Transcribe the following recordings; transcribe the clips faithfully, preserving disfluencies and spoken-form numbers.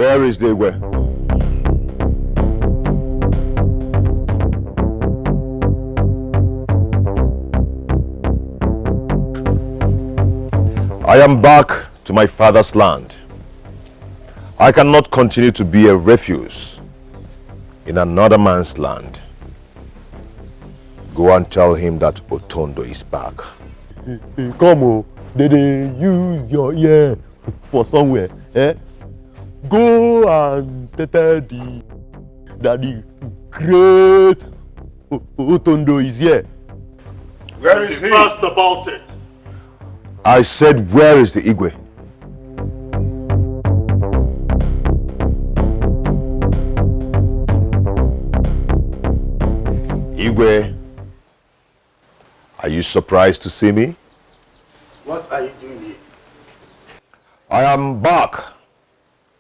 Where is the Igwe? I am back to my father's land. I cannot continue to be a refuse in another man's land. Go and tell him that Otondo is back. Come on, they, they use your ear for somewhere. Eh? Go and tell the, that the great O- Otondo is here. Where is he? Fast about it. I said, where is the Igwe? Igwe, are you surprised to see me? What are you doing here? I am back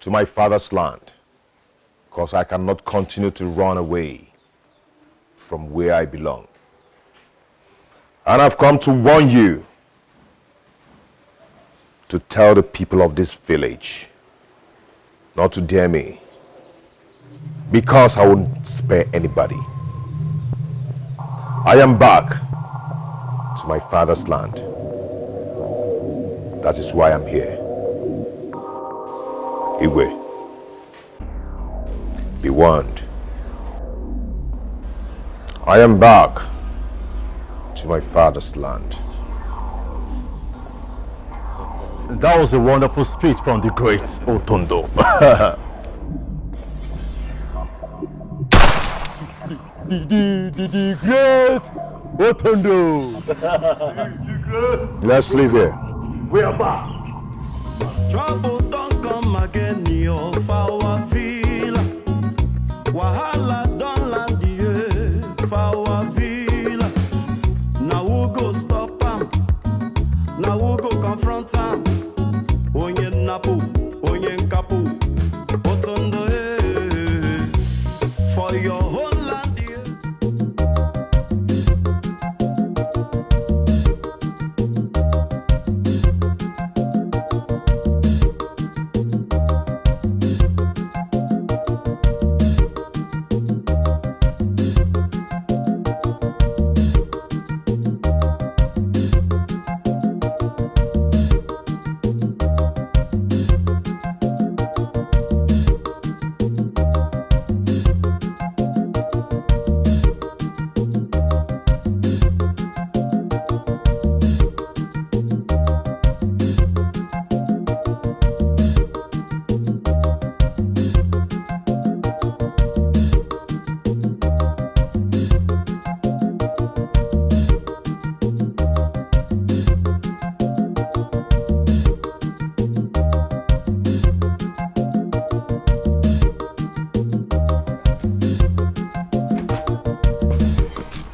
to my father's land because I cannot continue to run away from where I belong. And I've come to warn you to tell the people of this village not to dare me, because I won't spare anybody. I am back to my father's land. That is why I'm here. Igwe, be warned. I am back to my father's land. That was a wonderful speech from the great Otondo. The, the, the, the great Otondo. Let's leave here. We are back. Trouble don't come again, yo, for our villa. Wahala don land, yeah, for our villa. Now who go stop am? Now who go confront am? Onye nnapu, onye nkapu, Otondo, eh, for your whole land, yeah.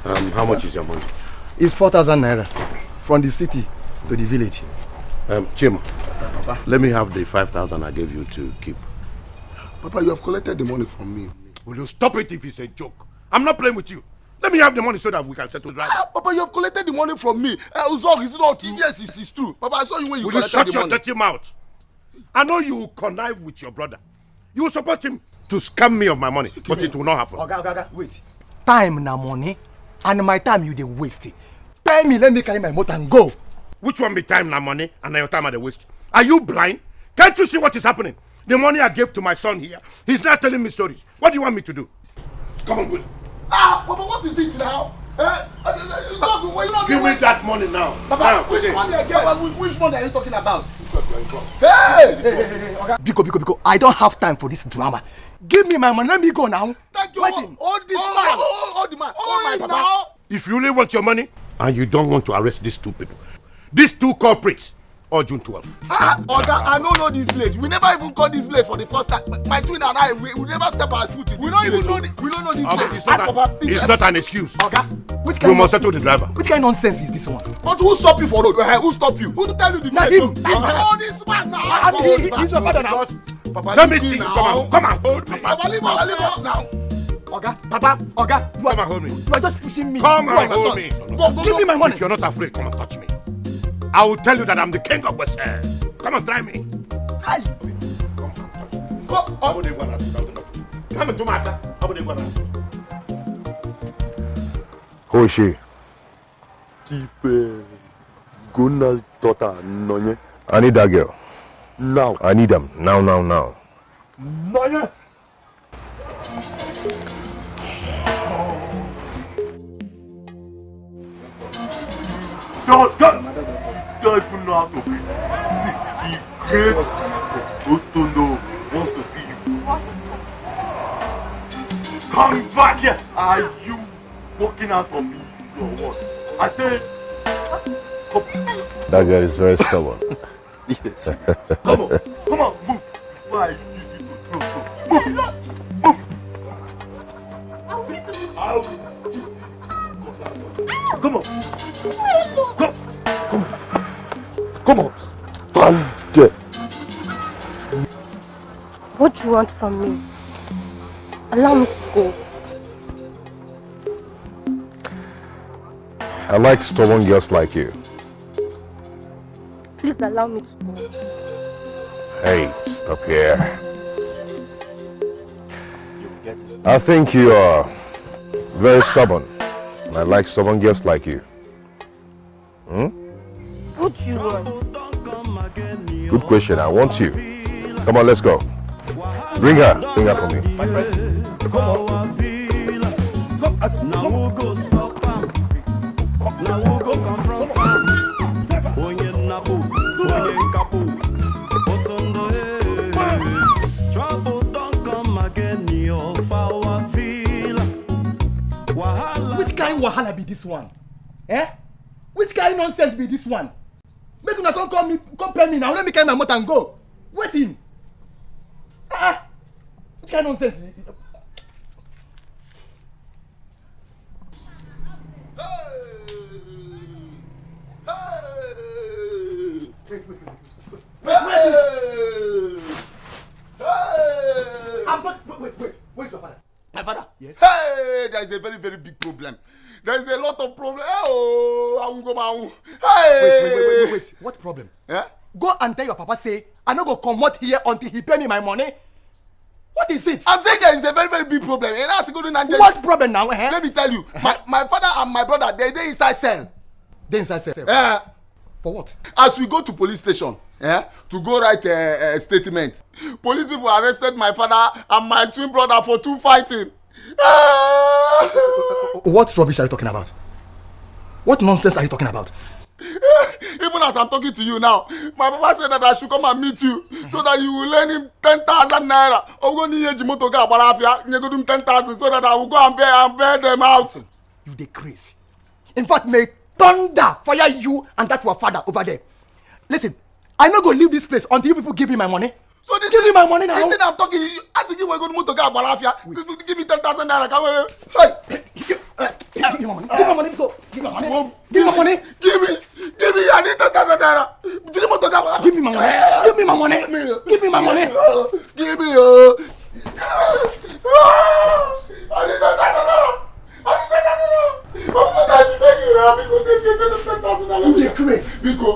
Um, how much is your money? It's four thousand naira from the city to the village. Um, Chima, Papa. Let me have the five thousand I gave you to keep. Papa, you have collected the money from me. Will you stop it if it's a joke? I'm not playing with you. Let me have the money so that we can settle the driver. Ah, Papa, you have collected the money from me. Uh, Uzog, is it not? Yes, it's, it's true. Papa, I saw you when you Will you collected shut the your money. Dirty mouth? I know you will connive with your brother. You will support him to scam me of my money, but it will not happen. Oga, oga, oga, wait. Time na money, and my time you dey waste. Pay me, let me carry my motor and go. Which one be time na money and na your time I dey waste? Are you blind? Can't you see what is happening? The money I gave to my son here, he's now telling me stories. What do you want me to do? Come on, go. Ah, Papa, what is it now? Eh? Give me that money now. Papa, which money again? Papa, which money are you talking about? Hey! Hey, hey, hey, hey, Oga. Biko, biko, biko. I don't have time for this drama. Give me my money. Let me go now. Thank you. Hold this man. Hold the man. Oh, my Papa. If you really want your money and you don't want to arrest these two people, these two culprits, or June twelfth. Ah, Oga, I don't know this village. We never even call this village for the first time. My twin and I, we, we never step our foot in this village. We don't even know the, we don't know this village. It's not an excuse. Oga, which kind of, you must settle the driver. Which kind of nonsense is this one? But who stop you for road? Eh, who stop you? Who tell you the village? All this man now. He's your father now. Papa, let me see you. Come and hold me. Papa, leave us now. Oga, Papa, Oga, you are, come and hold me. You are just pushing me. Come and hold me. Go, go, give me my money. If you're not afraid, come and touch me. I will tell you that I'm the king of West. Come and try me. Hi. Come and touch me. Ọ bụ na ị gwara atụ na ụlọ. Ka m tụ m aka, ọ bụ na ị gwara atụ. Who is she? Chief uh, Gona's daughter, Nonye. I need that girl. Now. I need them. Now, now, now. Nonye! Don't, don't, don't even know how to breathe. See, the great Otondo wants to see you. Come back here. Are you walking out on me or what? I say, come. That girl is very stubborn. Yes. Come on, come on, move. Before I use you to throw, throw. Move, move. Come on. Come, come, come on. Stand there. What do you want from me? Allow me to go. I like stubborn girls like you. Please allow me to go. Hey, stop here. I think you are very stubborn. And I like stubborn girls like you. Hmm? What do you want? Good question. I want you. Come on, let's go. Bring her. Bring her for me. My friend, come on. Come, as, come. Now who go stop am? Now who go confront am? Onye nnapu, onye nkapu, Otondo eh. Trouble don come again yo for our villa. Wahala. Which kind wahala be this one? Eh? Which kind nonsense be this one? Make una come call me, come pay me now. Let me carry my motor and go. Waiting. Ah, ah. Which kind nonsense? Wait, wait, wait, wait, wait, wait, wait. I'm not, wait, wait, wait. Where's your father? My father. Yes. Hey, there is a very, very big problem. There is a lot of problem. Oh, I won't go, man. Hey. Wait, wait, wait, wait, wait, wait. What problem? Yeah? Go and tell your papa say I no go comot here until he pay me my money. What is it? I'm saying there is a very, very big problem. And that's going to What problem now? Eh? Let me tell you, my, my father and my brother, they they inside cell. They inside cell. Uh, For what? As we go to police station, eh, to go write a, a statement, police people arrested my father and my twin brother for two fighting. Ah! What rubbish are you talking about? What nonsense are you talking about? Even as I'm talking to you now, my papa said that I should come and meet you so that you will lend him ten thousand naira. Ogoni yeji moto ga agbara afia, nyegodu m ten thousand so that I will go and bear and bear them out. You dey craze. In fact, may thunder fire you and that your father over there. Listen, I no go leave this place until you people give me my money. So this Give me my money now. Instead of talking, you asking you go moto ga agbara afia. Give me ten thousand naira. Come on. Hey, Give me my money. Give me my money. Go. Give me my money. Give me my money. Give me, give me, I need ten thousand naira. Give me moto ga agbara. Give me my money. Give me my money. Give me my money. Give me, oh. Ah, I need ten thousand naira. I need ten thousand naira. My papa said I should beg you now because they get ten thousand naira. You dey craze. Biko,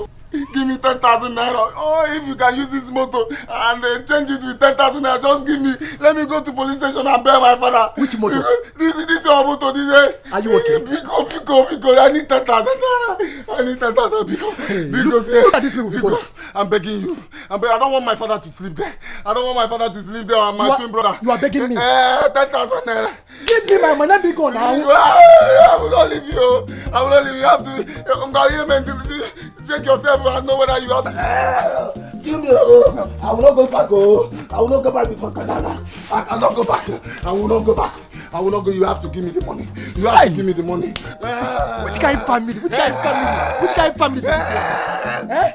give me ten thousand naira. Oh, if you can use this motor and uh, change it with ten thousand naira, just give me. Let me go to police station and bear my father. Which motor? This, this your motor. This, eh? Are you okay? Biko, biko, biko. I need ten thousand naira. I need ten thousand. Biko, biko, Look, say, look at this people. Biko, I'm begging you. I'm beg- I don't want my father to sleep there. I don't want my father to sleep there and my You are- twin brother. you are begging me. Eh, ten thousand naira. Give me my money, be gone now. I will not leave you. I will not leave you. You have to. Um, check yourself and know whether you have to. Give me. Oh, I will not go back. Oh, I will not go back before Canada. I cannot go back. I will not go back. I will not go. You have to give me the money. You have to give me the money. Which kind of family? Which kind of family? Which kind of family? Eh?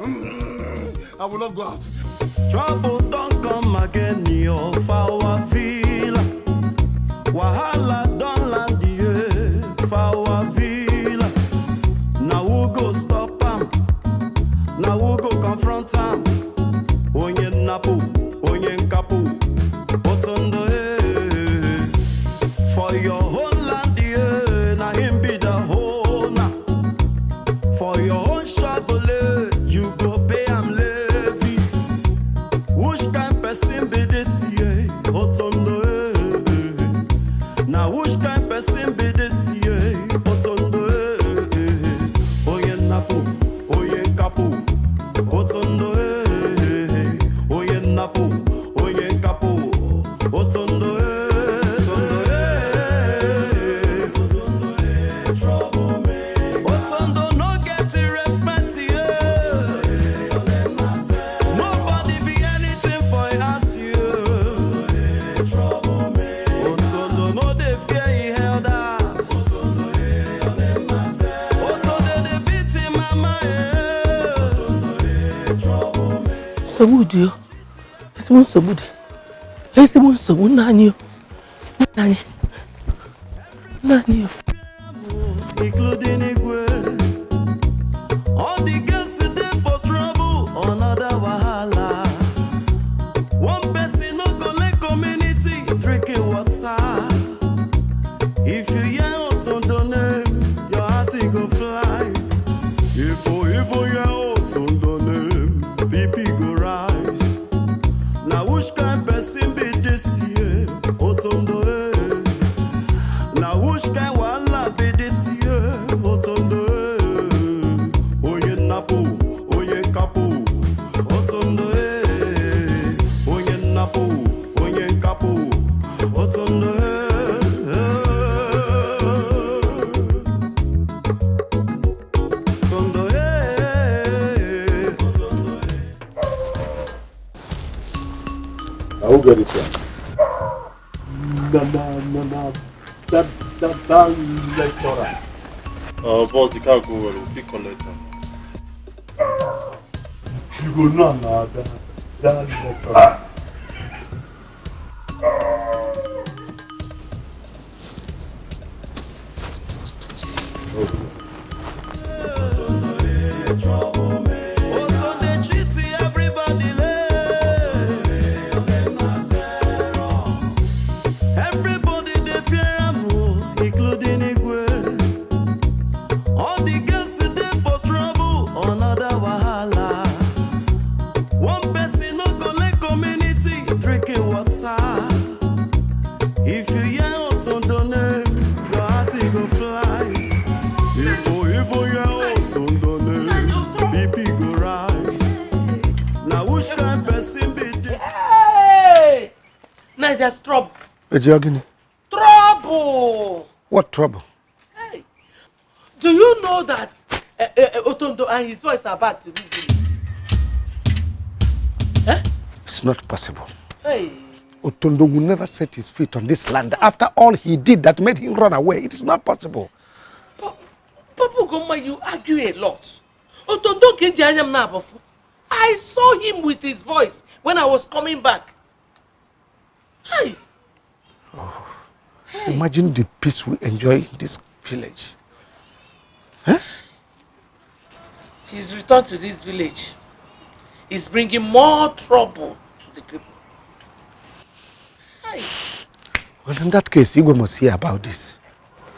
I will not go out. Trouble don come again yo for our villa. Wahala don land here for our villa. Now who go stop am? Now who go confront am? Onye nnapu, onye nkapu, Otondo eh. For your own land here, na him be the owner. For your own shop, you go pay am levy. Which kind person be this year? Nsogbu dị o. Ezigbo nsogbu dị. Ezigbo nsogbu, nna anyị o. Nna anyị. Nna anyị o. Including Igwe. All the girls dey for trouble, another wahala. One person no go let community drinking water. If you hear Otondo name, your heart e go fly. If you even hear Otondo name, B P go rise. Na which kind person be this year, Otondo eh? Na which kind wahala be this year, Otondo eh? Onye nnapu, onye nkapu, Otondo eh? Onye nnapu, onye nkapu, Otondo eh? Otondo eh? I will get it one. Na na na na that that that lecturer. Uh, boss, the car go well. We pick on later. You go know na that that lecturer. If you hear Otondo name, your heart e go fly. If you even hear Otondo name, B P go rise. Na which kind person be this? Hey! Now there's trouble. Ejiagini. Trouble! What trouble? Hey! Do you know that uh, uh, Otondo and his boys are back to this village? Eh? It's not possible. Hey! Otondo will never set his feet on this land after all he did that made him run away. It is not possible. Papa Ugomma, you argue a lot. Otondo Kenji Anyam Nabofu. I saw him with his boys when I was coming back. Hey! Oh, hey. Imagine the peace we enjoy in this village. Huh? His return to this village is bringing more trouble to the people. Hi. Well, in that case, Igwe must hear about this.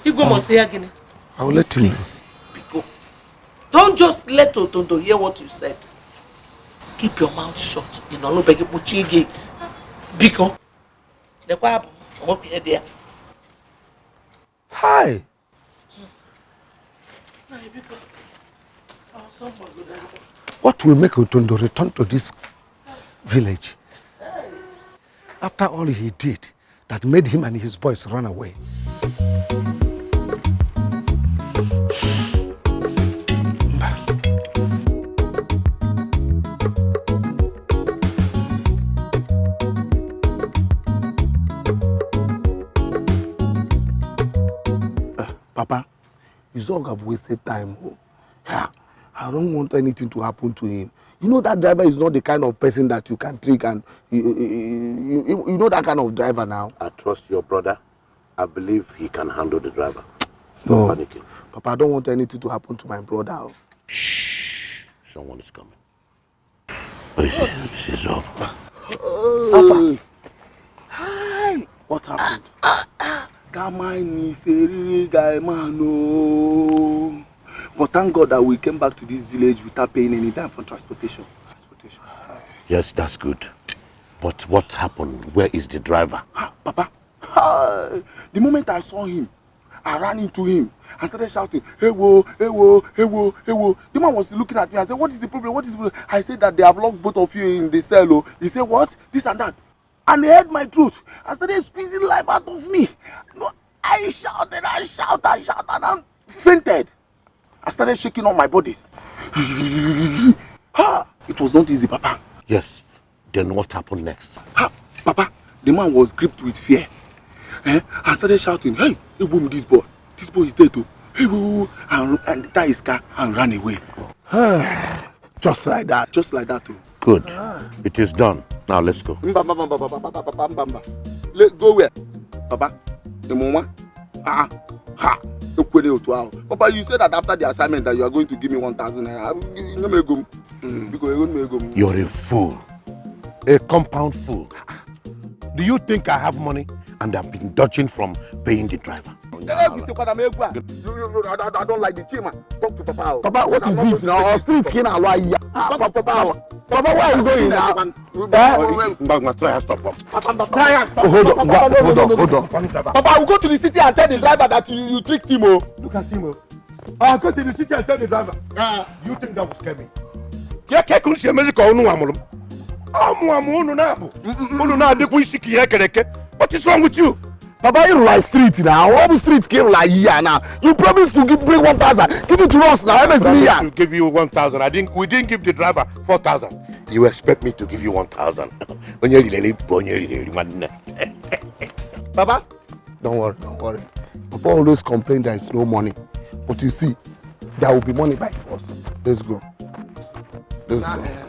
Igwe um, must hear, Gini. I will let him. Please, Biko. Don't just let Otondo hear what you said. Keep your mouth shut. You know, no beg you, gate. Biko. The choir, hi. What will make Otondo return to this village after all he did that made him and his boys run away? Papa, Izog have wasted time. Oh. Yeah. I don't want anything to happen to him. You know that driver is not the kind of person that you can trick and you, you, you, you know that kind of driver now. I trust your brother. I believe he can handle the driver. Stop no. panicking. Papa, I don't want anything to happen to my brother. Someone is coming. This is up. Alpha. Hi. What happened? That man is a really guy, man. No. But thank God that we came back to this village without paying any dime for transportation. Transportation. Yes, that's good. But what happened? Where is the driver? Ah, Papa, ah, the moment I saw him, I ran into him and started shouting, "Hey wo, hey wo, hey wo, hey wo." The man was looking at me and said, "What is the problem? What is the problem?" I said that they have locked both of you in the cell. Oh. He said, "What?" This and that. And he heard my truth. I started squeezing life out of me. No, I shouted, I shouted, I shouted, and I fainted. I started shaking all my bodies. Ha! It was not easy, Papa. Yes. Then what happened next? Ha! Papa, the man was gripped with fear. Eh? I started shouting, "Hey, hey, boom, this boy. This boy is dead, oh. Hey, woo, woo," and, and tie his car and ran away. Just like that. Just like that, oh. Good. Ah. It is done. Now let's go. Mba, mba, mba, mba, mba, mba, mba, mba, mba. Let go where? Papa, Imoma. Ah, ha. Ekwene otu ahụ. Papa, you said that after the assignment that you are going to give me one thousand naira. Ah, you know me go. Mm. Because you know me go. You're a fool. A compound fool. Do you think I have money and I've been dodging from paying the driver? Eh, we say, "Madam Egwa, you, you, you, I, I, I don't like the chairman. Talk to Papa." Papa, what is this now? Our street kin allow ya. Ah, Papa, Papa, Papa, where are you going now? Eh? Mbagma, try and stop. Papa, Papa, try and stop. Oh, hold on, Papa, Papa, hold on, hold on. Papa, we go to the city and tell the driver that you, you tricked him. Oh. Look at him. Oh. I go to the city and tell the driver. Ah. You think that will scare me? Ya ke kun se mezi ko unu amuru. Amu amu unu na abu. Unu na adikwu isi ki ekereke. What is wrong with you? Papa, you like street now. What street came like here now? You promised to give, bring one thousand. Give it to us now. Promise to give you one thousand. I didn't. We didn't give the driver four thousand. You expect me to give you one thousand? Onye rilele, onye rilele, man. Baba, don't worry, don't worry. Papa always complain there is no money. But you see, there will be money by force. Let's go. Let's go.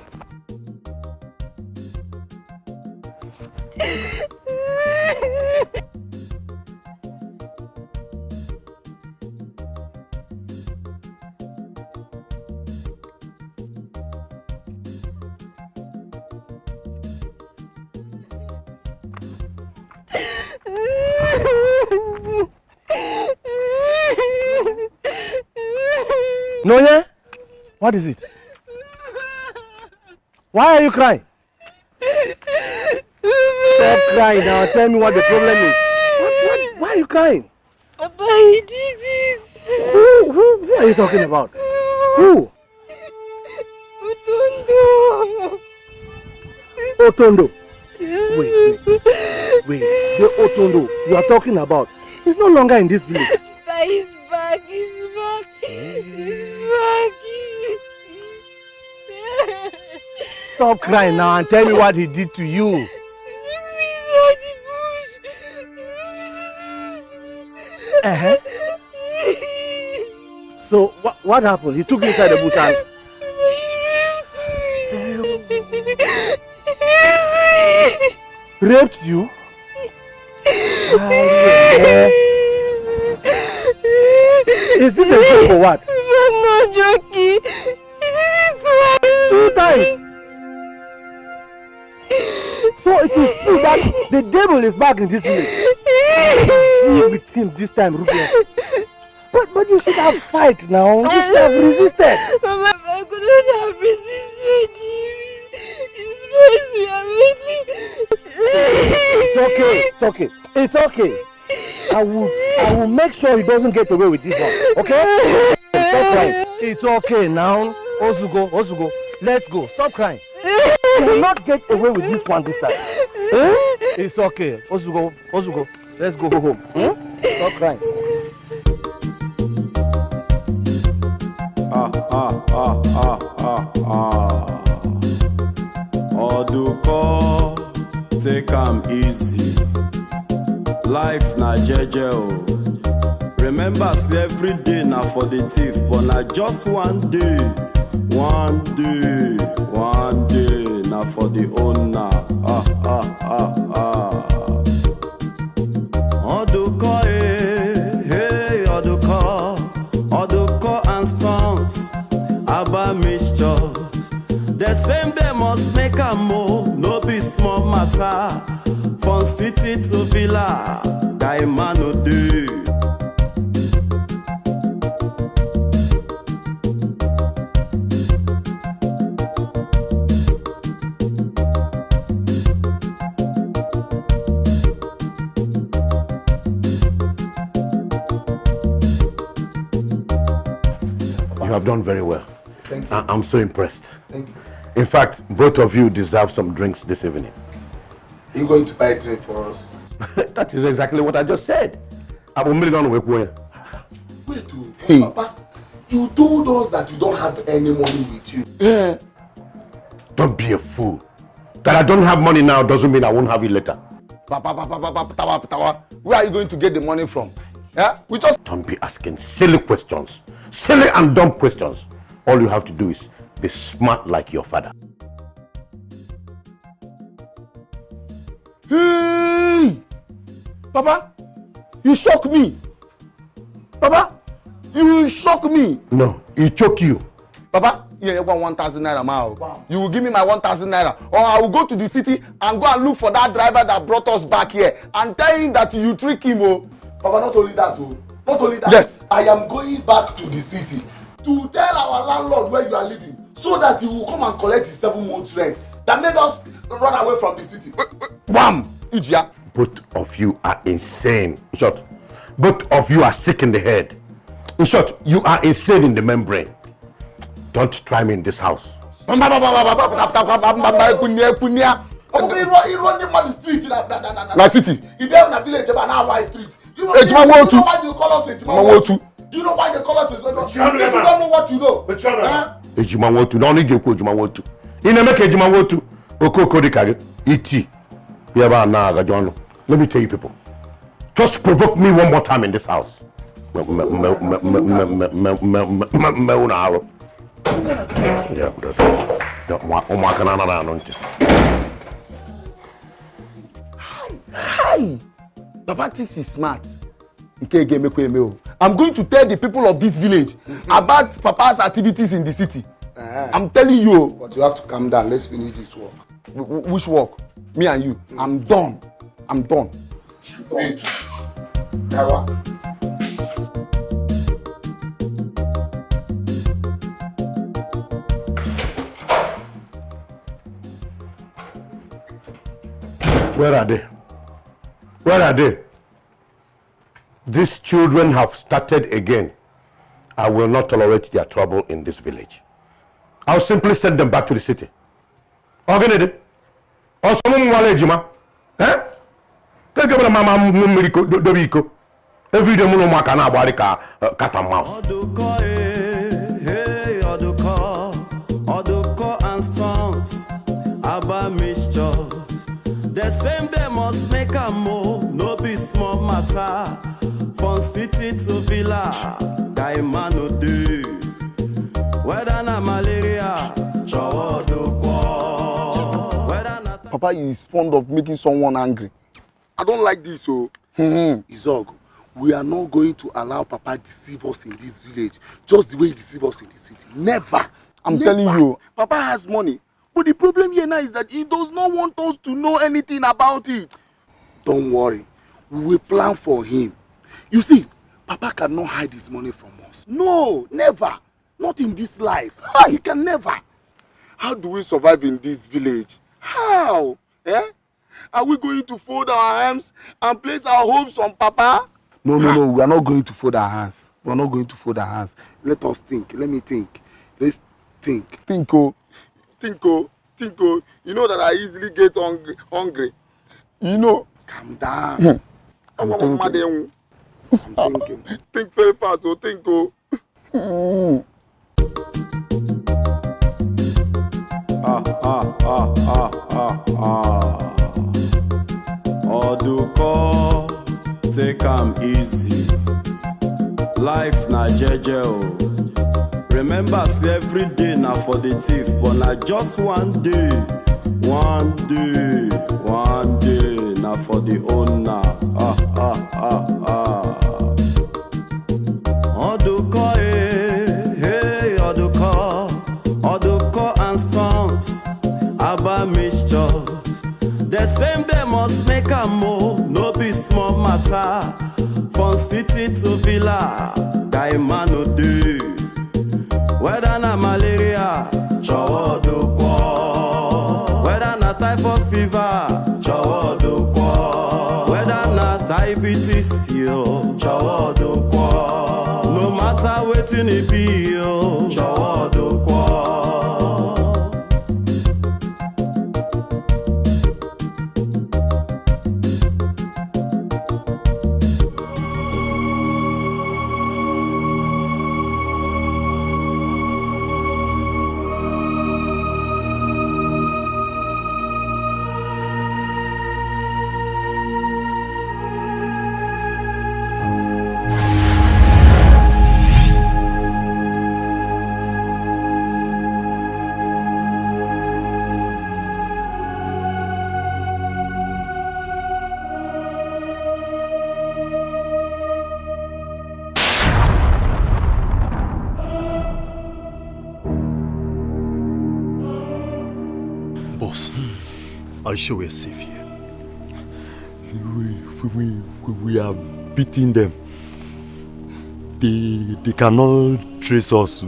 No, yeah? What is it? Why are you crying? Stop crying now. Tell me what the problem is. What, what, why are you crying? Papa, he did it. Who, who, who are you talking about? Who? Otondo. Otondo. Wait, wait, wait. The Otondo you are talking about is no longer in this village. Papa, he's back. He's back. He's back. Stop crying now and tell me what he did to you. Uh-huh. So wha- what happened? He took you inside the bush and raped you? Ah, yeah. Is this a joke or what? I'm not joking. This is why. Two times. So it is true that the devil is back in this village. Deal with him this time, Rubius. But but you should have fight now. You should have resisted. Mama, I couldn't have resisted. His voice were really. It's okay. It's okay. It's okay. I will I will make sure he doesn't get away with this one. Okay? Stop crying. It's okay now. Ozugo, Ozugo, let's go. Stop crying. You will not get away with this one this time. Eh? It's okay. Ozugo, Ozugo, let's go home. Hmm? Stop crying. Ah, ah, ah, ah, ah, ah. Oduko, take am easy. Life na jeje o. Remember say every day na for the thief, but na just one day. One day, one day na for the owner. Ah, ah, ah, ah. Oduko, eh, hey, Oduko, Oduko and Sons, Abba Mixtures. The same day must make am o, no be small matter. From city to villa, guy man no dey. You have done very well. Thank you. I- I'm so impressed. Thank you. In fact, both of you deserve some drinks this evening. Are you going to buy drink for us? That is exactly what I just said. Abu mmiri nọ n'ụwa ekwu onye. Wait, oh, hey. Papa, you told us that you don't have any money with you. Eh. Don't be a fool. That I don't have money now doesn't mean I won't have it later. Papa, papa, papa, papa, papa, where are you going to get the money from? Yeah, we just. Don't be asking silly questions. Silly and dumb questions. All you have to do is be smart like your father. Papa, you shock me. Papa, you shock me. No, he choke you. Papa, you want one thousand naira ma o. You will give me my one thousand naira, or I will go to the city and go and look for that driver that brought us back here and tell him that you trick him o. Papa, not only that o. Not only that. Yes. I am going back to the city to tell our landlord where you are living so that he will come and collect his seven months rent that made us run away from the city. Wham! Ijia. Both of you are insane. In short, both of you are sick in the head. In short, you are insane in the membrane. Don't try me in this house. Iru ndị mmadụ street na street. Ị bịa na village ebe a na-awa street. Ejima Nwotu. Ejima Nwotu. Do you know why they call us Ejima Nwotu? Do you know why they call us Ejima Nwotu? You don't know what you know. Ejima Nwotu. N'ọnụ ị ga-ekwu Ejima Nwotu. Ị na-eme ka Ejima Nwotu. Okoko dị ka gị. Iti. Ya ebe a na-agaji ọnụ. Let me tell you people. Just provoke me one more time in this house. Mme unu alụ. Ụmụaka na-anara anụ ntị. Hi! Papa thinks he's smart. Nke ga-emekwa eme o. I'm going to tell the people of this village about Papa's activities in the city. I'm telling you. But you have to calm down. Let's finish this work. Which work? Me and you. I'm done. I'm done. Me too. Yawa. Where are they? Where are they? These children have started again. I will not tolerate their trouble in this village. I'll simply send them back to the city. Ọ gịnị dị? Ọsọ ụmụ nwale ejima. Eh? Ka eke bụrụ mama mmụ mmiri dobe iko. Everyday mụ na ụmụaka na-agbagharị ka cat and mouse. Ọdụkọ eh, hey, Ọdụkọ, Ọdụkọ and Sons, Aba Mixtures. The same day must make am o, no be small matter. From city to villa, guy man no dey. Whether na malaria, chọwa Ọdụkọ. Whether na Papa is fond of making someone angry. I don't like this o. Hmm. Izog, we are not going to allow Papa deceive us in this village just the way he deceive us in the city. Never. I'm telling you. Papa has money. But the problem here now is that he does not want us to know anything about it. Don't worry. We will plan for him. You see, Papa cannot hide his money from us. No, never. Not in this life. He can never. How do we survive in this village? How? Eh? Are we going to fold our arms and place our hopes on Papa? No, no, no. We are not going to fold our hands. We are not going to fold our hands. Let us think. Let me think. Let's think. Think o. Think o. Think o. You know that I easily get hungry. Hungry. You know. Calm down. I'm thinking. I'm thinking. Think very fast o. Think o. Ah, ah, ah, ah, ah, ah. Ọdụkọ, take am easy. Life na jeje o. Remember say every day na for the thief, but na just one day. One day, one day na for the owner. Ah, ah, ah, ah. Ọdụkọ eh, hey, Ọdụkọ, Ọdụkọ and Sons, Aba Mixtures. The same day must make am o, no be small matter. From city to villa, guy man no dey. Whether na malaria, chọwa Ọdụkọ. Whether na typhoid fever, chọwa Ọdụkọ. Whether na diabetes, yo, chọwa Ọdụkọ. No matter wetin e be, yo, chọwa Ọdụkọ. Are you sure we're safe here? We, we, we, we are beating them. They, they cannot trace us.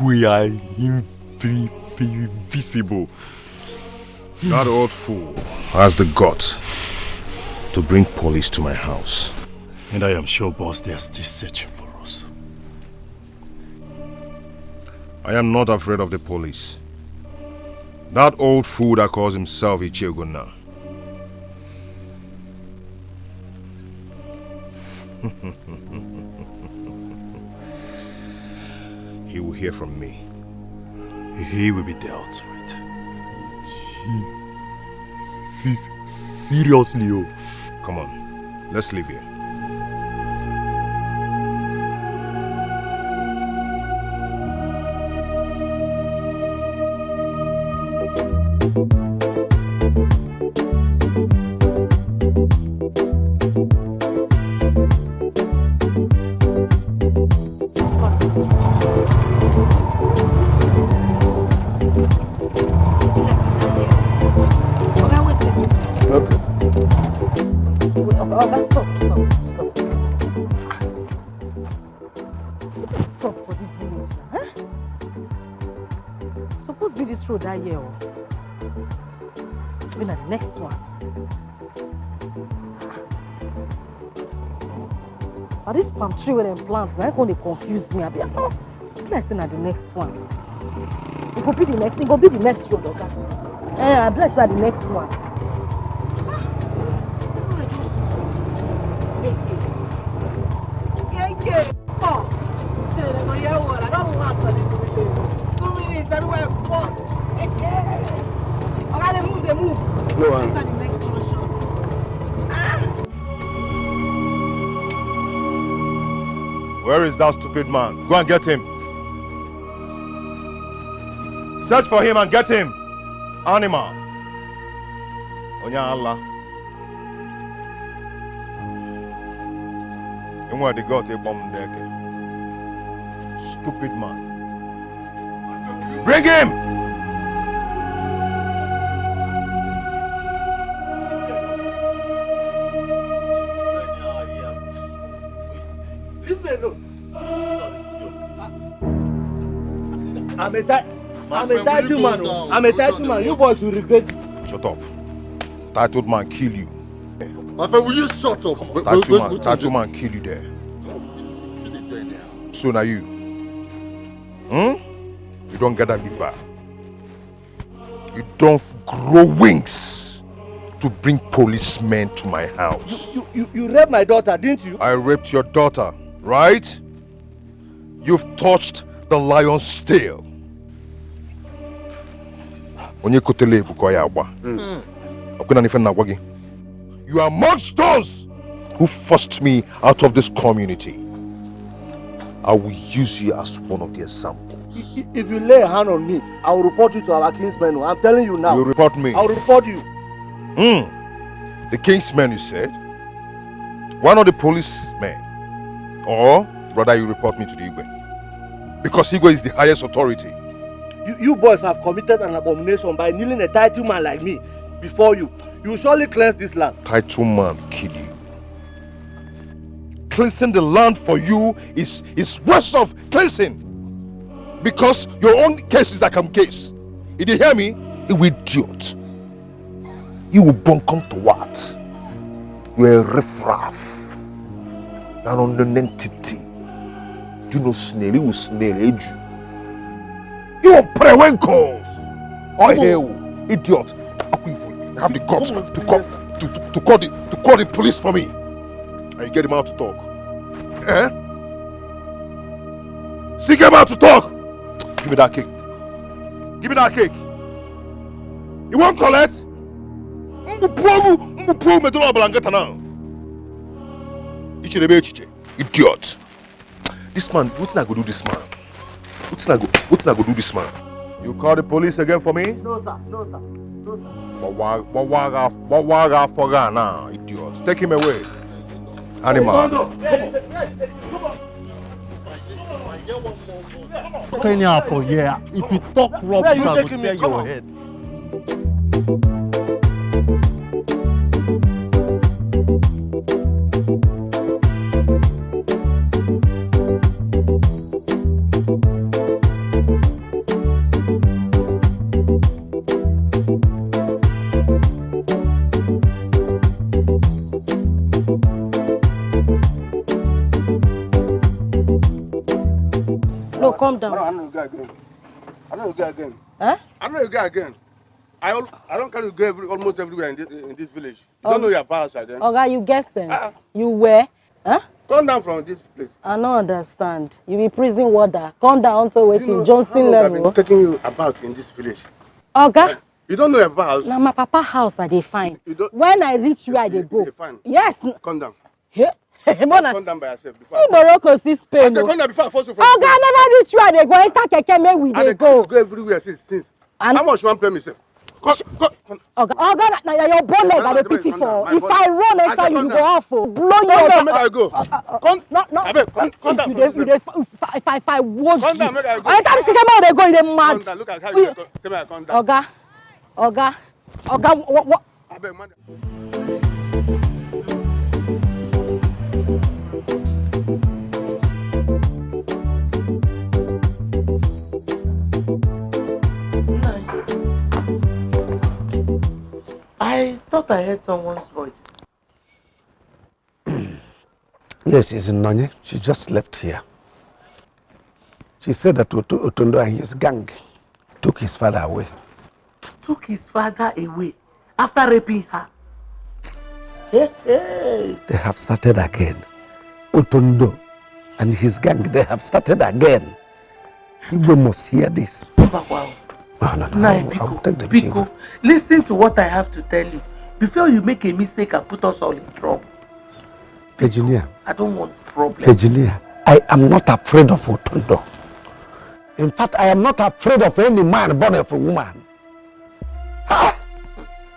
We are invi- invisible. That old fool has the guts to bring police to my house. And I am sure, boss, they are still searching for us. I am not afraid of the police. That old fool that calls himself Ichegona. He will hear from me. He will be dealt with. He, se- seriously, oh. Come on, let's leave here. Stop for this village now, eh? Suppose be this road that year, oh. Be na the next one. But this palm tree wey dem plant, na come dey confuse me. Abi, oh, be like say na the next one. It go be the next. It go be the next road, oga. Eh, I be like say na the next one. Keke. Oh, say dem go hear word. I don land for this village. Two minutes, everywhere burst. Oga, dey move, dey move. No, this na the next junction. Ah! Where is that stupid man? Go and get him. Search for him and get him. Animal. Onye ala. Enwe the gut ịkpọ m n'eke. Stupid man. Bring him! Leave me alone. I'm a ti- I'm a title man. Oh. I'm a title man. You boys will regret it. Shut up. Titled man kill you. My friend, will you shut up? Title man, title man kill you there. So now you. Hmm? You don't get that liver. You don't grow wings to bring policemen to my house. You, you, you, you raped my daughter, didn't you? I raped your daughter, right? You've touched the lion's tail. Onye kotele ebu ka ọ ya agba. Ọkwa na ife na-agwa gị. You are amongst those who forced me out of this community. I will use you as one of the examples. I- i- If you lay a hand on me, I will report you to our kingsmen. Oh. I'm telling you now. You report me. I will report you. Hmm. The kingsmen, you said? Why not the policemen? Or rather, you report me to the Igwe. Because Igwe is the highest authority. You, you boys have committed an abomination by kneeling a title man like me before you. You surely cleanse this land. Title man kill you. Cleansing the land for you is, is worse of cleansing. Because your own case is like a case. Did you hear me? You idiot. You will born come to what? You're a riffraff. You're an unknown entity. Do you know snail? You will snail, eh, you? You are prewenkles. Oh, hell, idiot. Akwifo, you have the guts to call, to, to, to call the, to call the police for me. And you get him out to talk. Eh? See, get him out to talk. Give me that cake. Give me that cake. You won't collect? Mbupuogu, mbupuogu medulla oblongata now. Ichirebe echiche. Idiot. This man, wetin I go do this man? Wetin I go, wetin I go do this man? You call the police again for me? No, sir. No, sir. No, sir. Gbawa-, gbawaga, gbawaga for now, idiot. Take him away. Animal. Come on. Anyhow for here. If you talk rubbish, I will tear your head. No, calm down. I know you guy again. I know you guy again. Eh? I know you guy again. I al- I don't carry you go every, almost everywhere in this, in this village. You don't know your power outside then. Oga, you get sense. You were? Huh? Come down from this place. I no understand. You be prison warder. Come down unto You waiting know Johnson how long I've level. Been taking you about in this village. Oga, You don't know your power house. Na my papa house I dey find. You don't- When I reach where I dey You- go. you fine. Yes. Come down. Hey, hey, Mona. Come down by yourself. See Morocco, see Spain. I said, Oh. Come down before I force you from Oga, I never reach where I dey go. Enter keke, make we I dey dey go. Go everywhere since since. And How much you want pay me, sir? Come, come, come. Oga, Oga, na, na your bone leg I dey pity for. If I run enter you, you go off. Oh. Blow you. Come down, make I go. Come, no, no. Abeg, come, come down. You dey, you dey, if I, if I, if I wound you. Come down, make I go. Enter this keke, make we dey go. You dey mad. Come down. Look at how you dey go. Say make I come down. Oga, Oga, Oga, what, what? Abeg, man. I thought I heard someone's voice. Yes, it's Nonye. She just left here. She said that Oto- Otondo and his gang took his father away. Took his father away after raping her. Hey, hey. They have started again. Otondo and his gang, they have started again. Igwe must hear this. Mbakwa. No, no, no. Nai, I will- I will Biko, take the Biko, listen to what I have to tell you before you make a mistake and put us all in trouble. Virginia, I don't want problems. Virginia, I am not afraid of Otondo. In fact, I am not afraid of any man born of a woman. Ah!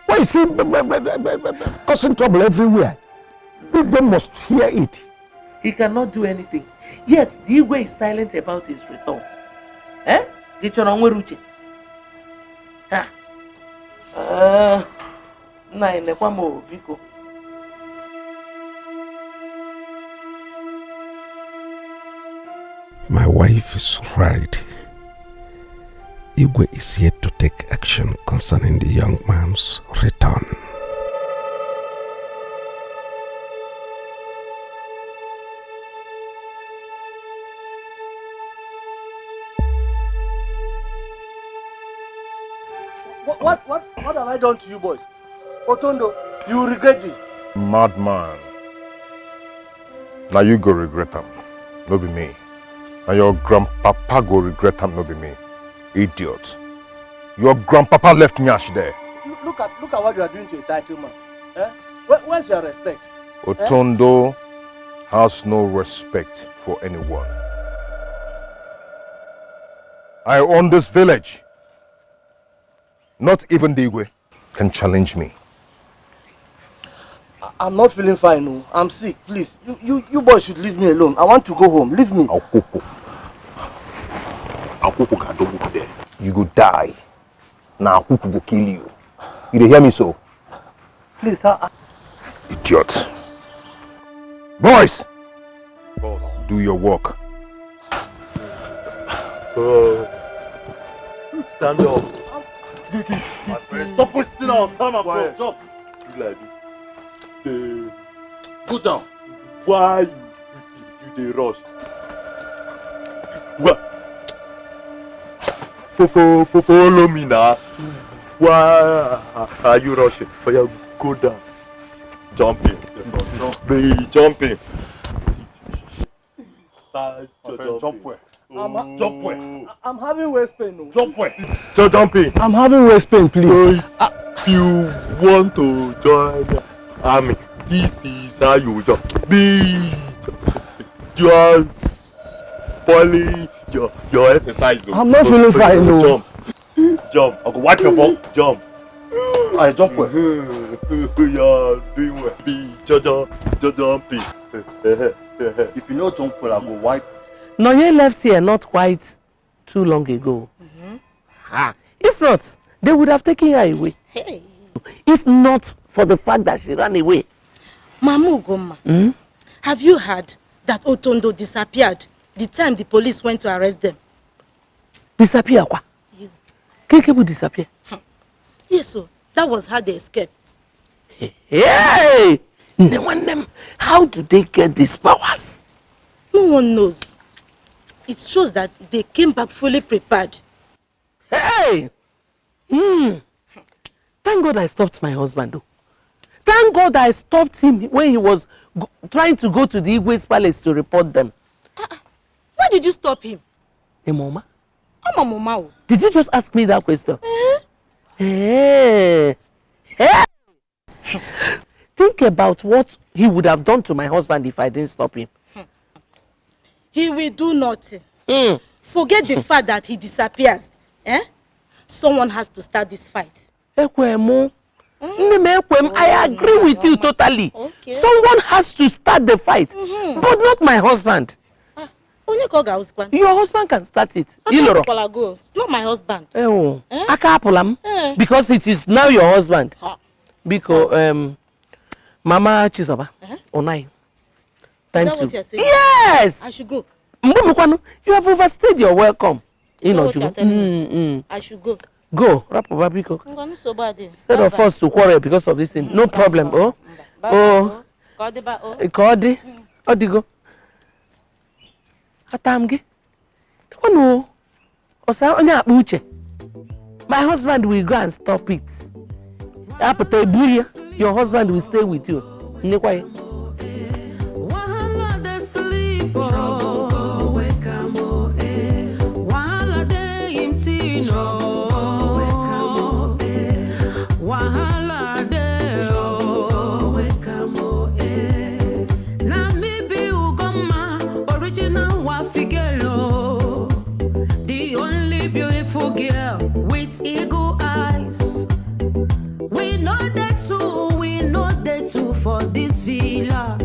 Why is he b- b- b- b- b- b- causing trouble everywhere? People must hear it. He cannot do anything. Yet, the Igwe is silent about his return. Eh? Gị chọrọ nwere uche? Ha. Ah, nna anyị, nekwa m o, biko. My wife is right. Igwe is yet to take action concerning the young man's return. What, what, what, what have I done to you boys? Otondo, you will regret this. Madman. Now you go regret am, no be me. And your grandpapa go regret am, no be me. Idiot. Your grandpapa left nyash there. Look, look at, look at what you are doing to a title man. Eh? Where, where's your respect? Otondo has no respect for anyone. I own this village. Not even the Igwe can challenge me. I- I'm not feeling fine. No, I'm sick. Please, you, you, you boys should leave me alone. I want to go home. Leave me. Akuku. Akuku can do there. You go die. Now Akuku go kill you. You dey hear me so? Please, I, I- Idiot. Boys! Boss. Do your work. Uh, stand up. My friend, stop wasting our time and go jump. Do like this. Dey put down. Why you, you, you dey rush? Well, fo- fo- fo- follow me now. Why are you rushing? Oya, go down. Jumping. Be jumping. Start My friend, jump well. I'm ha- Jump well. I'm having waist pain. No. Jump well. So jumping. I'm having waist pain, please. So if you want to join the army, this is how you jump. Be you are spoiling your your exercise. Oh. I'm not feeling fine. No. Jump. Jump. I go wipe your bum. Jump. I jump well. You are doing well. Be jump, jump, jumping. If you no jump well, I go wipe. Nonye left here not quite too long ago. Ah, if not, they would have taken her away. Hey. If not for the fact that she ran away. Mama Ugomma, hmm? Have you heard that Otondo disappeared the time the police went to arrest them? Disappear kwa? Keke will disappear. Yes, so that was how they escaped. Hey! Nne nwanne m, how do they get these powers? No one knows. It shows that they came back fully prepared. Hey! Hmm. Thank God I stopped my husband, though. Thank God I stopped him when he was go- trying to go to the Igwe's palace to report them. Why did you stop him? Hey, Mama. I'm a mama. Did you just ask me that question? Eh? Hey. Hey! Think about what he would have done to my husband if I didn't stop him. He will do nothing. Mm. Forget the fact that he disappears. Eh? Someone has to start this fight. Ekwemu. Nne m, Ekwem, I agree with you totally. Okay. Someone has to start the fight, but not my husband. Onye ka ọ ga-awụzikwa? Your husband can start it. Aka Iloro. Apụkwala go. It's not my husband. Ewo. Eh? Aka apụla m. Eh. Because it is now your husband. Ha. Biko, um, Mama Chizoba, Onai. Is that what you're saying? Yes! I should go. Mgbe mụkwanụ, you have overstayed your welcome. Is that what you're telling me? Mm, mm. I should go. Go, rapụba biko. Ngwa, nsogbu adị. Instead of us to quarrel because of this thing, no problem, oh. Bye bye, oh. Ka ọ dịba, oh. Ka ọ dị. Ọ dịgo. Ata m gị. Dịkwanụ, o. Ọsa onye akpa uche. My husband will go and stop it. Apụta eburu ya, your husband will stay with you. Nnekwa ya. Wahala dey sleep, oh. Wahala dey him thing, oh. Wahala dey, oh. Na me be Ugomma, original Wafi girl, oh. The only beautiful girl with eagle eyes. We no dey two, we no dey two for this villa.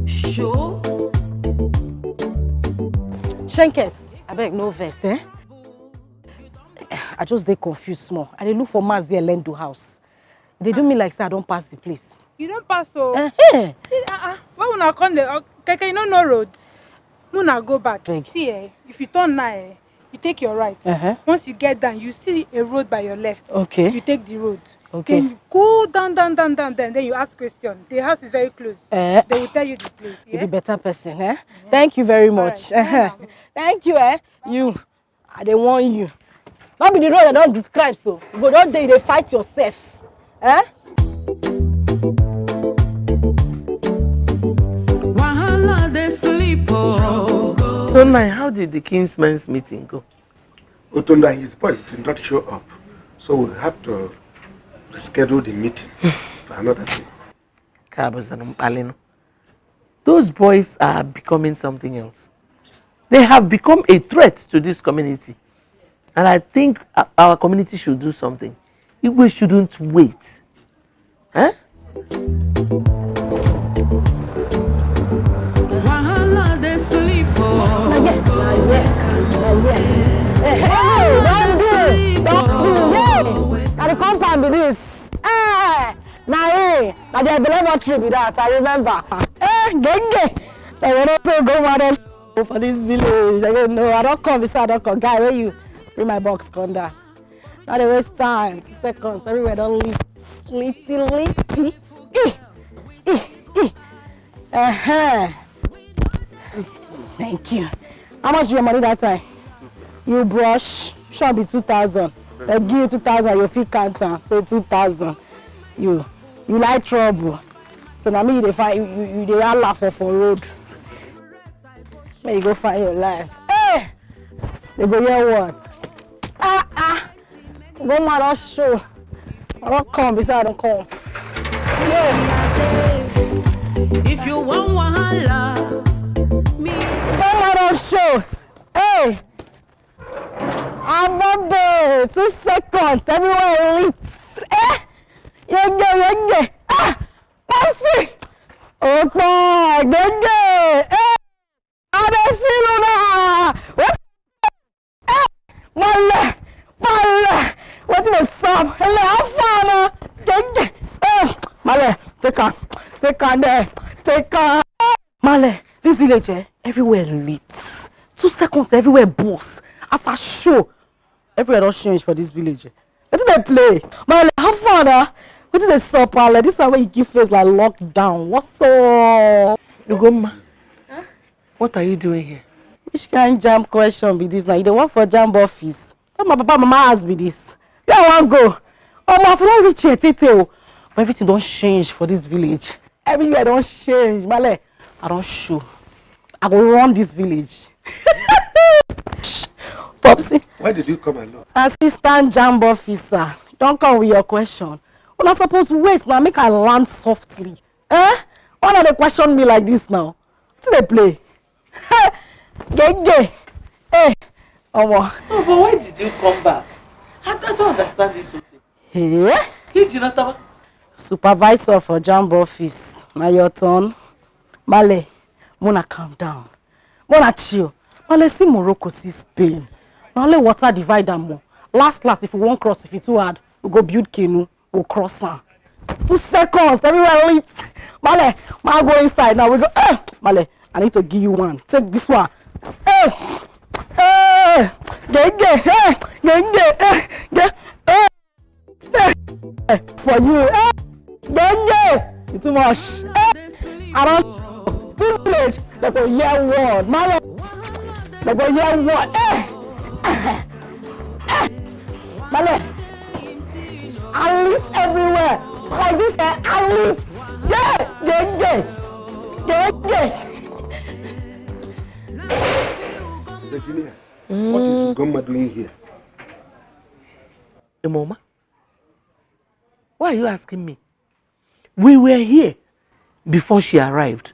Show. Shenkes, abeg no vex, eh? I just dey confused small. I dey look for Mazi Elendu house. They do me like say I don pass the place. You don pass, oh. Eh, eh. See, uh, uh, why una come the, uh, keke, you no know road? Una go back. Beg. See, eh, if you turn now, eh, you take your right. Uh-huh. Once you get down, you see a road by your left. Okay. You take the road. Okay. Then you go down, down, down, down, down. Then you ask question. The house is very close. Eh. They will tell you the place. You be better person, eh? Yeah. Thank you very much. All right. Uh-huh. Thank you, eh? You. I dey warn you. No be the road I don describe so. You go don dey, you dey fight yourself. Eh? Wahala dey sleep, oh. So now, how did the Kingsmen's meeting go? Otondo and his boys did not show up, so we have to reschedule the meeting for another day. Ka bụzịrị mkpali nụ. Those boys are becoming something else. They have become a threat to this community. And I think uh, our community should do something. Igwe shouldn't wait. Huh? Wahala dey sleep, oh. Hey, hey, don't do, don't do, hey. Na the compound be this. Eh, na him, na the laboratory be that, I remember. Eh, genge. I don't know, go mad for this village. I don't know. I don't come, I don't come. Guy, where you? Bring my box, come down. Not dey waste time. Two seconds. Everywhere don lit. Litty, litty. Eh, eh, eh. Uh-huh. Thank you. How much be your money that time? You brush, sure be two thousand. They give you two thousand, you fit count am. Say two thousand. You, you like trouble. So na me you dey find, you, you, you dey holla for, for road. Make you go find your life. Hey! They go hear word. Ah, ah. Go mad or show. I don't come, beside I don't come. Yeah. If you want wahala, me. Go mad or show. Hey! Above two seconds, everywhere lit. Eh? Yenge, yenge. Ah! Mercy! Opa, genge. Eh! I dey feel una. What? Eh, Male, Male, wetin dey sup? Hello, how far Take am, take am there, take am. Male, this village, eh, everywhere lit. Two seconds, everywhere boss. As I show, everywhere don change for this village. Wetin dey play? Male, how far na? Wetin dey sup, Male? This one wey you give face like lockdown. What's up? Ugomma, what are you doing here? Which kind jam question be this now? You dey work for jam office? That my papa mama house be this. Where I wan go? Omo, I for don reach here tey tey o. But everything don change for this village. Everywhere don change. Male, I don show. I go run this village. Popsy. Why did you come alone? Assistant jam officer. Don come with your question. Una suppose wait now, make I land softly. Eh? Why una dey question me like this now? Wetin dey play? Gege. Eh, omo. No, but why did you come back? I, I don't understand this whole thing. Eh? Kiji Nataba? Supervisor for jam office. Na your turn. Male, mona calm down. Mona chill. Male, see Morocco, see Spain. Male, water divide am more. Last, last, if you wan cross, if e too hard, we go build canoe, we cross am. Two seconds, everywhere lit. Male, ma go inside now. We go, eh, Male, I need to give you one. Take this one. Eh, eh, gege, eh, gege, eh, ge-, eh, eh, for you, eh, gege, you too much. Eh, around this village, they go hear word. Male, they go hear word. Eh, eh, eh. Male, I lit everywhere. Like this, eh, I lit. Yeah, yeah, yeah. Yeah, yeah. Virginia, what is Ugomma doing here? Emoma, why are you asking me? We were here before she arrived.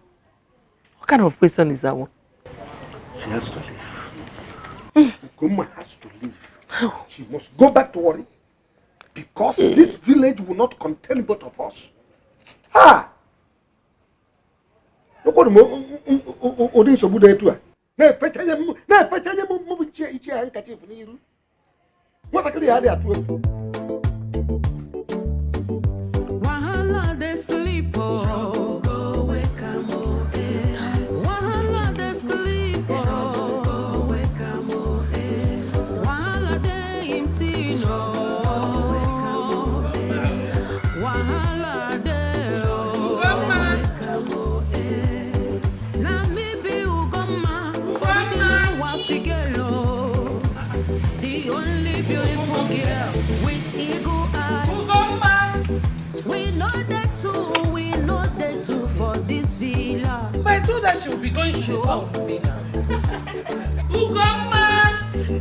What kind of question is that one? She has to leave. Ugomma has to leave. She must go back to Warri because this village will not contain both of us. Ha! Look at the mo-, ụdị nsogbu dị etu a. Na-efecha nye m, na-efecha nye m, m bụ ichie, ichie handkerchief n'iru. Nwatakịrị ya adịghị atụ egwu. Wahala dey sleep, oh. Wahala dey sleep, oh. Wahala dey him thing, oh. Wahala dey, oh. Na me be Ugomma, original Wafi girl, oh. The only beautiful girl with eagle eyes. We know the two, we know the two for this villa. But I told her she will be going to the town today now. Ugomma!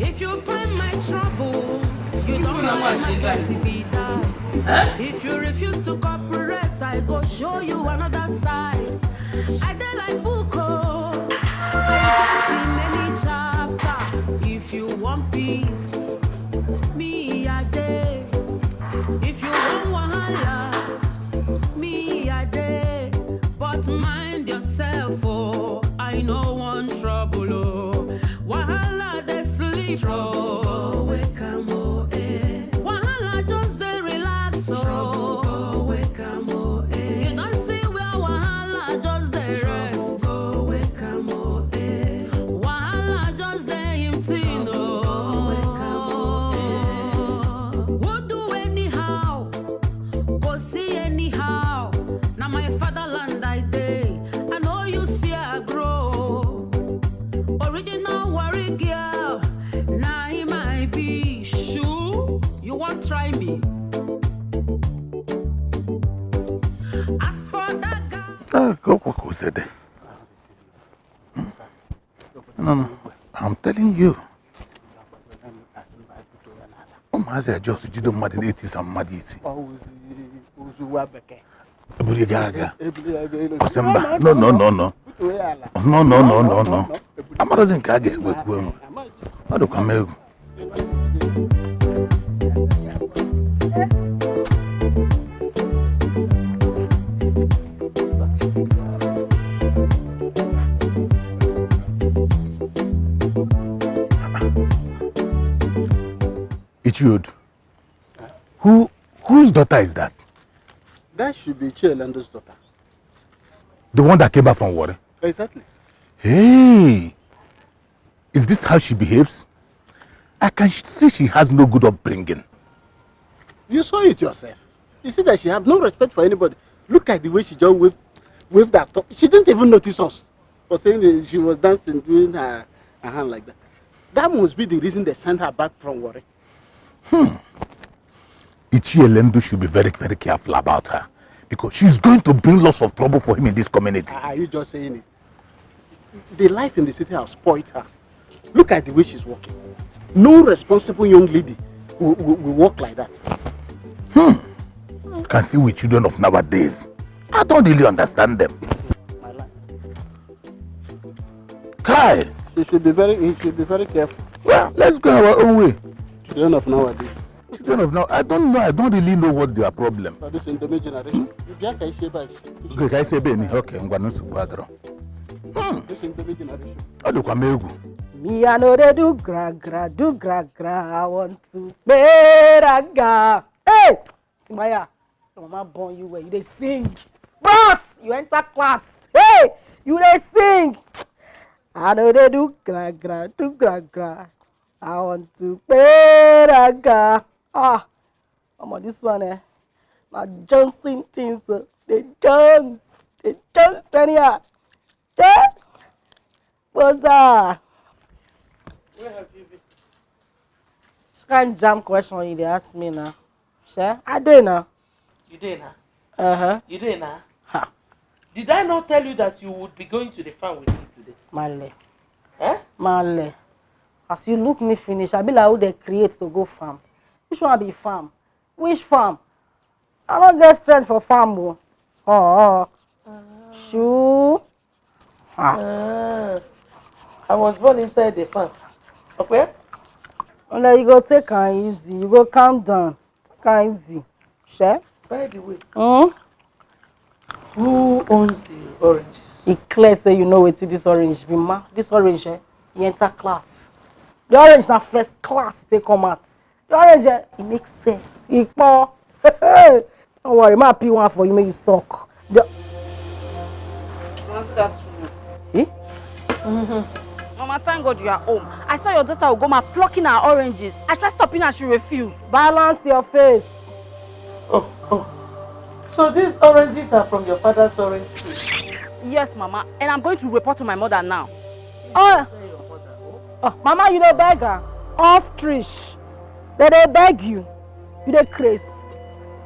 If you find my trouble, you don't know my kind be that. Huh? If you refuse to cooperate, I go show you another side. I dey like book, oh. I get many chapter. If you want peace, me I dey. If you want wahala, me I dey. But mind yourself, oh. I no want trouble, oh. Wahala dey sleep, oh. Trouble go wake am, oh, eh. Wahala just dey relax, oh. Trouble go wake am, oh, eh. You don see where wahala just dey rest. Trouble go wake am, oh, eh. Wahala just dey him thing, oh. Trouble go wake am, oh, eh. Who do anyhow? Go see anyhow. Na my fatherland I dey. I no use fear grow. Original Warri girl, na him I be. Shoo, you wan try me? As for that guy. Ah, go, go, go, Zede. Hmm? No, no. I'm telling you. Ụmụazị a just jide mmadụ na-etisa mmadụ isi. Ọ wụzi ozu nwa bekee. Eburu ya gaa aga. Eburu ya gaa ilo. Ọ sị mba. No, no, no, no. Butuo ya ala. No, no, no, no, no. Amarazi nke a ga-ekwe ekwe. Ọ dịkwa m egwu. Ichiodu, who, whose daughter is that? That should be Chielendo's daughter. The one that came back from Warri. Exactly. Hey, is this how she behaves? I can see she has no good upbringing. You saw it yourself. You see that she have no respect for anybody. Look at the way she just waved, waved that top. She didn't even notice us for saying that she was dancing, doing her, her hand like that. That must be the reason they sent her back from Warri. Ichie Lendu should be very, very careful about her because she's going to bring lots of trouble for him in this community. Are you just saying it? The life in the city has spoiled her. Look at the way she's walking. No responsible young lady will, will, will walk like that. Can see with children of nowadays. I don't really understand them. My life. Kai, She should be very, he should be very careful. Well, let's go our own way. Children of nowadays. Children of now, I don't know. I don't really know what their problem. For this Indomie generation. You get Kai Sheba. Okay, ka anyị si ebe ni? Okay, ngwa nsogbu adịrọ. This Indomie generation. Ọ dịkwa m egwu. Me, I know they do gra gra, do gra gra. I want to pay that guy. Hey, Timaya, your mama born you well. You they sing, bros. You enter class. Hey, you they sing. I know they do gra gra, do gra gra. I want to pay that guy. Ah, I'm on this one, eh? Now Johnson things, uh, they Jones, they Jones anyhow. Yeah. What's up? Where have you been? Which kind jam question you dey ask me now? Sure, I dey now. You dey now? Uh huh. You dey now? Ha. Did I not tell you that you would be going to the farm with me today? Male, Eh? male. As you look me finish, I be like who they create to go farm. Which one be farm? Which farm? I don't get strength for farm, oh. Oh, oh. Shoo. Ah, I was born inside the farm. Okay? And then you go take am easy. You go calm down. Take am easy. Sure. By the way, Mm? Who owns the oranges? E clear say you know wetin this orange be, ma. This orange, eh, e enter class. The orange na first class e take come out. The orange, eh, e make sense. E pon. Don't worry, ma peel one for you, make you suck. The... Good afternoon. Eh? Mama, thank God you are home. I saw your daughter Ugoma plucking her oranges. I tried stopping her, she refused. Balance your face. Oh, oh. So these oranges are from your father's orange tree? Yes, Mama, and I'm going to report to my mother now. Oh, oh, mama, you dey beg her. Ostrich. They dey beg you. You dey craze.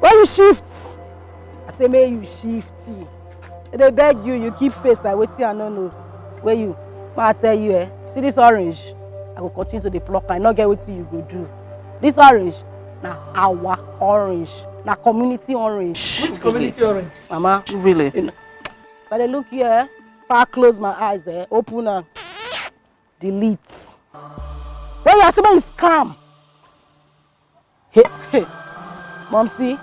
When you shift, I say make you shift. They dey beg you. You keep face like wetin I no know. Where you? Ma, I tell you, eh. See this orange? I go continue to dey pluck am. I no get wetin you go do. This orange na our orange. Na community orange. Which community orange? Mama, Really? If I dey look here, if I close my eyes, eh, open am, delete. When you see me, you scam. Hey, hey. Mom, see,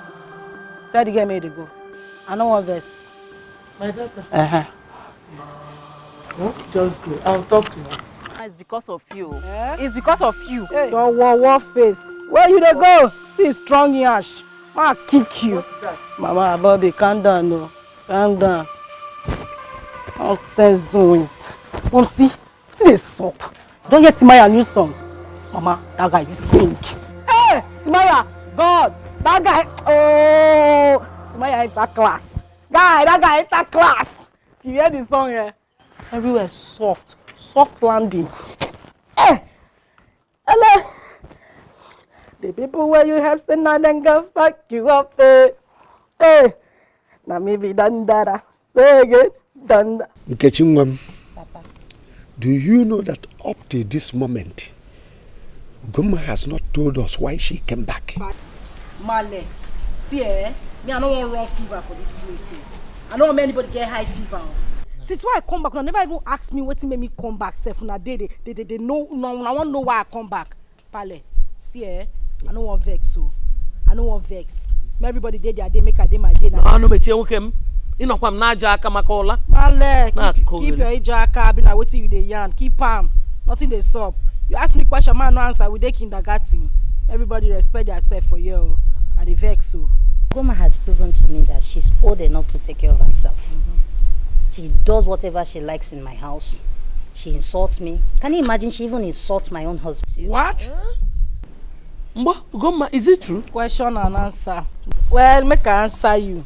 tell the girl make they go. I no wan vex. My daughter. Uh-huh. Oh, just go. I'll talk to her. It's because of you. Eh? It's because of you. Your war war face. Where you dey go? See strong yash. Ma kick you. Mama, Bobby, calm down, no. Calm down. Nonsense doings. Mom, see, see dey sup. You don hear Timaya new song? Mama, that guy dey sing. Hey, Timaya, God, that guy, oh, Timaya enter class. Guy, that guy enter class. If you hear the song, eh? Everywhere soft, soft landing. Eh, hello. The people where you help say na dem go fuck you up, eh. Eh, na me be Dandara. Say again, Danda. Nkechi nwa m, do you know that up to this moment, Ugoma has not told us why she came back? Male, see, eh, me, I no wan run fever for this place, so I no wan make anybody get high fever. Oh. Since why I come back, una never even ask me wetin make me come back sef. Una dey dey dey dey dey know, una, una wan know why I come back. Pale, see, eh, I no wan vex, so I no wan vex. Make everybody dey their day, make I dey my day. Na Ọnụ mechie nwoke m. Ịnọkwa m n'aja aka maka ụla. Male, Na keep, call keep it. Your age aka, abi na wetin you dey yarn. Keep am. Nothing dey sup. You ask me question, man no answer. We dey kindergarten. Everybody respect yourself for here. Oh. I dey vex, so Goma has proven to me that she's old enough to take care of herself. She does whatever she likes in my house. She insults me. Can you imagine? She even insults my own husband. What? Mbo, Goma, is it true? Question and answer. Well, make I answer you.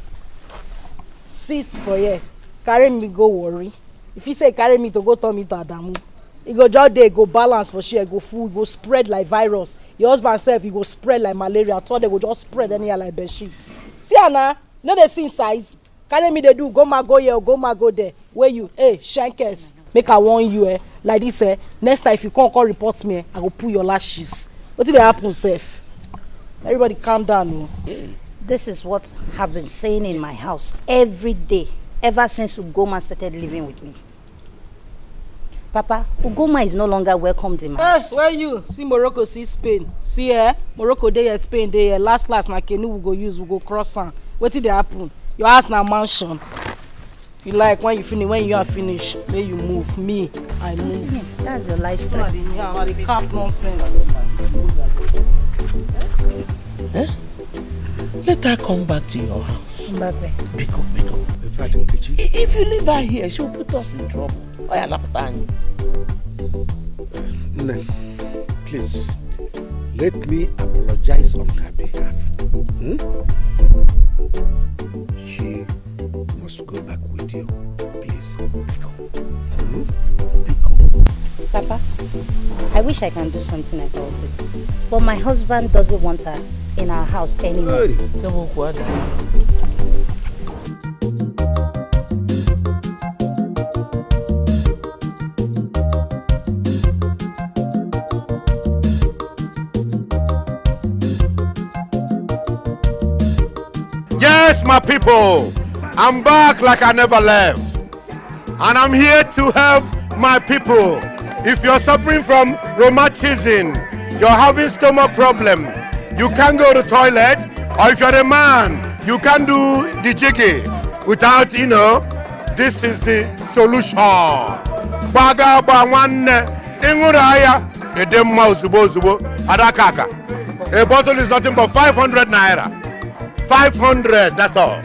Sis for here, carry me go worry. If he say carry me to go turn me to Adamu, e go just dey go balance for share, go full, go spread like virus. Your husband sef, e go spread like malaria. All they go just spread anyhow like bed sheet. See am na, no dey see him size. Carry me dey do go ma go here, go ma go there. Wey you, hey, shankers, make I warn you, eh, like this, eh, next time if you come come report me, eh, I go pull your lashes. Wetin dey happen sef? Everybody calm down o. This is what I've been saying in my house every day ever since Ugoma started living with me. Papa, Ugoma is no longer welcomed in my Eh, house. Where you? See Morocco, see Spain. See, eh, Morocco dey here, Spain dey here. Last last na canoe we go use, we go cross am. Wetin dey happen? Your house na mansion. You like when you finish, when you are finished, make you move. Me, I move. That's your lifestyle. I dey cap nonsense. Let her come back to your house. Mbakwe. Biko, biko. In fact, Nkechi, I- If you leave her here, she will put us in trouble. Oya, lapụta anyị. Nne, please, let me apologize on her behalf. Hmm? She must go back with you, please. Biko. Hmm? Biko. Papa, I wish I can do something about it, but my husband doesn't want her in our house anymore. Hey. Kemokwu ada. Yes, my people, I'm back like I never left. And I'm here to help my people. If you're suffering from rheumatism, you're having stomach problem, you can't go to toilet, or if you're a man, you can't do the jiggy without, you know, this is the solution. Gbaga gba nwanne, ịṅụrụ ya, ịdị mma ozugbo ozugbo, adakaka. A bottle is nothing but five hundred naira. Five hundred, that's all.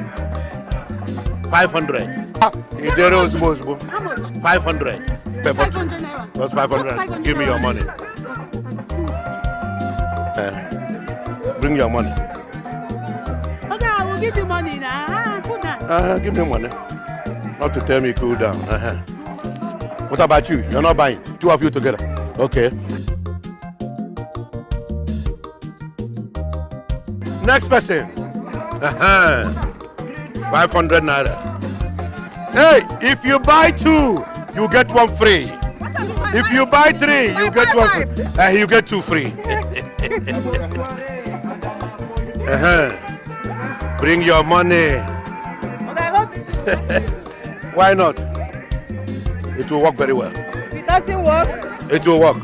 Five hundred. Ịdịrị ozugbo ozugbo. Five hundred. Per bottle. Just five hundred. Give me your money. Eh, bring your money. Okay, I will give you money now. Ah, put that. Uh, give me money. Not to tell me cool down. Uh-huh. What about you? You're not buying. Two of you together. Okay. Next person. Uh-huh. Five hundred naira. Hey, if you buy two, you get one free. If you buy three, you get one free. Uh, you get two free. Uh-huh. Bring your money. Why not? It will work very well. If it doesn't work, It will work.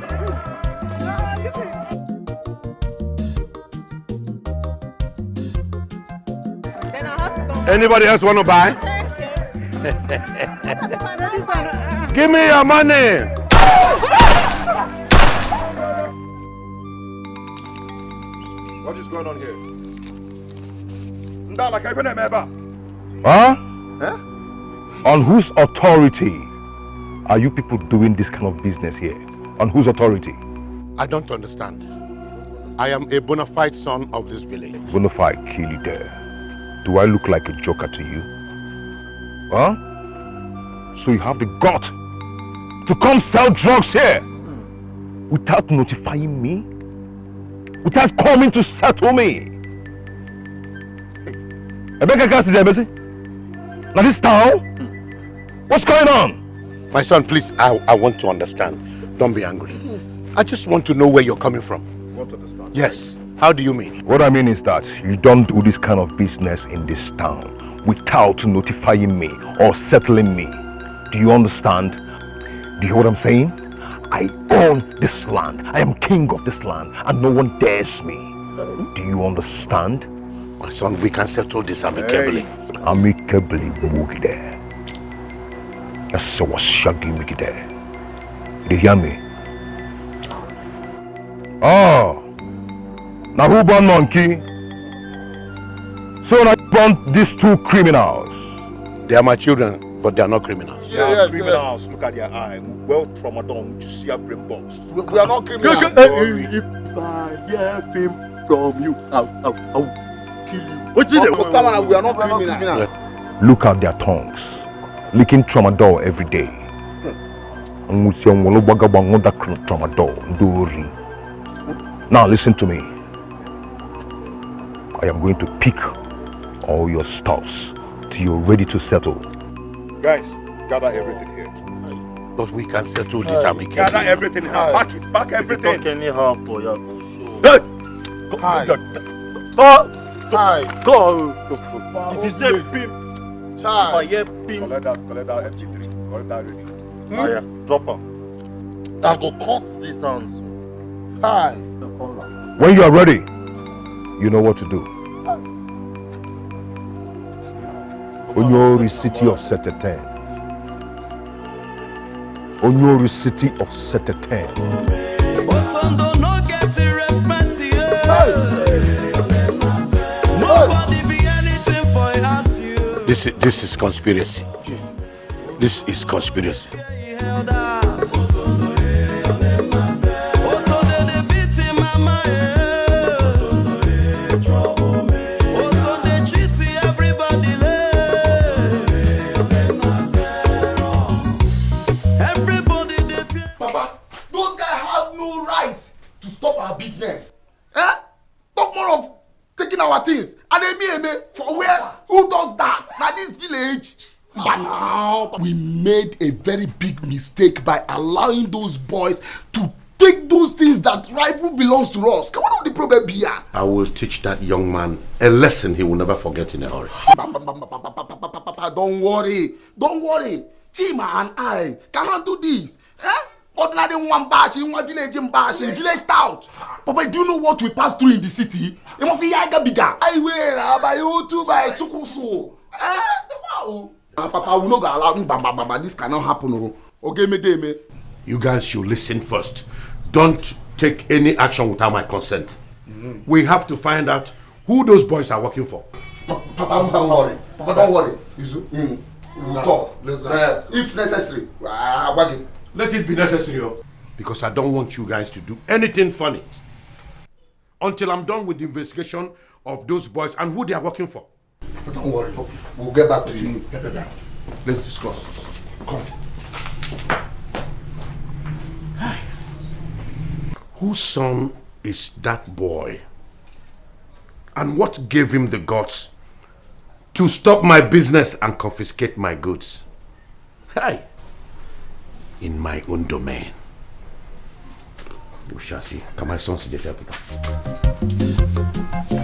then I have to come. Anybody else want to buy? Give me your money. What is going on here? Ndala, ka ife na-eme ebe a? Huh? Eh? On whose authority are you people doing this kind of business here? On whose authority? I don't understand. I am a bona fide son of this village. Bona fide kill you there. Do I look like a joker to you? Huh? So you have the gut to come sell drugs here without notifying me? Without coming to settle me? Ebeka kasi Emesi? Now this town? What's going on? My son, please, I, I want to understand. Don't be angry. I just want to know where you're coming from. Want to understand? Yes. How do you mean? What I mean is that you don't do this kind of business in this town without notifying me or settling me. Do you understand? Do you hear what I'm saying? I own this land. I am king of this land, and no one dares me. Do you understand? My son, we can settle this amicably. Amicably, Mugide. That's so what shaggy Mugide. You hear me? Oh, now who born monkey? Don't I burn these two criminals? They are my children, but they are not criminals. They are criminals. Look at their eye. Well, tramadol, you see your brain box. We, we are not criminals. If I hear film from you, I'll, I'll, I'll kill you. What's it? Ostamana, we are not criminals. Look at their tongues, licking tramadol every day. Nwụsịa nwụrụ gbagagba nwụda tramadol, ndị ori. Now listen to me. I am going to pick all your stuffs till you're ready to settle. Guys, gather everything here. But we can settle this amicably. Gather everything here. Pack it. Pack everything. Talk anyhow for your Hey! Hi. Talk. Hi. Talk. Wow, If you say okay. pim, if Hi. I hear pim, Collect that. Collect that M P three. Collect that radio. I drop am. I go cut these hands. Hi. When you are ready, you know what to do. Onyori, city of Seteten. Onyori, city of Seteten. Otondo no get the respect here. Nobody be anything for us you. This is, this is conspiracy. Yes. This is conspiracy. Elders. Otonde dey beat him mama eh. Otonde cheat everybody le. Everybody dey fear. Papa, those guys have no right to stop our business. Eh? Talk more of taking our things. And eme eme for where? Who does that? Na this village. But now we made a very big mistake by allowing those boys to take those things that rightfully belongs to us. What the problem be here? I will teach that young man a lesson he will never forget in a hurry. Papa, don't worry. Don't worry. Chima and I can handle this. Eh? Ordinary one bash in one village in bash in village stout. Papa, do you know what we pass through in the city? It must be Yaiga bigger. I wear by you two by Sukusu. Eh? Wow. Ah, Papa, we no go allow bam, bam, bam, bam. This cannot happen. Oh. Okay, me day me. You guys should listen first. Don't take any action without my consent. We have to find out who those boys are working for. Pa- Papa, don't worry. Papa, don't worry. It's, mm, we'll talk. Let's go. If necessary, ah, wag it. Let it be necessary, oh, because I don't want you guys to do anything funny until I'm done with the investigation of those boys and who they are working for. But don't worry. We'll get back to you. Let's discuss. Come. Whose son is that boy? And what gave him the guts to stop my business and confiscate my goods? Hi. In my own domain. We shall see. Can my son see the therapy?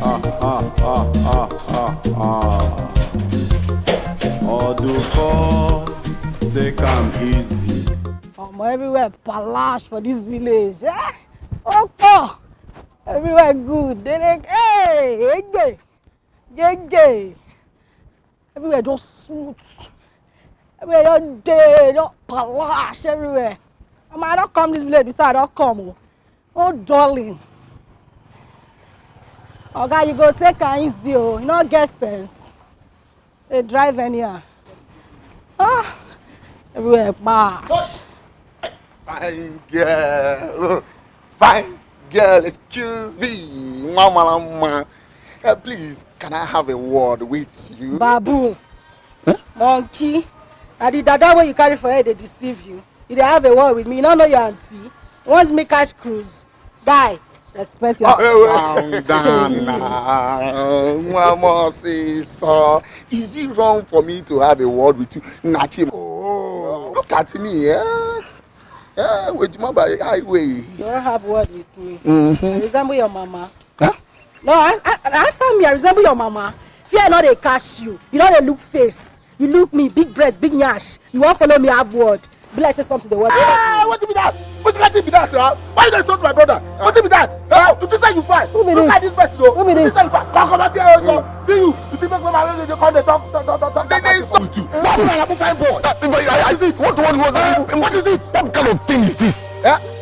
Ah, ah, ah, ah, ah, ah. Oduko, take am easy. Omo, everywhere palash for this village. Eh? Opo! Everywhere good. They dey, hey, gege, gege. Everywhere just smooth. Everywhere just dey, just palash everywhere. Omo, I don come this village, beside I don come. Oh. Oh, darling. Oga, you go take am easy, oh. You no get sense. They drive anyhow. Ah, everywhere bash. Fine girl. Fine girl, excuse me. Mama, mama. Uh, please, can I have a word with you? Babu. Monkey. Na the dada wey you carry for head dey deceive you. You dey have a word with me. You no know your auntie. You want me catch cruise? Guy, respect yourself. Calm down now. Mama, say so. Is it wrong for me to have a word with you? Nachi. Oh, look at me, eh? Eh, with my highway. You don't have word with me. Mm-hmm. I resemble your mama. Huh? No, I, I, answer me. I resemble your mama. Fear not dey catch you. You no dey look face. You look me, big breast, big nyash. You wan follow me have word. Be like say something dey work. Ah, what be that? What can be that? Huh? Why you dey insult my brother? What be that? Huh? You think say you fine? Who be Look this? At this person, though. Who be this? This person fine. Come, come out here, also. See you. You think make my brother dey come dey talk, talk, talk, talk, talk. They dey insult you. What be that? Fine boy. That, but I, I see. What, what, what, what, what is it? What kind of thing is this? Yeah?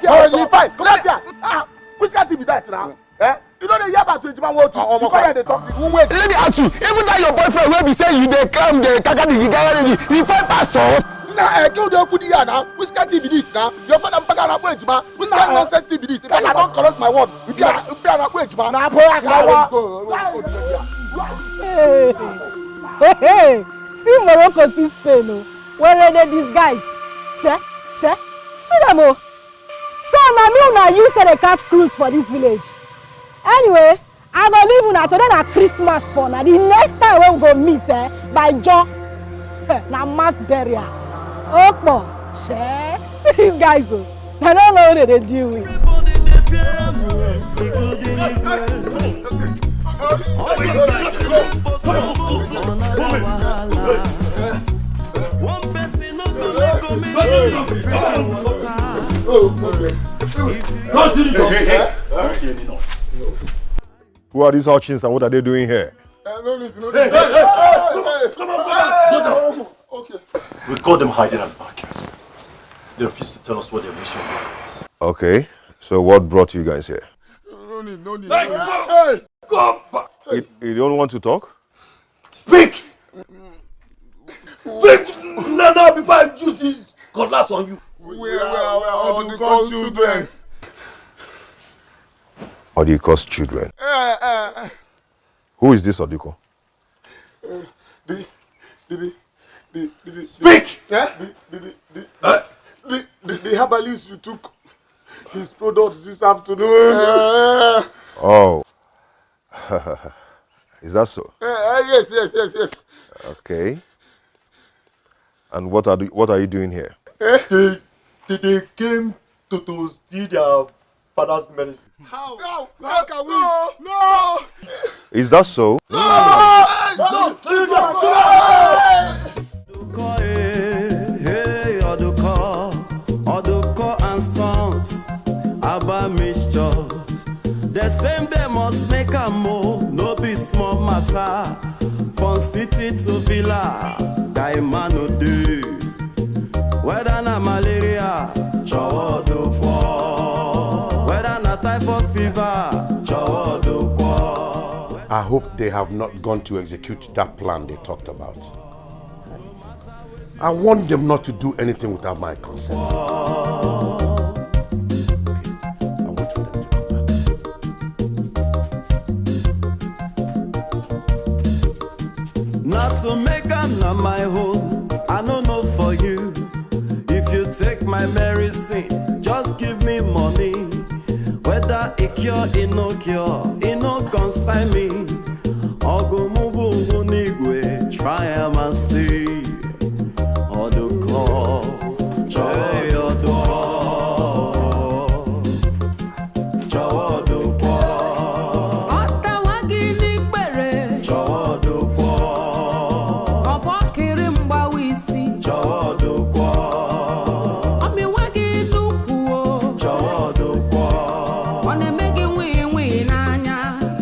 Comot here. Oh, you fine. Comot here. Ah, which kind thing be that now? Eh? You know the year about twenty-one world. Oh, oh, you come here dey talk. Let me ask you, even that your boyfriend wey be say you dey come, dey kaka the guy, he find pastor. Na, eh, kill the okudi here now. Which kind thing be this now? Your father mpaka na ejima. Which kind nonsense thing be this? If I don't correct my word, if you are, if you are na ejima. Na boy, I go. Hey, hey, hey. See Morocco, see Spain o. Where are they disguise? She, she. See them o. So na me una use take dey catch cruise for this village. Anyway, I go leave una today, na Christmas for una. The next time wey we go meet, eh, by John, na mass burial. Okpo, shey. These guys o, I no know who they dey deal with. Everybody dey fear am o, including Igwe. All these guys dey look for trouble, another wahala. One person no go let community drink water. Don't do the talk. Hey, hey, hey. Don't hear any noise. Who are these urchins and what are they doing here? Eh, no need, no need. Hey, hey, hey, come on, come on, come on. Go down. Okay. We caught them hiding at the backyard. They refuse to tell us what their mission is. Okay, so what brought you guys here? No need, no need. Hey, come on. Hey, come back. You, you don't want to talk? Speak! Speak now, now before I use this cutlass on you. We are, we are Oduko's children. Oduko's children? Eh, eh, eh. Who is this Oduko? Eh, the, the, the, the, the, the, speak! Eh? The, the, the, the, eh? The, the, the herbalist you took his product this afternoon. Eh. Oh. Is that so? Eh, eh, yes, yes, yes, yes. Okay. And what are the, what are you doing here? Eh? They, they, they came to, to steal their father's medicine. How? How? How can we? No! No! Is that so? No! No! No! No! No! Oduko, eh, hey, Oduko, Oduko and Sons, Aba Mixtures. The same they must make am o, no be small matter. From city to villa, guy man no dey. Whether na malaria, Chowo Oduko. Whether na typhoid fever, Chowo Oduko. I hope they have not gone to execute that plan they talked about. I warned them not to do anything without my consent. I'll wait for them to come back. Not to make am na my own, I no know for you. If you take my medicine, just give me money. Whether e cure, e no cure, e no concern me. Ogumubu Ngunigwe, try am and see. Oduko, Chowo Oduko, Chowo Oduko. Ọtawa gị n'ikpere. Chowo Oduko. Ọbọ kiri mgbawa isi. Chowo Oduko. Ọmịwa gị n'ukwu o. Chowo Oduko. Ọ na-eme gị nwii nwii n'anya.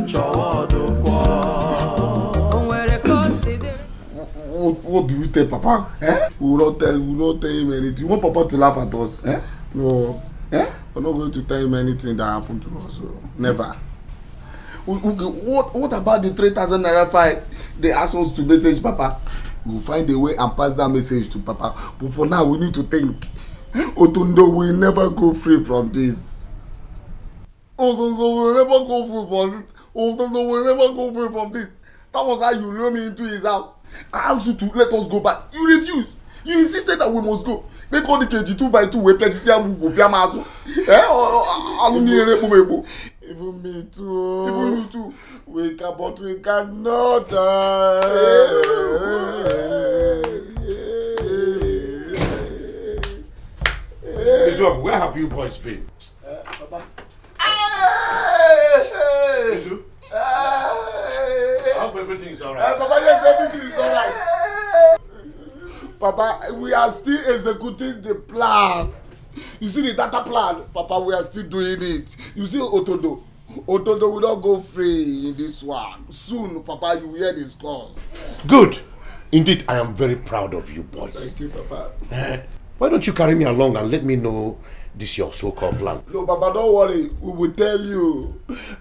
Chowo Oduko. O nwere ka o si dịrị. What, what do we tell Papa? Eh? We will not tell, we will not tell him anything. You want Papa to laugh at us? Eh? No. Eh? We're not going to tell him anything that happened to us. So never. Okay, what, what about the three thousand naira fine they asked us to message Papa? We'll find a way and pass that message to Papa. But for now, we need to think. Otundo will never go free from this. Otundo will never go free from this. Otundo will never go free from this. That was how you lure me into his house. I asked you to let us go back. You refused. You insisted that we must go. Make all the K G two by two wey pledge say we go be amazu. Eh? Alumi ere po mepo. Even me too. Even you too. We can, but we cannot. Uh, Izuogu, where have you boys been? Uh, Papa. Hey, hey. Izu? Hey. I hope everything is alright. Uh, Papa, yes, everything is alright. Papa, we are still executing the plan. You see the data plan? Papa, we are still doing it. You see Otondo? Otondo will not go free in this one. Soon, Papa, you hear the scores. Good. Indeed, I am very proud of you boys. Thank you, Papa. Eh, why don't you carry me along and let me know this your so-called plan? No, Papa, don't worry. We will tell you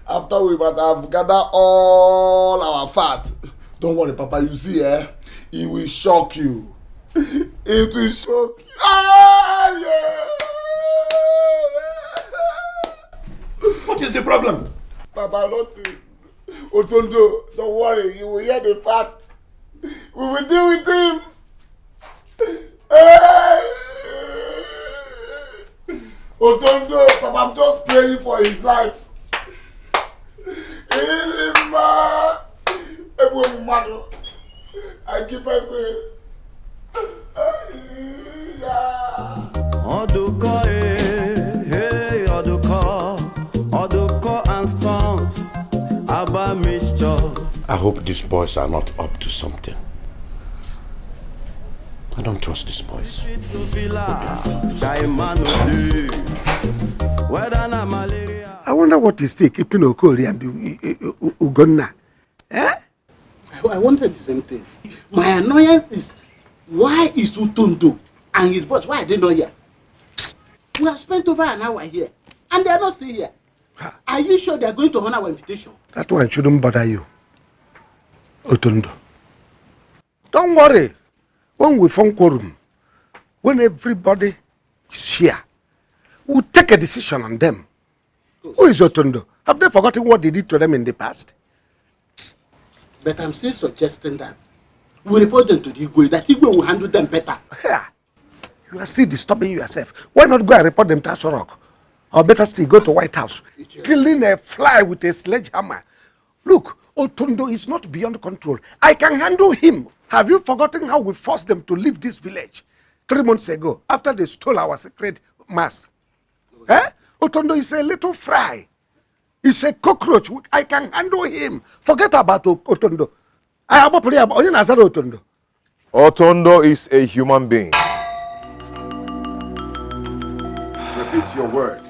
after we might have gathered all our fat. Don't worry, Papa. You see, eh? It will shock you. It will shock you. Ah, yeah. What is the problem? Papa, nothing. Otondo, don't worry. You will hear the fact. We will deal with him. Eh. Otondo, Papa, I'm just praying for his life. Ilima, Ebu Mmadụ, I keep saying, yeah. Oduko, eh, hey, Oduko, Oduko and Sons, Abba Mixture. I hope these boys are not up to something. I don't trust these boys. Whether na malaria. I wonder what is still keeping Okori and U-, U-, U-, Ugonna. Eh? I, I wonder the same thing. My annoyance is, why is Otondo and his boss, why are they not here? We have spent over an hour here, and they are not still here. Ha. Are you sure they are going to honor our invitation? That one shouldn't bother you, Otondo. Don't worry. When we form quorum, when everybody is here, we'll take a decision on them. Who is Otondo? Have they forgotten what they did to them in the past? But I'm still suggesting that we report them to the Igwe, that Igwe will handle them better. Yeah. You are still disturbing yourself. Why not go and report them to Aso Rock? Or better still, go to White House. Killing a fly with a sledgehammer. Look, Otondo is not beyond control. I can handle him. Have you forgotten how we forced them to leave this village three months ago after they stole our sacred mask? Eh? Otondo is a little fry. He's a cockroach. I can handle him. Forget about O-, Otondo. I am onye na-azara Otondo. Otondo is a human being. Repeat your word.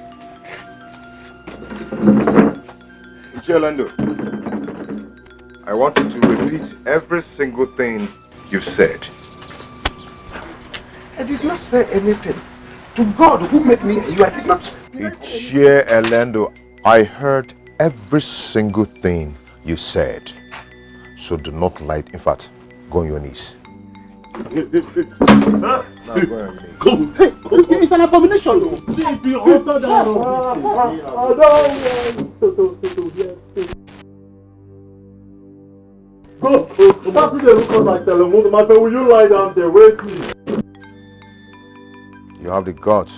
Ichie Elendo, I want you to repeat every single thing you said. I did not say anything. To God who made me, you, I did not. Ichie Elendo, I heard every single thing you said. So do not lie. In fact, go on your knees. Go. Hey, go. It's an abomination. See, be hotter than rubbish. I don't want to, to, to hear. Go. Stop to dey look at my telemundo. My friend, will you lie down there? Wait, please. You have the guts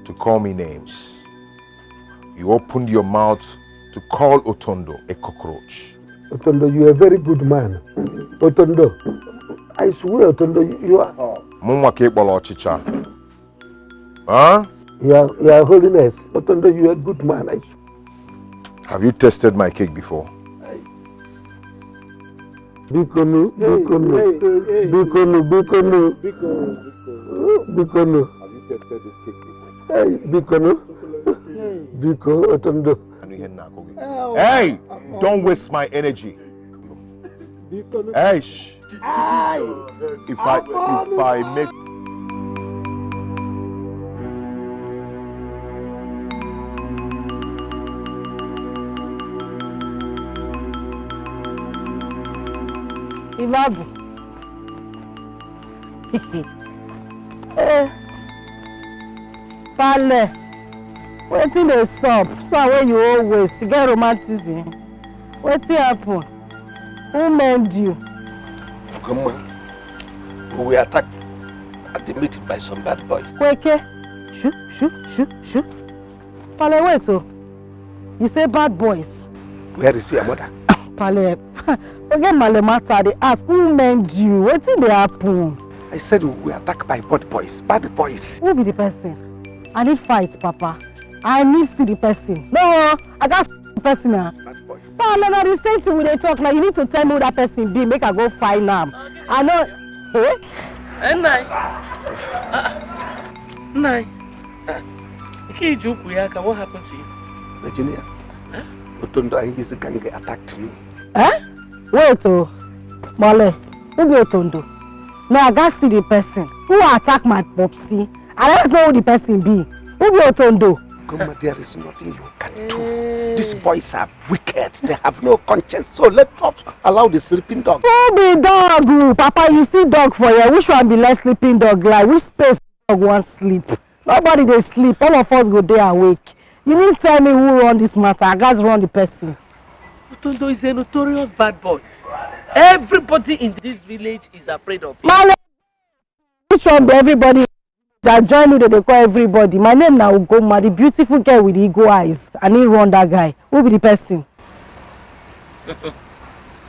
to call me names. You opened your mouth to call Otondo a cockroach. Otondo, you are a very good man. Otondo, I swear, Otondo, you, you are. Mụnwa ka ị kpọrọ ọchịcha. Huh? Your, Your Holiness, Otondo, you are a good man. I... Have you tasted my cake before? Bikonu, bikonu, bikonu, bikonu. Bikonu, bikonu. Have you tested this cake before? Hey, bikonu. Biko, Otondo. Anụ ihe m na-akụ gị. Hey, don't waste my energy. Bikonu. Hey, shh. If I, if I make... Ibabu. Eh, Pale, wetin dey sup? So wey you always get romanticism. Wetin happen? Who mend you? Ugonma, we were attacked at the meeting by some bad boys. Kweke, shoo, shoo, shoo, shoo. Pale, wait o. You say bad boys. Where is your mother? Pale, forget Male matter. They ask who mend you. Wetin dey happen? I said we were attacked by bad boys. Bad boys. Who be the person? I need fight, Papa. I need see the person. No, I got the person now. Bad boys. Pa, no, no, the same thing we dey talk now. You need to tell me who that person be. Make I go find am. I know. Eh? Eh, Nai. Ah, Nai. Kiji Ukuyaka, what happened to you? Virginia, Otondo and his gang attacked me. Eh? Wait, oh. Mole, who be Otondo? No, I got see the person. Who attack my popsy? I don't know who the person be. Who be Otondo? Come, there is nothing you can do. These boys are wicked. They have no conscience. So let us allow the sleeping dog. Who be dog? Oh? Papa, you see dog for here. Which one be less sleeping dog? Like, which space dog wan sleep? Nobody dey sleep. All of us go dey awake. You need tell me who run this matter. I gats run the person. Otondo is a notorious bad boy. Everybody in this village is afraid of him. Male, which one be everybody? That join who dey dey call everybody. My name na Ugoma, the beautiful girl with the eagle eyes. I need run that guy. Who be the person?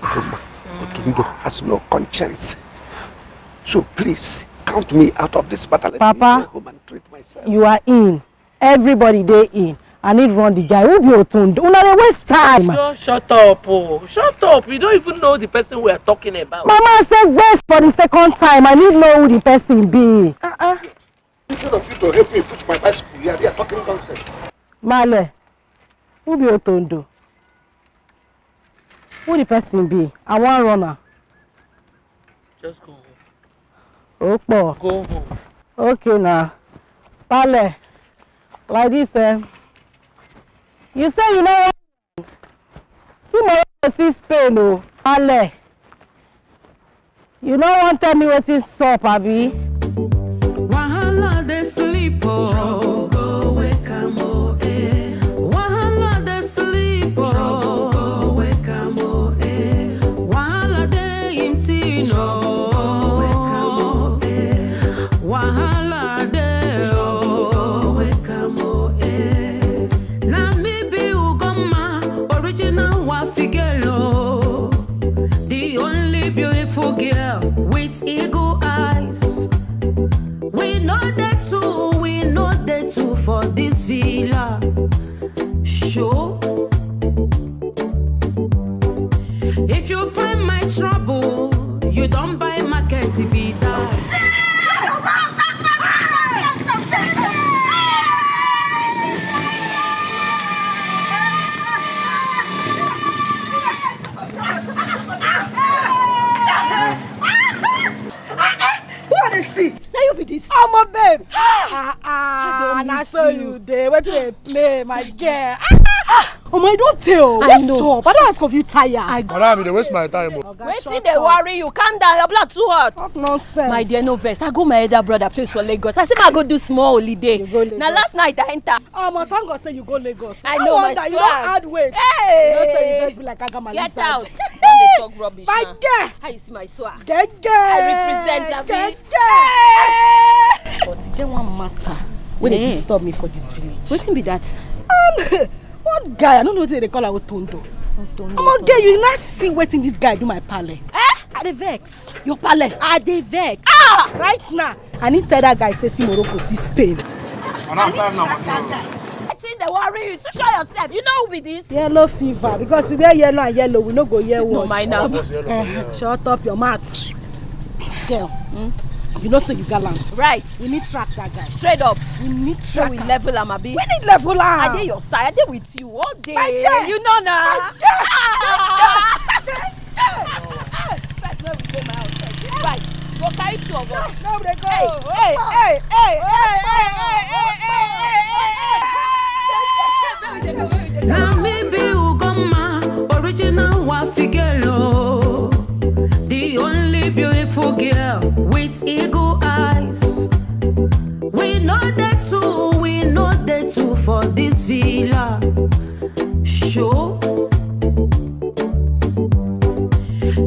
Otondo has no conscience. So please, count me out of this battle. Let me Papa, go home and treat myself. You are in. Everybody dey in. I need run the guy. Who be Otondo? Una dey waste time. Just shut up, oh. Shut up. You don't even know the person we are talking about. Mama say waste for the second time. I need know who the person be. Uh-uh. Instead of you to help me push my bicycle here, they are talking nonsense. Male, who be Otondo? Who the person be? I wan run am. Just go home. Opo. Go home. Okay now. Pale, like this, eh? You say you know what? See my see Spain, oh. Pale. You no wan tell me wetin sup, abi? Wahala dey sleep, oh. Trouble go wake am, oh, eh. Wahala dey sleep, oh. Trouble go wake am, oh, eh. Wahala dey him thing, oh. Wahala dey, oh. Na me be Ugoma, original Wafi girl, oh. The only beautiful girl with eagle eyes. We no dey two, we no dey two for this villa. Sure. If you find my trouble, you don buy market be that. Who I dey see? Na you be this. Omo babe. Ah, ah, na so you dey. Wetin dey play, my girl? Omo, I don tell. I know. What's up? I don ask of you tire. I Madam, you dey waste my time. Oh. Wetin dey worry you? Calm down. Your blood too hot. Talk nonsense. My dear, no vex. I go my elder brother place for Lagos. I say I go do small holiday. Na last night I enter. Omo, thank God say you go Lagos. I know, my wonder, you swag. Don add weight. Hey! You know say you first be like Agama. Get out. Don dey talk rubbish. My Now. Girl. How you see my swag? Gege. I represent, abi. Gege. But e get one matter wey dey disturb me for this village. Wetin be that? One guy, I no know wetin dem dey call am, Otondo. Omo, girl, you not see wetin this guy do my pale. Eh? I dey vex. Your pale? I dey vex. Ah! Right now, I need tell that guy say see Morocco, see Spain. Wetin dey worry you? You too sure yourself. You know who be this? Yellow fever, because we wear yellow and yellow, we no go hear what. No mind am. Eh, shut up your mouth. Girl, you know say you gallant. Right. We need track that guy. Straight up. We need So track we am. Level am, abi? We need level am. I dey your side. I dey with you all day. My girl. You know na. My girl. First, when we go my house, like, this bike go carry two of us. No, we dey go. Hey, hey, hey, hey, hey, hey, hey, hey, hey, hey, hey, hey. Na me be Ugoma, original Wafi girl, oh. The only beautiful girl with eagle eyes. We no dey two, we no dey two for this villa. Sure.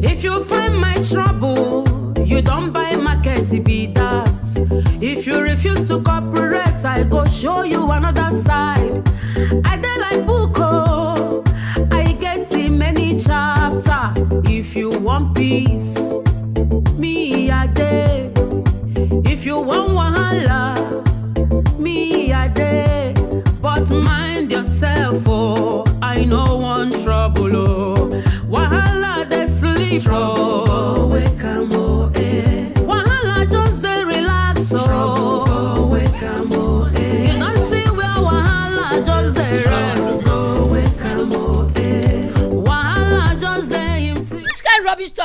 If you find my trouble, you don buy market be that. If you refuse to cooperate, I go show you another side. I dey like book, oh, I get in many chapter. If you want peace, me I dey.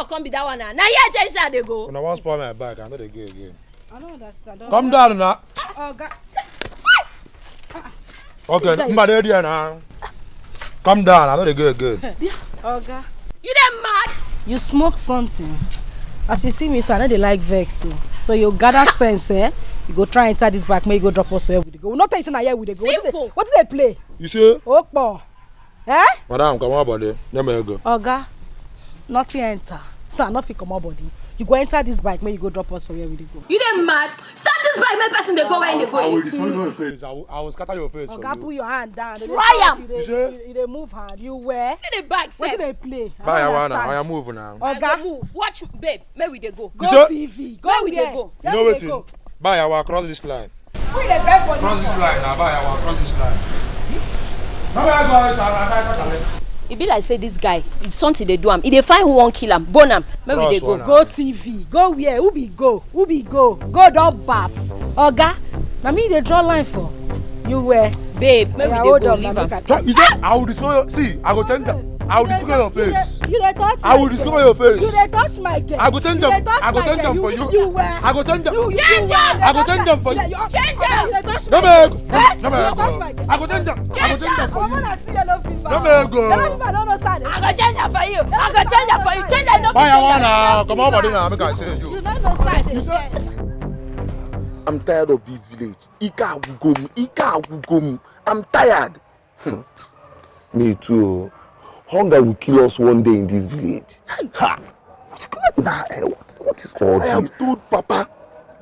Come be that one now. Now here tell you say I dey go. Una wan spoil my bike, I no dey go again. I don't understand. Come down now. Oga. Okay, mba dey there now. Come down, I no dey go again. Oga. You dey mad? You smoke something. As you see me, so I no dey like vex o. So you gather sense, eh? You go try enter this bike, make you go drop us where we dey go. We no tell you say na here we dey go. Wetin dey play? You say? Opo. Eh? Madam, come on, body. Let me go. Oga, nothing enter. So I no fit comot body. You go enter this bike, make you go drop us for where we dey go. You dey mad? Start this bike, make person dey go where he dey go. I will destroy your face. I will, I will scatter your face. Oga, put your hand down. Try am. You dey move hand. You where? See the bike sef. Wetin dey play? Buy I wan now. I move now. Oga, move. Watch, babe. Make we dey go. Go T V. Go where? You know wetin? Buy I wan cross this line. Cross this line na, buy I wan cross this line. No, no, no, no, no, no, no. E be like say this guy, something dey do am. E dey find who wan kill am. Bone am. Make we dey go. Go T V. Go where? Who be go? Who be go? Go don baff. Oga, na me dey draw line for. You where? Babe, make we dey go, leave am. You say I will destroy your, see, I go change am. I will disfigure your face. You dey touch. I will disfigure your face. You dey touch my girl. I go change them. I go change them for you. You where? I go change them. You, you, you where? I go change them for you. Change them. You dey touch my girl. No make. Eh? No make. You dey touch my girl. I go change them. I go change them for you. I wanna see yellow fever. No make go. Yellow fever don no sad. I go change them for you. I go change them for you. Change them. Buy I wan now. Come on, body now. Make I say you. You don no sad again. I'm tired of this village. Ike agwugo m. Ike agwugo m. I'm tired. Hmm. Me too. Hunger will kill us one day in this village. Ha! What, what is all this? I have told Papa.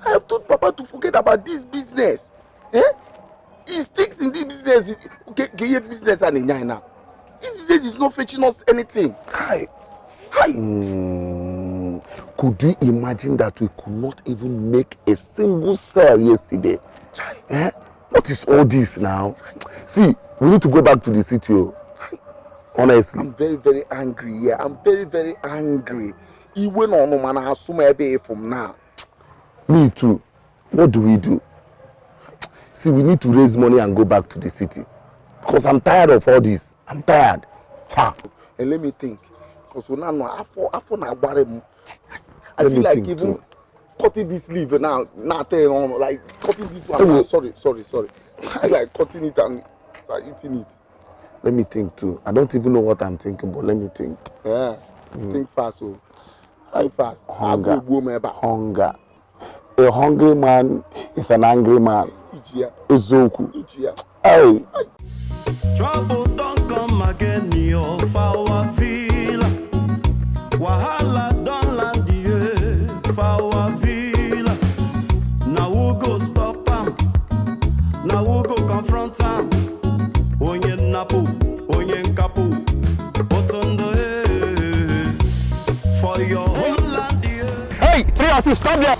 I have told Papa to forget about this business. Eh? He sticks in this business. Ke, ke business and now. This business is not fetching us anything. Hi. Hi. Mm, could you imagine that we could not even make a single sale yesterday? Chai. Eh? What is all this now? See, we need to go back to the city. Oh. Honestly. I'm very, very angry here. I'm very, very angry. Iwe no no man assume ebe from now. Me too. What do we do? See, we need to raise money and go back to the city. Because I'm tired of all this. I'm tired. Ha! And let me think. Because we now know afọ afọ na agbare mu. I feel like even cutting this leaf now, now tell you, like cutting this one. Now. Sorry, sorry, sorry. I feel like cutting it and like eating it. Let me think too. I don't even know what I'm thinking, but let me think. Yeah. Mm. Think fast, oh. Think fast. Hunger. Hunger. A hungry man is an angry man. Eziokwu. Hey. Trouble don come again, yo, for our villa. Wahala don land, yeah, for our villa. Now who go stop am? Now who go confront am? Onye nnapu, onye nkapu, otondo, eh, for your homeland, eh. Hey, three of you, stop there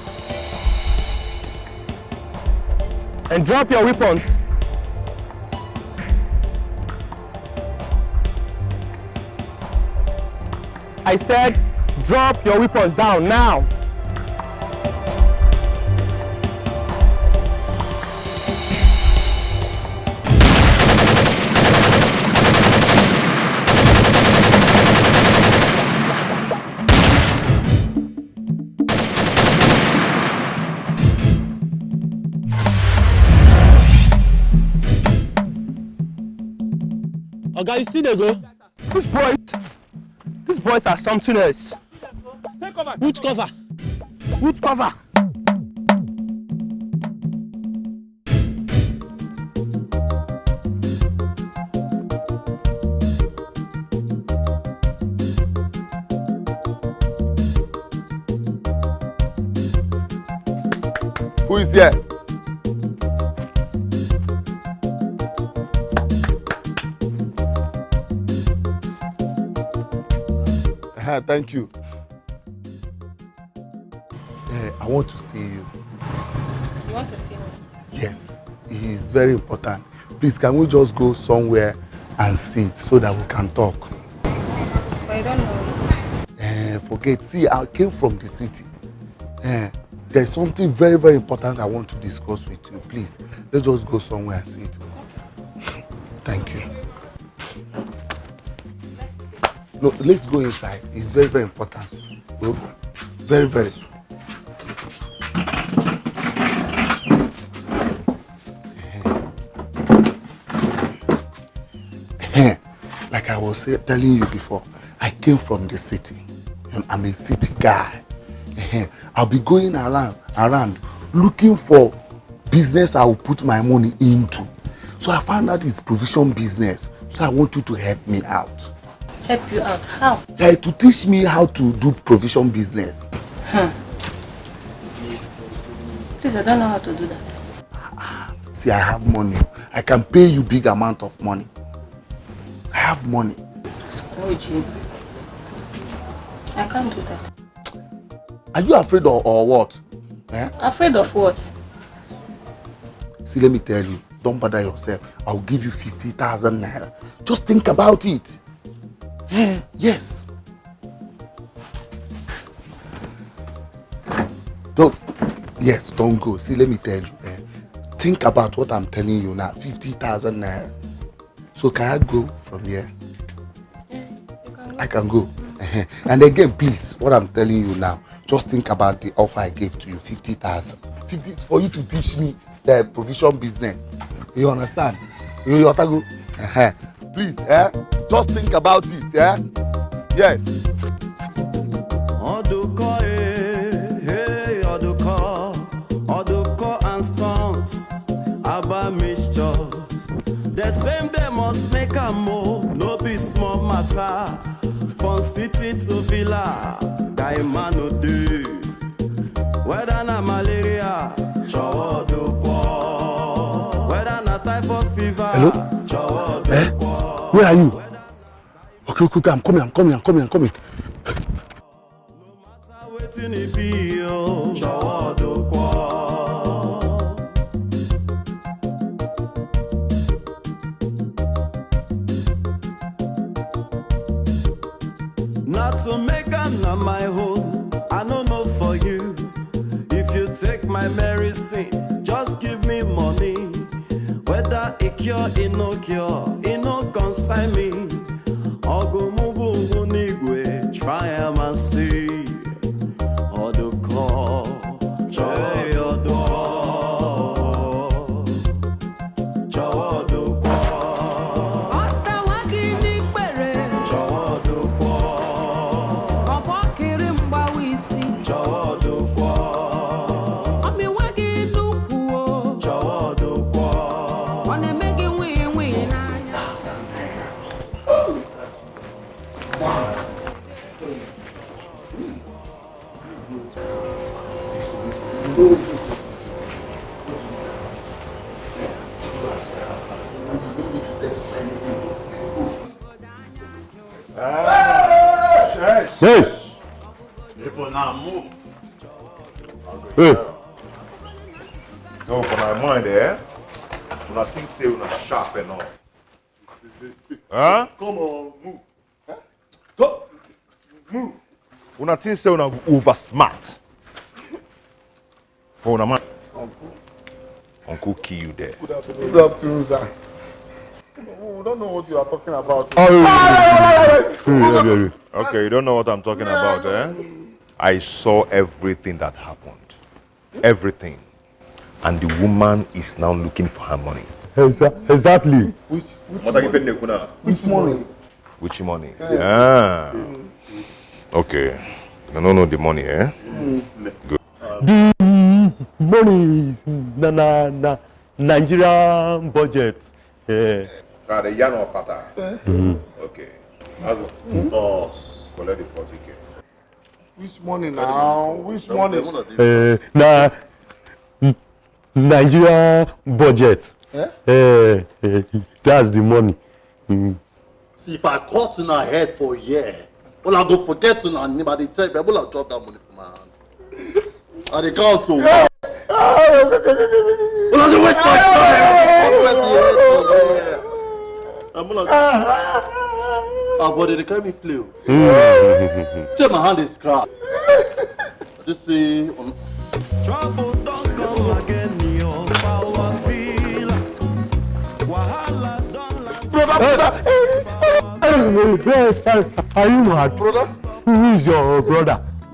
and drop your weapons. I said, drop your weapons down now. Oga, you still dey go? These boys, these boys are something else. Take cover. Put cover. Put cover. Who is here? Ah, thank you. Eh, I want to see you. You want to see me? Yes, it is very important. Please, can we just go somewhere and sit so that we can talk? But I don't know you. Eh, forget. See, I came from the city. Eh, there's something very, very important I want to discuss with you. Please, let's just go somewhere and sit. Thank you. No, let's go inside. It's very, very important. Oh, very, very. Like I was say- telling you before, I came from the city. And I'm a city guy. I'll be going around, around looking for business I will put my money into. So I found out it's provision business. So I want you to help me out. Help you out? How? Like to teach me how to do provision business. Please, I don't know how to do that. See, I have money. I can pay you big amount of money. I have money. No, Jim. I can't do that. Are you afraid of or what? Eh? Afraid of what? See, let me tell you, don't bother yourself. I'll give you fifty thousand naira. Just think about it. Eh, yes. Don't, yes, don't go. See, let me tell you. Eh, think about what I'm telling you now. Fifty thousand naira. So can I go from here? Yeah, you can go. I can go. And again, please, what I'm telling you now, just think about the offer I gave to you, fifty thousand. fifty is for you to teach me the provision business. You understand? You, you understand? Go. Please, eh? Just think about it, eh? Yes. Oduko, eh, hey, Oduko, Oduko and Sons, Abba Mixtures. The same they must make a move, no be small matter. From city to villa, Gaimano do. Whether na malaria, Chowo Oduko. Whether na typhoid fever, Hello? Chowo Eh? Oduko. Where are you? Okay, okay, okay, I'm coming, I'm coming, I'm coming, I'm coming. Wetin e be o, Chowo Oduko. Na to make am na my own, I no know for you. If you take my medicine, just give me money. Whether e cure, e no cure, e no concern me. Ogumubu Ngunigwe, try am and see. Oduko, Chowo Oduko, Chowo Oduko. Ọtawa gị n'ikpere. Chowo Oduko. Ọkpọ kiri mgbawa isi. Chowo Oduko. Ọmịwa gị n'ukwu o. Chowo Oduko. Ọ na-eme gị nwii nwii n'anya. Hey! People now move. Hey! No, for my mind, eh? Una think say una sharp enough. Huh? Come on, move. Huh? Go. Move. Una think say una over smart. For una mind. Uncle. Uncle kill you there. Good afternoon. Good afternoon, sir. We don't know what you are talking about. Oh, yeah, yeah, yeah, yeah. Okay, you don't know what I'm talking about, eh? I saw everything that happened. Everything. And the woman is now looking for her money. Exactly. Which, which money? Which money? Which money? Yeah. Ah. Okay. I don't know the money, eh? Good. The money is na na na Nigerian budget. Eh. Na the yarn of pata. Okay. I go. Boss, collect the forty K. Which money now? Which money? Eh, na Nigeria budget. Eh? Eh, eh, that's the money. Mm. See, if I cut una head for here, una go forget una name. I dey tell you, una drop that money for my hand. I dey count o. Una dey waste my time. Una dey waste your head for here. Ah, but they dey carry me play o. Say my hand is cracked. I just say, um, Trouble don come again, yo, power feel. Wahala don land. Brother, brother. Are you mad? Brother? Who is your brother?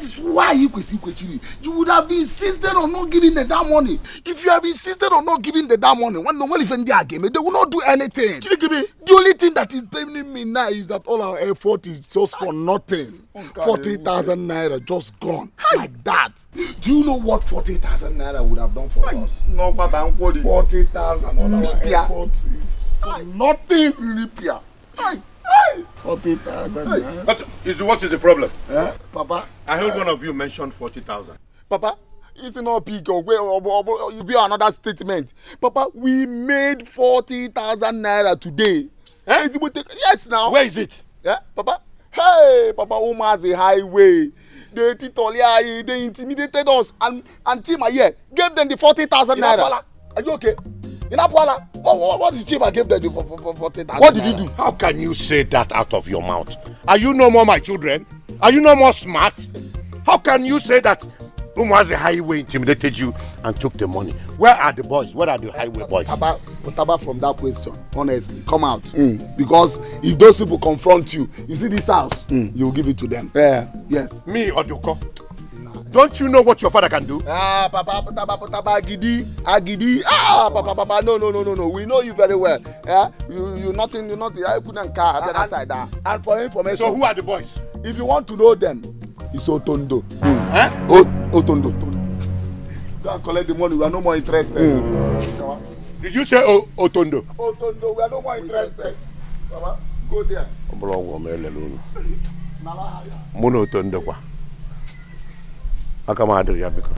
That is why you kwesịrị ikwechiri. You would have insisted on not giving them that money. If you have insisted on not giving them that money, when no money from their game, they will not do anything. Chirikibi, the only thing that is paining me now is that all our effort is just for nothing. Forty thousand naira just gone like that. Do you know what forty thousand naira would have done for us? Forty thousand, all our effort is for nothing. Forty thousand naira. But is what is the problem? Eh, Papa? I heard one of you mentioned forty thousand. Papa, it's not big. Oh, wait, oh, oh, oh, you be another statement. Papa, we made forty thousand naira today. Eh? Yes, now. Where is it? Yeah, Papa. Hey, Papa, Umazi Highway. They titoli, they intimidated us, and and Chima here gave them the forty thousand naira. Are you okay? In Apwala, what, what, what did Chima give them the for, for, for forty thousand? What did he do? How can you say that out of your mouth? Are you no more my children? Are you no more smart? How can you say that Umwazi Highway intimidated you and took the money? Where are the boys? Where are the highway boys? Taba, Taba, from that question, honestly, come out. Because if those people confront you, you see this house, you will give it to them. Yeah. Yes. Me, Oduko. Don't you know what your father can do? Ah, Papa, Papa, Papa, Agidi, Agidi. Ah, Papa, Papa, no, no, no, no, no. We know you very well. Yeah, you, you nothing, you nothing. I couldn't car the other side. Ah. And for information, so who are the boys? If you want to know them, it's Otondo. Eh? O-, Otondo. Go and collect the money. We are no more interested. Come on. Did you say o- Otondo? Otondo, we are no more interested. Baba, go there. Ọ bụrụ ọgwụ ọma elele unu. Mụ na Otondo kwa. Aka m adịrị ya, biko.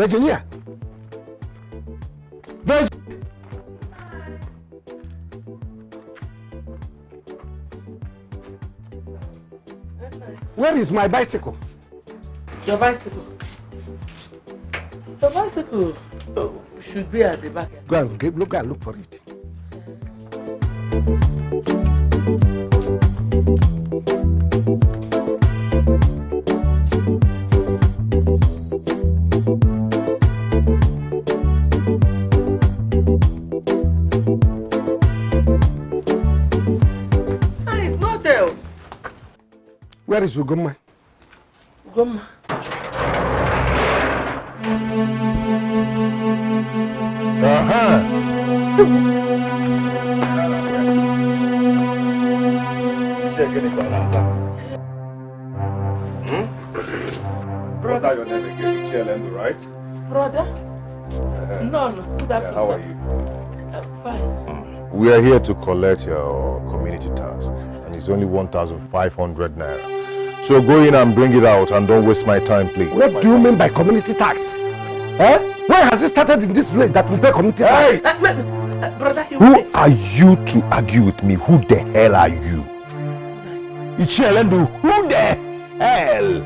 Virginia. Virg- Where is my bicycle? Your bicycle. Your bicycle uh, should be at the back. Go and get, look, go and look for it. Ah, it's not there. Where is Ugoma? Ugoma. Uh-huh. Hmm? What's that your name again? Chielendo, right? Brother? Uh, no, no, good afternoon. Yeah, how are you? I'm fine. We are here to collect your community tax, and it's only one thousand five hundred naira. So go in and bring it out, and don't waste my time, please. What do you mean by community tax? Eh? When has it started in this village that we pay community tax? Hey! Uh, uh, brother, who are you to argue with me? Who the hell are you? Ichie Elendu, who the hell?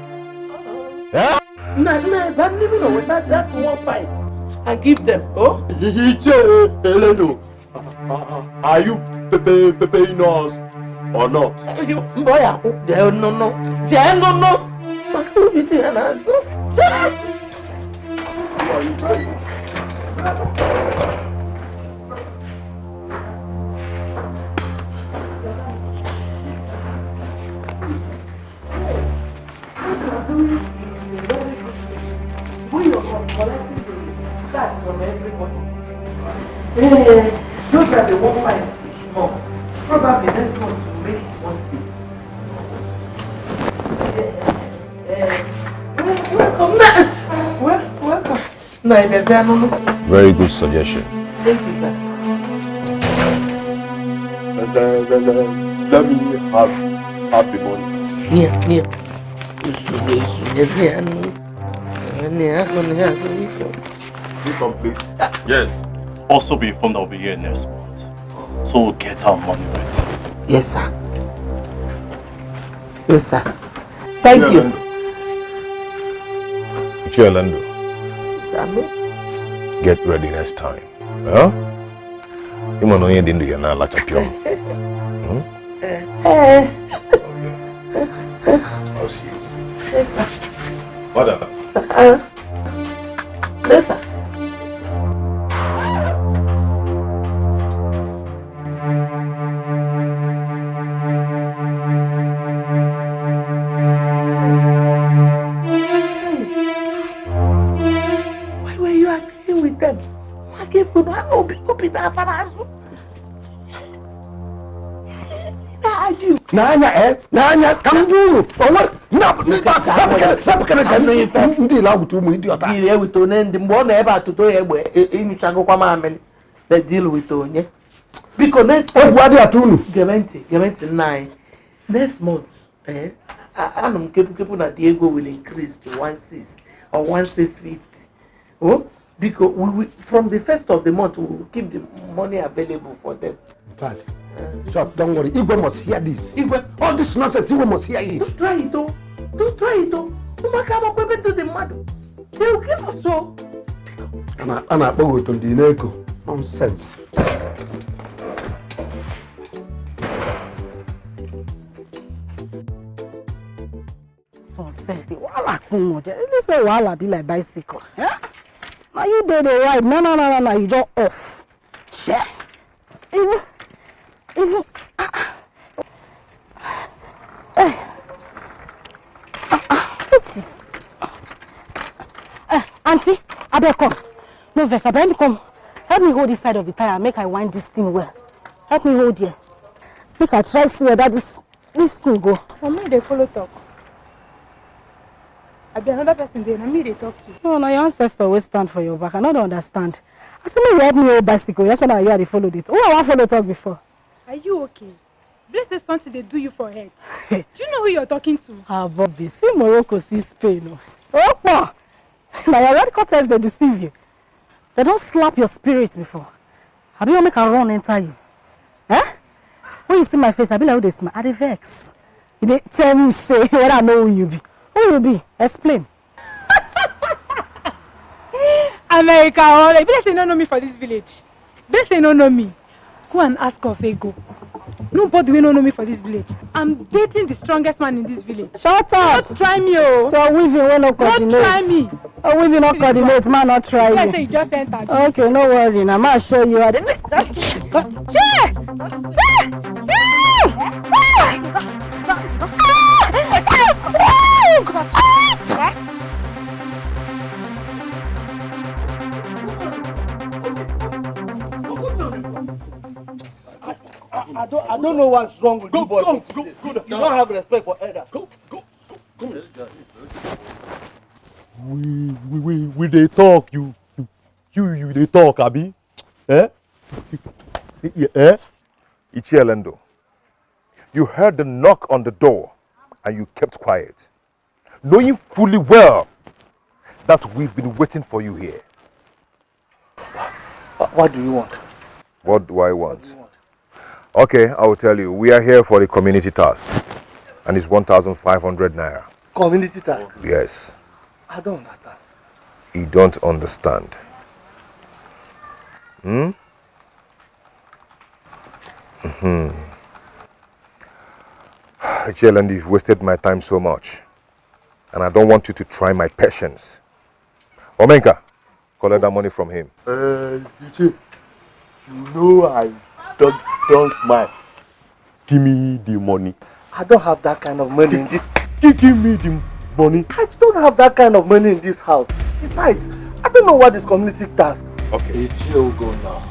Eh? No, no, but leave it with that, that one five. I give them. Oh? Ichie Elendu, are you paying us or not? Boy, no, no, no. Maka obi dị ya n'azụ. When you're collecting the tax from everybody, eh, those are the one five is small. Probably next month will make it one six. Eh, eh, eh, wel- welcome. Wel- welcome. No, if there's no, no. Very good suggestion. Thank you, sir. Let, let, let, let me have, have the money. Here, here. Usule, usule, here, no. Any, I can have it. You come, please. Yes. Also be informed I'll be here next month. So we'll get our money right. Yes, sir. Yes, sir. Thank you. Ichie Elendu. Sir, me? Get ready next time. Huh? Ị ma na onye dị ndụ ya na-alacha pịọm. Hmm? Eh. Okay. I'll see you. Yes, sir. What up? Sir, uh, yes, sir. Why were you agreeing with them? Why can't you not open, open that far as argue? N'anya, eh? N'anya, ka m jụọ unu. O nwere, na, na, na, na, na, na, na, ndị ile awụta ụmụ idiot a. Deal with onye ndị mgbe ọ nọ ebe a tụtụ ya egbe, e- enyochagokwa m amịrị. They deal with onye. Biko, next time. Egwu adị atụ unu. Gere ntị, gere ntị, nna anyị. Next month, eh, a- anụ m kepu kepu na the ego will increase to one six or one six fifty. Oh, because we, we from the first of the month, we will keep the money available for them. In fact, so don't worry. Igwe must hear this. Igwe, all this nonsense, Igwe must hear it. Don't try it, oh. Don't try it, oh. Ụmụaka agbakwa ebe ntụ dị mmadụ. They will kill us, so. A na- a na-akpọ gị otu ndị na-eko. Nonsense. Some sef, the wahala too much. You know say wahala be like bicycle. Eh? Now you dey dey ride, na na na na na, you just off. Share. Even, even, ah, ah. Eh. Ah, ah. What is? Eh, aunty, abeg come. No vex, abeg, help me come. Help me hold this side of the tire, make I wind this thing well. Help me hold here. Make I try see whether this This thing go. Na me dey follow talk. Abi another person dey, na me dey talk to. No, na your ancestor wey stand for your back. I no dey understand. I say make you help me hold bicycle. That's why na you I dey follow dey talk. Who I wan follow talk before? Are you okay? Bless say something dey do you for head. Do you know who you're talking to? Ah, Bobby, see Morocco, see Spain o. Opo! Na your red curtains dey deceive you. Dem don slap your spirit before. Abi you wan make I run enter you? Eh? When you see my face, I be like who dey smile. I dey vex. You dey tell me say whether I know who you be. Who you be? Explain. America, oh, e be like say you no know me for this village. Be like say you no know me. Go and ask of ego. Nobody wey no know me for this village. I'm dating the strongest man in this village. Shut up! Don't try me, oh. So weaving wey no coordinate. Don't try me. Oh, weaving no coordinate, man, not try you. Say you just entered. Okay, no worry. Now, man, show you how to. That's it. Che! Che! I, I don't, I don't know what's wrong with you, boy. Go, go, go, go. You don't have respect for elders. Go, go, go, go. We, we, we, we dey talk. You, you, you, you dey talk, abi? Eh? Eh? Ichielendo, you heard the knock on the door and you kept quiet, knowing fully well that we've been waiting for you here. What, what do you want? What do I want? What do you want? Okay, I will tell you. We are here for the community task, and it's one thousand five hundred naira. Community task? Yes. I don't understand. You don't understand. Hmm? Mm-hmm. Ichielendo, you've wasted my time so much, and I don't want you to try my patience. Omenka, collect that money from him. Uh, you see, you know I don't, don't smile. Give me the money. I don't have that kind of money in this. Give, give me the money. I don't have that kind of money in this house. Besides, I don't know what is community task. Okay. It's your go now.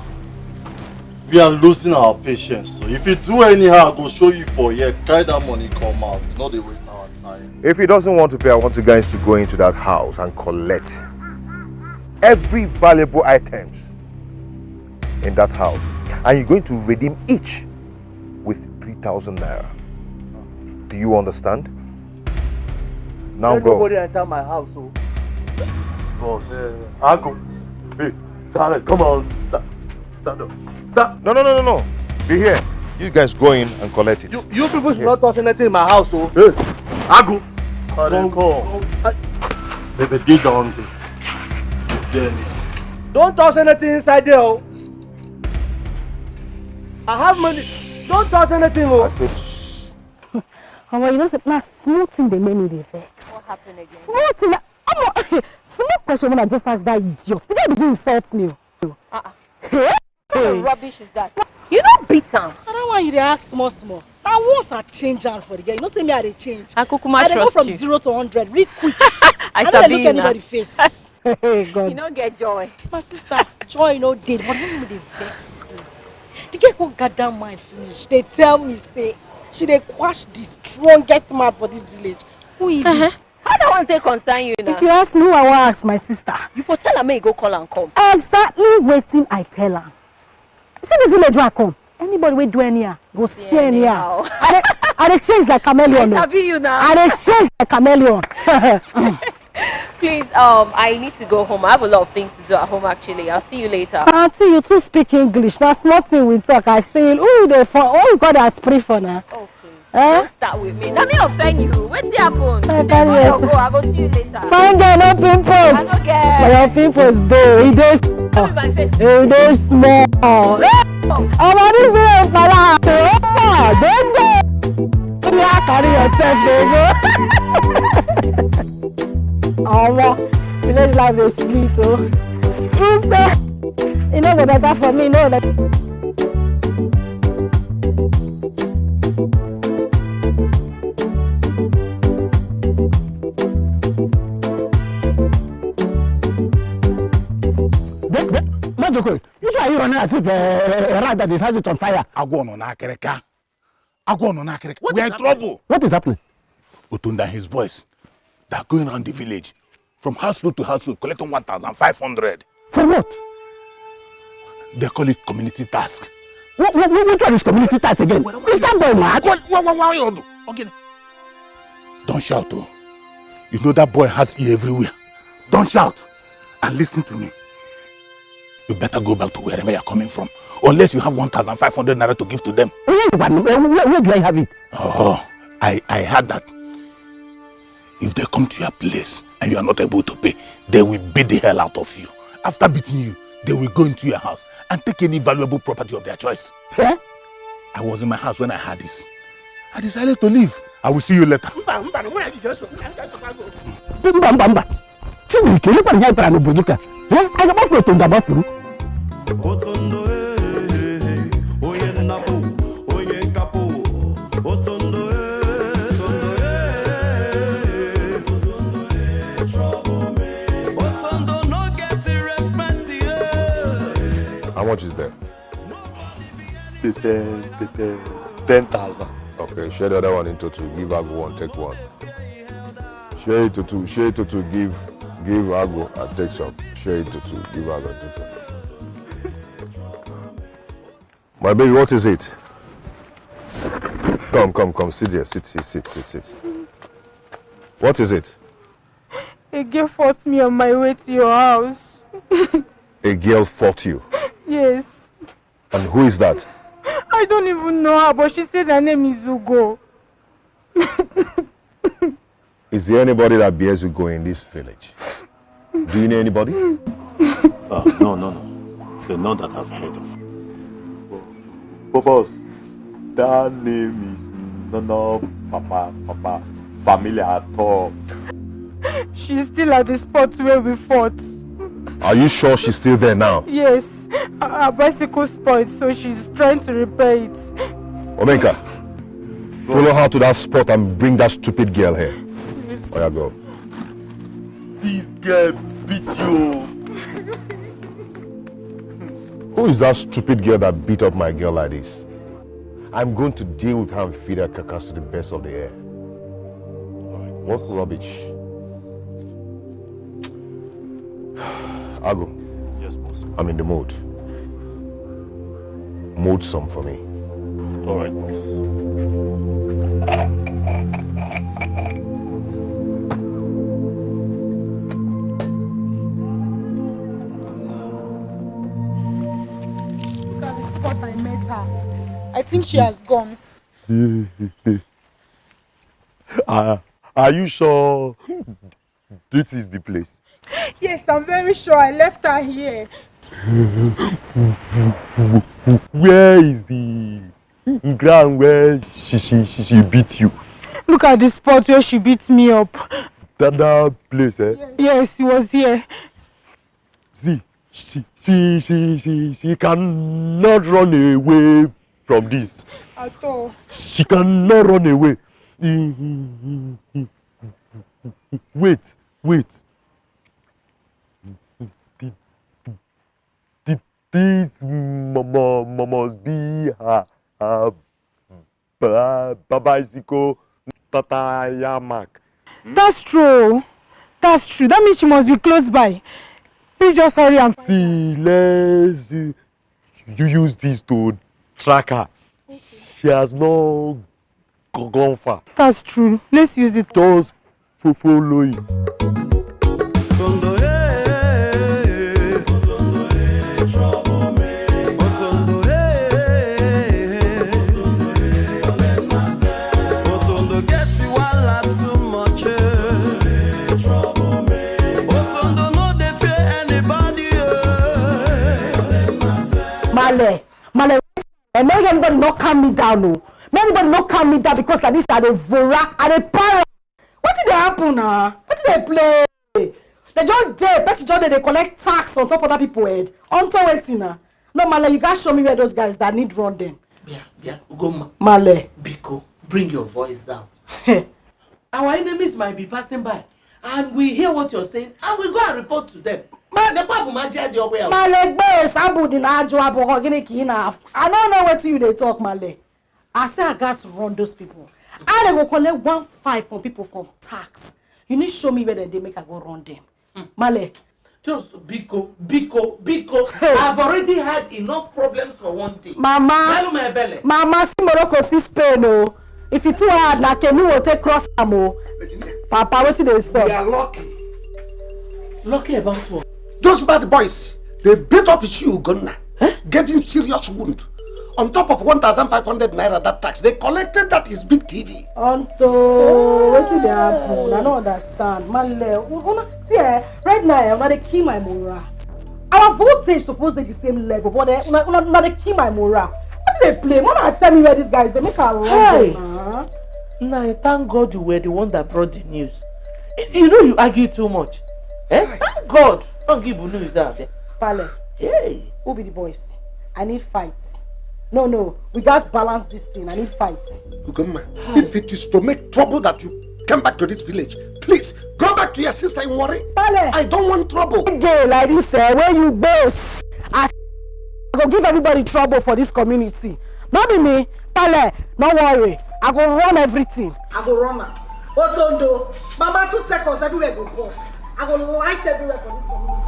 We are losing our patience. So if you do anyhow, I go show you for here. Carry that money, come out. No dey waste our time. If he doesn't want to pay, I want you guys to go into that house and collect every valuable items in that house. And you're going to redeem each with three thousand naira. Do you understand? Now, let bro, nobody enter my house, oh. Boss. Uh, Uncle. Hey, Talent, come on. Stand, stand up. Stand. No, no, no, no, no. Be here. You guys go in and collect it. You, you people should not touch anything in my house, oh. Hey, Agu. Come, come. Baby, dig down there. Don't touch anything inside there, oh. I have money. Don't touch anything, oh. I said, shh. Omo, you know say na small thing dey make me dey vex. What happened again? Small thing. Omo, small question wey I just ask that idiot. The guy begin insult me. Uh-uh. Hey? What kind of rubbish is that? You no beat am. Na that one you dey ask small small. Na once I change am for the girl. You know say me I dey change. I kukuma trust you. I dey go from zero to hundred real quick. I no dey look anybody face. Hey, God. You no get joy. My sister, joy no dey. But when you dey vex me, the girl go gather mind finish. Dey tell me say she dey quash the strongest man for this village. Who he be? Uh-huh. How that one take concern you now? If you ask me who I wan ask, my sister, you for tell am make he go call am come. Exactly wetin I tell am. See this village wey I come. Anybody wey do anyhow go see anyhow. I dey, I dey change like chameleon. I sabi you now. I dey change like chameleon. Please, um, I need to go home. I have a lot of things to do at home, actually. I'll see you later. Aunty, you too speak English. Na small thing we talk. I see you. Who you dey for? Who you call that spree for now? Oh, please. Eh? Don't start with me. Let me offend you. Wetin happen? I carry yourself. Go, I go see you later. Fine girl, no pimples. I no get. But your pimples dey. E dey small. E dey small. Omo, this village palace. Omo, don't go. You carry yourself, dey go. Omo, village life is sweet, oh. If the, e no go better for me, no. Majoko, you sure you running as if a rat that is has it on fire? Agwo nọ n'akịrịka. Agwo nọ n'akịrịka. We are in trouble. What is happening? Otunde and his boys, they are going around the village, from household to household, collecting one thousand five hundred. For what? They call it community task. What, what, what, which one is community task again? Is that boy mad? What, what, what, what, what, okay. Don't shout, oh. You know that boy has ear everywhere. Don't shout and listen to me. You better go back to wherever you're coming from, unless you have one thousand five hundred naira to give to them. Where, where, where do I have it? Oh, I, I heard that if they come to your place and you are not able to pay, they will beat the hell out of you. After beating you, they will go into your house and take any valuable property of their choice. Eh? I was in my house when I heard this. I decided to leave. I will see you later. Mba, mba, mba, mba. Chineke, elekwara ihe anyị kpara n'obodo ka. Eh? Anyị ga-agbafuru otu nga agbafuru. Otondo, eh, eh, eh, onye nnapụ, onye nkapụ. Otondo, eh, Otondo, eh, trouble me. Otondo no get respect, yeah. How much is there? Ten, ten, ten thousand. Okay, share the other one into two. Give Agu one, take one. Share it to two. Share it to two. Give, give Agu and take some. Share it to two. Give Agu and take some. My baby, what is it? Come, come, come. Sit here. Sit, sit, sit, sit, sit. What is it? A girl fought me on my way to your house. A girl fought you? Yes. And who is that? I don't even know her, but she said her name is Ugo. Is there anybody that bears Ugo in this village? Do you know anybody? Uh, no, no, no. The none that I've heard of. But boss, that name is no, no, Papa, Papa, familiar at all. She's still at the spot where we fought. Are you sure she's still there now? Yes. Her, her bicycle spoiled, so she's trying to repair it. Omenka, follow her to that spot and bring that stupid girl here. Oya, go. This girl beat you. Who is that stupid girl that beat up my girl like this? I'm going to deal with her and feed her carcass to the best of the air. What rubbish. Agu. Yes, boss. I'm in the mood. Mood some for me. All right, boss. Look at the spot I met her. I think she has gone. Uh, are you sure this is the place? Yes, I'm very sure. I left her here. Where is the ground where she, she, she, she beat you? Look at the spot where she beat me up. That, that place, eh? Yes, it was here. See, she, she, she, she, she cannot run away from this. At all. She cannot run away. Wait, wait. Th-, th-, this mu-, mu-, mu-, must be her, her ba-, ba-, bicycle tire mark. That's true. That's true. That means she must be close by. Please just hurry and find her. See, let's, uh, you use this to track her. Okay. She has not go-, gone far. That's true. Let's use the... Just fo-, follow him. Otondo, eh, eh, eh, eh. Otondo, eh, trouble me. Otondo, eh, eh, eh, eh. Otondo, eh, Otondo get wahala too much, eh. Otondo, eh, trouble me. Otondo no dey fear anybody, eh. Male, Male, and make anybody not calm me down, no. Make anybody not calm me down because like this, I dey vora, I dey para. Wetin dey happen na? Wetin dey play? They just dey, person just dey, dey collect tax on top other people head. Unto wetin na? No, Male, you gats show me where those guys that need run them. Bia, bia, Ugoma. Male. Biko, bring your voice down. Our enemies might be passing by, and we hear what you're saying, and we go and report to them. Ma- The Bible might judge your way out. Male, gbe sabu di na ajo abo ko gini ki na. I don't know what you dey talk, Male. I say I gats run those people. I dey go collect one five from people from tax. You need show me where dem dey make I go run them. Male. Just biko, biko, biko. Hey. I've already had enough problems for one day. Mama. Malu my belly. Mama, see Morocco, see Spain, oh. If it too hard, na canoe will take cross am, oh. Papa, wetin dey sup? We are lucky. Lucky about what? Those bad boys, they beat up Ishi Ugonna, eh? Gave him serious wound. On top of one thousand five hundred naira that tax, they collected that is big T V. Unto wetin dey happen? I no understand. Man, le, una see eh, right now eh, una dey kill my morale. Our voltage suppose dey the same level, but eh, una una una dey kill my morale. Wetin dey play? Una tell me where these guys dey make I run. Hey! Dem na. Now I thank God you were the one that brought the news. You know you argue too much. Eh? Thank God. Don't give news that. Pale. Hey. Who be the boys? I need fight. No, no, we gats balance this thing. I need fight. Ugomma, if it is to make trouble that you come back to this village, please go back to your sister in Warri. Pale. I don't want trouble. Day like this, eh, where you base, I go give everybody trouble for this community. No be me, Pale, no worry. I go run everything. I go run am. Otondo, mama, two seconds, everywhere go burst. I go light everywhere for this community.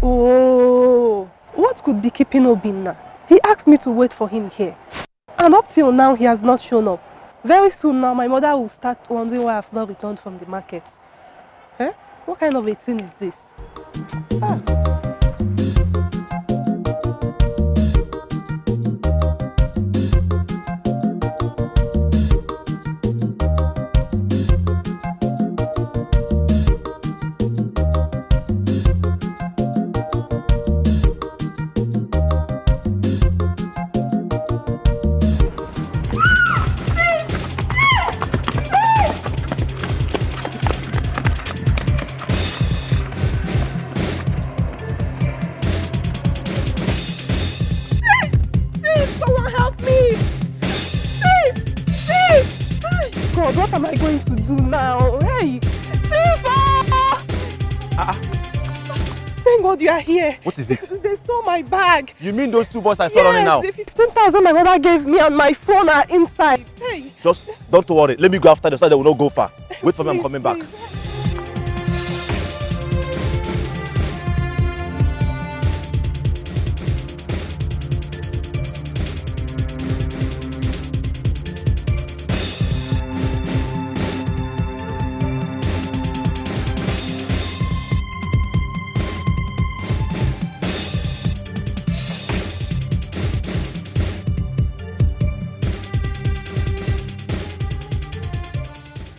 Oh, what could be keeping Obinna? He asked me to wait for him here. And up till now, he has not shown up. Very soon now, my mother will start wondering why I've not returned from the market. Eh? What kind of a thing is this? Ah. Please, someone help me! Please! Please! God, what am I going to do now? Hey! Silver! Ah, ah. Thank God you are here. What is it? They stole my bag. You mean those two boys I saw running now? Yes, the fifteen thousand my mother gave me and my phone are inside. Hey. Just don't worry. Let me go after them so they will not go far. Wait for me, I'm coming back. Please.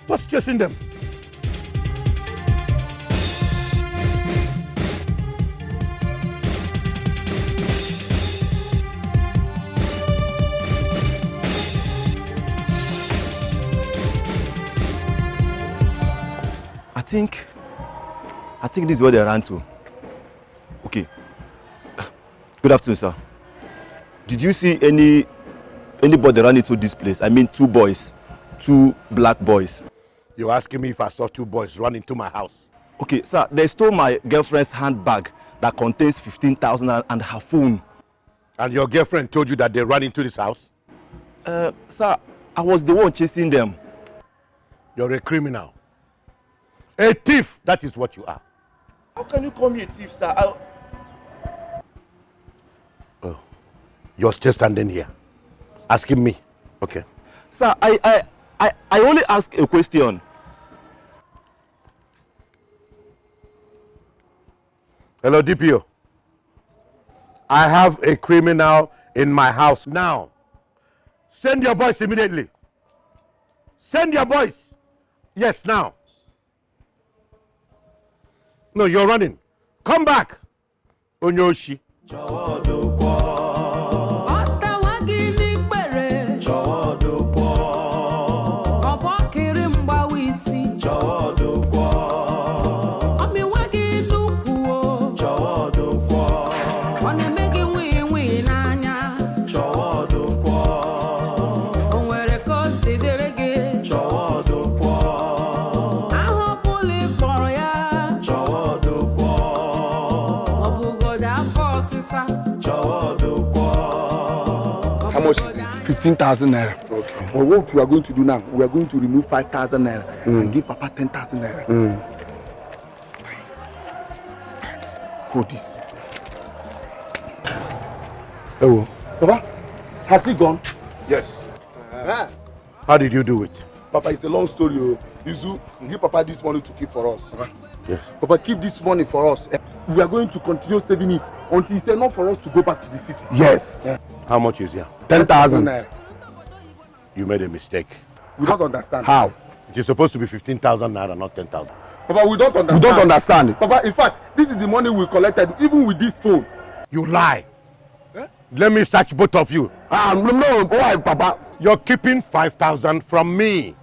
What's chasing them? I think, I think this is where they ran to. Okay. Good afternoon, sir. Did you see any anybody run into this place? I mean, two boys, two black boys. You're asking me if I saw two boys run into my house? Okay, sir, they stole my girlfriend's handbag that contains fifteen thousand and her phone. And your girlfriend told you that they ran into this house? Uh, sir, I was the one chasing them. You're a criminal. A thief, that is what you are. How can you call me a thief, sir? I... Oh, you're still standing here, asking me. Okay. Sir, I, I, I, I only ask a question. Hello, D P O. I have a criminal in my house now. Send your boys immediately. Send your boys. Yes, now. No, you're running. Come back. Onye oshi. How much is it? Fifteen thousand naira. Okay. But what we are going to do now, we are going to remove five thousand naira and give Papa ten thousand naira. Hold this. Hello. Papa, has he gone? Yes. Uh-huh. How did you do it? Papa, it's a long story. Oh. Izu, give Papa this money to keep for us. Yes. Papa, keep this money for us. Eh, we are going to continue saving it until he said not for us to go back to the city. Yes. Yeah. How much is here? Ten thousand. You made a mistake. We don't understand. How? It is supposed to be fifteen thousand naira, not ten thousand. Papa, we don't understand. We don't understand. Papa, in fact, this is the money we collected, even with this phone. You lie. Eh? Let me search both of you. Ah, no, no, why, Papa? You're keeping five thousand from me.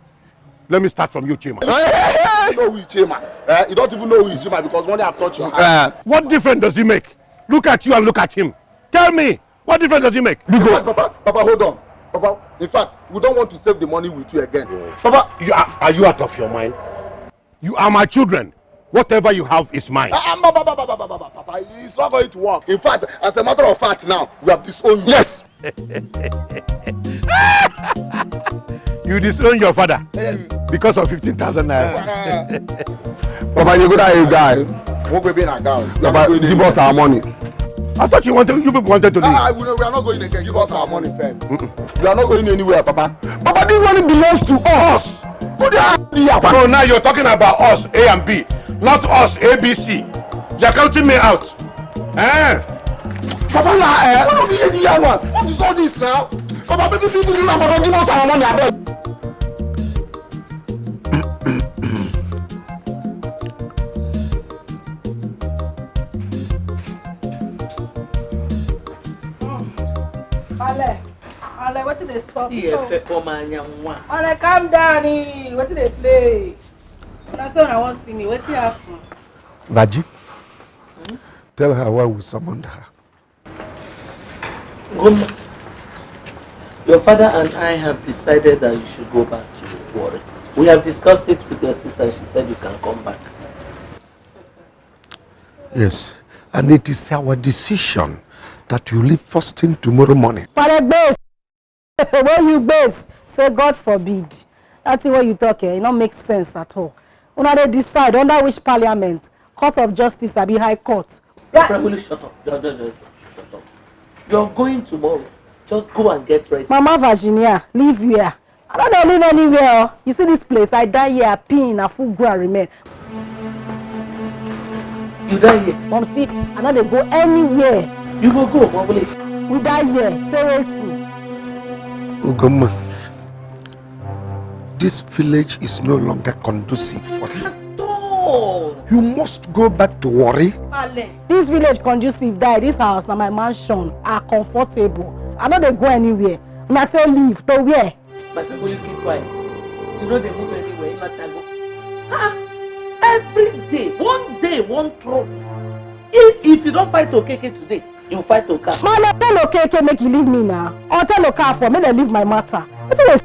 Let me start from you, Chima. You don't even know who is Chima. Eh? You don't even know who is Chima because money have touched your hand. Eh. What difference does it make? Look at you and look at him. Tell me, what difference does it make? In fact, Papa, Papa, hold on. Papa, in fact, we don't want to save the money with you again. Papa, you are, are you out of your mind? You are my children. Whatever you have is mine. Ah, ah, Papa, Papa, Papa, Papa, Papa, it's not going to work. In fact, as a matter of fact now, we have disowned you. Yes. You disown your father. Yes. Because of fifteen thousand naira. Ah. Papa, you go that you guy. What we be in a gown? Papa, give us our money. I thought you wanted, you people wanted to leave. Ah, we, we are not going again. Give us our money first. We are not going anywhere, Papa. Papa, this money belongs to us. Go there, Papa. So now you're talking about us, A and B, not us, A B C. You're counting me out. Eh? Papa, na, eh? What is all this now? Papa, baby, people, Papa, give us our money, abeg. Ale, Ale, wetin dey sup? Iye fe kpọm anya nwa. Ale, calm down, eh. Wetin dey play? Una say una wan see me. Wetin happen? Vaji, tell her why we summoned her. Goma, your father and I have decided that you should go back to Warri. We have discussed it with your sister. She said you can come back. Yes, and it is our decision that you leave first thing tomorrow morning. Pale gbase, wey you gbase, say God forbid. That thing wey you talk, eh, e no make sense at all. Una dey decide under which parliament, court of justice abi high court. Yeah. Friend, will you shut up? No, no, no, shut up. You're going tomorrow. Just go and get ready. Mama Virginia, leave here. I no dey live anywhere. Oh. You see this place? I die here, I pee in, I full ground remain. You die here? Mom, see, I no dey go anywhere. You go go, Mom, please. We die here. Say wetin? Ugomma, this village is no longer conducive for you. At all. You must go back to Warri. Ale. This village conducive die. This house na my mansion. I comfortable. I no dey go anywhere. Una say leave. To where? My friend, will you keep quiet? You no dey move anywhere, you matter go. Ah, every day, one day, one trouble. If, if you don't fight Okeke today, you fight Okafor. Mama, tell Okeke make he leave me now. Or tell Okafor make dem leave my matter. Wetin dey?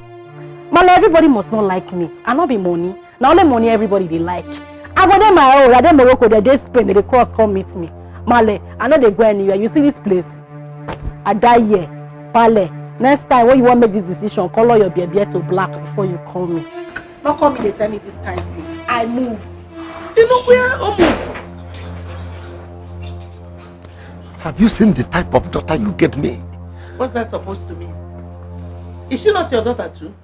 Mama, everybody must not like me. I no be money. Na only money everybody dey like. I go dey my own, I dey Morocco, dem dey Spain, dem dey cross come meet me. Male, I no dey go anywhere. You see this place? I die here. Pale, next time when you wan make this decision, color your beer beer to black before you call me. No call me dey tell me this kind thing. I move. You know where I move? Have you seen the type of daughter you gave me? What's that supposed to mean? Is she not your daughter too?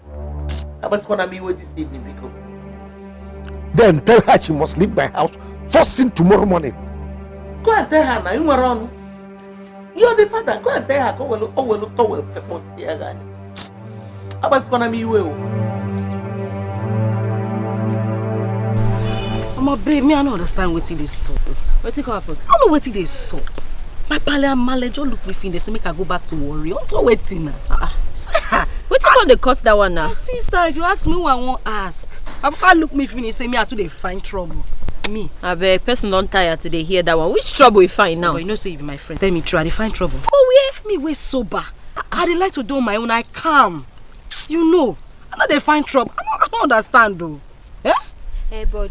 Abasikwana me wait this evening, biko. Then tell her she must leave my house first thing tomorrow morning. Go and tell her now, you were wrong. You're the father. Go and tell her. Go well, oh well, oh well, fepos here, guy. Abasikwana me well. Omo, babe, me, I no understand wetin dey sup. Wetin come happen? I no know wetin dey sup. My pale and male just look me finish, they say make I go back to Warri. Unto wetin na? Ah, ah. Say, ah, wetin come dey cause that one now? My sister, if you ask me who I wan ask, my papa look me finish, say me I too dey find trouble. Me. Abeg, person don tire to dey hear that one. Which trouble you find now? But you know say you be my friend. Tell me true, I dey find trouble. For where? Me wey sober. I, I dey like to do my own. I calm. You know, I no dey find trouble. I no, I no understand though. Eh? Eh, but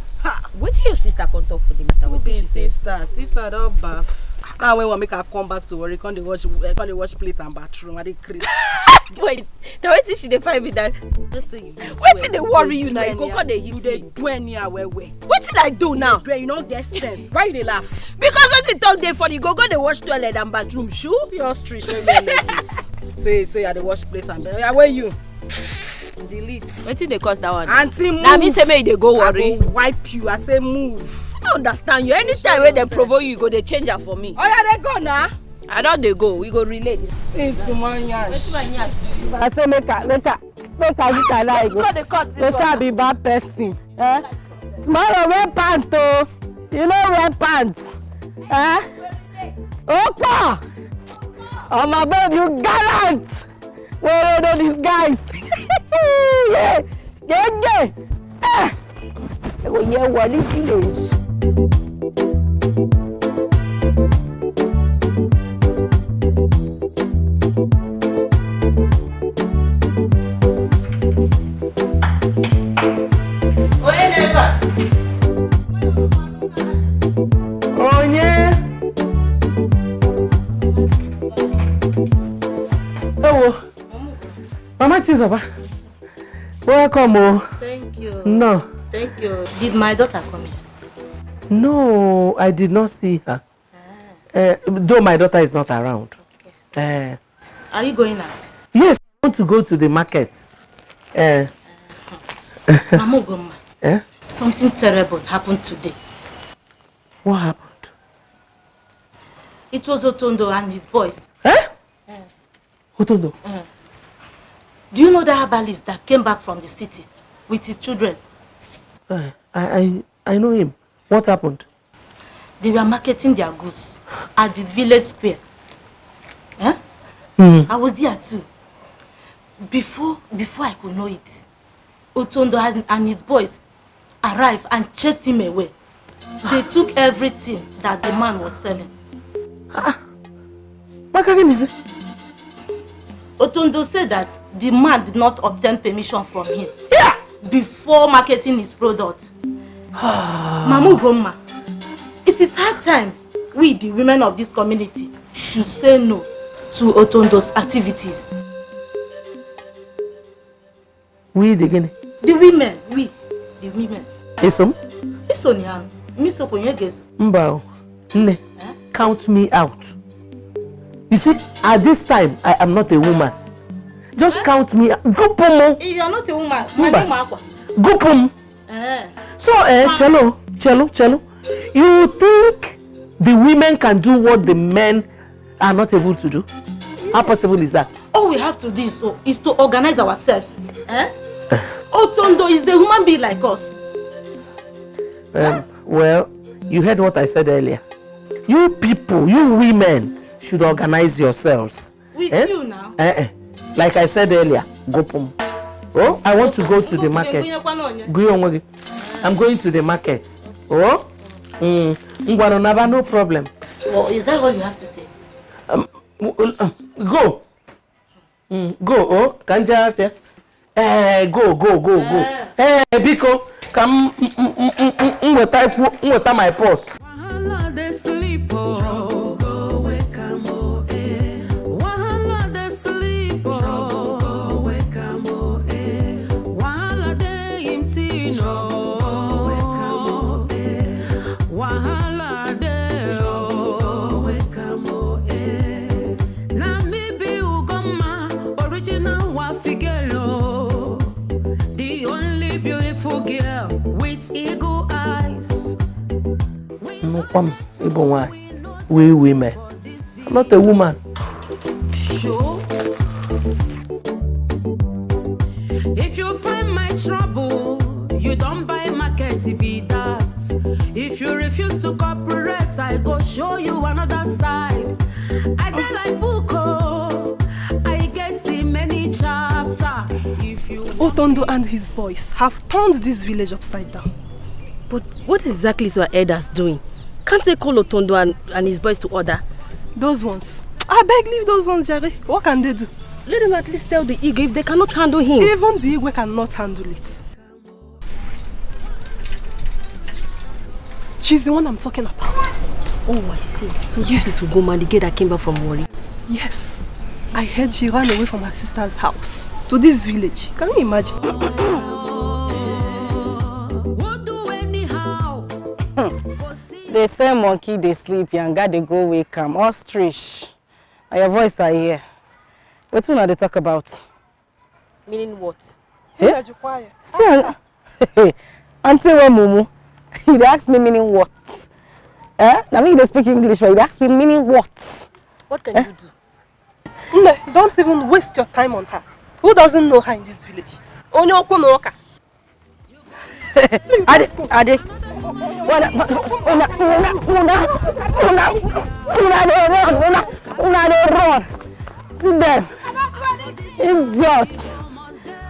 wetin your sister come talk for the matter? Who be sister? Sister don baff. Now when we make her come back to Warri, come dey wash, eh, come dey wash plate and bathroom, I dey craze. Wait, now wetin she dey find me that? Just say you. Wetin dey worry you now? You go come dey hit me. You dey do anyhow well well. Wetin I do now? You no get sense. Why you dey laugh? Because wetin talk dey funny, go go dey wash toilet and bathroom, shoo. See ostrich wey wear necklace. Say say I dey wash plate and bed. Oya, where you? Delete. Wetin dey cause that one? Aunty, move. Na me say make you dey go worry. I go wipe you. I say move. I don't understand you. Anytime wey dem provoke you, you go dey change am for me. Oya, dey go na. I don dey go. We go relate. Since small yansh. Wetin my yansh do you? I say make I, make I, make I, make I lie go. Wetin come dey cause this one? Wetin I be bad person? Eh? Tomorrow wear pants o. You no wear pants. Eh? Opa! Oh my babe, you gallant. Wey no disguise. Yeah. Gege. Eh. I go hear what this village. Onye never. Onye. Ewo. Mama Chizoba. Welcome o. Thank you. No. Thank you. Did my daughter come here? No, I did not see her. Ah. Eh, though my daughter is not around. Okay. Eh. Are you going out? Yes, I want to go to the market. Eh. Mama Ugomma, eh? Something terrible happened today. What happened? It was Otondo and his boys. Eh? Eh. Otondo? Eh. Do you know that herbalist that came back from the city with his children? Eh, I, I, I know him. What happened? They were marketing their goods at the village square. Eh? Mm. I was there too. Before, before I could know it, Otondo and, and his boys arrived and chased him away. They took everything that the man was selling. Ah, Maka, gịnị zi? Otondo said that the man did not obtain permission from him, yeah, before marketing his product. Mama Ugomma, it is high time we, the women of this community, should say no to Otondo's activities. We the gịnị? The women, we, the women. Eso m? Iso ni ahụ. Misokwu onye ga-eso. Mba o. Nne, eh? Count me out. You see, at this time, I am not a woman. Just, eh? Count me out. Gụpụ m. You are not a woman. Mba. Anyị ụmụ akwa. Gụpụ m. Eh. So, eh, Chelo, Chelo, Chelo, you think the women can do what the men are not able to do? How possible is that? All we have to do is to, is to organize ourselves. Eh? Otondo is a human being like us. Um, well, you heard what I said earlier. You people, you women, should organize yourselves. With, eh? You now. Eh, eh. Like I said earlier, gụpụ m. Oh, I want to go to the market. Gụnye onwe gị. I'm going to the market. Oh? Mm. Ngwanụ naba, no problem. Well, is that all you have to say? Um, w-, uh, go. Mm, go, oh, ka m jee afịa. Eh, go, go, go, go. Eh. Eh, biko, ka m, m, m weta, m weta my purse. Wahala dey sleep, oh. Trouble go wake am, oh, eh. Wahala dey sleep, oh. Trouble go wake am, oh, eh. Wahala dey im tin, oh. Trouble go wake am, oh, eh. Wahala dey, oh. Trouble go wake am, oh, eh. Na me be Ugomma, original Wafi girl, oh. The only beautiful girl with eagle eyes. Nnukwu m, ị bụ nwaanyị, we women. I'm not a woman. Sure. If you find my trouble, you don buy market, e be that. If you refuse to cooperate, I go show you another side. I dey like book, oh, I get in many chapter. If you Otondo and his boys have turned this village upside down. But what exactly is your elders doing? Can't they call Otondo and, and his boys to order? Those ones. I beg, leave those ones, jare. What can they do? Let them at least tell the Igwe if they cannot handle him. Even the Igwe cannot handle it. She's the one I'm talking about. Oh, I see. So this is Ugomma, the girl that came back from Warri. Yes. I heard she ran away from her sister's house to this village. Can you imagine? They say monkey dey sleep, yanga dey go wake am. Ostrich. Na your voice I hear. Wetin una dey talk about? Meaning what? Eh? See, I- Auntie Wemumu, you dey ask me meaning what? Eh? Na me you dey speak English for, you dey ask me meaning what? What can you do? Nne, don't even waste your time on her. Who doesn't know her in this village? Onye okwu na ụka. Ade, Ade. Una, una, una, una, una, una dey run, una, una dey run. See them. Idiot.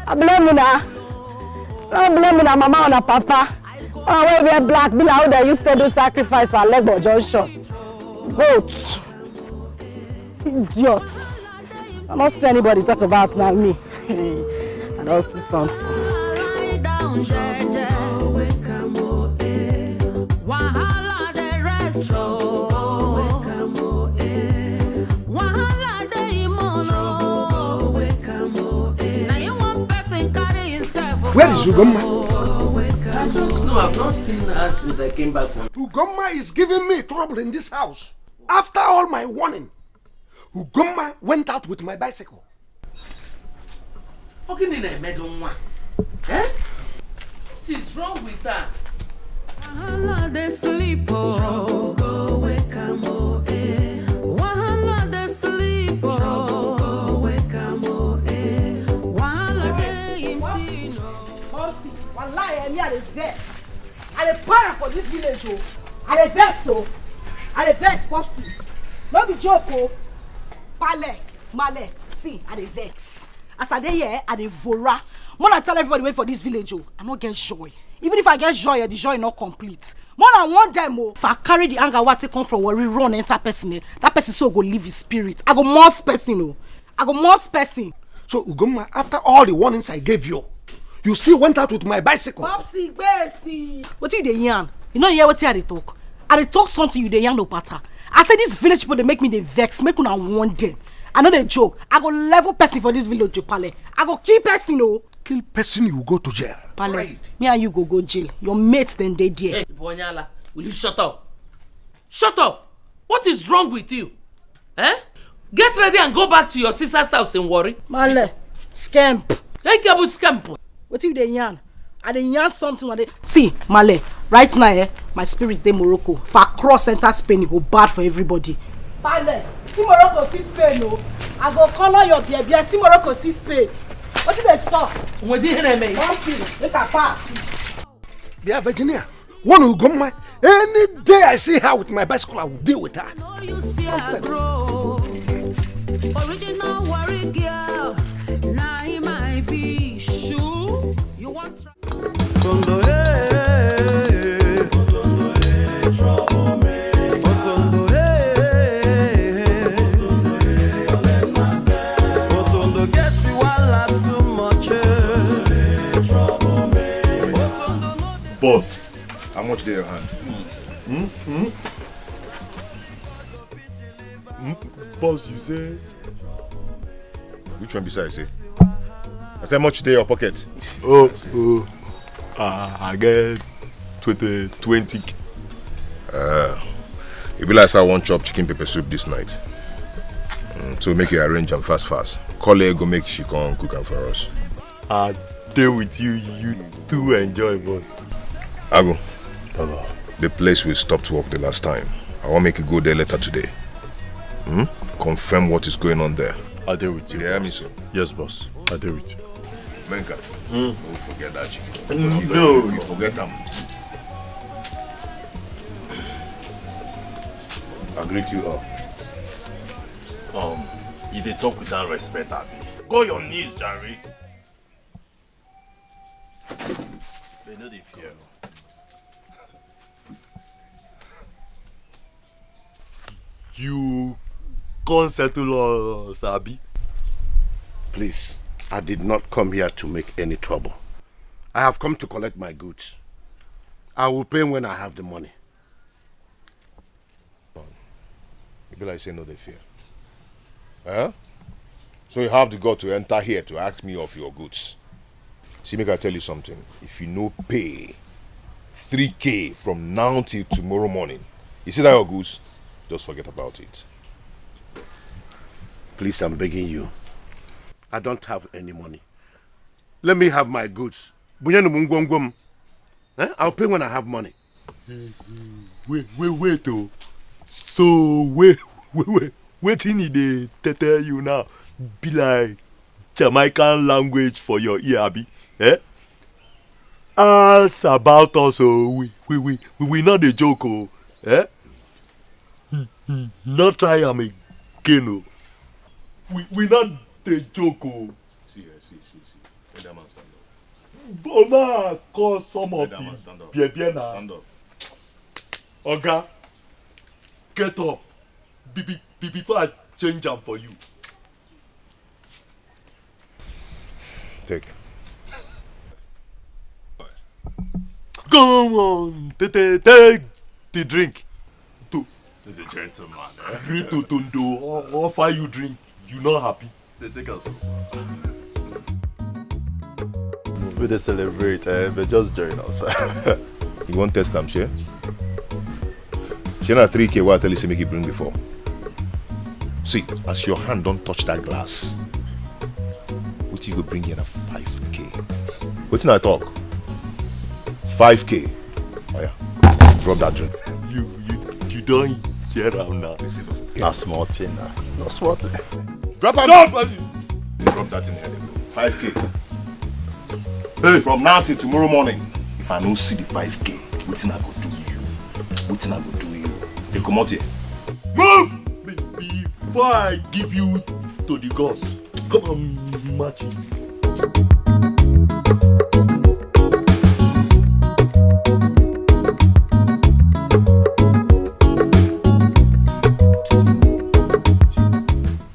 I blame una. I blame una mama, una papa. Una wey wear black, be like how they used to do sacrifice for Alegbo Junction. Goat. Idiot. I don't see anybody talk about now me. I don't see something. Where is Ugomma? I don't know. I've not seen her since I came back from. Ugomma is giving me trouble in this house. After all my warning, Ugomma went out with my bicycle. Ọ gịnị na-emedo nwa? Eh? What is wrong with her? Wahala dey sleep oh. Wahala dey sleep oh. Wahala dey in thing oh. Popsi, wallahi, eh, me I dey vex. I dey para for this village oh. I dey vex oh. I dey vex, Popsi. No be joke oh. Pale, male, see, I dey vex. As I dey here, I dey vora. Mona tell everybody wey for this village oh. I no get joy. Even if I get joy, eh, the joy no complete. Mona warn them oh. If I carry the anger wey I take come from Warri run enter person, eh, that person so go leave his spirit. I go must person oh. I go must person. So Ugomma, after all the warnings I gave you, you still went out with my bicycle. Popsi, gbesi. Wetin you dey yarn? You no hear wetin I dey talk? I dey talk something, you dey yarn opata. I say these village people dey make me dey vex, make una warn them. I no dey joke. I go level person for this village oh, Pale. I go kill person oh. Kill person, you go to jail. Pale, me and you go go jail. Your mates dem dey there. Hey, Bonyala, will you shut up? Shut up! What is wrong with you? Eh? Get ready and go back to your sister's house in Warri. Male, scamp. Like a scamp. Wetin you dey yarn? I dey yarn something. I dey see, Male, right now eh, my spirit dey Morocco. If I cross enter Spain, e go bad for everybody. Pale, see Morocco, see Spain oh. I go color your beer beer, see Morocco, see Spain. Wetin dey sup? Nwedi ihe na-eme. Come see, make I pass. Bia Virginia, one Ugomma. Any day I see her with my bicycle, I will deal with her. No use fear grow. Original Warri girl. Now my be shoe. You want try. Tondo eh. Otondo eh. Otondo get wahala too much eh. Otondo no dey. Boss, how much dey your hand? Hmm? Hmm? Hmm? Boss, you say? Which one beside say? I say much dey your pocket. Oh, oh. Uh, I get twenty, twenty. Uh, e be like say I wan chop chicken pepper soup this night. Mm, so make you arrange am fast fast. Call her go make she come cook am for us. I dey with you, you too enjoy, boss. Ago, the place we stopped work the last time. I wan make you go there later today. Hmm? Confirm what is going on there. I dey with you. You dey hear me so? Yes, boss. I dey with you. Menka, don't forget that chicken. Because if you, if you forget am, I greet you all. Um, you dey talk without respect, abi? Go your knees, jare. They no dey fear. You come settle us, abi? Please, I did not come here to make any trouble. I have come to collect my goods. I will pay when I have the money. E be like say no dey fear. Huh? So you have the gut to enter here to ask me of your goods. See, make I tell you something. If you no pay three K from now till tomorrow morning, you see that your goods? Just forget about it. Please, I'm begging you. I don't have any money. Let me have my goods. Bunyenu m ngwongwo m. Eh? I'll pay when I have money. Wait, wait, wait, oh. So, wait, wait, wait. Wetin e dey te- tell you now? Be like Jamaican language for your ear, abi? Eh? Ask about us, oh. We, we, we, we, we not a joke, oh. Eh? Hmm, hmm. Not try am again, oh. We, we not a joke, oh. See here, see, see, see. Let that man stand up. Oma call some of Let that man the stand up. Beer beer now. Stand up. Oga, get up. Be, be, be, before I change am for you. Take. Come on, take, take, take the drink. To He's a gentleman. Eh? Agree to Tondo o- offer you drink. You not happy? They take us. We dey celebrate, eh? But just join us. You wan test am, shey? Shey na three K wey I tell you say make you bring before? See, as your hand don touch that glass, wetin you go bring here na five K. Wetin I talk? Five K. Oh yeah, drop that drink. You, you, you don't hear am now. Na small thing na. Na small thing. Drop am. Drop am. Drop that thing here. Five K. Hey, from now till tomorrow morning, if I no see the five K, wetin I go do you? Wetin I go do you? Dey comot here. Move! Be- before I give you to the gods. Come on, match it.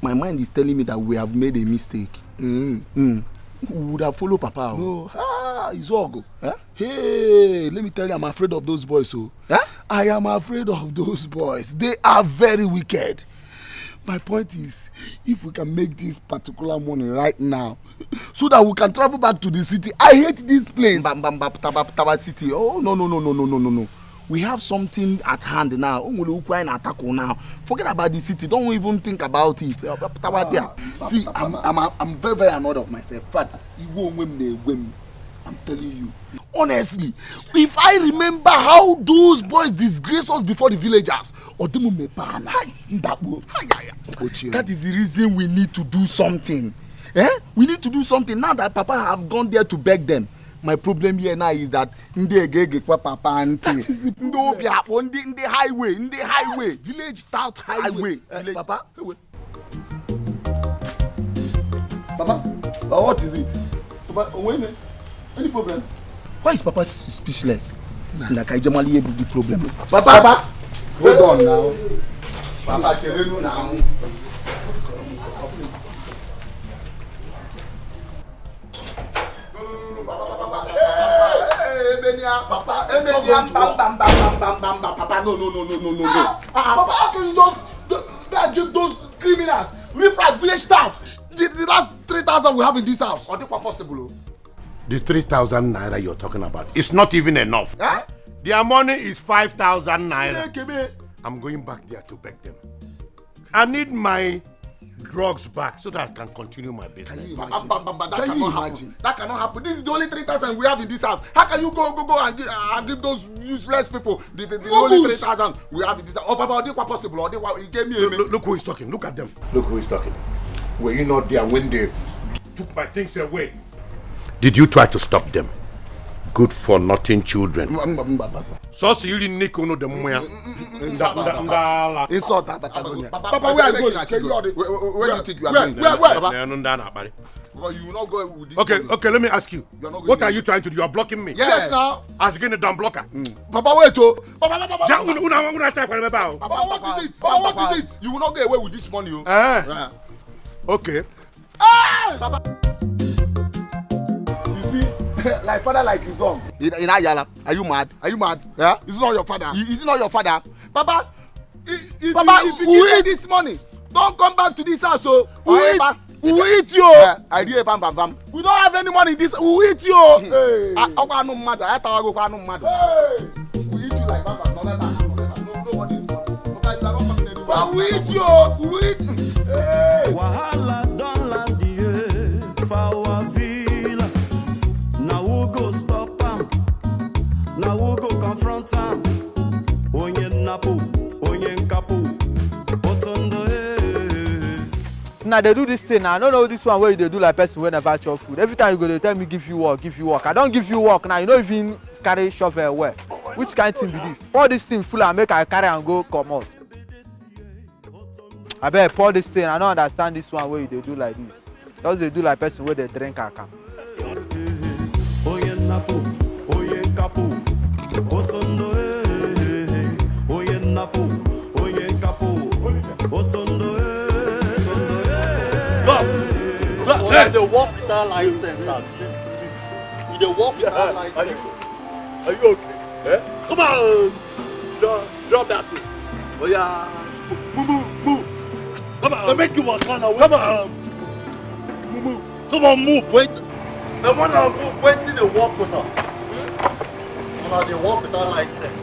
My mind is telling me that we have made a mistake. Mm, mm. We would have followed Papa. Oh. No, ah, it's all go. Eh? Hey, let me tell you, I'm afraid of those boys. So, eh? I am afraid of those boys. They are very wicked. My point is, if we can make this particular money right now, so that we can travel back to the city. I hate this place. Mba, mba, mba, Taba, Taba City. Oh, no, no, no, no, no, no, no, no. We have something at hand now. O nwere okwu anyị na-atakụ now. Forget about the city. Don't even think about it. Uh, Taba there. See, I'm, I'm, I'm very, very annoyed of myself. Fact, iwe onwe m na-ewe m. I'm telling you. Honestly, if I remember how those boys disgraced us before the villagers, ọ dị m mepee anya. Hi, ndakpo. Hi, hi, hi. Ochie. That is the reason we need to do something. Eh? We need to do something now that Papa have gone there to beg them. My problem here now is that ndị egegekwa Papa ntị. That is the problem. Ndị obi akpọ, ndị, ndị highway, ndị highway, village tout highway. Highway. Eh, Papa, Papa, Papa, what is it? Papa, wait a minute. Any problem? Why is Papa s- speechless? Na ka ije mali ebu the problem. Papa, Papa, hold on now. Papa, chere nu now. No, no, no, no, Papa, Papa, Papa. Hey, hey, Ebenia, Papa, Ebenia, bam, bam, bam, bam, bam, bam, bam, bam, Papa, no, no, no, no, no, no, no. Ah, ah, Papa, how can you just go, go and give those criminals, riffraff, village tout, the, the last three thousand we have in this house? Ọ dịkwa possible, oh. The three thousand naira you're talking about, it's not even enough. Eh? Their money is five thousand naira. Chineke me. I'm going back there to beg them. I need my drugs back so that I can continue my business. Can you imagine? Bam, bam, bam, bam, that Can you cannot happen. Imagine? That cannot happen. This is the only three thousand we have in this house. How can you go, go, go and give, and give those useless people the, the, the only Mugus. Three thousand we have in this house? Oh, Papa, ọ dịkwa possible? Ọ dịkwa, you gave me a Look, look, look who is talking. Look at them. Look who is talking. Were you not there when they took my things away? Did you try to stop them? Good for nothing children. Sọsọ iri nne ka unu dị mma ya. Insult, Papa. Insult, Papa. Papa, where are you going? Where, where, where do you think you are going? Where, where? Papa, you will not go with this money. Okay, okay, let me ask you. What are you trying to do? You are blocking me. Yes, now. As again, a damn blocker. Papa, wait, oh. Papa, Papa, Papa. Ja, unu, unu, unu, unu, Papa, what is it? Papa, what is it? You will not get away with this money, oh. Eh. Yeah. Okay. Hey! Papa. You see, like father, like his son. In, in Ayala, are you mad? Are you mad? Yeah? Is it not your father? Is it not your father? Papa, if, if Papa, you, if you give me this money, don't come back to this house, oh. Who is, Papa. We will eat you. Eh, I dey bam bam bam. We don't have any money in this. We will eat you. Hey. Ah, ọkwa anụ mmadụ, anyị atawagokwa anụ mmadụ. Hey. We eat you like bam bam. No, no, no, no, no, nobody is coming. Nobody, you are not coming anymore. We will eat you. We will eat. Hey. Wahala don land the for our villa. Now who go stop am? Now who go confront am? Onye nnapu, onye nkapu, otondo eh. Now they do this thing now. I don't know this one where they do like person wey never chop food. Every time you go, they tell me give you work, give you work. I don't give you work now. You know if you carry shovel well. Which kind thing be this? Pour this thing full and make I carry and go comot. Abeg pour this thing. I don't understand this one where they do like this. Just they do like person where they drink akam. Onye nnapu, onye nkapu, otondo eh. Onye nnapu, onye nkapu, otondo eh. Otondo eh. Stop. Stop. Oya, dey work without license. You dey work without license. Are you okay? Eh? Come on. Drop, drop that thing. Oya, move, move, move. Come on. They make you walk on. Come on. Move, move. Come on, move. Wait. The one that move, wait till they walk with us. Una dey work without license.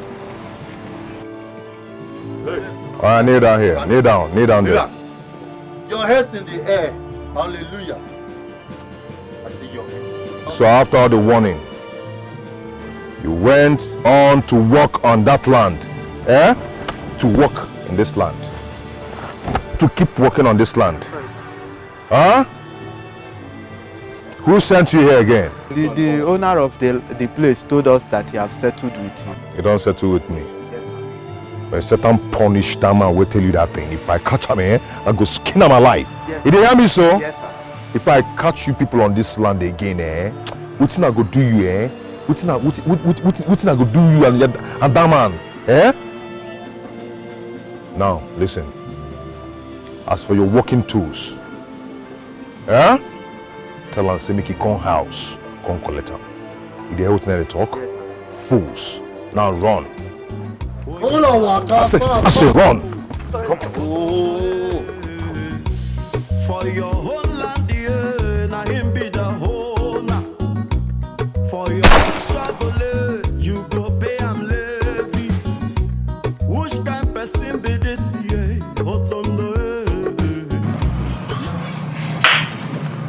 All right, kneel down here. Kneel down. Kneel down there. Your head's in the air. Hallelujah. I say your head. So after all the warning, you went on to work on that land, eh? To work in this land. To keep working on this land. Huh? Who sent you here again? The, the owner of the, the place told us that he have settled with you. He don't settle with me. Yes, sir. But Satan punish that man wey tell you that thing. If I catch him, eh, I go skin him alive. Yes, sir. You dey hear me so? Yes, sir. If I catch you people on this land again, eh, wetin I go do you, eh? Wetin I, wetin, wetin, wetin, wetin I go do you and, and that man, eh? Now, listen. As for your working tools, eh? Tell am say make he come house, come collect am. You dey hear wetin I dey talk? Yes, sir. Fools. Now run. Hold on, waka. I say, I say run. Oh. For your whole land, yeah, na him be the owner. For your shagole, you go pay am levy. Which kind person be this, yeah? Otondo eh.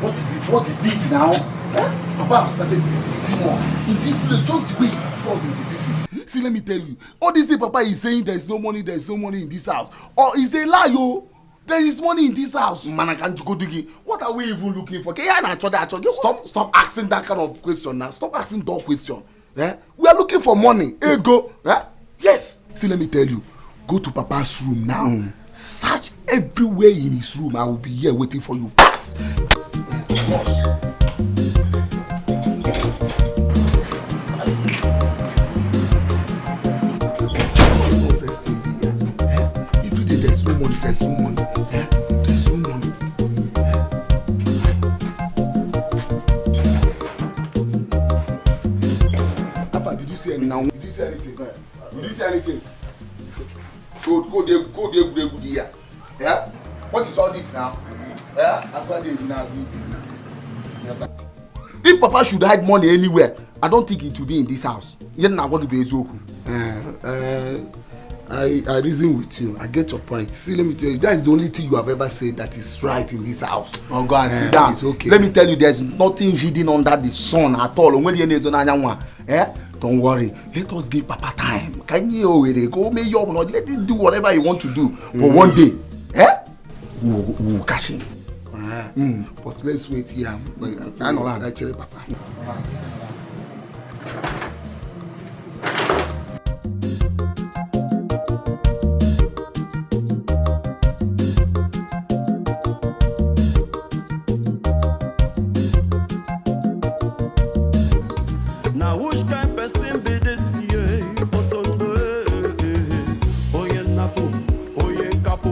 What is it? What is it now? Eh? Papa have started deceiving us in this place, just the way he deceived us in the city. See, let me tell you, all this thing Papa is saying, there is no money, there is no money in this house. Or is a lie, yo. There is money in this house. Mana ka njuko digi. What are we even looking for? Ke ya na achọ da achọ. Stop, stop asking that kind of question now. Stop asking that question. Eh? We are looking for money. Ego. Eh? Yes. See, let me tell you. Go to Papa's room now. Mm. Search everywhere in his room. I will be here waiting for you. Fast. Boss. Nonsense thing be here. Eh? Every day there's no money, there's no money. Eh? There's no money. Papa, did you see anything? No. Did you see anything? Did you see anything? Go, go there, go there, go there, go there. Yeah? What is all this now? Yeah? After they now, we, if Papa should hide money anywhere, I don't think it will be in this house. Yet now, what do you eziokwu? Uh, uh, I, I reason with you. I get your point. See, let me tell you, that is the only thing you have ever said that is right in this house. Oh, go and sit down. It's okay. Let me tell you, there's nothing hidden under the sun at all. Onwe ihe na-ezo n'anyanwụ a. Eh? Don't worry. Let us give Papa time. Can you already go? May you not let him do whatever he want to do. But one day, eh? We will, we will catch him. Ah, but let's wait here. I know that. Actually, Papa. Now which kind person be this, yeah? Otondo eh, eh, eh. Onye nnapu, onye nkapu.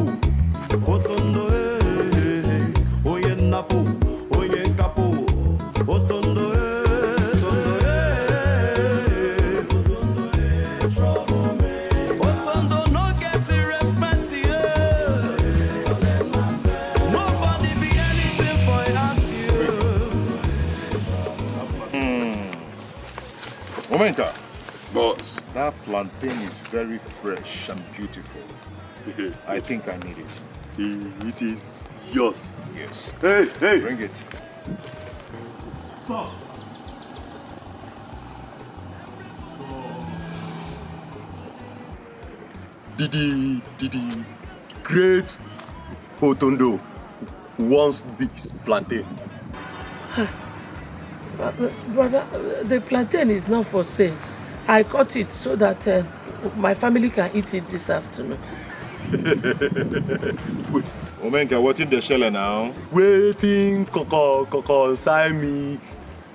Otondo eh, eh, eh. Onye nnapu, onye nkapu. Otondo eh, Otondo eh, Otondo eh. Trouble me. Otondo no get respect, yeah. Nobody be anything Enter. Boss. That plantain is very fresh and beautiful. I think I need it. It is yours. Yes. Hey, hey. Bring it. The, the, the, the great Otondo wants this plantain. Brother, the plantain is not for sale. I cut it so that uh, my family can eat it this afternoon. Omenka, what in the shell now? Waiting, concern me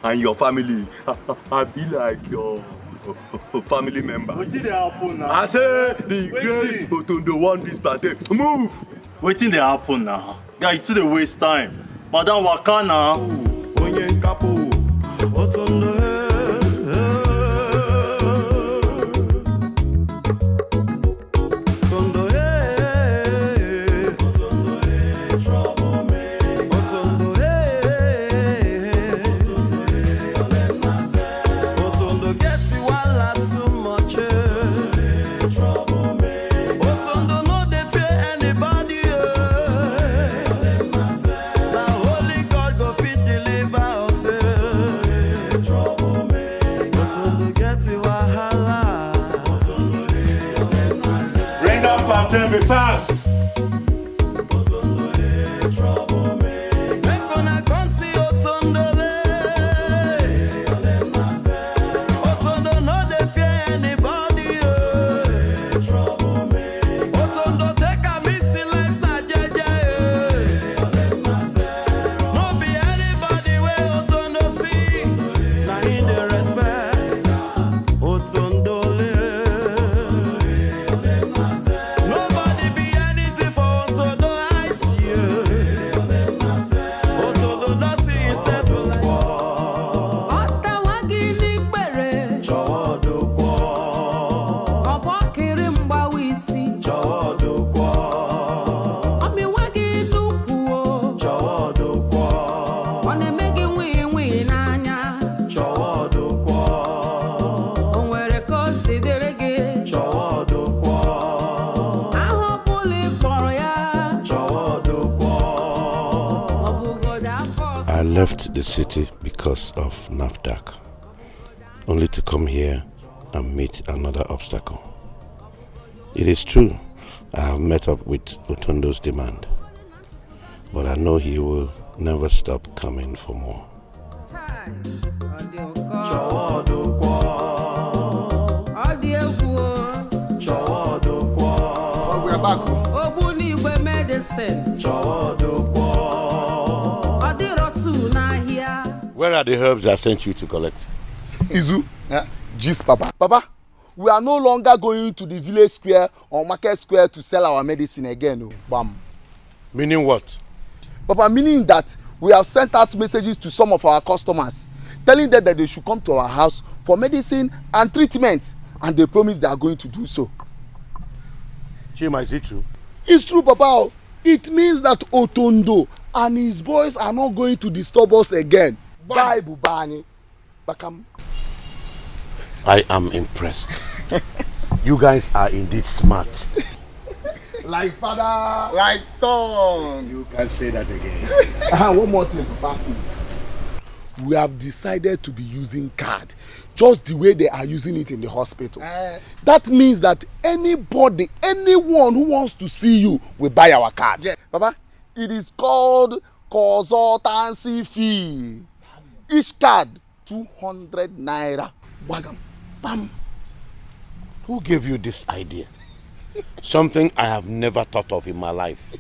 and your family. I be like your family member. Wetin dey happen now? I say the great Otondo want this plantain. Move! Wetin dey happen now? Guy, you too dey waste time. Madam, waka now. Onye nkapu, Otondo, eh, eh. Otondo, eh, eh. Otondo, eh, trouble me. Otondo, eh, eh, eh. Otondo get wahala too much, eh. Otondo no dey fear anybody, eh. Na only God go fit deliver us, eh. Otondo get wahala. Bring that plantain be fast. Make una come see Otondole. Otondo no dey fear anybody, eh. Otondo take am easy, life na jeje, eh. No be anybody wey Otondo see, na him dey respect. Otondole. Nobody be anything for Otondo eyes, yeah. Otondo no see himself like. Ọtawa gị n'ikpere, Chọwa odokwo. ọgbọ kiri mgbawa isi. Chọwa odokwo. Ọmịwa gị n'ukwu o, Chọwa odokwo. ọ na-eme gị nwii nwii n'anya. Chọwa odokwo. O nwere ka o si dịrị gị. Chọwa odokwo. Aha ọ bụla ị kpọrọ ya, Chọwa odokwo. ọ bụgodo afọ ọsịsa. I left the city because of NAFDAC, only to come here and meet another obstacle. It is true, I have met up with Otondo's demand, but I know he will never stop coming for more. Chai, ọ dị ụkọ. Chọwa odokwo. Ọ dị egwu o. Chọwa odokwo. But we are back. Oh. Ogbunigwe medicine. Chọwa odokwo. Ọ dịrọ tu n'ahịa. Where are the herbs I sent you to collect? Izu. Yeah. Gist, Papa. Papa, we are no longer going to the village square or market square to sell our medicine again. Oh. Bam. Meaning what? Papa, meaning that we have sent out messages to some of our customers, telling them that they should come to our house for medicine and treatment, and they promise they are going to do so. Chima, is it true? It's true, Papa. Oh. It means that Otondo and his boys are not going to disturb us again. Bye, Bubani. Bakam. I am impressed. You guys are indeed smart. Like father, like son. You can say that again. Ah, one more thing, Papa. We have decided to be using card, just the way they are using it in the hospital. Eh. That means that anybody, anyone who wants to see you, will buy our card. Yeah. Papa, it is called consultancy fee. Each card, two hundred naira. Wagam. Bam. Who gave you this idea? Something I have never thought of in my life.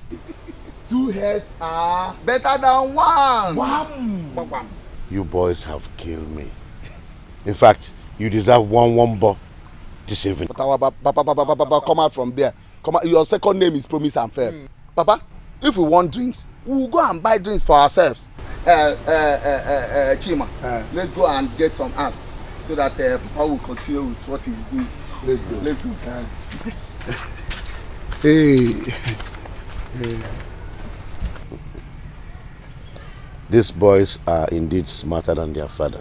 Two heads are better than one. Wham. Wham, wham. You boys have killed me. In fact, you deserve one wombo this evening. But our ba-, ba-, ba-, come out from there. Come out. Your second name is Promise and Fair. Mm. Papa, if we want drinks, we will go and buy drinks for ourselves. Uh, uh, uh, uh, uh, Chima, uh, let's go and get some apps so that uh, Papa will continue with what he's doing. Let's go. Let's go. Uh, yes. Hey. Hey. These boys are indeed smarter than their father.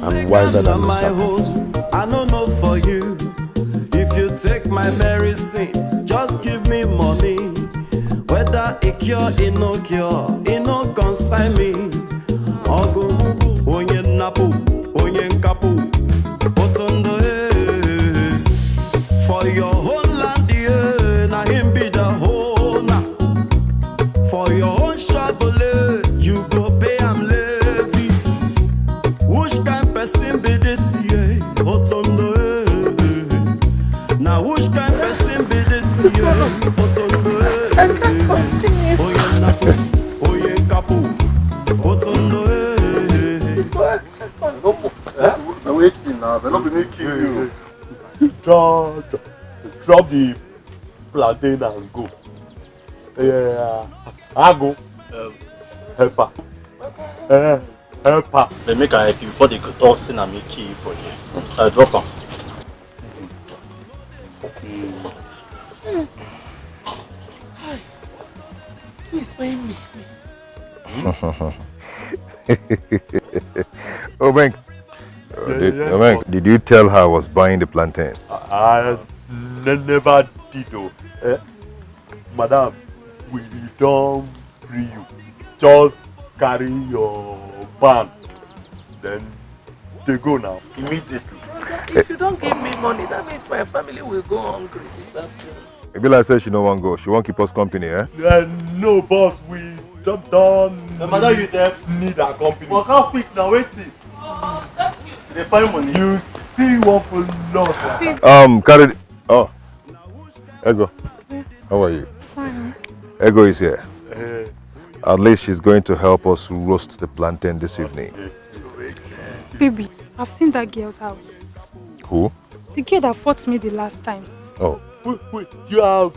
and wiser than the serpent. I no know for you. If you take my medicine, just give me money. Whether e cure, e no cure, e no concern me. Ọgụ mụ bụ onye nnapụ, onye nkapụ, otondo eh. For your own land, eh, na him be the owner. For your own shop, eh, you go pay am levy. Which kind person be this year? Otondo eh, eh. Now which kind person be this year? Otondo eh, eh. Onye nnapụ, onye nkapụ, otondo eh, eh. No, eh? Na wetin na? They no be me kill you. Draw, drop the plantain and go. Yeah, I go. Um, helper. Eh, helper. They make I help you before they go talk say na me kill you for here. I drop am. Please find me. Obeng, uh, did, Obeng, did you tell her I was buying the plantain? I ne- never did though. Eh, madam, we don't free you. Just carry your van. Then they go now. Immediately. If you don't give me money, that means my family will go hungry this afternoon. E be like say she no wan go. She wan keep us company, eh? Uh, no, boss, we just don't Eh, madam, you there? Need our company. Waka quick na wetin? They find money. You see one for loss. Um, carry. The, oh, Ego, how are you? Fine. Ego is here. Eh, At least she's going to help us roast the plantain this evening. Baby, I've seen that girl's house. Who? The girl that fought me the last time. Oh, wait, wait, you have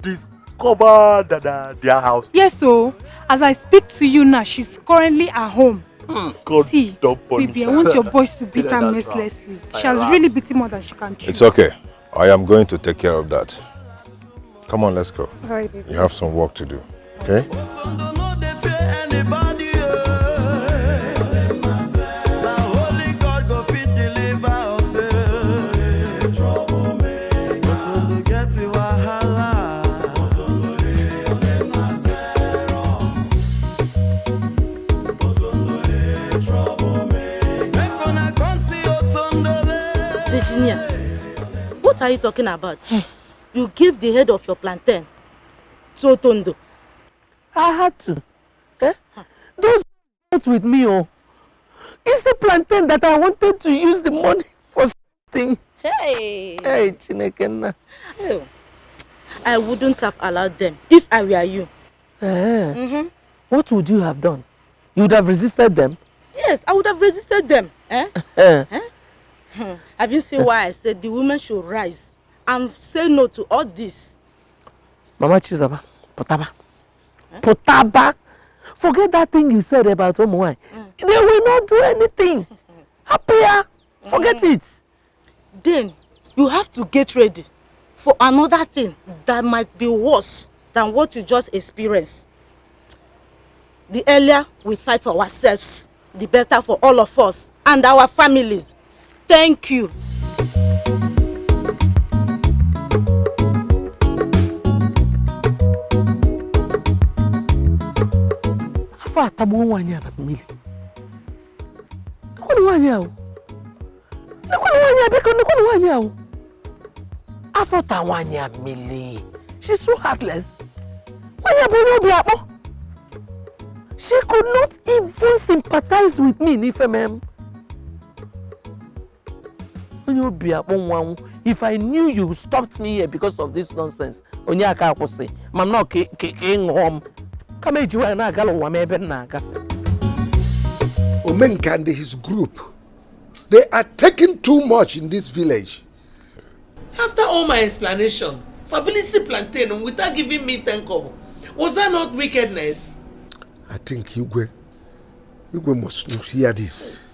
discovered that uh, their house. Yes, so as I speak to you now, she's currently at home. God See, don't punish baby, I her. want your boys to beat her Let her drown. Mercilessly. She has really beaten more than she can chew. It's okay. I am going to take care of that. Come on, let's go. All right, baby. You have some work to do. Okay? Otondo no dey fear anybody. Eh. Na only God go fit deliver us. Eh. Trouble me. Otondo get the wahala. Otondo eh, only na terror. Otondo eh, trouble me. Make una come see Otondo le. Virginia, what are you talking about? You gave the head of your plantain to Otondo. I had to. Eh? Those not with me, oh. It's the plantain that I wanted to use the money for something. Hey! Hey, Chineke nna. Oh. I wouldn't have allowed them if I were you. Eh, Mm-hmm. What would you have done? You would have resisted them? Yes, I would have resisted them. Eh? Eh. Eh? Hmm. Have you seen why I said the women should rise and say no to all this? Mama Chizaba, Potaba. Potaba. Forget that thing you said about Omuwai. They will not do anything. Happier. Forget it. Then you have to get ready for another thing that might be worse than what you just experienced. The earlier we fight for ourselves, the better for all of us and our families. Thank you. Afọ atagbuo nwaanyị a na mmiri. Nekwanụ nwaanyị ahụ. Nekwanụ nwaanyị a, biko, nekwanụ nwaanyị ahụ. Afọ ta nwaanyị a mmiri. She's so heartless. Nwaanyị a bụ onye obi akpọ. She could not even sympathize with me n'ife mee m. Onye obi akpọ nwanwụ. If I knew you stopped me here because of this nonsense, onye aka akwụsị. Ma nnọọ ka ka- ka ị ṅụọ m. Kama eji nwaanyị na-agala ụwa m ebe m na-aga. Omenka and his group, they are taking too much in this village. After all my explanation, Fabilisi plantain without giving me ten kobo. Was that not wickedness? I think Igwe, Igwe must hear this.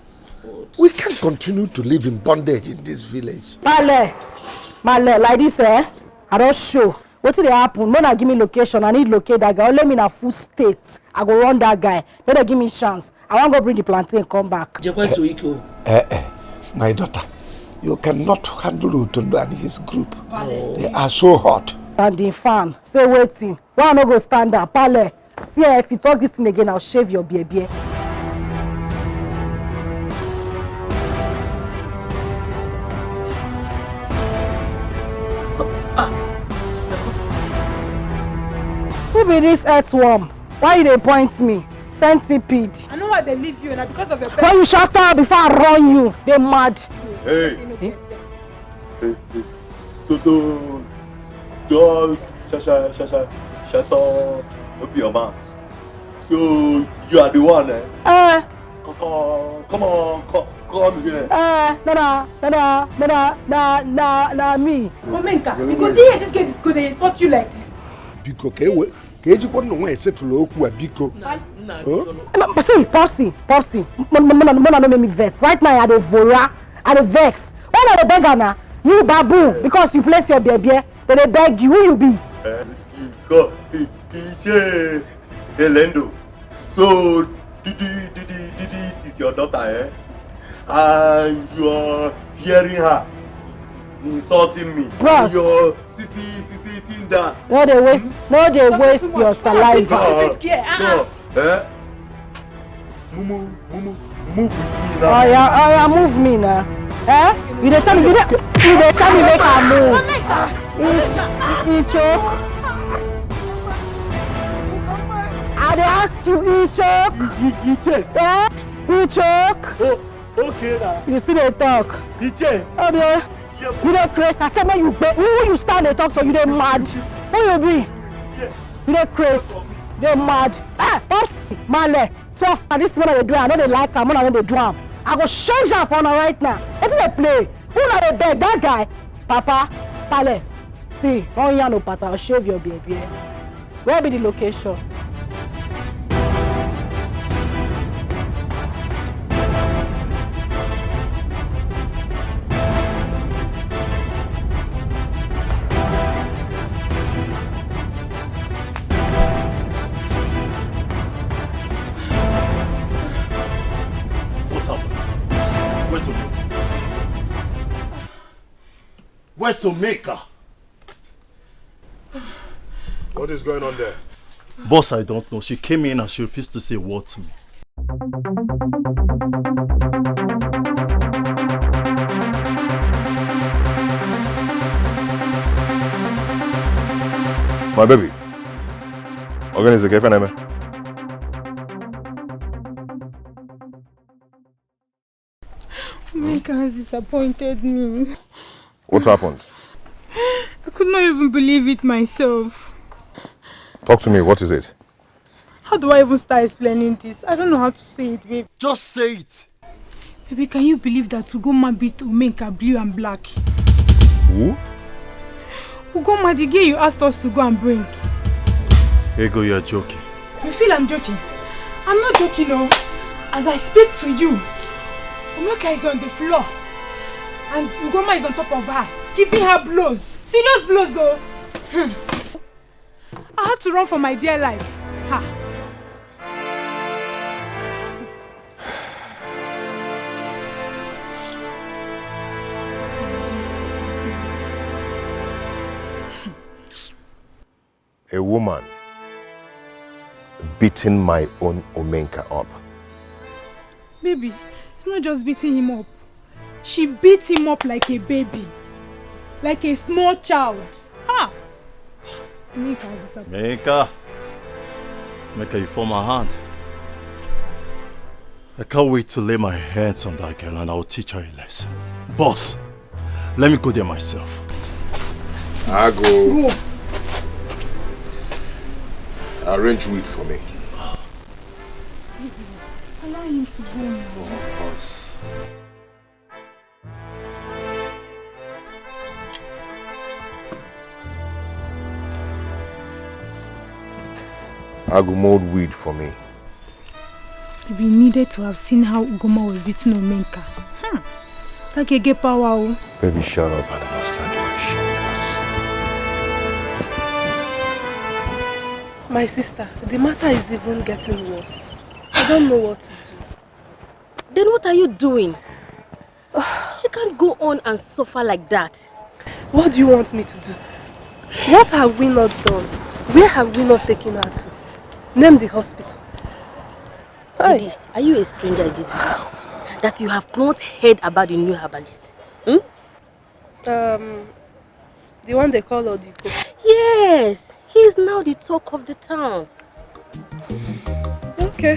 We can't continue to live in bondage in this village. Male, Male, like this, eh? I don't show. Wetin dey happen? Make una give me location. I need locate that guy. Only me na full state. I go run that guy. Make dem give me chance. I wan go bring the plantain come back. Jekwe Suiko. Eh, eh, my daughter, you cannot handle Utondo and his group. They are so hot. Standing fan. Say wetin? Why I no go stand up? Pale. See, eh, if you talk this thing again, I'll shave your beer beer. Who be this earthworm? Why you dey point me? Centipede. I know why they leave you, na because of your When you shut up before I run you, they mad. Hey. Innocent. Hey, hey. So, so, just shut, shut, shut, shut, shut up. Open your mouth. So, you are the one, eh? Eh, Come, come, come on, come, come here. eh, no, no, no, no, no, no, no, no, me. Omenka, you go dey here, this girl go dey insult you like this. Biko, ka ewe, ka ejikwa nnụ nwaanyị setụlụ okwu a, biko. Huh? No, see, Popsy, Popsy, m- m- m- m- no make me vex. Right now, I dey vora, I dey vex. Why not dey beg her now? You baboon, because you plenty your beer beer, they dey beg you. Who you be? Eh, you go, he, he, Elendo. So, Didi, Didi, Didi is your daughter, eh? And you're hearing her insulting me. Bros. Your sissy, sissy, thing down. No dey waste, no dey waste your saliva. No, eh? Mumu, Mumu, move with me now. Oya, oya, move me now. Eh? You dey tell me, you dey, you dey tell me make I move. You, you choke. I dey ask you, you choke. You, you, you check. Eh? You choke. Oh, okay now. You still dey talk. You check. Obio, you dey craze. I said make you go. Who you stand dey talk to? You dey mad. Who you be? You dey craze. You dey mad. Ah, Popsy, Male. Twelve na this one I dey do. I no dey like am. Una no dey do am. I go change am for una right now. Wetin dey play? Who una dey beg? That guy? Papa, Pale. See, don yarn o pata, I'll shave your beer beer. Where be the location? What's up? Where's Omeka? Where's Omeka? What is going on there? Boss, I don't know. She came in and she refused to say a word to me. My baby. Organize the cafe, man. Omeka has disappointed me. What happened? I could not even believe it myself. Talk to me. What is it? How do I even start explaining this? I don't know how to say it, babe. Just say it. Baby, can you believe that Ugoma beat Omeka blue and black? Who? Ugoma, the girl you asked us to go and bring. Ego, you're joking. You feel I'm joking? I'm not joking, no. As I speak to you, Omeka is on the floor. And Ugoma is on top of her, giving her blows. Serious blows, oh. Hmm. I had to run for my dear life. Ha. A woman beating my own Omenka up. Baby, it's not just beating him up. She beat him up like a baby. Like a small child. Ha! Omeka has disappointed. Meka. Meka, you fall my hand. I can't wait to lay my hands on that girl and I'll teach her a lesson. Boss, let me go there myself. I go. Arrange weed for me. Allow him to go now. Boss. I go mold weed for me. Baby, you needed to have seen how Ugoma was beating Omenka. Hmm. That girl get power, oh. Baby, shut up and massage my shoulders. My sister, the matter is even getting worse. I don't know what to do. Then what are you doing? She can't go on and suffer like that. What do you want me to do? What have we not done? Where have we not taken her to? Name the hospital. Didi, are you a stranger in this village that you have not heard about the new herbalist? Hmm? Um, the one they call Odiko. Yes, he is now the talk of the town. Okay.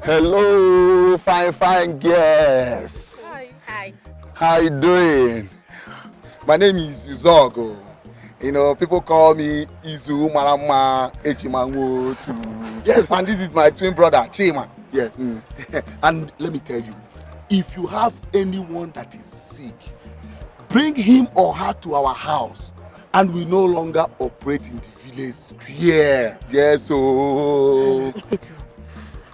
Hello, fine, fine girls. Hi. Hi. How you doing? My name is Uzogo. You know, people call me Izu Marama Ejimanwo too. Yes. And this is my twin brother, Chima. Yes. And let me tell you, if you have anyone that is sick, bring him or her to our house and we no longer operate in the village square. Yes, so.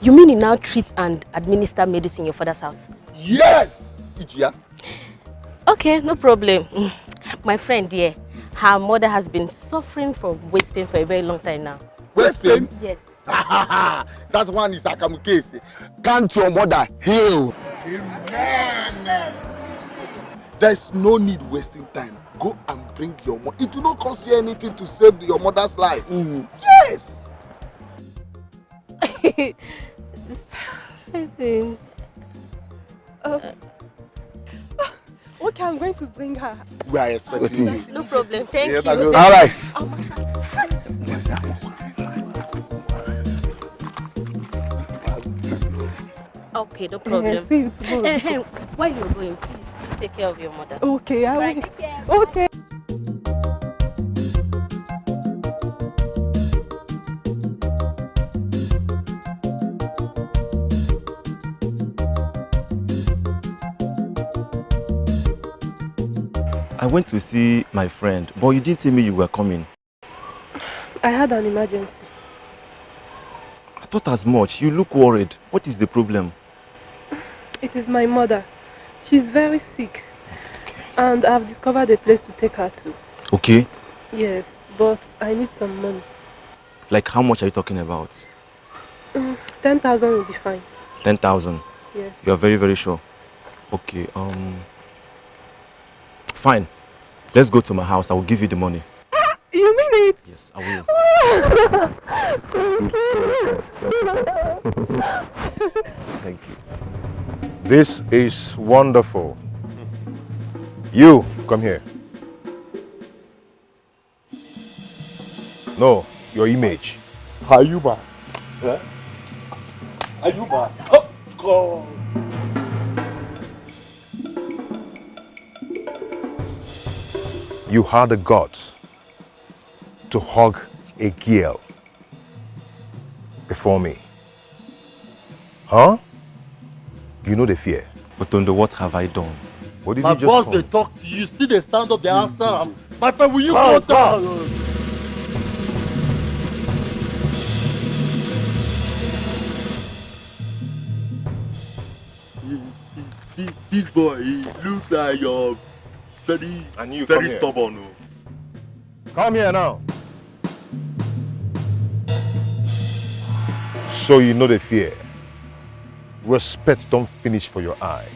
You mean you now treat and administer medicine in your father's house? Yes! Ijiya. Okay, no problem. My friend here, her mother has been suffering from waist pain for a very long time now. Waist pain? Yes. That one is Akamu case. Can't your mother heal? Amen. There's no need wasting time. Go and bring your mother. It will not cost you anything to save your mother's life. Yes. Listen. Uh, okay, I'm going to bring her. We are expecting you. No problem. Thank Yes, you. I go. All right. Okay, no problem. See you tomorrow. Eh, eh, while you're going, please take care of your mother. Okay, I All right, will. Take care. Okay. I went to see my friend, but you didn't tell me you were coming. I had an emergency. I thought as much. You look worried. What is the problem? It is my mother. She's very sick. And I've discovered a place to take her to. Okay. Yes, but I need some money. Like, how much are you talking about? Mm, ten thousand will be fine. Ten thousand. Yes. You are very, very sure. Okay. Um. Fine. Let's go to my house. I will give you the money. You mean it? Yes, I will. Thank you. This is wonderful. You, come here. No, your image. Are you mad? Huh? Are you mad? Oh, God. You had the guts to hug a girl before me. Huh? You know the fear. Otondo, what have I done? What did My you just boss, call? They talk to you, still they stand up, they answer am. My friend, will you go down? He- he- he- This boy, he looks like you're very, And you come very here. Stubborn. Oh. Come here now. So you know the fear. Respect don't finish for your eye.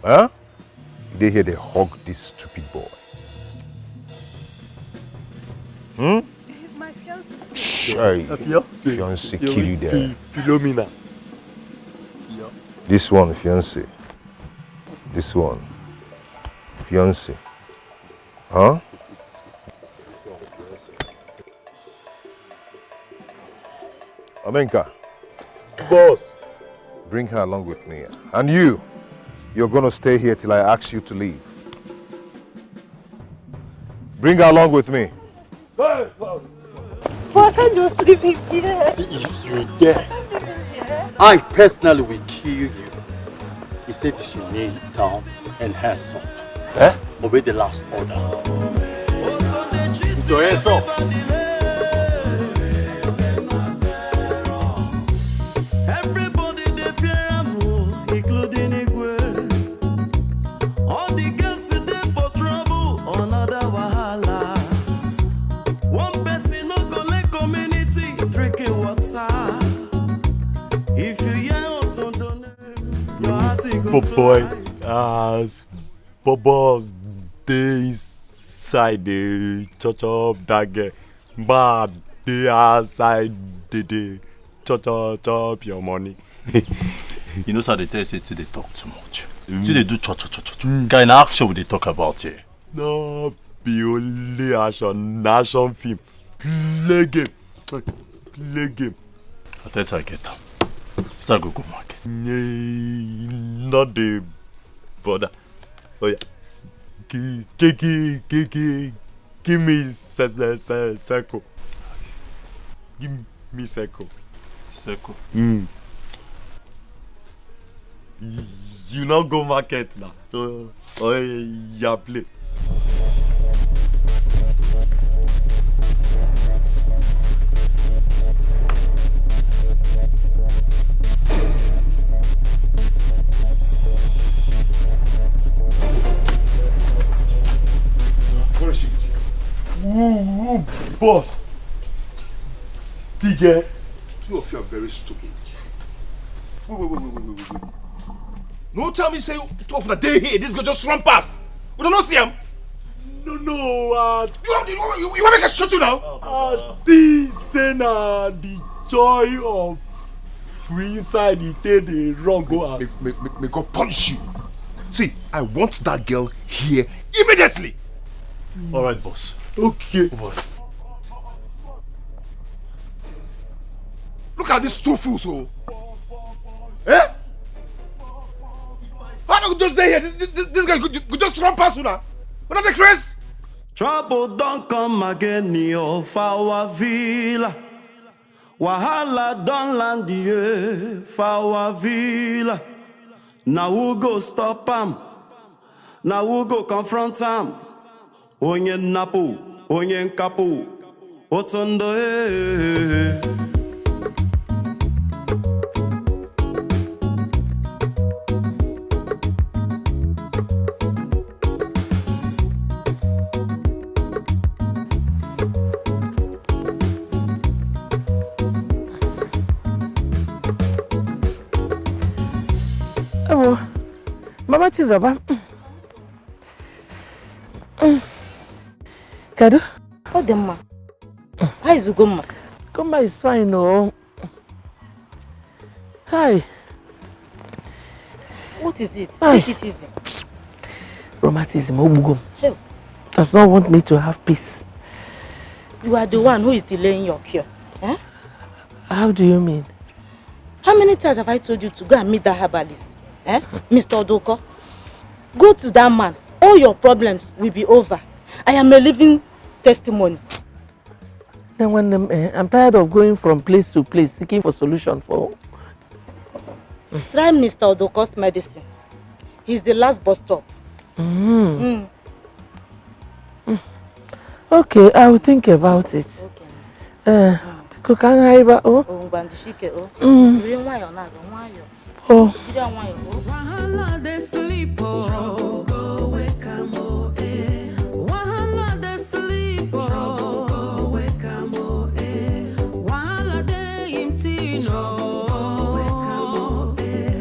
Huh? They hear they hug this stupid boy. Hmm? He's my fiancé. Shy. Afia? Fiancé You're kill you with there. Philomena. This one, fiancé. This one. Fiancé. Huh? Omenka. Boss. Bring her along with me. And you, you're gonna stay here till I ask you to leave. Bring her along with me. But I can't just leave him here. See, if you dare, I personally will kill you. He said you should kneel down and hands up. Eh? Obey the last order. Put your hands up. Everybody dey fear am o, including Igwe. All the girls wey dey for trouble, another wahala. Oh boy, as bubbles dey inside dey chop chop that girl, bad dey outside dey dey chop chop chop your money. You know, sir, they tell you say too dey talk too much. Too dey do cho cho cho cho cho. Guy, na action we dey talk about here. No be only action, na action film. Play game. Play game. I tell you, sir, I get am. Sir, go go market. Not the bother. Oh yeah. Kiki, kiki, kiki. Give me se- se- se- circle. Give me circle. Circle. Mm. You no go market now. Oh, oh yeah, play. Where is she? Woo, woo, boss. Tige. Two of you are very stupid. Wait, wait, wait, wait, wait, wait, wait. No tell me say two of una dey here. This girl just run past. We don't know see him. No, no, uh, You want, you, want, you, you want me to shoot you now? Uh, this say na the joy of free inside the day they run go out. May, may, may, may God punish you. See, I want that girl here immediately. All right, boss. Okay. Boss. Look at these two fools, oh. Eh? How do just stay here? This, this, this guy could, could just run past you now. What are the craze? Trouble don't come again, yo, for our villa. Wahala don land here for our villa. Now who go stop am? Now who go confront am? Onye nnapu, onye nkapu, otu ndụ, eh. Ewo, Mama Chizoba. Kedu? Ọ dị mma. How is Ugomma? Ugomma is fine, oh. Hi. What is it? Hi. Take it easy. Rheumatism, Ogbugom. Hell. Does not want me to have peace. You are the one who is delaying your cure. Eh? How do you mean? How many times have I told you to go and meet that herbalist? Eh? Mister Odoko? Go to that man. All your problems will be over. I am a living testimony. Then when them, eh, I'm tired of going from place to place seeking for solution for. Try Mister Odoko's medicine. He's the last bus stop. Mm. Mm. Okay, I will think about it. Okay. Eh, biko ka anyị ghara ịba, oh. Oh, ngwa, ndị shike, oh. Mm. Siri nwayọọ na-aga, nwayọọ. Oh. Jide nwayọọ, oh. Wahala dey sleep, oh. Trouble go wake am, oh, eh. Wahala dey sleep, oh. Trouble go wake am, oh, eh. Wahala dey him tin, oh. Trouble go wake am, oh, eh.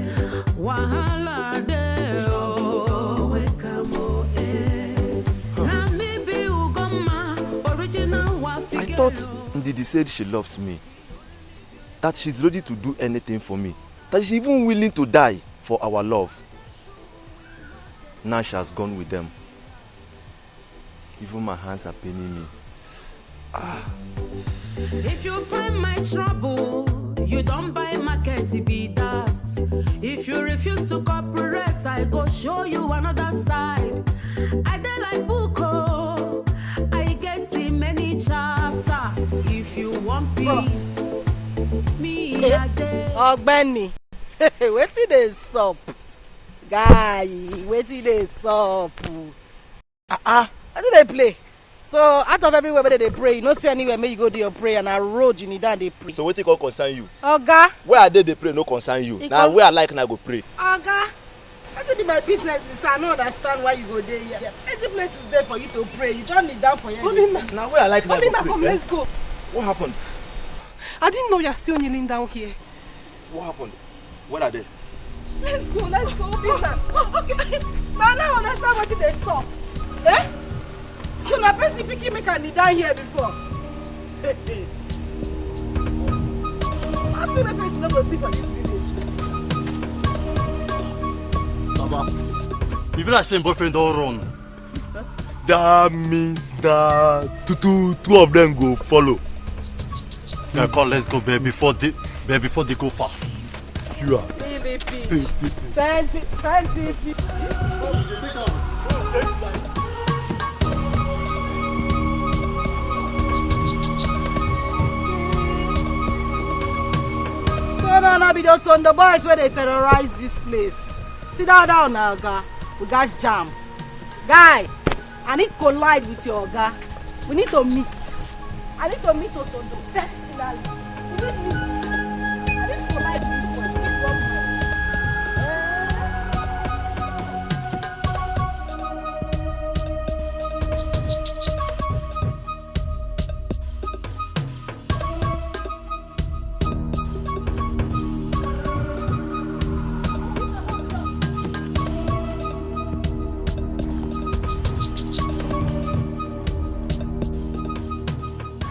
Wahala dey, oh. Trouble go wake am, oh, eh. Na me be Ugomma, original Wafikelo. I thought Ndidi said she loves me, that she's ready to do anything for me, that she's even willing to die for our love. Now she has gone with them. Even my hands are paining me. Ah. If you find my trouble, you don't buy market, it be that. If you refuse to cooperate, I go show you another side. I dey like book, oh, I get in many chapter. If you want peace, me I dey. Ọ̀gbẹ́ni, wetin dey sup? Guy, wetin dey sup? Ah, ah. I do dey play. So out of everywhere where they pray, you no see anywhere make you go do your prayer, na road you need and dey pray. So wetin come concern you? Oga. Where I dey dey pray no concern you. Na where I like na go pray. Oga, wetin be my business be say I no understand why you go dey here. Plenty places dey for you to pray. You just kneel down for here. Obinna. Na where I like na go pray. Obinna, come, eh? Let's go. What happened? I didn't know you are still kneeling down here. What happened? What are they? Let's go, let's go, open am. Okay. Now, now I understand wetin dey sup. Eh? So na person pikin make I kneel down here before. Hey, hey. I see where person no go see for this village. Baba, e be like say im boyfriend don run. That means that two, two, two of them go follow. Now come, let's go, babe, before they, babe, before they go far. You are. Really, please. Scientific. So now, now be the Otondo boys where they terrorize this place. Sit down, down now, oga. We got jam. Guy, I need collide with your oga. We need to meet. I need to meet Otondo personally. We need meet. I need collide with this boy. We need work.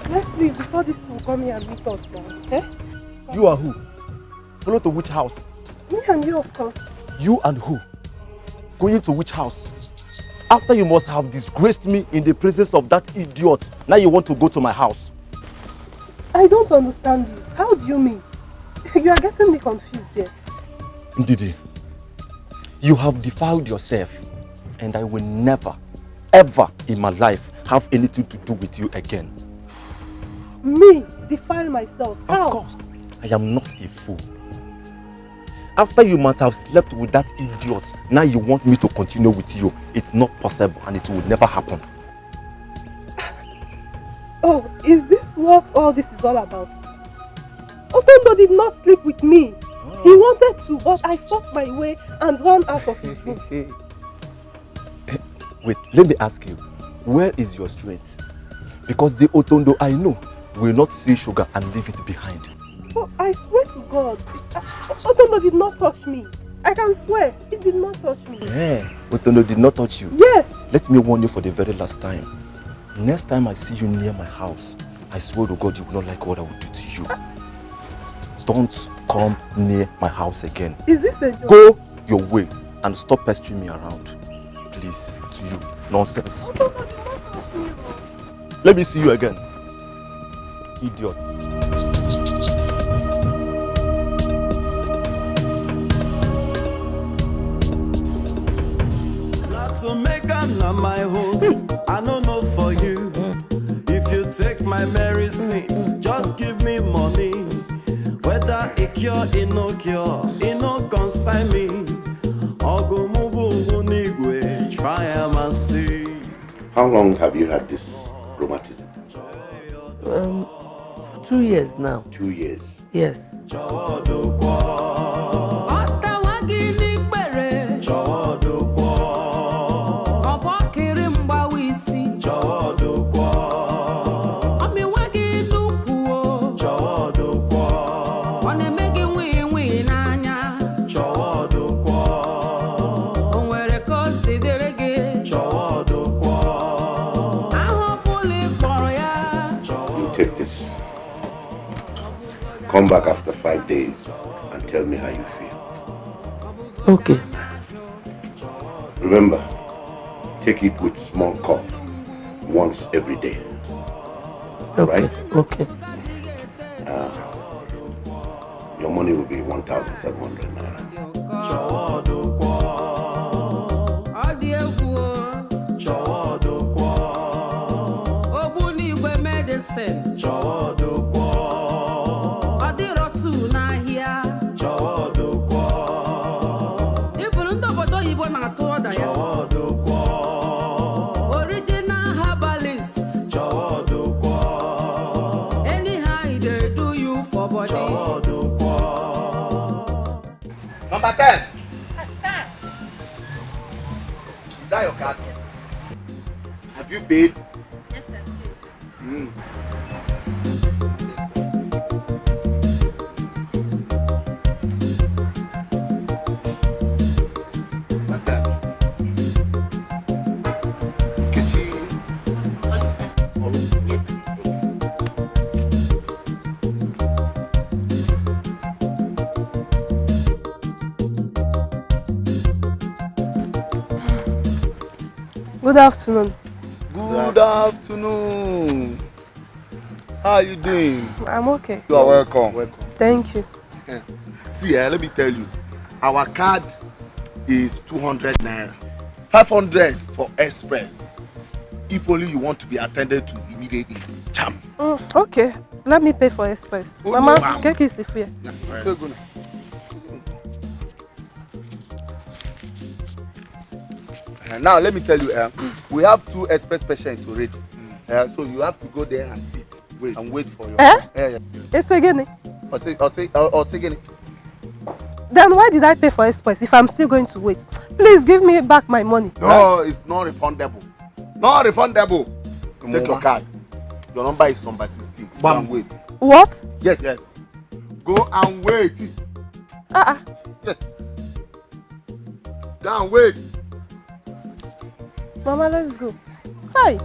Let's leave before this people come here and meet us now. Eh? You are who? Follow to which house? Me and you, of course. You and who? Going to which house? After you must have disgraced me in the presence of that idiot, now you want to go to my house. I don't understand you. How do you mean? You are getting me confused here. Ndidi, you have defiled yourself, and I will never, ever in my life have anything to do with you again. Me? Defile myself? How? Of course, I am not a fool. After you might have slept with that idiot, now you want me to continue with you. It's not possible and it will never happen. Oh, is this what all this is all about? Otondo did not sleep with me. He wanted to, but I fought my way and ran out of his room. Wait, let me ask you, where is your strength? Because the Otondo I know will not see sugar and leave it behind. Oh, I swear to God, uh, Otondo did not touch me. I can swear, he did not touch me. Eh, Otondo did not touch you? Yes. Let me warn you for the very last time. Next time I see you near my house, I swear to God you will not like what I will do to you. Don't come near my house again. Is this a joke? Go your way and stop pestering me around. Please, to you. Nonsense. Let me see you again. Idiot. Not to make am na my own. I no know for you. If you take my medicine, just give me money. Whether e cure, e no cure, e no concern me. Ọgụ mụ bụ ngwu n'igwe, try am and see. How long have you had this rheumatism? Um, for two years now. Two years. Yes. Ọtawa gị n'ikpere. Ọgbọkịrị mgbawa isi. Ọmịwa gị n'ukwu o. Ọ na-eme gị nwii nwii n'anya. O nwere ka o si dịrị gị. Aha ọ bụla ị kpọrọ ya. You take this. Come back after five days and tell me how you feel. Okay. Remember, take it with small cup once every day. Okay. Right? Okay. Uh, your money will be one thousand seven hundred naira. Ọ dị egwu o. Ogbunigwe medicine. Ọ dịrọ two n'ahịa. Ifuru ndị obodo oyibo na-atụ ọda ya. Original herbalist. Anyhow e dey do you for body. Number ten. Is that your card? Have you paid? Yes, I paid. Mm. Good afternoon. Good afternoon. How are you doing? I'm okay. You are welcome. Welcome. Thank you. See, eh, let me tell you, our card is two hundred naira, five hundred for express. If only you want to be attended to immediately. Cham. Mm, okay, let me pay for express. Oh, Mama, no. Keke is here. Take una. Uh, now let me tell you, uh, we have two express patients already. Uh, so you have to go there and sit and wait for your Eh? Yeah, yeah. It's again. Ose, Ose, uh, Osegene. Then why did I pay for express if I'm still going to wait? Please give me back my money. No, it's not refundable. Not refundable. Take your card. Your number is number sixteen. Go and wait. What? Yes. Yes. Go and wait. Uh-uh. Yes. Go and wait. Mama, let's go. Hi.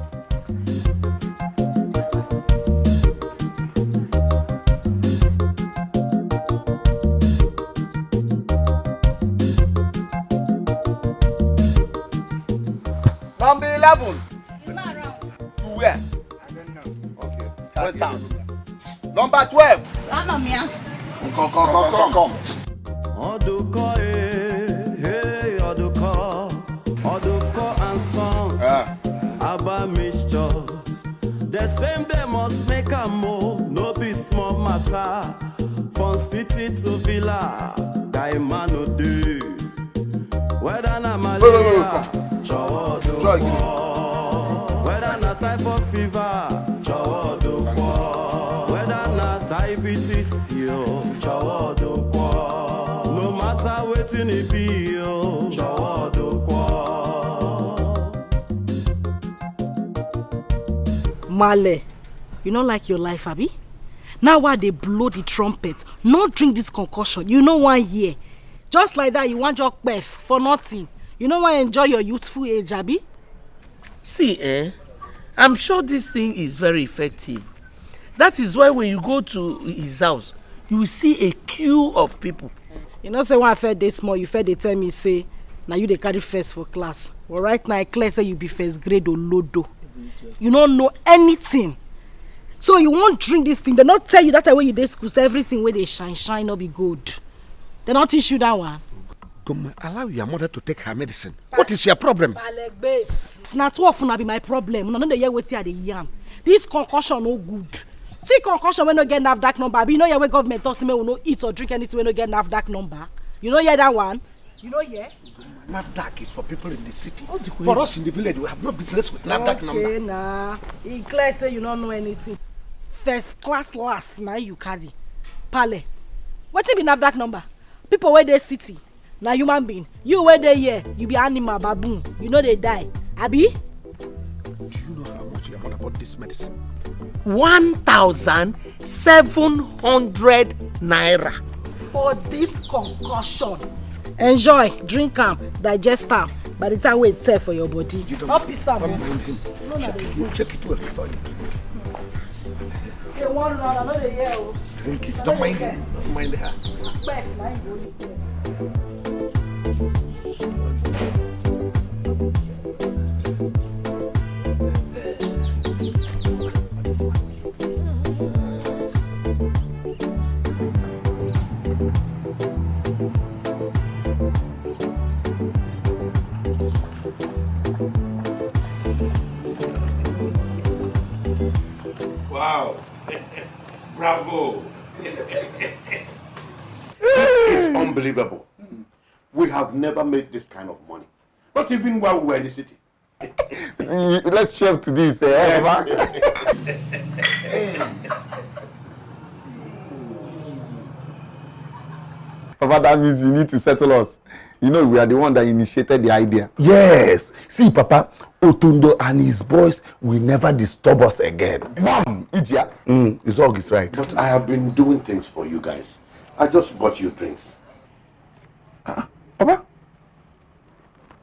Number eleven. He's not around. To where? I don't know. Okay. Wait down. Number twelve. None of me. Come, come, come, come, come. Oduko, eh, hey, Oduko, Oduko and Sons, Ah. Abba Mixtures. The same they must make a move, no be small matter. From city to villa, Daimano dey. Whether na malaria, Chowodo. Whether na typhoid fever, Chowodo. Whether na diabetes, yo, Chowodo. No matter wetin e be, yo, Chowodo. Male, you no like your life, abi? Now why they blow the trumpet? No drink this concussion. You know one year. Just like that, you want your kpef for nothing. You know why enjoy your youthful age, abi? See, eh? I'm sure this thing is very effective. That is why when you go to his house, you will see a queue of people. You know, say when I fed this small, you fed they tell me, say, now you they carry first for class. Well, right now, I clear say you be first grade or lodo. You don't know anything. So you won't drink this thing. They not tell you that way you dey school, say everything where they shine, shine not be good. They not teach you that one. Come, allow your mother to take her medicine. What is your problem? It's not too often I be my problem. No, no, they hear what I dey yarn. This concussion no good. See concussion when no get NAFDAC number. Be you know yeah where government talks me we no eat or drink anything when no get NAFDAC number. You know yeah that one. You know yeah. NAFDAC is for people in the city. For us in the village, we have no business with NAFDAC number. Okay, nah. He clear say you don't know anything. First class last now you carry. Pale. What be NAFDAC number? People where they city. Now human being. You where they here, you be animal baboon. You know they die. Abi? Do you know how much your mother bought this medicine? One thousand seven hundred naira. For this concussion. Enjoy, drink am, digest am. By the time we tell for your body. Not piss am. Don't mind him. Check it, check it well before you drink. They want run, I know they hear. Oh. Drink it. Don't mind him. Don't mind her. Respect, mind you. Wow. Bravo. This is unbelievable. We have never made this kind of money. Not even while we were in the city. Let's chef to this, eh, Baba? Papa, that means you need to settle us. You know, we are the one that initiated the idea. Yes. See, Papa, Otundo and his boys will never disturb us again. Bam! Idia. Mm, his dog is right. But I have been doing things for you guys. I just bought you drinks. Papa,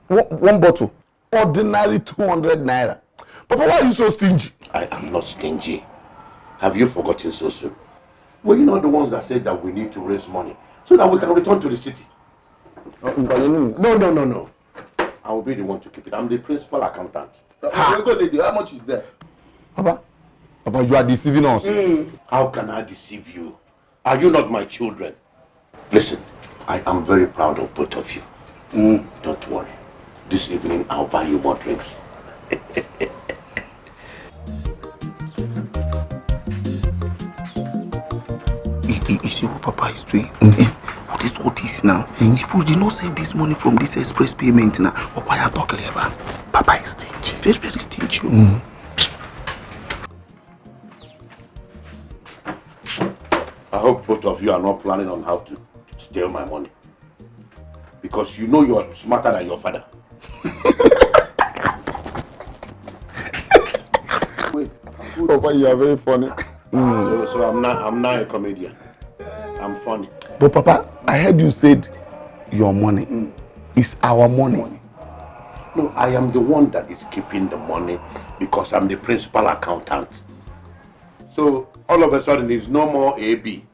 one, one bottle. Ordinary two hundred naira. Papa, why are you so stingy? I am not stingy. Have you forgotten so soon? Were you not the ones that said that we need to raise money so that we can return to the city? No, no, no, no. I will be the one to keep it. I'm the principal accountant. How much is there? Papa, Papa, you are deceiving us. How can I deceive you? Are you not my children? Listen, I am very proud of both of you. Don't worry. This evening I'll buy you more drinks. You, you, you see what Papa is doing? Mm-hmm. Eh, what is all this now? Mm-hmm. If we did not save this money from this express payment now, what are you talking about? Papa is stingy, very, very stingy. Mm-hmm. I hope both of you are not planning on how to steal my money. Because you know you're smarter than your father. Wait. Papa, you are very funny. Mm. So, so I'm not I'm not a comedian. I'm funny. But Papa, I heard you said your money mm. is our money. No, I am the one that is keeping the money because I'm the principal accountant. So all of a sudden, it's no more A B.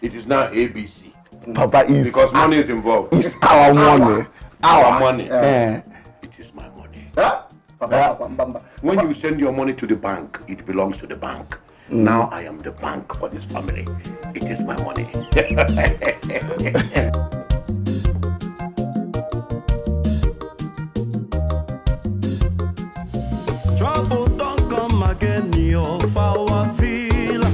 It is now A B C. Papa is because money is involved. It's our money. Our money. Eh. It is my money. Huh? Papa, Papa, Papa. When you send your money to the bank, it belongs to the bank. Mm. Now I am the bank for this family. It is my money. Trouble don't come again, yo, for our villa.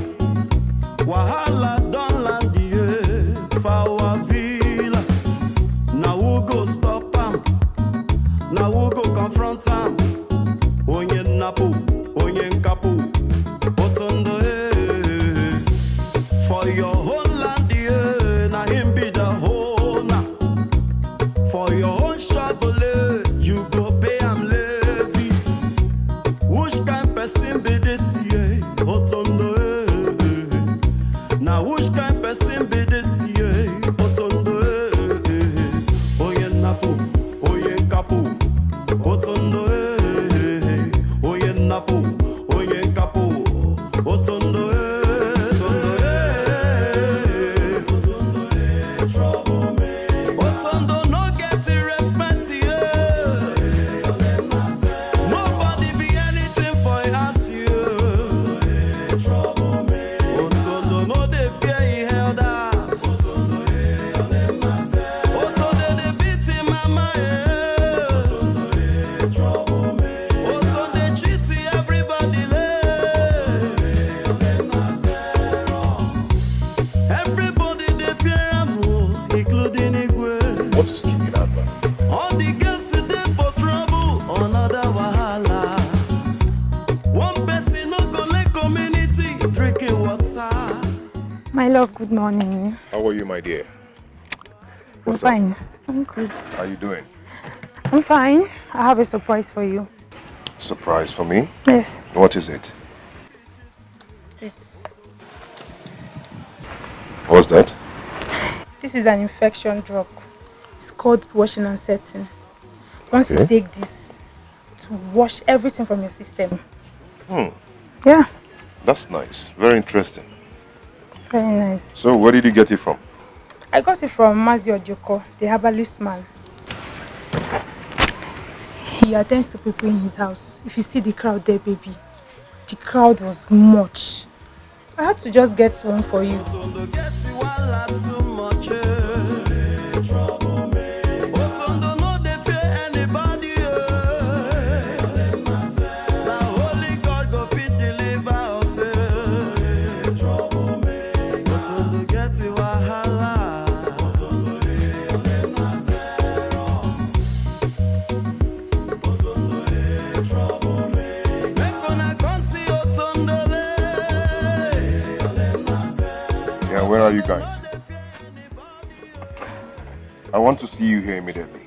Wahala don't land here for our villa. Now who go stop am? Now who go confront am? Onye nnapu, onye nkapu, otondo eh. For your whole land, yeah, na him be the owner. For your own Chevrolet, you go pay am levy. Which kind person be this, yeah? Otondo eh. Now which kind person be this, yeah? Otondo eh. Onye nnapu, onye nkapu, otondo eh. Onye nnapu, onye nkapu, otondo eh. Otondo eh. Otondo no get respect, yeah. Nobody be anything for us, yeah. Otondo no dey fear him elders. Otondo dey beat him mama, yeah. Otondo dey cheat everybody, yeah. Everybody dey fear am, oh, including Igwe. What is keeping Agba? All the girls dey for trouble, another wahala. One person no go let community drinking water. My love, good morning. How are you, my dear? I'm fine. I'm good. How are you doing? I'm fine. I have a surprise for you. Surprise for me? Yes. What is it? This. What's that? This is an infection drug. It's called washing and setting. Once okay. you take this, to wash everything from your system. Hmm. Yeah. That's nice. Very interesting. Very nice. So where did you get it from? I got it from Mazi Ojoko, the herbalist man. He attends to people in his house. If you see the crowd there, baby, the crowd was much. I had to just get one for you. Yeah, where are you guys? I want to see you here immediately.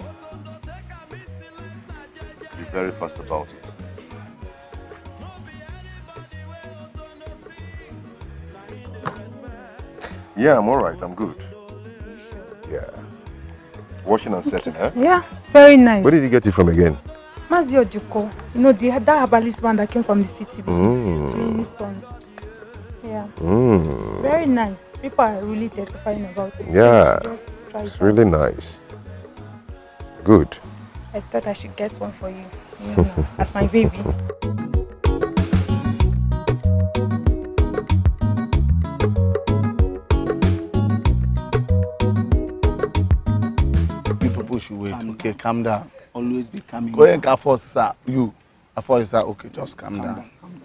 Be very fast about it. Yeah, I'm all right. I'm good. Yeah. Washing and setting, eh? Yeah, very nice. Where did you get it from again? Mazi Ojoko. You know, the, that herbalist man that came from the city with mm. his three sons. Yeah. Mm. Very nice. People are really testifying about it. Yeah. Just try it's really nice. Good. I thought I should get one for you, you know, as my baby. You people should wait. Calm okay, down. Calm down. Always be calm. Go ahead, Afos, sir. You, Afos, sir. Okay, just calm, calm down. down. Calm down.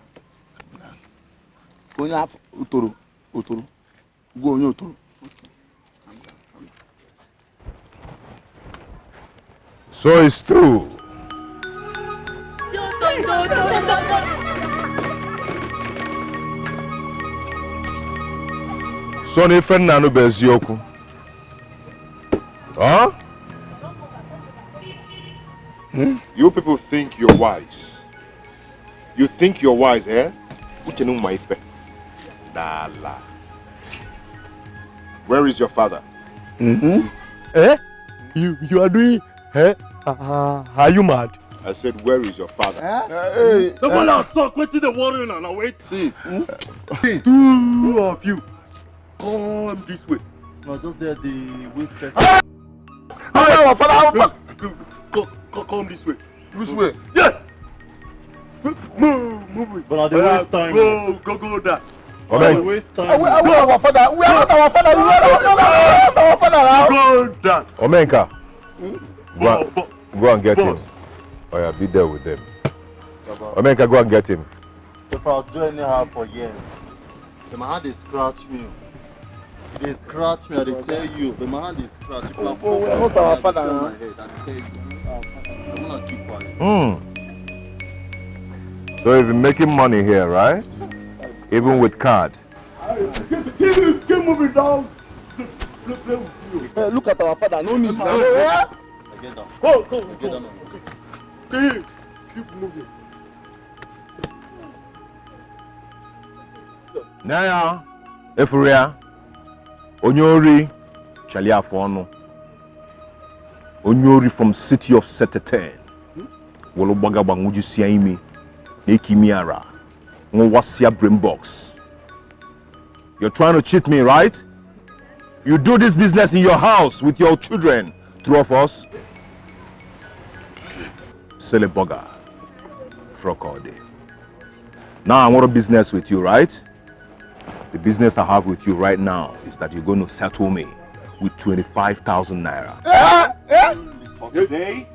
Calm down. Go on, Utoro. Utoro. Go on, Utoro. So it's true. So n'ife nna nụ bụ eziokwu. Huh? Hmm? You people think you're wise. You think you're wise, eh? Uchenu Maife. Dala. Where is your father? Mm-hmm. Eh? You you are doing eh? Uh, are you mad? I said, where is your father? Eh? Hey, no one talk. Wait till the warrior now. Wait. See. Hmm? Two of you. Come this way. No, just there the waste person. Ah! Come, come, come, come this way. Which way? Yeah. Move, move it. But I dey waste time. Go, go, go down. Omen. I dey waste time. We are our father. We are not our father. We are not our father. Go down. Omenka. Hmm? Go, go and get him. Oh yeah, be there with them. Omenka, go and get him. If I do anyhow for years, then my hand dey scratch me. Dey scratch me, I dey tell you. But my hand dey scratch. If na problem, I dey tell my head, I dey tell you. I'm gonna keep quiet. Hmm. So you've been making money here, right? Even with card. Keep, keep, keep moving down. Play, play with you. Hey, look at our father. No need. Hey, hey. Get down. Go, go, go. Get down. Hey, keep moving. Naya, Efuria, Onyori, Chaliafono, Onyori from city of Seteten, Wolobagaba Ngujisiaimi, Nekimiara, Ngwasia Brainbox. You're trying to cheat me, right? You do this business in your house with your children, two of us. Silly bugger. Frog all day. Now I want a business with you, right? The business I have with you right now is that you're going to settle me with twenty-five thousand naira. Eh? Eh? For today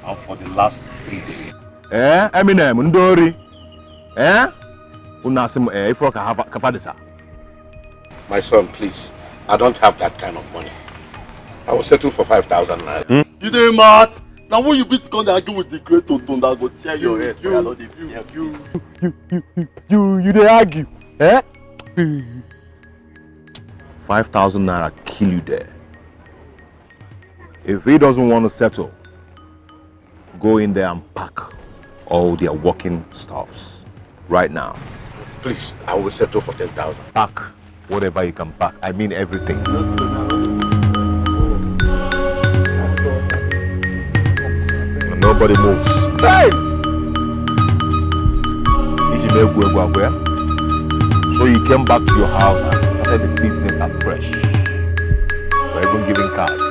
and for the last three days. Eh? Eminem, Ndori. Eh? Una sim eh ifro ka have kafadisa. My son, please. I don't have that kind of money. I will settle for five thousand naira. Hmm? You dey mad? Now when you beat gun dey argue with the great Tonton that go tear your head. You, you, you, you, you, you, you dey argue, eh? Five thousand naira kill you there. If he doesn't want to settle, go in there and pack all their working stuffs right now. Please, I will settle for ten thousand. Pack whatever you can pack. I mean everything. And nobody moves. Hey! Iji mee egwu egwu agwa ya. So you came back to your house and started the business afresh. We're even giving cards.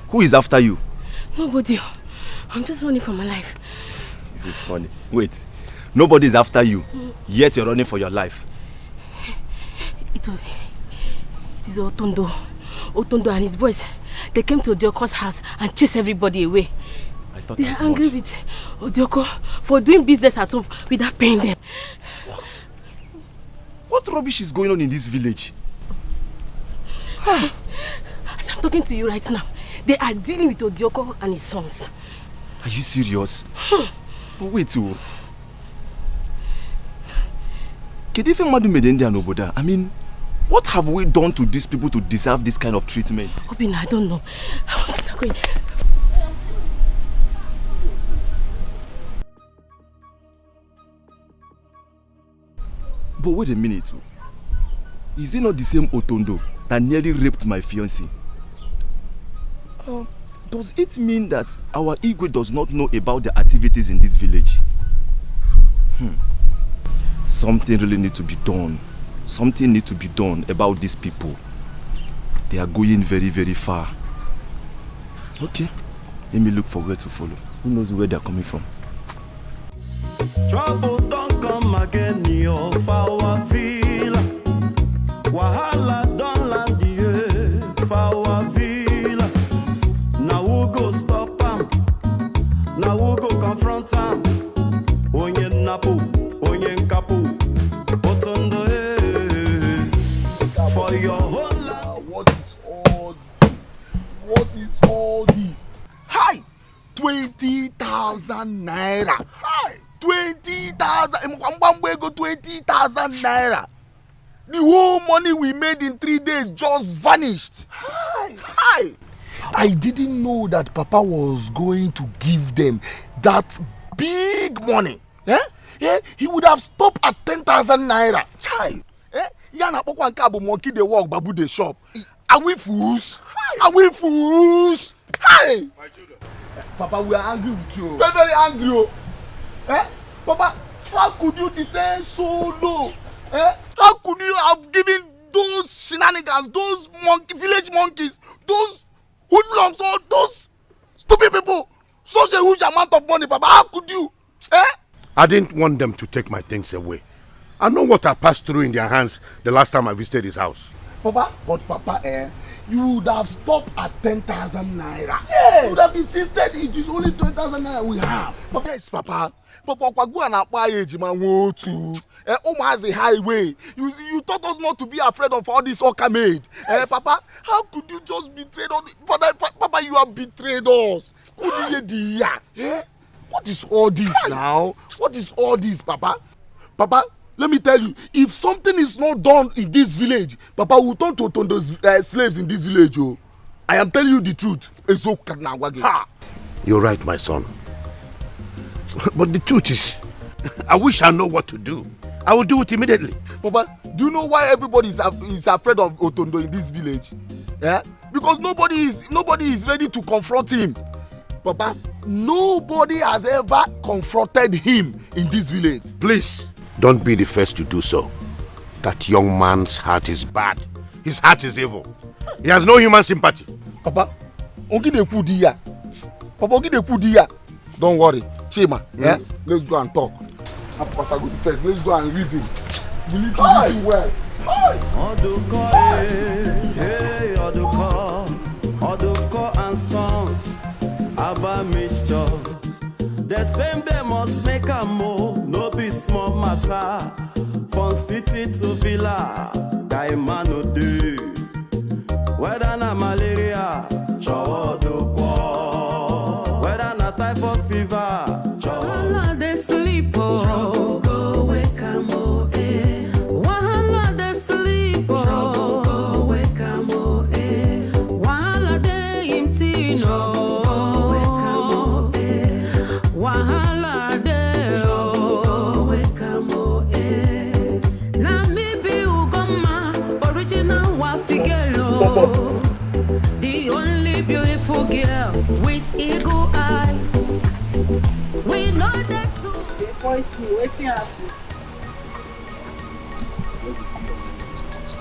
Who is after you? Nobody. I'm just running for my life. This is funny. Wait. Nobody is after you, yet you're running for your life. It was, it is Otondo. Otondo and his boys. They came to Odioko's house and chased everybody away. I thought they are angry with Odioko for doing business at home without paying them. What? What rubbish is going on in this village? As I'm talking to you right now, they are dealing with Odioko and his sons. Are you serious? Hmm. But wait, oh. Kedu ife mmadụ mere ndị a n'obodo a? I mean, what have we done to these people to deserve this kind of treatment? Obinna, I don't know. I want to Queen. But wait a minute, oh. Is it not the same Otondo that nearly raped my fiancé? Um, does it mean that our Igwe does not know about the activities in this village? Hmm. Something really need to be done. Something need to be done about these people. They are going very, very far. Okay, let me look for where to follow. Who knows where they are coming from? Trouble don come again, yo, for our villa. Wahala don land, yeah, for our villa. Now who go stop am? Now who go confront am? Onye nnapu, onye nkapu, Otondo, eh, for your whole life. What is all this? What is all this? Hi! Twenty thousand naira. Hi! Twenty thousand. Mgbamgba ego twenty thousand naira. The whole money we made in three days just vanished. Hi! Hi! I didn't know that Papa was going to give them that big money. Eh? Eh? He would have stopped at ten thousand naira. Chai! Eh? Ya na-akpọkwa nke a bụ monkey dey walk, babu dey shop. Are we fools? Are we fools? Hey! Papa, we are angry with you. Very, very angry, oh. Eh? Papa, how could you descend so low? Eh? How could you have given those shenanigans, those monkey, village monkeys, those hoodlums, all those stupid people such a huge amount of money, Papa? How could you? Eh? I didn't want them to take my things away. I know what I passed through in their hands the last time I visited his house. Papa, but Papa, eh, you would have stopped at ten thousand naira. Yes. You would have insisted it is only ten thousand naira we have. Papa, yes, Papa. Papa, ọkwa gị a na-akpọ anyị ejima nwe otu. Eh, ụmụazị highway. You, you taught us not to be afraid of all this Oka maid. Eh, Papa, how could you just betray us? Father, Fa- Papa, you have betrayed us. Kudi ye di ya. Eh? What is all this now? What is all this, Papa? Papa, let me tell you, if something is not done in this village, Papa, we will turn to Otondo's uh, slaves in this village. Oh, I am telling you the truth. Eziokwu ka m na-agwa gị. Ha! You're right, my son. But the truth is, I wish I know what to do. I will do it immediately. Papa, do you know why everybody is, af- is afraid of Otondo in this village? Yeah? Because nobody is nobody is ready to confront him. Papa, nobody has ever confronted him in this village. Please, don't be the first to do so. That young man's heart is bad. His heart is evil. He has no human sympathy. Papa, ọ gị na-ekwu di ya. Papa, ọ gị na-ekwu di ya. Don't worry, Chima. Eh? Let's go and talk. Papa, go first. Let's go and reason. We need to reason well. Oduko, eh, hey, Oduko, Oduko and Sons, Abba Mixtures. The same they must make a move, no be small matter. From city to villa, Kaimano do. Whether na malaria, Chowoduko. Whether na typhoid fever, Chowoduko. Wahala dey sleep, oh. Trouble go wake am, oh, eh. Wahala dey sleep, oh. Trouble go wake am, oh, eh. Wahala dey him thing, oh. Wahala dey, oh. Na me be Ugoma, original Wafi girl, oh. The only beautiful girl with eagle eyes. We know that too. They point me, wetin happen?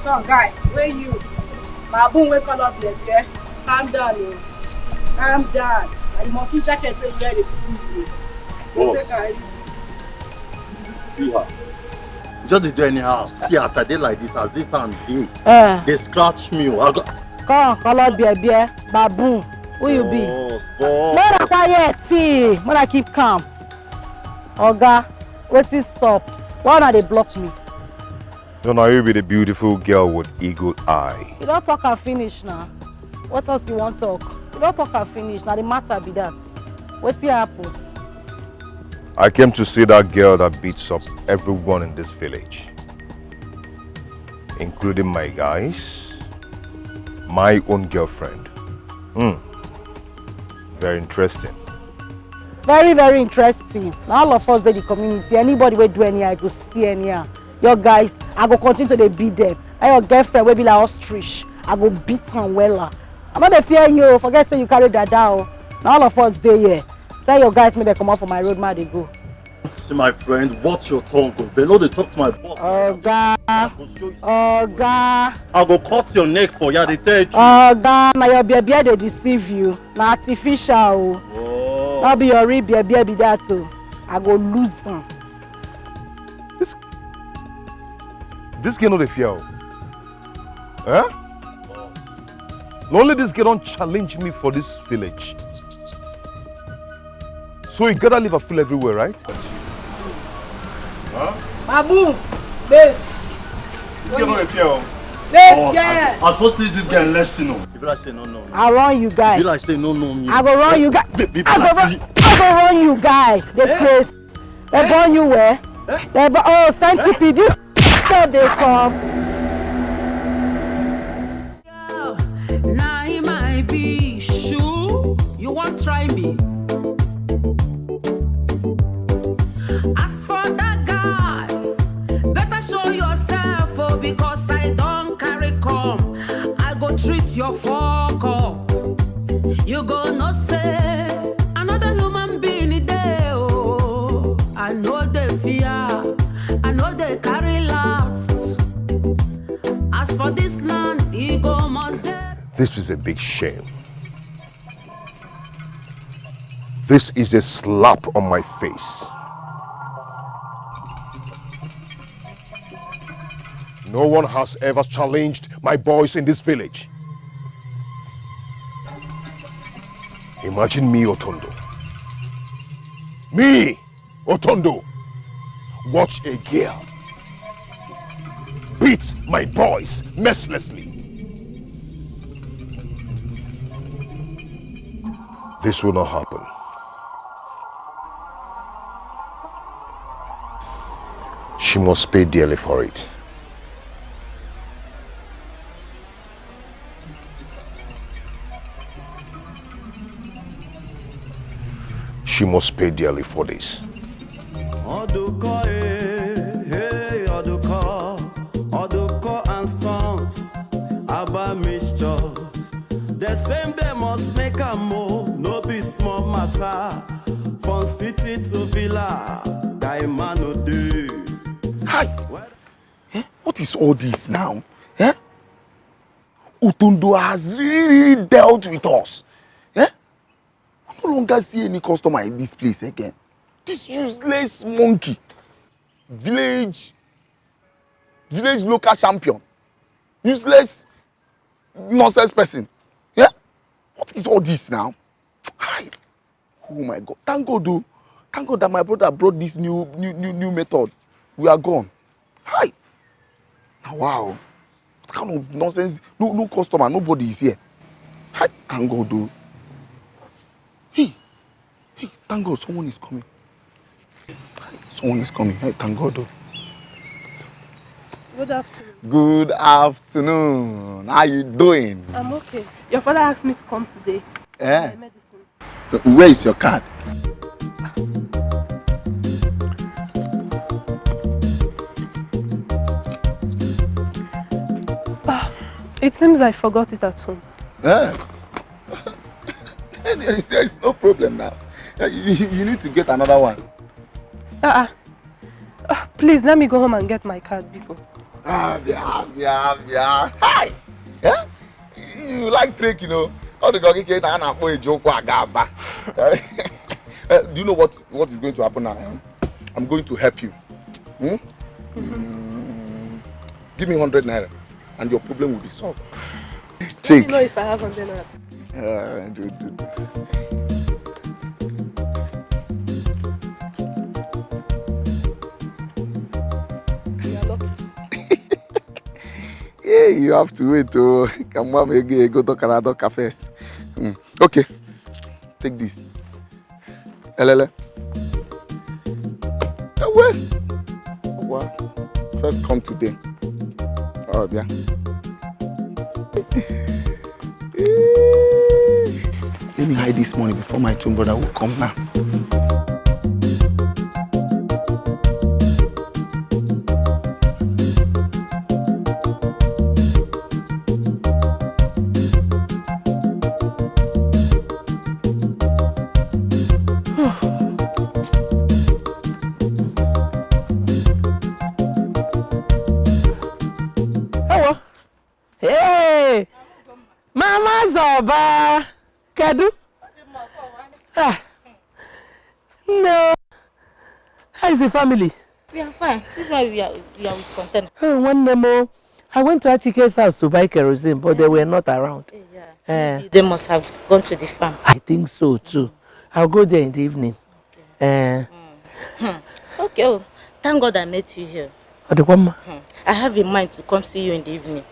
Come, guy, where you? Baboon wey call up like there. Calm down, oh. Calm down. Na the monkey jacket wey you wear dey deceive you. Boss. Take am easy. See her. Just dey do anyhow. See as I dey like this, as this hand dey. Eh. Dey scratch me o. I go. Come, color beer, beer, baboon. Who you be? Boss, boss. Make una quiet, see. Make una keep calm. Oga, wetin stop? Why una dey block me? No, na you be the beautiful girl with eagle eye. You don talk am finish now. What else you wan talk? You don talk am finish. Na the matter be that. Wetin happen? I came to see that girl that beats up everyone in this village, including my guys, my own girlfriend. Hmm. Very interesting. Very, very interesting. Na all of us dey the community. Anybody wey do anyhow, I go see anyhow. Your guys, I go continue to dey beat them. And your girlfriend wey be like ostrich, I go beat am wella. I no dey fear you o. Forget say you carry dada o. Na all of us dey here. Tell your guys make dem comot for my road, make I dey go. See my friend, watch your tongue o. Dem no dey talk to my boss. Oga, I go show you. Oga, I go cut your neck for you, I dey tell you. Oga, na your bear bear dey deceive you. Na artificial o. Oh. No be your real bear bear be that o. I go lose am. This girl no dey fear o. Eh? Na only this girl don challenge me for this village. So you gotta leave her fool everywhere, right? Babu, base. This girl no dey fear o. Base, yeah. I suppose teach this guy lesson o. You be like say no know me. I run you You guys. Be like say no know me. I go run you guys. Be- be- I go run. I go run you guys. Dey craze. Dem born you where? Dem born, oh, centipede. This so dey come. Now he might be shoe. You won't try me. As for that guy, better show yourself, oh, because I don't carry come. I go treat your fuck up. You go no say another human being dey oh. I know they fear, I know they carry last. As for this land, he go must dey. This is a big shame. This is a slap on my face. No one has ever challenged my boys in this village. Imagine me, Otondo. Me, Otondo. Watch a girl beat my boys mercilessly. This will not happen. She must pay dearly for it. She must pay dearly for this. Oduko, eh, hey, Oduko, Oduko and Sons, Abba Mixtures. The same they must make a move, no be small matter. From city to villa, guy man no dey. Hi! Eh? What is all this now? Eh? Otondo has really, really dealt with us. Eh? We no longer see any customer in this place again. This useless monkey. Village, village local champion. Useless nonsense person. Yeah? What is all this now? Hi. Oh my God. Thank God, though. Thank God that my brother brought this new, new, new, new method. We are gone. Hi. Now, wow. What kind of nonsense? No, no customer. Nobody is here. Hi. Thank God, though. Hey. Hey. Thank God, someone is coming. Someone is coming. Hey, thank God, though. Good afternoon. Good afternoon. How you doing? I'm okay. Your father asked me to come today. Eh? My medicine. Where is your card? Ah, it seems I forgot it at home. Eh? There is no problem now. Eh, You, you need to get another one. Uh-uh. Ah, please, let me go home and get my card, biko. Ah, yeah, yeah, yeah. Hi! Eh? You like trick, you know. All the doggy kid and akpo eji ụkwụ aga Aba. Eh, do you know what, what is going to happen now? Eh? I'm going to help you. Hmm? Mm. Give me hundred naira and your problem will be solved. Let me know if I have hundred naira. Uh, do, do, do. You are lucky. Yeah, you have to wait. Oh, come on, go, go talk another talk first. Mm. Okay, take this. Elele. Eh, well. Well, first come today. Oh, yeah. You Let me hide this money before my twin brother will come now. Ewo. Hey! Mama Zoba! Kedu? Ah. No. How is the family? We are fine. This is why we are, we are with container. Oh, one name. Oh. I went to Achike's house to buy kerosene, but they were not around. Yeah. Eh. They must have gone to the farm. I think so too. I'll go there in the evening. Eh. Hmm. Okay. Oh, thank God I met you here. Adekwamma. Hmm. I have in mind to come see you in the evening.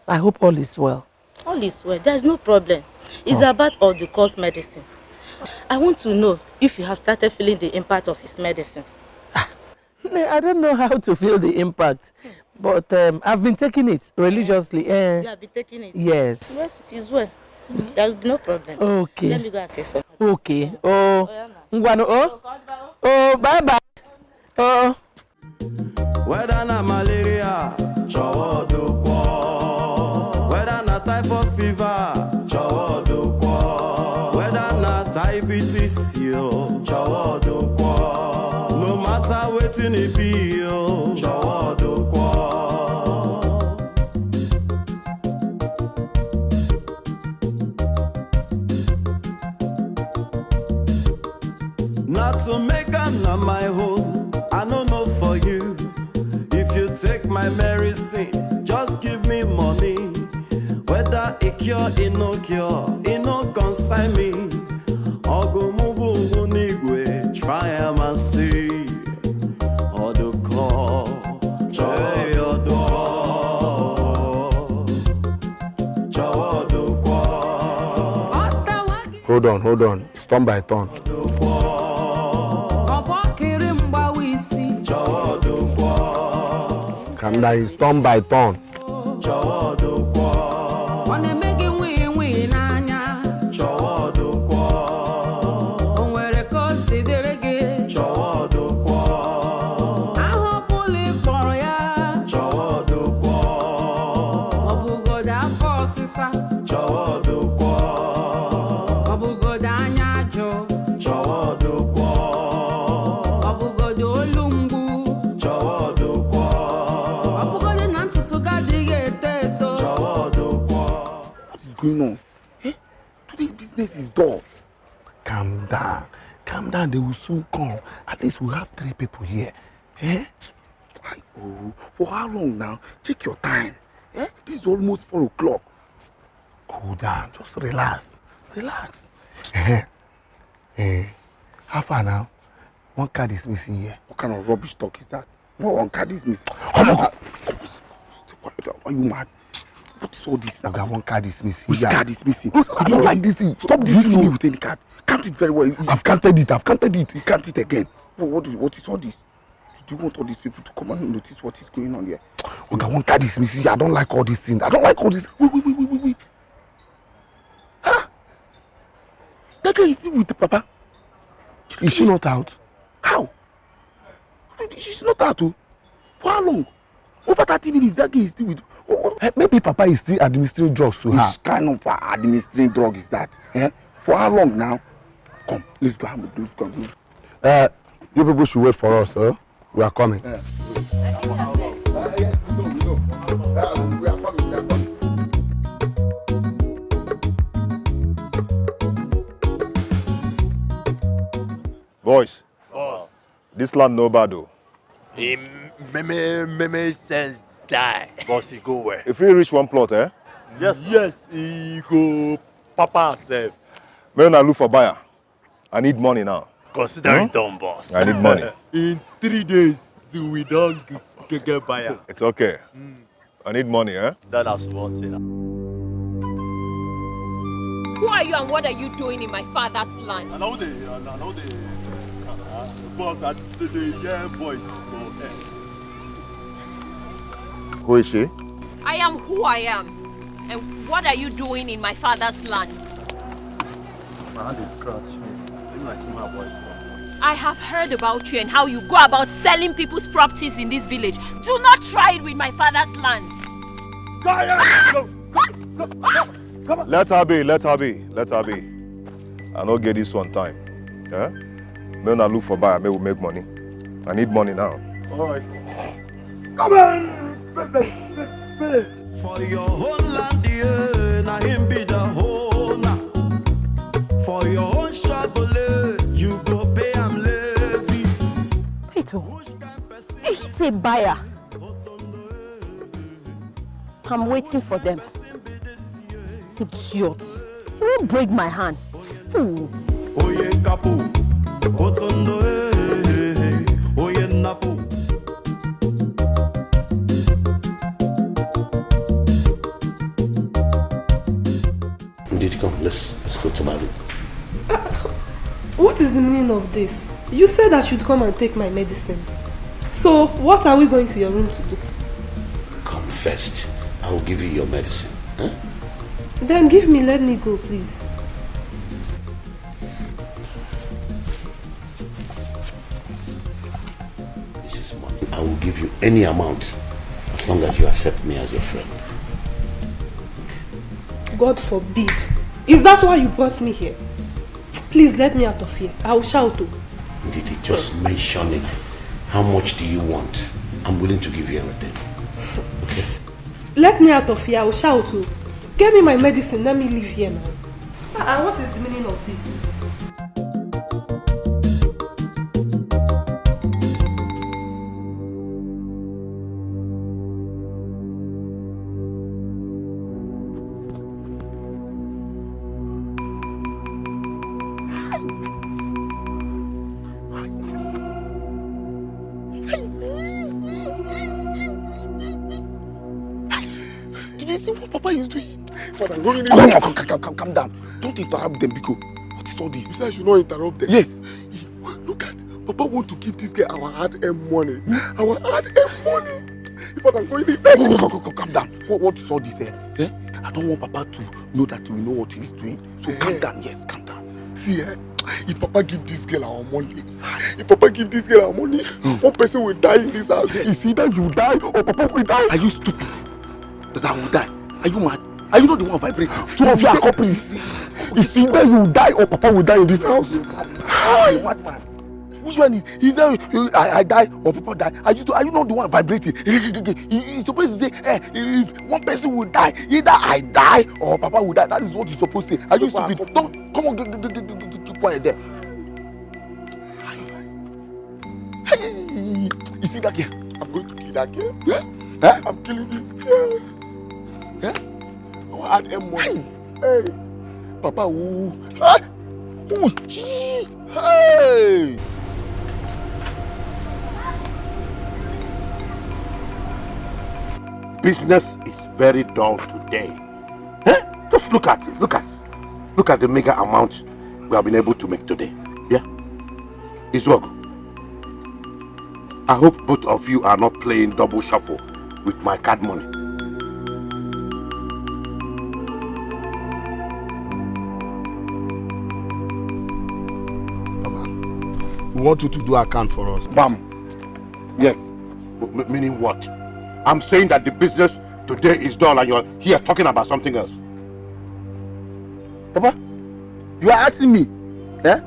I hope all is well. All is well. There's no problem. It's about all the course medicine. I want to know if you have started feeling the impact of his medicine. I don't know how to feel the impact, but um, I've been taking it religiously. Eh. You have been taking it? Yes. Well, it is well. There will be no problem. Okay. Let me go and take some. Okay. Oh, ngwanu, oh, oh, bye bye. Oh. Whether na malaria, chọwa ọdụkwọ. Whether na typhoid fever, chọwa ọdụkwọ. Whether na diabetes, yo, chọwa ọdụkwọ. No matter wetin e be, yo, chọwa ọdụkwọ. Not to make am na my own, I no know for you. If you take my medicine, just give me money. Whether e cure, e no cure, e no concern me. Ọgụ mụ bụ ngwu n'igwe, try am and see. Ọdụkwọ, chọwa ọdụkwọ. Chọwa ọdụkwọ. Hold on, hold on. It's turn by turn. Calm down, it's turn by turn. Ọ na-eme gị nwii nwii n'anya. O nwere ka o si dịrị gị. Aha ọbụla ị kpọrọ ya. Ọ bụgodo afọ ọsịsa. Ọ bụgodo anya ajụ. Ọ bụgodo olu mgbu. Ọ bụgodo na ntutu gị adịghị eto eto. What is going on? Eh? Today business is dull. Calm down. Calm down. They will soon come. At least we have three people here. Eh? Ay, oh, for how long now? Check your time. Eh? This is almost four o'clock. Cool down. Just relax. Relax. Eh, eh. How far now? One card is missing here. What kind of rubbish talk is that? What one card is missing? Come on, come. Why are you mad? What is all this now? Oga, one card is missing. Which card is missing? I don't like this thing. Stop beating me with any card. Count it very well. I've counted it. I've counted it. You count it again. What, what, do- what is all this? Do you want all these people to come and notice what is going on here? Oga, one card is missing. I don't like all these things. I don't like all this. Wait, wait, wait, wait, wait, wait. Huh? That girl is still with the papa. Is she not out? How? She's not out, oh. For how long? Over thirty minutes, that girl is still with. What, what? Eh, maybe Papa is still administering drugs to her. Which kind of uh, administering drug is that? Eh? For how long now? Come, let's go. Let's go. Uh, you people should wait for us, huh? We are coming. Boys, this land no bad o. Im meme meme sense die. Boss, e go well. If we reach one plot, eh? Yes, yes, e go papa sef. Make una look for buyer. I need money now. Consider it done, boss. I need money. In three days, we don g- g- get buyer. It's okay. I need money, eh? That is one thing. Who are you and what are you doing in my father's land? I know the, I know the, uh, boss, I the, the yeah, boys for eh. Who is she? I am who I am. And what are you doing in my father's land? My hand is scratch. Maybe my team have wiped some. I have heard about you and how you go about selling people's properties in this village. Do not try it with my father's land. Let her be, let her be, let her be. I no get this one time. Eh? Make una look for buyer, make we make money. I need money now. All right. Come on! For your own land, yeah, na him be the owner. For your own shop, you go pay am levy. Peter, did he say buyer? I'm waiting for them. Idiot. He won't break my hand. Fool. Oye kapu, otondo eh, oye napu. Indeed, come, let's, let's go to my room. What is the meaning of this? You said I should come and take my medicine. So, what are we going to your room to do? Come first. I will give you your medicine. Huh? Then give me, let me go, please. This is money. I will give you any amount as long as you accept me as your friend. God forbid. Is that why you brought me here? Please let me out of here. I will shout. Oh. Didi, just mention it. How much do you want? I'm willing to give you everything. Okay? Let me out of here. I will shout. Oh. Get me my medicine. Let me leave here now. Ah, ah, what is the meaning of this? Did you see what Papa is doing? Father, I'm going in. Come on, come, come, come, come down. Don't interrupt them, Biko. What is all this? You said you should not interrupt them. Yes. Look at Papa want to give this girl our hard-earned money. Our hard-earned money. Father, I'm going in. Go, go, go, go, go, calm down. What, what is all this? Eh? Eh? I don't want Papa to know that we know what he's doing. So calm down, yes, calm down. See, eh? If Papa give this girl our money, if Papa give this girl our money, one person will die in this house. It's either you die or Papa will die. Are you stupid? That I will die? Are you mad? Are you not the one vibrating? Two of you are couples. It's either you die or Papa will die in this house. Hi! Madman. Which one is? Is that I, I die or Papa die? Are you, are you not the one vibrating? You're supposed to say, eh, if one person will die, either I die or Papa will die. That is what you're supposed to say. Are you stupid? Don't, come on, get, get, get, get, get, keep quiet there. Hey, you see that girl? I'm going to kill that girl. Eh? Eh? I'm killing this girl. Eh? I want to add M money. Hey, Papa, ooh. Ah! Ooh, gee. Hey! Business is very dull today. Eh? Just look at it. Look at, look at the mega amount we have been able to make today. Yeah? It's work. I hope both of you are not playing double shuffle with my card money. We want you to do account for us. Bam. Yes. M- meaning what? I'm saying that the business today is dull and you're here talking about something else. Papa, you are asking me? Eh?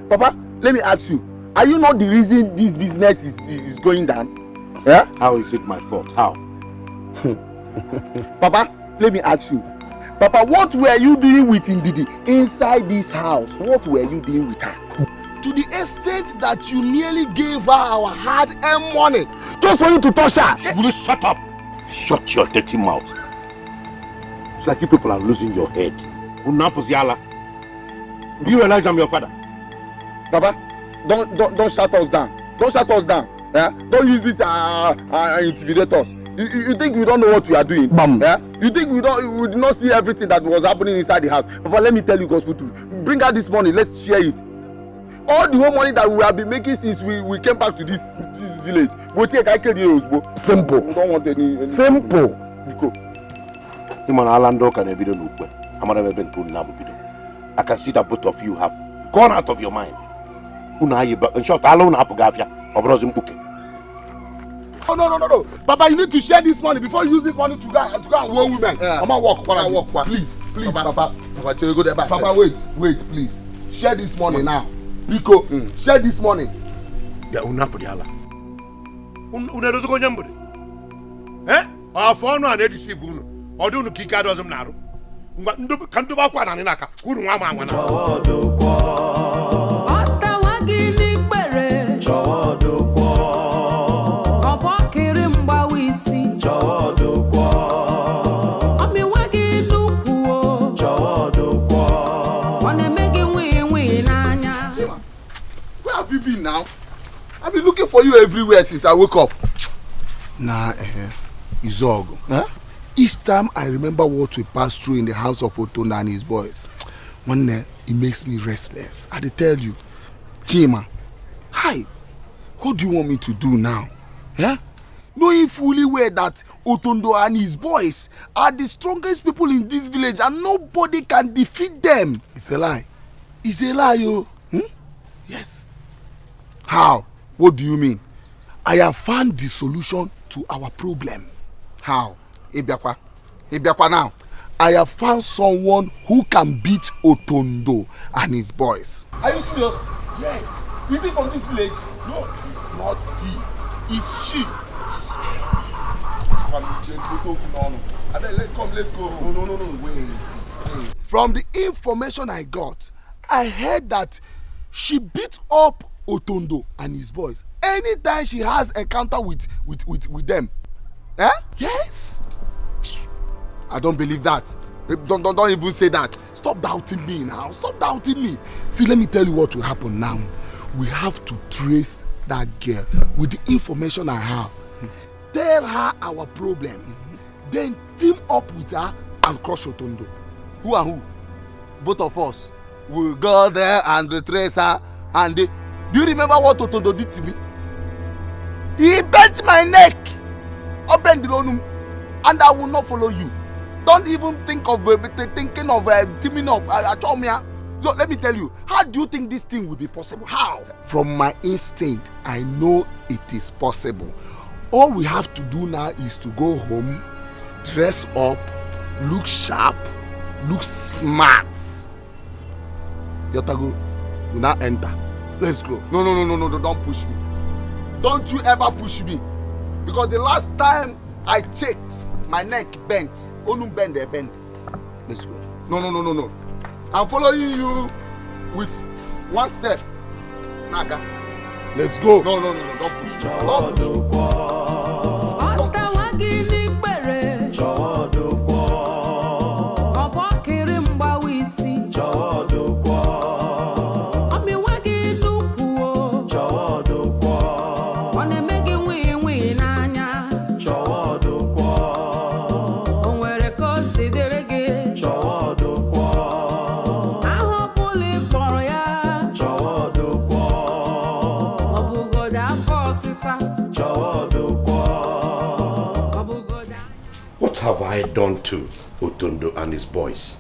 Papa, let me ask you. Are you not the reason this business is, is, is going down? Eh? How is it my fault? How? Papa, let me ask you. Papa, what were you doing with Ndidi inside this house? What were you doing with her? To the extent that you nearly gave her our hard-earned money just for you to touch her. Will you shut up? Shut your dirty mouth. It's like you people are losing your head. Unapuziala. Do you realize I'm your father? Papa, don't, don't, don't shut us down. Don't shut us down. Eh? Don't use this uh, uh, intimidate us. You, you, you think we don't know what we are doing? Bam. Eh? You think we don't, we did not see everything that was happening inside the house? Papa, let me tell you gospel truth. Bring out this money, let's share it. All the whole money that we have been making since we, we came back to this, this village. Go take, I kill you, Ozbo. Simple. We don't want any, any Simple. Because ịma na ala ndị ụka na-ebido n'ukwe, amara m ebe nke unu na-abụ bido. I can see that both of you have gone out of your mind. Unu ayi ba, in short, ala unu hapụ gị afịa, ọ bụrụzi mkpuke. Oh, no, no, no, no. Papa, you need to share this money before you use this money to go, to go and warn women. Yeah. Mama, walk, Papa, walk, walk. Please, please, Papa. Papa, Papa, go there back. Papa, wait, wait, please. Share this money now. Rico, mm. Share this money. Ya, unu hapụ dị ala. Unu edozigo onye mgbede. Eh? Afọ ọnụ a na-edisivu unu. Ọ dị unu ka ike adọzi m na-arụ. Ngwa, ka ndụba akwa na anyị n'aka. Uru nwa ma anwa na. Where have you been now? I've been looking for you everywhere since I woke up. Nah, eh, Izogo. Huh? Each time I remember what we passed through in the house of Otonda and his boys, one day, it makes me restless. I dey tell you, Chima, hi, what do you want me to do now? Eh? Knowing fully well that Otondo and his boys are the strongest people in this village and nobody can defeat them. It's a lie. It's a lie, yo. Hmm? Yes. How? What do you mean? I have found the solution to our problem. How? Ibiakwa. Ibiakwa now. I have found someone who can beat Otondo and his boys. Are you serious? Yes. Is he from this village? No, it's not he. It's she. Come, let's go to Kunono. I mean, let, come, let's go. No, no, no, no, wait, wait. From the information I got, I heard that she beat up Otondo and his boys anytime she has encounter with, with, with, with them. Eh? Yes. I don't believe that. Eh, don't, don't, don't even say that. Stop doubting me now. Stop doubting me. See, let me tell you what will happen now. We have to trace that girl with the information I have. Tell her our problems. Then team up with her and crush Otondo. Who and who? Both of us. We go there and retrace her. And they, do you remember what Otondo did to me? He bent my neck. Open the room, and I will not follow you. Don't even think of uh, thinking of uh, teaming up. I, I told me. So let me tell you, how do you think this thing will be possible? How? From my instinct, I know it is possible. All we have to do now is to go home, dress up, look sharp, look smart. Yotago, we now enter. Let's go. No, no, no, no, no, no, don't push me. Don't you ever push me. Because the last time I checked, my neck bent. Onum bend, they bend. Let's go. No, no, no, no, no. I'm following you with one step. Naga. Let's go. No, no, no, no, don't push me. Don't push me. What have I done to Otondo and his boys?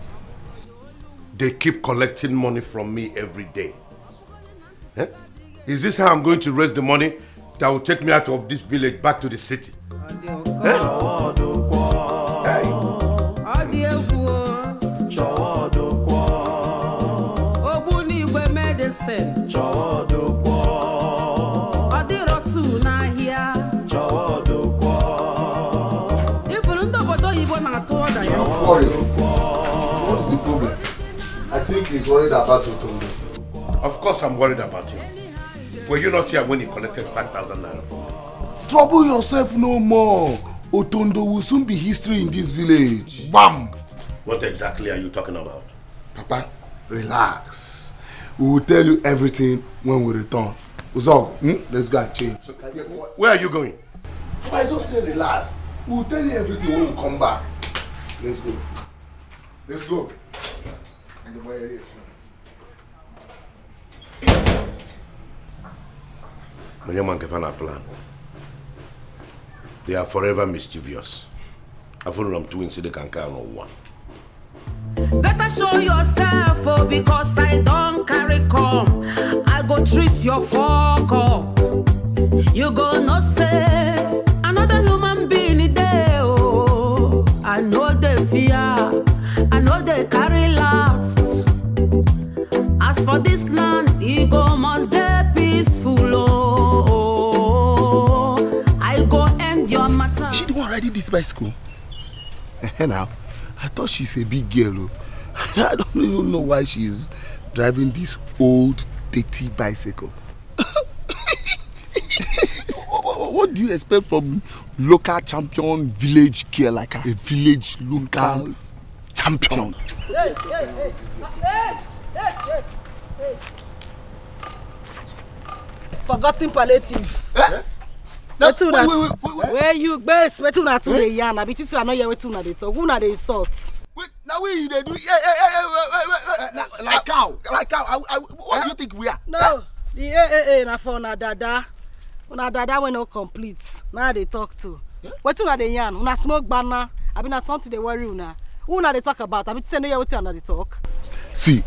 They keep collecting money from me every day. Eh? Is this how I'm going to raise the money that will take me out of this village back to the city? Eh? Hey. Don't worry. What's the problem? I think he's worried about Otondo. Of course I'm worried about him. Were you not here when he collected five thousand naira from me? Trouble yourself no more. Otondo will soon be history in this village. Bam! What exactly are you talking about? Papa, relax. We will tell you everything when we return. Uzog, hmm? Let's go and change. Where are you going? Papa, I just say relax. We will tell you everything when we come back. Let's go. Let's go. Onye ma nke fa na plan. They are forever mischievous. Afụrụ m twins dị ka nke a n'ụwa. Better show yourself, oh, because I don't carry come. I go treat your fuck up. You go no say another human being there, oh. I know they fear, I know they carry last. As for this land, it go must dey peaceful, oh. I go end your matter. Is she the one riding this bicycle? Now, I thought she's a big girl, oh. I don't even know why she's driving this old, dirty bicycle. What, what, what do you expect from local champion village girl like her? A village local champion. Yes, yes, yes, yes, yes, yes, yes. Forgotten palliative. Eh? Wetin una Wait, wait, wait, wait, wait. Where you base? Wetin una two Eh? dey yarn? Abi this una no hear wetin una dey talk? Una dey insult. Wait, now we you dey do? Yeah, yeah, yeah, yeah, wait, wait, wait, wait. Eh, na, like how? Like how? I, I, what do you think we are? No, the A A A na for una dada. Una dada wey no complete. Now I dey talk to. Wetin una dey yarn? Una smoke gbana? Abi na something dey worry una? Who una dey talk about? Abi say no hear wetin una dey talk? See,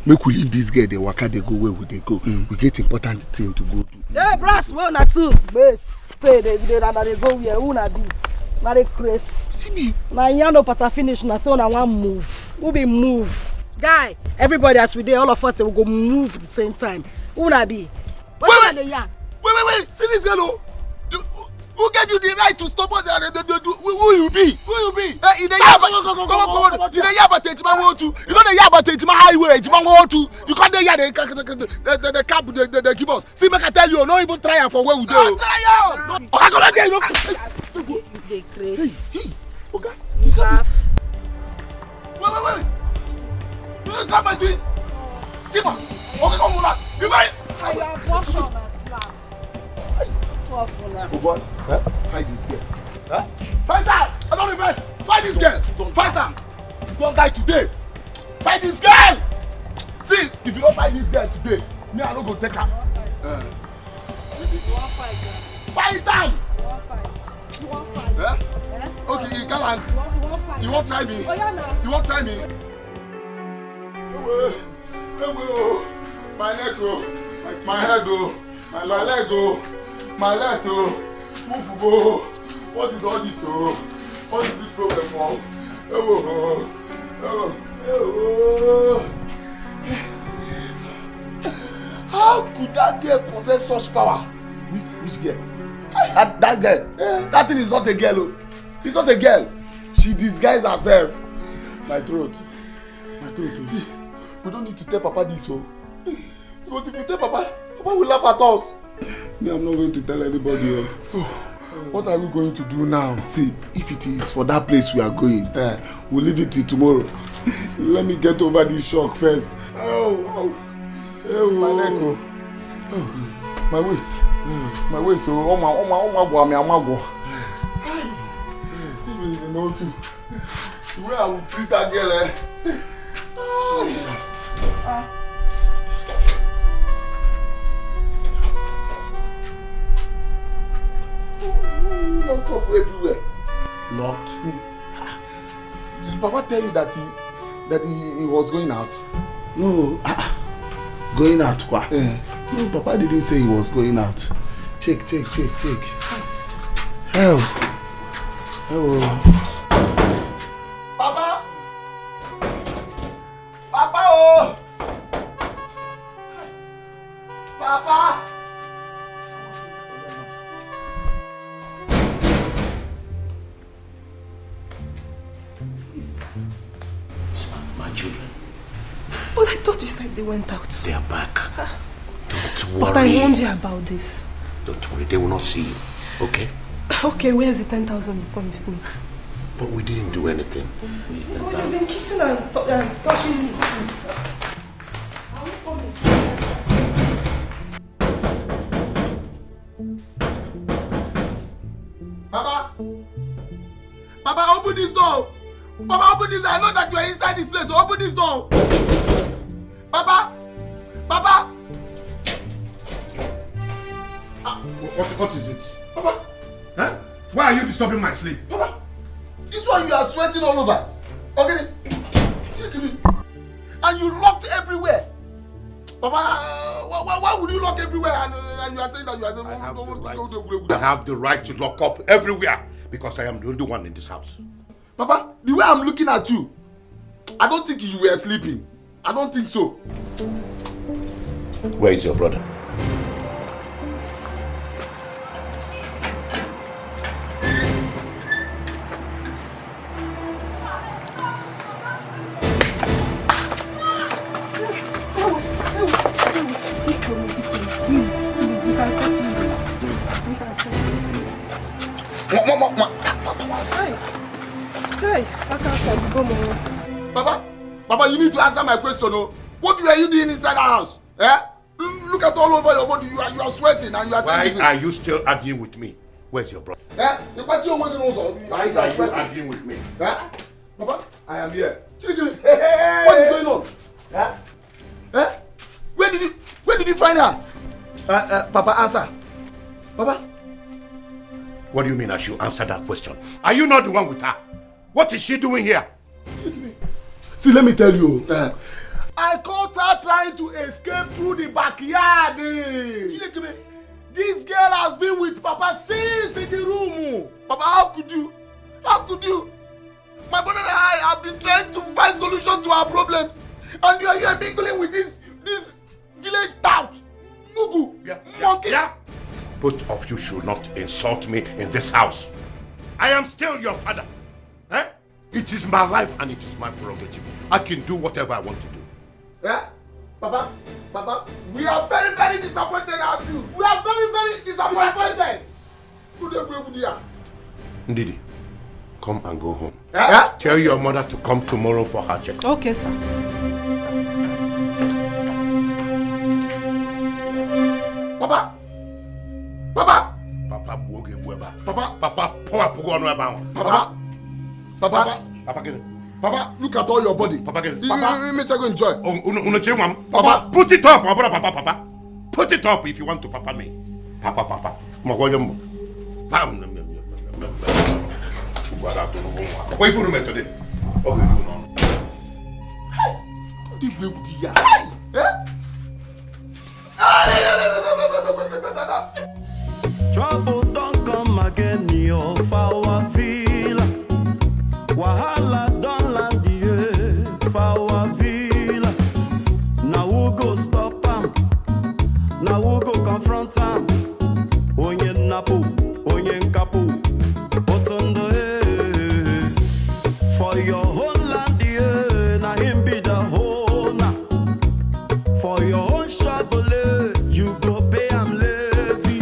make we leave this girl dey waka dey go where we dey go. We get important thing to go do. Hey, bros, wey una two base say dey dey una dey go where? Who una be? Una dey craze. See me. Na yarn no pata finish, una say una wan move. Who be move? Guy, everybody as we dey, all of us say we go move the same time. Who una be? Wetin una dey yarn? Wait, wait, wait. See this girl, oh. You, who, who gave you the right to stop us? And the, the, the, who, who you be? Who you be? Eh, you dey hear about, come on, come on, come on. You dey hear about Ejima Wotu? You know dey hear about Ejima Highway, Ejima Wotu. You come dey hear the, the, the, the, the cab they, they, they give us. See, make I tell you, no even try am for where we dey. No try am. Oga, come out there, you know. You dey craze. Hey, hey, Oga, you laugh. Wait, wait, wait. You don't slap my twin. Chima, Oga, come on. You right. I am abortion and slap. Two of una. Oh boy, eh? Fight this girl. Eh? Fight her! I don't reverse! Fight this girl! Don't fight her! You don't die today! Fight this girl! See, if you don't fight this girl today, me, I no go take her. Eh. You wan fight? Fight am! You wan fight? You wan fight? Eh? Eh? Okay, you gallant. You wan, you wan fight? You wan try me? Oh, yeah, now. You wan try me? Ewe, ewe o, my neck o, my head o, my leg o, my legs o, move o. What is all this o? What is this problem for? Ewo o, ewo, ewo. How could that girl possess such power? Which, which girl? That, that girl. That thing is not a girl o. It's not a girl. She disguised herself. My throat. My throat. See, we don't need to tell Papa this o. Because if we tell Papa, Papa will laugh at us. Me, I'm not going to tell anybody o. So, what are we going to do now? See, if it is for that place we are going, eh, we'll leave it till tomorrow. Let me get over this shock first. Oh, oh. Oh, my leg o. Oh, my waist. My waist o. Oh my, oh my, oh my, oh my, oh my. Hi. Even in the no too. The way I will treat that girl, eh? Ah. Locked up everywhere. Locked? Hmm. Ah. Did Papa tell you that he, that he, he was going out? No, ah, ah. Going out, kwa. Eh. No, Papa didn't say he was going out. Check, check, check, check. Hell. Hello. Papa! Papa o! Papa! Who is that? It's my, my children. But I thought you said they went out. They are back. Don't worry. But I warned you about this. Don't worry, they will not see you, okay? Okay, where's the ten thousand you promised me? But we didn't do anything. But you've been kissing and tou-, and touching me since. Are we coming? Papa! Papa, open this door! Papa, open this door! I know that you are inside this place, so open this door! Papa! Papa! Ah, what, what is it? Papa! Huh? Why are you disturbing my sleep? Papa! This one you are sweating all over. Okay. And you locked everywhere. Papa, uh, why, why, why would you lock everywhere? And, uh, and you are saying that you are saying, I have the right. I have the right to lock up everywhere because I am the only one in this house. Papa, the way I'm looking at you, I don't think you were sleeping. I don't think so. Where is your brother? Please, please, we can settle this. We can settle this. Hey, hey, I can't stop. Go, Mama. Papa, Papa, you need to answer my question, oh. What were you doing inside the house? Eh? Look at all over your body. You are, you are sweating and you are saying. Why are you still arguing with me? Where's your brother? Eh? You are sweating. Why are you arguing with me? Eh? Papa, I am here. What is going on? Eh? Eh? Where did you, where did you find her? Uh, uh, Papa, answer. Papa. What do you mean I should answer that question? Are you not the one with her? What is she doing here? See, let me tell you. Uh, I caught her trying to escape through the backyard. Eh. This girl has been with Papa since in the room. Papa, how could you? How could you? My brother and I have been trying to find solution to our problems, and you are here mingling with this this village tout, mugu, yeah, monkey. Yeah. Both of you should not insult me in this house. I am still your father. Eh? It is my life and it is my prerogative. I can do whatever I want to do. Eh? Papa, Papa, we are very, very disappointed at you. We are very, very disappointed. Ndidi, come and go home. Eh? Tell your mother to come tomorrow for her checkup. Okay, sir. Papa! Papa! Papa, gbuo gị egbu ebe a. Papa! Papa, pụwapụ gị ọnụ ebe ahụ. Papa! Papa! Papa gịnị? Papa, look at all your body. Papa gịnị? Papa, ị mechago enjoy. Unu chee nwa m. Papa, put it up, ọ bụrụ papa, papa. Put it up if you want to papa me. Papa, papa. Ma gwa onye mbụ. Pam. Gwara atụrụ bụ nwa. Kwa ife unu metode. Ọ ga-eru n'ọnụ. Ndị bụ egwu di ya. Eh? Trouble don come again yo for our villa. Wahala don land here for our villa. Na who go stop am? Na who go confront am? Onye nnapu, onye nkapu, otondo eh. For your own land eh, na him be the owner. For your own shagole, you go pay am levy.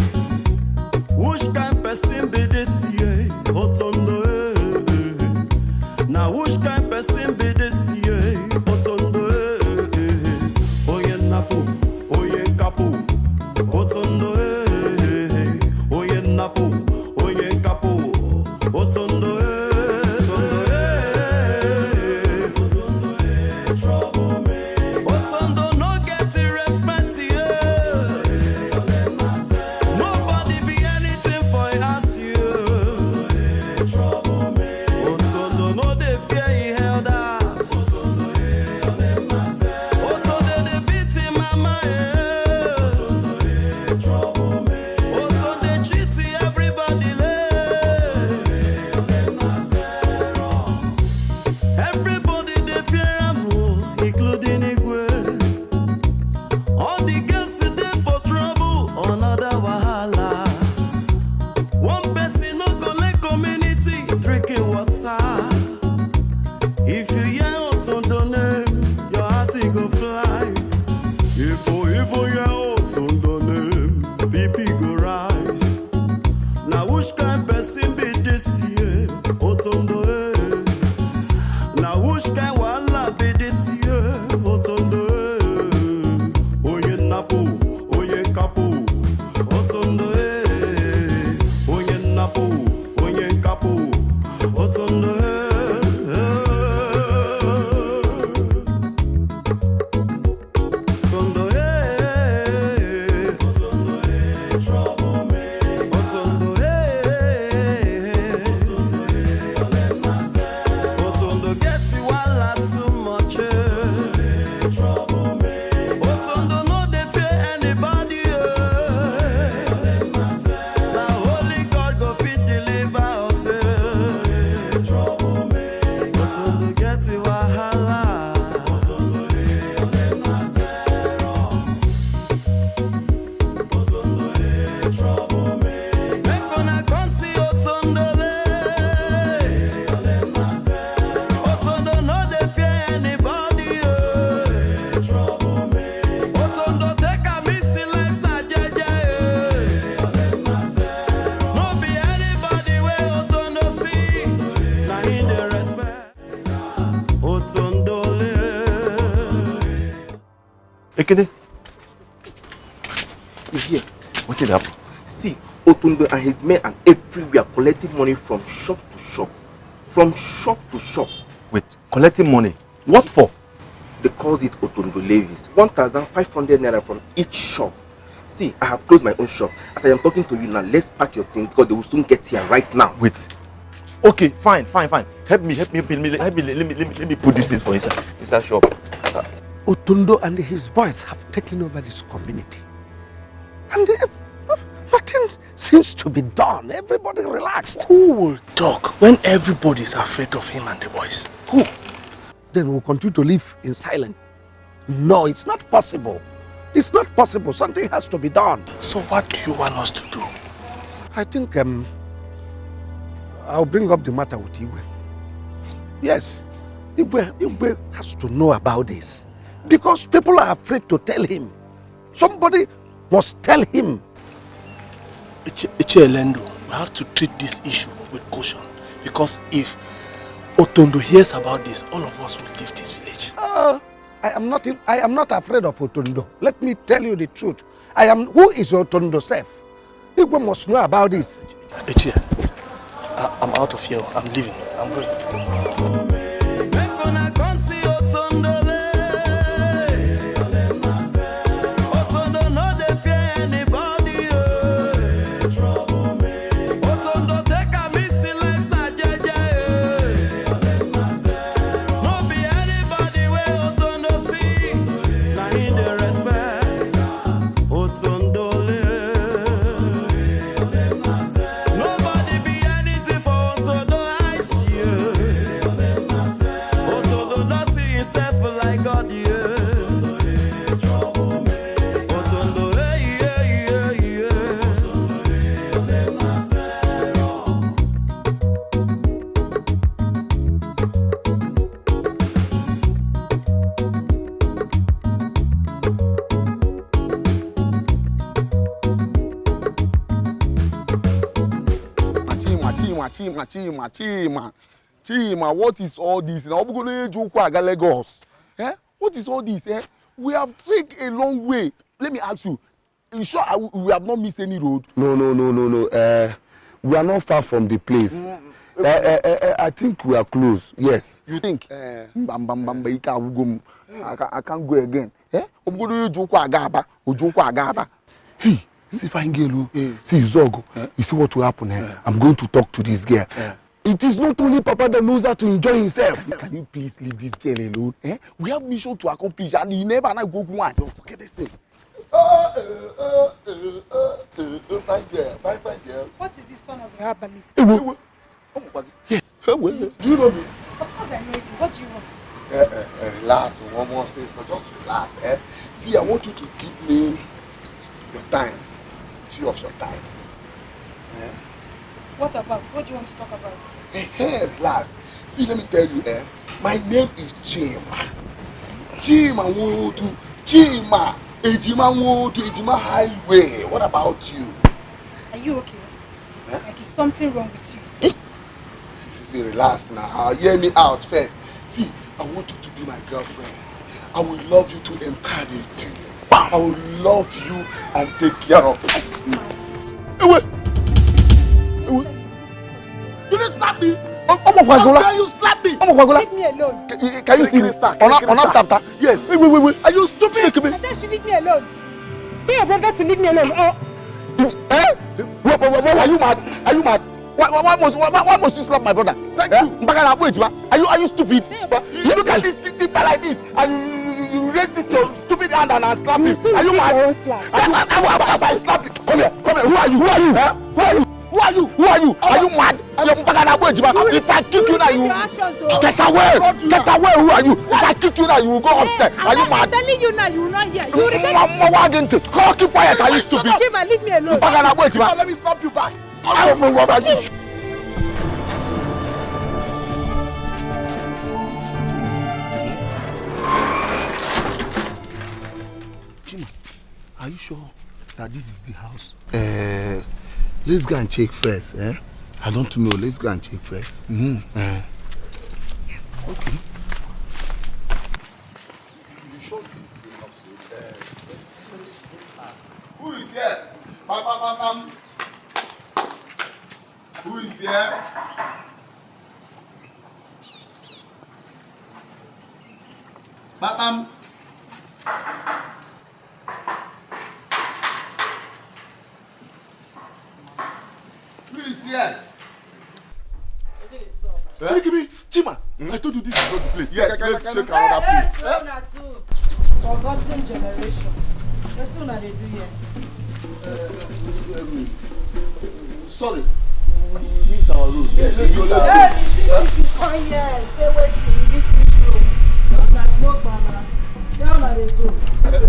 Which kind person be this year? Otondo eh, eh. Na which kind person be this year? Otondo eh, eh. Onye nnapu, onye nkapu, Ekene, you hear? Wetin dey happen? See, Otondo and his men and everywhere collecting money from shop to shop. From shop to shop. Wait, collecting money? What for? They calls it Otondo levies. One thousand five hundred naira from each shop. See, I have closed my own shop. As I am talking to you now, let's pack your thing because they will soon get here right now. Wait. Okay, fine, fine, fine. Help me, help me, help me, help me, let me, let me, let me put this thing for inside, inside shop. Uh, Otondo and his boys have taken over this community. And they have, nothing seems to be done. Everybody relaxed. Who will talk when everybody is afraid of him and the boys? Who? Then we'll continue to live in silence. No, it's not possible. It's not possible. Something has to be done. So what do you want us to do? I think um, I'll bring up the matter with Igwe. Yes, Igwe, Igwe has to know about this because people are afraid to tell him. Somebody must tell him. Ichie Lendo, we have to treat this issue with caution because if Otondo hears about this, all of us will leave this village. Uh, I am not. I am not afraid of Otondo. Let me tell you the truth. I am. Who is Otondo self? Igwe must know about this. Ichie, I, I'm out of here. I'm leaving. I'm going. Chima, Chima, Chima, Chima, Chima, Chima, what is all this? Now, we're going to aga Lagos. Eh? What is all this? Eh? We have trekked a long way. Let me ask you, you sure we have not missed any road? No, no, no, no, no. Uh, we are not far from the place. Mm, uh, uh, uh, uh, I think we are close. Yes. You think? Uh, bam, bam, bam, bam, I can't go again. Eh? Obodo you joke agaba, you joke agaba. Hey, see fine girl, oh. Mm. See Zogo. Eh? You see what will happen, eh? Eh. I'm going to talk to this girl. Eh. It is not only Papa that knows how to enjoy himself. Can you please leave this girl alone? Eh? We have mission to accomplish, and he never and I go one. Don't forget this thing. Fine girl, fine, fine girl. What is this son of a herbalist? Ewo. Yes. Do you know me? Of course I know you. What do you want? Eh, eh, eh, relax, one more say so. Just relax, eh? See, I want you to give me your time, few of your time. Eh? What about? What do you want to talk about? Eh, eh, relax. See, let me tell you, eh? My name is Chima. Chima Nwotu. Chima. Ejima Nwotu. Ejima Highway. What about you? Are you okay? Eh? Like, is something wrong with you? Eh? See, see, see, relax now. Hear me out first. See, I want you to be my girlfriend. I will love you to entirety. I will love you and take care of you. Ewe! Ewe! You just slap me. Ọmọ Kwagola. How dare you slap me? Ọmọ Kwagola. Leave me alone. Can, can you see me? Kirista, on up, on up, Kirista. Tap, tap. Yes. Wait, wait, wait, wait. Are you stupid? I said you leave me alone. Tell your brother to leave me alone. Oh. Eh? What, what, what, what, are you mad? Are you mad? Why, why, why must, why, why must you slap my brother? Thank you. Mbaka na ejima. Are you, are you stupid? You look at this thing like this, and you, you, you, you raise this your stupid hand and, and slap him. Are you mad? I, I, I, I, I slap you. Come here, come here. Who are you? Who are you? Eh? Who are you? Who are you? Who are you? Are you mad? You're Mbaka na ejima. If I kick you now, you get away. Get away. Who are you? If I kick you now, you will go upstairs. Are you mad? I'm telling you now, you will not hear. You will regret. Mwa, mwa, wa gị ntị. Keep quiet. Are you stupid? Chima, leave me alone. Mbaka na ejima. Let me slap you back. I don't know what I did. Chima, are you sure that this is the house? Uh, let's go and check first, eh? I don't know. Let's go and check first. Mm-hmm. Uh, okay. You sure this is the house? Uh, Who is here? Pam, pam, pam, pam. Who is here? Pam, pam. Who is here? Wetin dey sup? Chikimi, Chima, I told you this is not the place. Yes, let's check another place. Hey, hey, una too. Forgotten generation. Wetin una dey do here? Sorry. We miss our road. Yes, yes, yes. Hey, the C C P come here. Say wetin? We miss which road? Una smoke banana. Where una dey go?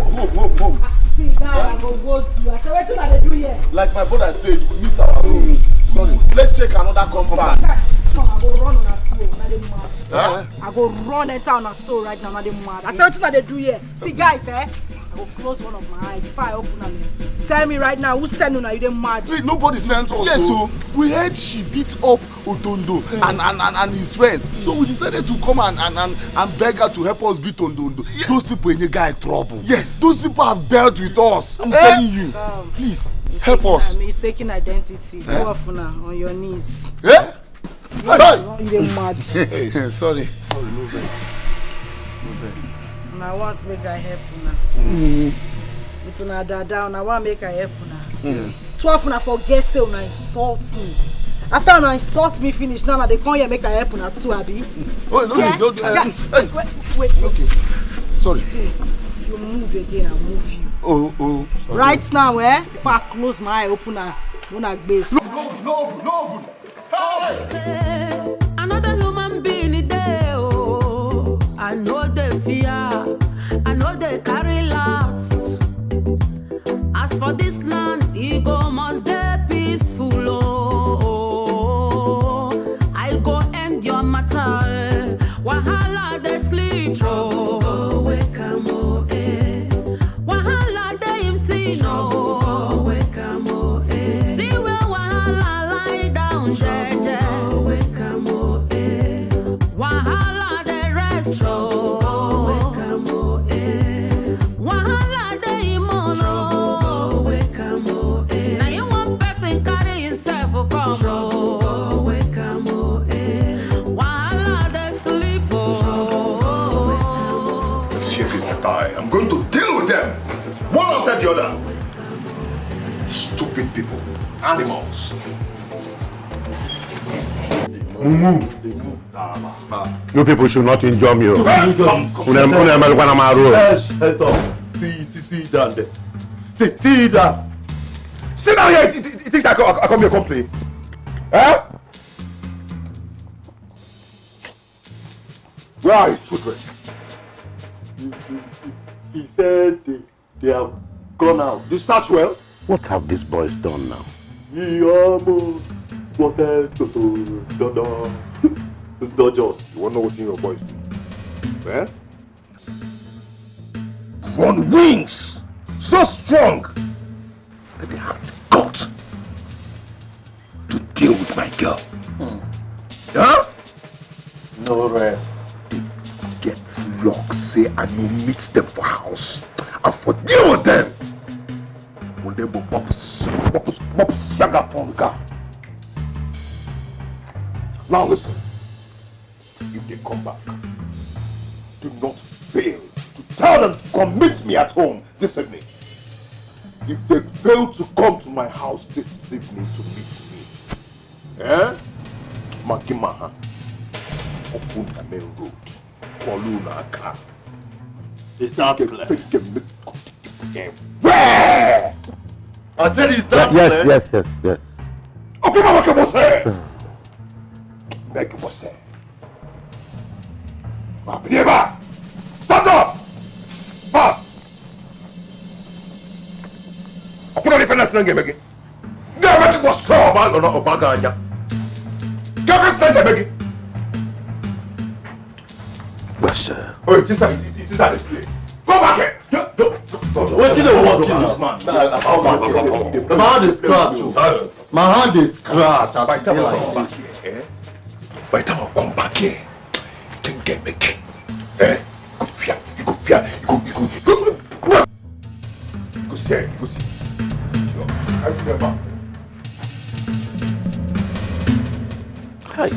Home, home, home. See, guy, I go woz you. I say, wetin una dey do here? Like my brother said, we miss our road. Sorry. Let's check another compound. Come, I go run una too. Una dey mad. Huh? I go run enter una soul right now. Una dey mad. I say, wetin una dey do here? See, guys, eh? I go close one of my eye before I open am. Tell me right now, who send una? You dey mad? Wait, nobody sent us. Yes, so we heard she beat up Odondo and, and, and, and his friends. So we decided to come and, and, and, and beg her to help us beat Odondo. Yes. Those people in the guy trouble. Yes. Those people have dealt with us. I'm telling you. Please, help us. Mistaken identity. Two of una on your knees. Eh? Hey! You dey mad. Sorry, sorry, no vex. No vex. Una want make I help una. With una dada, una want make I help una. Yes. Two of una for get say una insult me. After una insult me finish, now una dey come here make I help una too, abi? Oh, no, no, no, no, hey. Wait, wait. Okay. Sorry. See, if you move again, I'll move you. Oh, oh, sorry. Right now, eh? If I close my eye, open her, una gbase. No, no, no, no, no. Say, another human being dey oh. I know they fear, I know they carry last. As for this land, e go must dey peaceful oh. I go end your matter. Wahala dey sleep oh. Wahala dey him sin oh. See where wahala lie down jeje. Wahala dey rest oh. Wahala dey him own oh. Na you one person carry himself come oh. Wahala dey sleep oh. Shit, if I die, I'm going to deal with them one after the other. Stupid people, animals. Mumu. You people should not injure me. Oh. Una, una, una, una, una, una, una. Yes, head up. See, see, see down there. See, see down. See down here. It, it, it thinks I come, I come here complain. Eh? Where are his children? He, he, he, he said they, they have gone out. Did you search well? What have these boys done now? He almost wanted to, to, to, to dodge us. You won't know what your boys do. Eh? On wings, so strong, that they have the guts to deal with my girl. Hmm. Huh? No rest. They get luck, say I no meet them for house. I for deal with them. When they go bop, bop, bop, shagga from the car. Now listen. If they come back, do not fail to tell them to come meet me at home this evening. If they fail to come to my house this evening to meet me, eh? Makimaha, open the main road, call you na car. Is that clear? Where? I said, is that clear? Yes, yes, yes, yes. Okay, Mama Kemose. Make Kemose. Abineba! Stand up! Fast! Open the fence and get back. Get back to what's up? Oba, Oba, Oba, Ganya. Get back to get back. Yes, sir. Oh, it is a, it is, it is a display. Go back here. Go, go, go, go. Wetin dey work this man? The man dey scratch. My hand is scratch. By the time I come back here, eh? By the time I come back here, then get make. Eh? You go fear, you go fear, you go, you go, you go, you go see, you go see. Hi.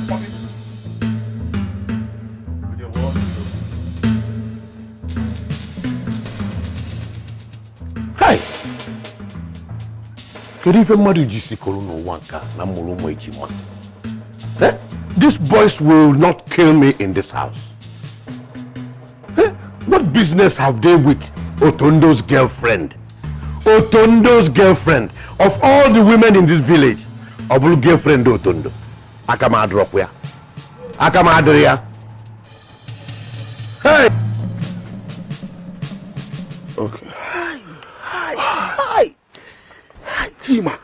Hi. Kedu ife mmadụ ji sikọrọ n'ụwa nke a na mụrụ ụmụ ejima? Eh? These boys will not kill me in this house. Eh? What business have they with Otondo's girlfriend? Otondo's girlfriend, of all the women in this village, ọ bụrụ girlfriend Otondo. Aka m adịrọkwa ya. Aka m adịrị ya. Hey! Okay. Hi, hi, hi. Hi, Chima.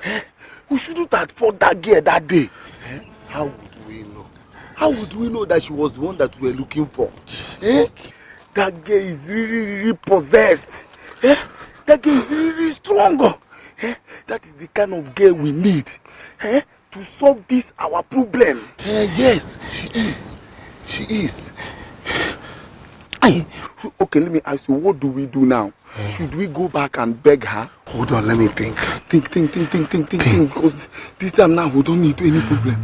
Eh? We shouldn't have fought that girl that day. Eh? How would we know? How would we know that she was the one that we were looking for? Eh? That girl is really, really possessed. Eh? That girl is really, really strong. Eh? That is the kind of girl we need. Eh? To solve this our problem. Eh, yes, she is. She is. Aye. Okay, let me ask you, what do we do now? Should we go back and beg her? Hold on, let me think. Think, think, think, think, think, think, think, because this time now we don't need any problem.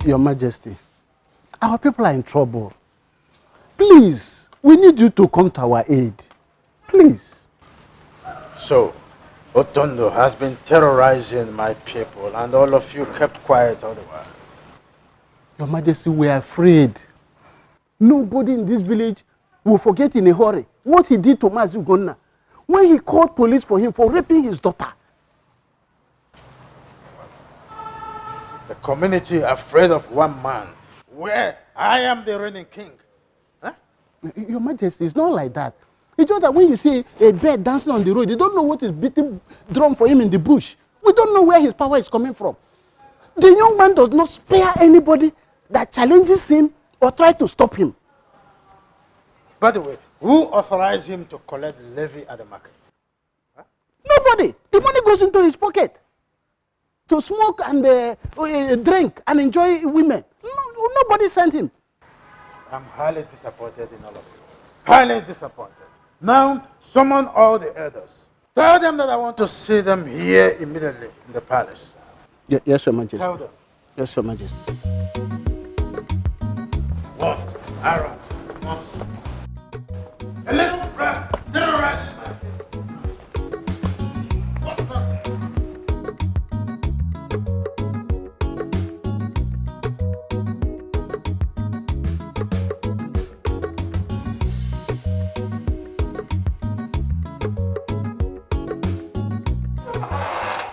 Your Majesty, our people are in trouble. Please, we need you to come to our aid. Please. So, Otondo has been terrorizing my people, and all of you kept quiet all the while. Your Majesty, we are afraid. Nobody in this village will forget in a hurry what he did to Mazi Ugonna when he called police for him for raping his daughter. The community afraid of one man, where I am the reigning king. Huh? Your Majesty, it's not like that. It's just that when you see a bird dancing on the road, you don't know what is beating drum for him in the bush. We don't know where his power is coming from. The young man does not spare anybody that challenges him or try to stop him. By the way, who authorized him to collect levy at the market? Nobody. The money goes into his pocket to smoke and uh, uh, drink and enjoy women. No, nobody sent him. I'm highly disappointed in all of you. Highly disappointed. Now, summon all the elders. Tell them that I want to see them here immediately in the palace. Ye- yes, Your Majesty. Tell them. Yes, Your Majesty. One, Aaron, once. A little breath, terrorizing my people. What nonsense.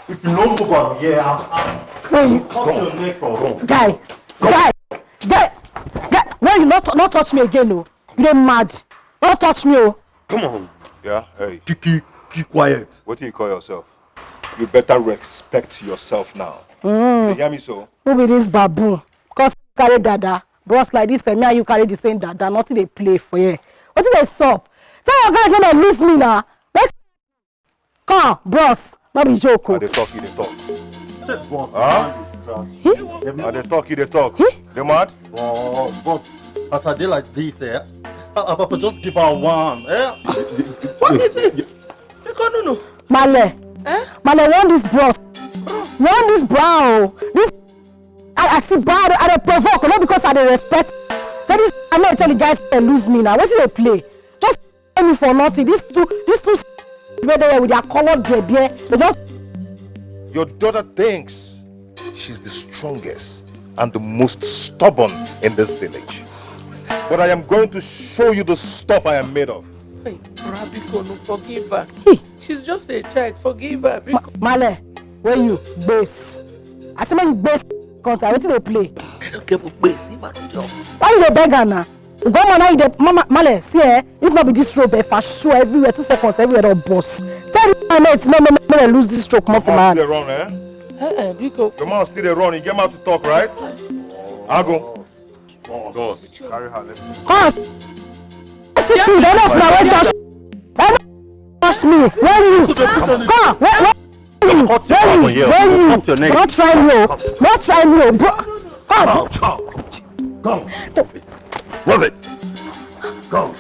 If you don't move am here, I'm, I'm Where you cut your neck off. Guy, guy, guy, guy, why you not not touch me again, oh? You dey mad? Not touch me, oh. Come on. Yeah, hey. Kiki, keep quiet. What do you call yourself? You better respect yourself now. Mm. You hear me so? Who be this baboon? Cause carry dada. Bros like this, eh, me and you carry the same dada. Nothing dey play for here. Wetin dey sup? Tell your guys when they lose me now. Let's come, bros. No be joke, I oh. Dey talk, you dey talk. Boss, huh? Man is crouch. Hmm? Dem I dey talk, you dey talk. Hmm? Dey mad? Oh, boss, as I dey like this, eh? I, I for just give her one, eh? What is this? Ikonuno. Male. Eh? Male, warn this bros. Warn this bro. This I, I see bad, I dey provoke, not because I dey respect. So this I know tell the guys they lose me now. Wetin dey play? Just me for nothing. These two, these two s- where they were with their colored beer, beer. They just Your daughter thinks she's the strongest. and the most stubborn in this village. But I am going to show you the stuff I am made of. Hey, Rabiko, no, forgive her. She's just a child. Forgive her. Biko. Male, where you? Base. I say make you base. Contact. Wetin dey play? I don't care for base. Why you dey beg her now? Ugo mama, you dey mama male, see eh? If not be this rope, eh, for sure everywhere two seconds, everywhere don burst. Tell the man mate, no, no, no, no, lose this stroke, come off, man. Still dey run, eh? Eh, eh, biko. The man still dey run. He get mouth to talk, right? Ago. Boss, carry her. Let's go. Come. Wetin be the left na wey touch? Enough touch me. Where you? Come. Where, where? Cut your Where you? Where you? Cut your neck. Don't try me, oh. Don't try me, oh, bro. Come. Come. Come. Come. Move it. Come.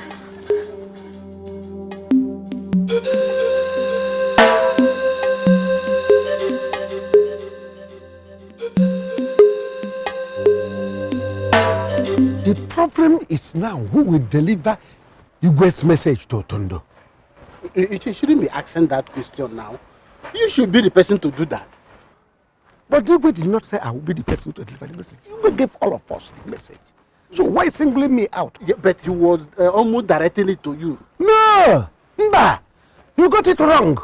The problem is now who will deliver Igwe's message to Otondo. You, you shouldn't be asking that question now. You should be the person to do that. But Igwe did not say I will be the person to deliver the message. Igwe gave all of us the message. So why singling me out? Yeah, but he was uh, almost directing it to you. No! Mba! You got it wrong.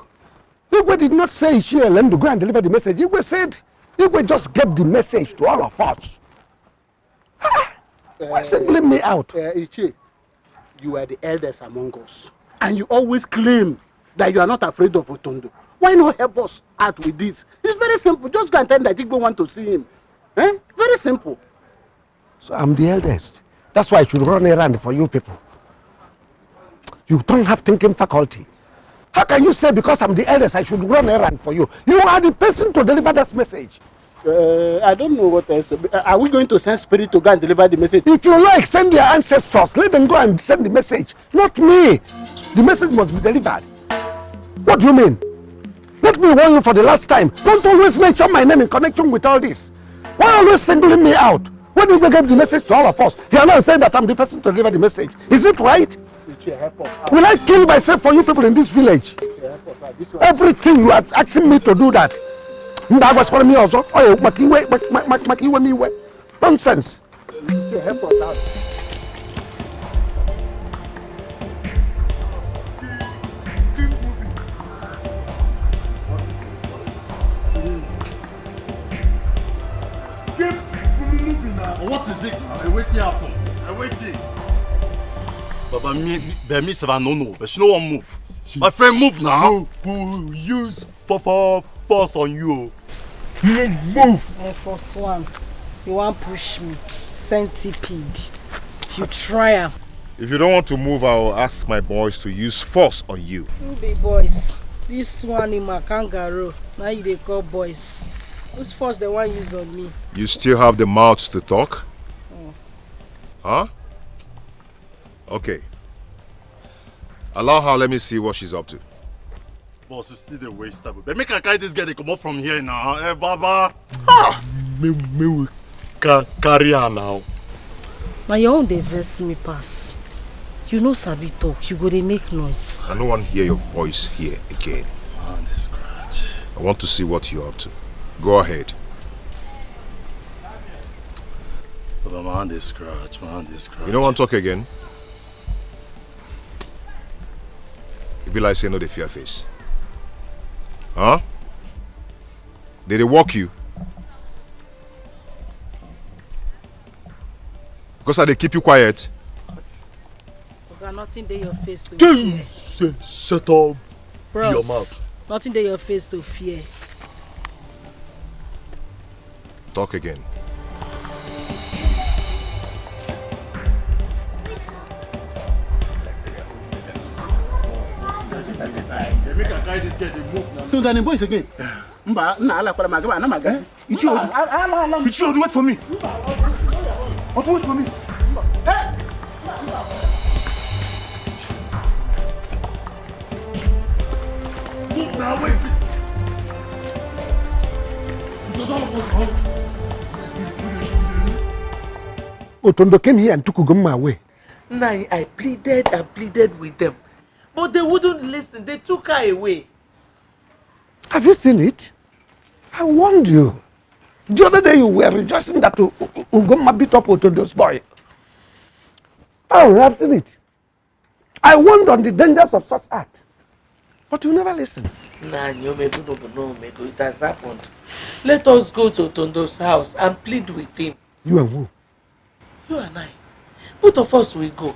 Igwe did not say Ichie Elendu go and deliver the message. Igwe said Igwe just gave the message to all of us. Ah! Why singling me out? Uh, Ichie, you are the eldest among us. And you always claim that you are not afraid of Otondo. Why not help us out with this? It's very simple. Just go and tell that Igwe want to see him. Eh? Very simple. So I'm the eldest. That's why I should run errand for you people. You don't have thinking faculty. How can you say because I'm the eldest I should run errand for you? You are the person to deliver that message. Uh, I don't know what else. Uh, are we going to send spirit to go and deliver the message? If you like, send your ancestors. Let them go and send the message. Not me. The message must be delivered. What do you mean? Let me warn you for the last time. Don't always mention my name in connection with all this. Why always singling me out? When Igwe gave the message to all of us, you are now saying that I'm the person to deliver the message. Is it right? Will I kill myself for you people in this village? Everything you are asking me to do that. Mba agwasịkwara m ya ọzọ. Ọ ya maka iwe, maka, maka, maka iwe m iwe. Nonsense. Help us out. Keep moving now. What is it now? Wetin happen? Wetin? Baba, me, me, but me sef, I no know, but she no wan move. My friend, move now. Who, who use for, for force on you? Move, move. My first one, you wan push me? Centipede. If you try am. If you don't want to move, I will ask my boys to use force on you. Who be boys? These two animal kangaroo. Now you dey call boys. Whose force they wan use on me? You still have the mouth to talk? Huh? Okay. Allow her, let me see what she's up to. Boss, you still dey waste time. But make I carry this girl dey comot from here now. Eh, Baba. Ah! Make, make we ca- carry her now. Na your own dey vex me pass. You no sabi talk, you go dey make noise. I no wan hear your voice here again. Man, this scratch. I want to see what you're up to. Go ahead. Baba, my hand dey scratch, my hand dey scratch. You no wan talk again? E be like say you no dey fear face. Huh? Dem dey work you? Because I dey keep you quiet. Oga, nothing dey your face to fear. Say, set up your mouth. Bros, nothing dey your face to fear. Talk again. Make I carry this girl dey move now. Don't any boys again. Mba, nna alakwara m agaba, ana m agazi. Ichie Odu. Ichie Odu, wait for me. Odu, wait for me. Hey! Move now, wait. Otondo came here and took Ugomma away. Nna, I pleaded and pleaded with them, but they wouldn't listen. They took her away. Have you seen it? I warned you. The other day you were rejoicing that U- U- Ugomma beat up Otondo's boy. Oh, I've seen it. I warned on the dangers of such act. But you never listen. Nah, Nyomego, no, no, no, Mego, it has happened. Let us go to Otondo's house and plead with him. You and who? You and I. Both of us will go.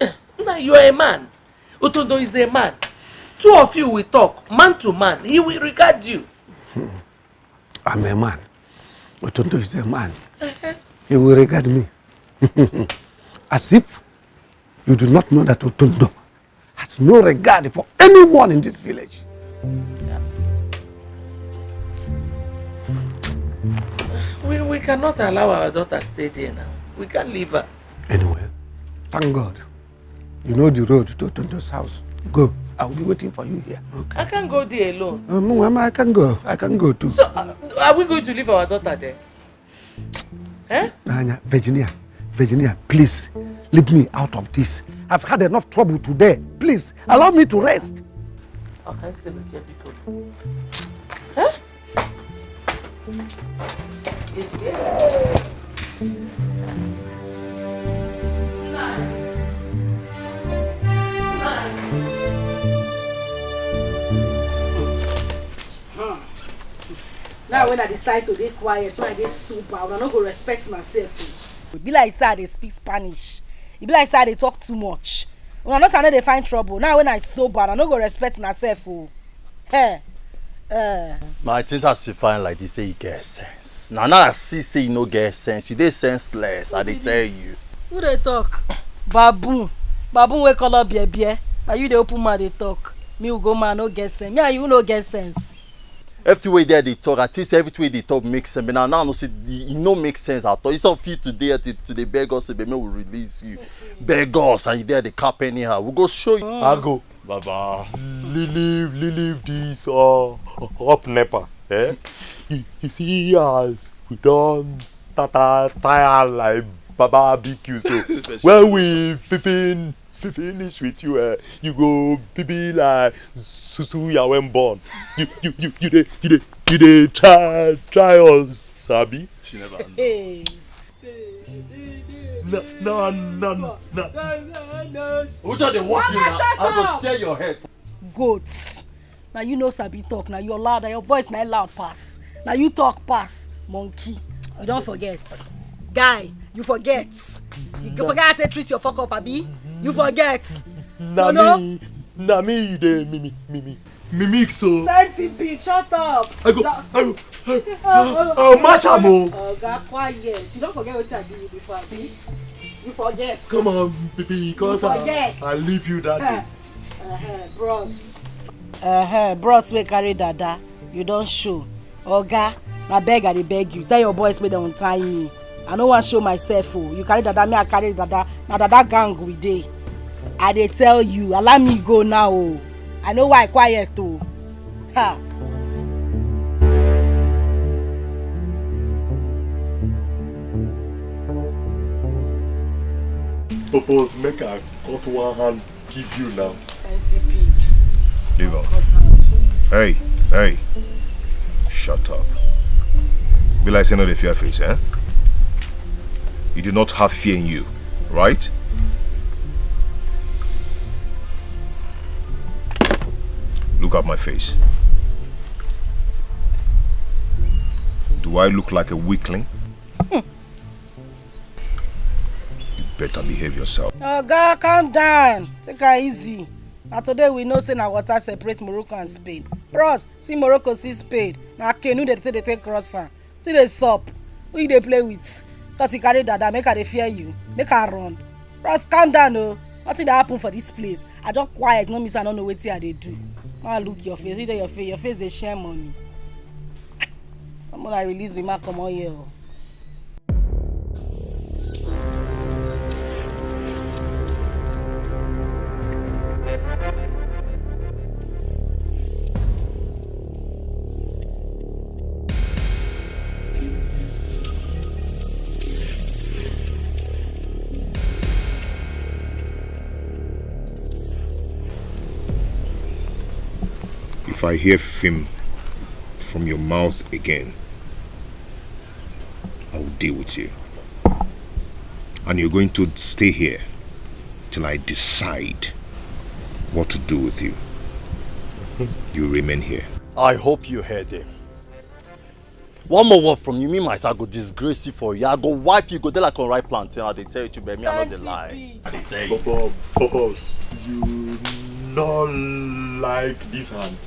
Eh, now you are a man. Otondo is a man. Two of you will talk, man to man. He will regard you. I'm a man. Otondo is a man. Uh-huh. He will regard me. As if you do not know that Otondo has no regard for anyone in this village. We, we cannot allow our daughter stay there now. We can't leave her. Anyway, thank God. You know the road to Otondo's house. Go. I will be waiting for you here. Okay. I can't go there alone. Um, Mama, I can go. I can go too. So, uh, are we going to leave our daughter there? Eh? Anya, Virginia, Virginia, please, leave me out of this. I've had enough trouble today. Please, allow me to rest. Okay, say, Virginia, because, eh? Now when I decide to dey quiet, when I dey sober, una no go respect myself. E be like say I dey speak Spanish. E be like say I dey talk too much. Una know say I no dey find trouble. Now when I sober, una no go respect myself o. Hey. Uh. My things as you find like this, say you get sense. Now, now I see say you no get sense. You dey senseless. I dey tell you. Who dey talk? Baboon. Baboon wey colour bear bear. Na you dey open mouth dey talk. Me Ugomma no get sense. Me and you no get sense. Everything wey dey dey talk, I think say everything wey dey talk make sense. But now, now I know say e no make sense at all. Instead of you today to, to dey beg us, say, "Make we release you," beg us, and you dey dey cap anyhow. We go show you. I go. Baba, leave, leave, leave this uh, up nepa. Eh? You, you see as we don tata tire like Baba B Q so. When we fifin finish with you, eh, you go be, be like Susu ya when born. You you you you dey you dey you dey try try us, sabi. She never. Hey. No, no, no, no. Which are the work you now? I go tear your head. Goats. Now you know sabi talk. Now you're loud. Now your voice now loud pass. Now you talk pass. Monkey. You don't forget. Guy, you forget. You forget how to treat your fuck up, abi? You forget. Na me, na me you dey mimi mimi. Mimic so. Centipede, shut up. I go, I go, I go. I'll match am o. Oga, quiet. You don't forget what I do you before, abi? You forget. Come on, baby, because I, I leave you that day. Uh-huh, bros. Uh-huh, bros wey carry dada, you don show. Oga, na beg I dey beg you. Tell your boys make dem untie me. I no wan show myself o. You carry dada, me I carry dada. Na dada gang we dey. I dey tell you, allow me go now o. I know why I quiet o. Ha. Purpose make I cut one hand give you now. Centipede. Leave am. Hey, hey. Shut up. Be like say no dey fear face, eh? You do not have fear in you, right? Look at my face. Do I look like a weakling? You better behave yourself. Oga, calm down. Take her easy. Na today we know say na water separate Morocco and Spain. Bros, see Morocco, see Spain. Na canoe dey take dey take cross am. Still dey sup? Who you dey play with? Cause you carry dada, make I dey fear you. Make I run. Bros, calm down o. Nothing dey happen for this place. I just quiet, no mean say I no know wetin I dey do. Ma look your face. Look your face. Your face dey share money. Come on, I release me, ma comot here o. If I hear film from your mouth again, I will deal with you. And you're going to stay here till I decide what to do with you. You remain here. I hope you heard him. One more word from you, me myself, I go disgrace you for you. I go wipe you, go there like a ripe plantain. I dey tell you to be me, I no dey lie. I dey tell you. Pop-, pop-, Pops, you no like this hand.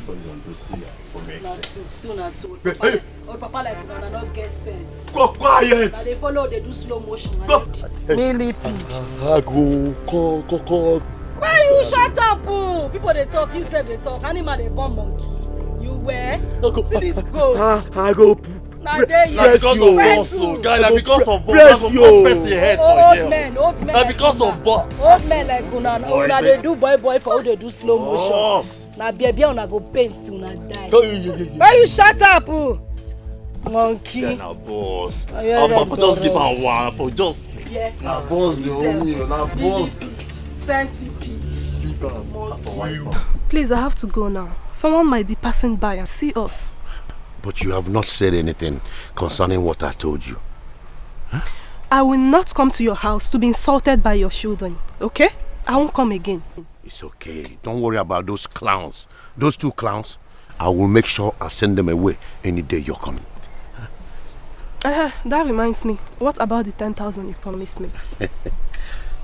Poison to see ya for me. Na two, see una two. Old papa, old papa like una, una no get sense. Go quiet. Na dey follow, dey do slow motion. Go. Millipede. I go call, call, call. Why you shut up? Oh? People dey talk, you sef dey talk. Animal dey born monkey. You were. See this goat. I go. Na dey here. Because of boss, oh, guy, na because of boss. I go press your head for you. Old men, old men. Na because of boss. Old men like una, una dey do boy boy for who dey do slow motion. Boss. Na beer beer una go paint till una die. Hey, hey, hey, hey. Why you shut up? Oh? Monkey. Yeah, na boss. I'm for just give am one for just. Yeah. Na boss dey owe me, na boss. Centipede. Leave am. Monkey. Please, I have to go now. Someone might be passing by and see us. But you have not said anything concerning what I told you. I will not come to your house to be insulted by your children, okay? I won't come again. It's okay. Don't worry about those clowns. Those two clowns, I will make sure I send them away any day you're coming. Uh, that reminds me. What about the ten thousand you promised me?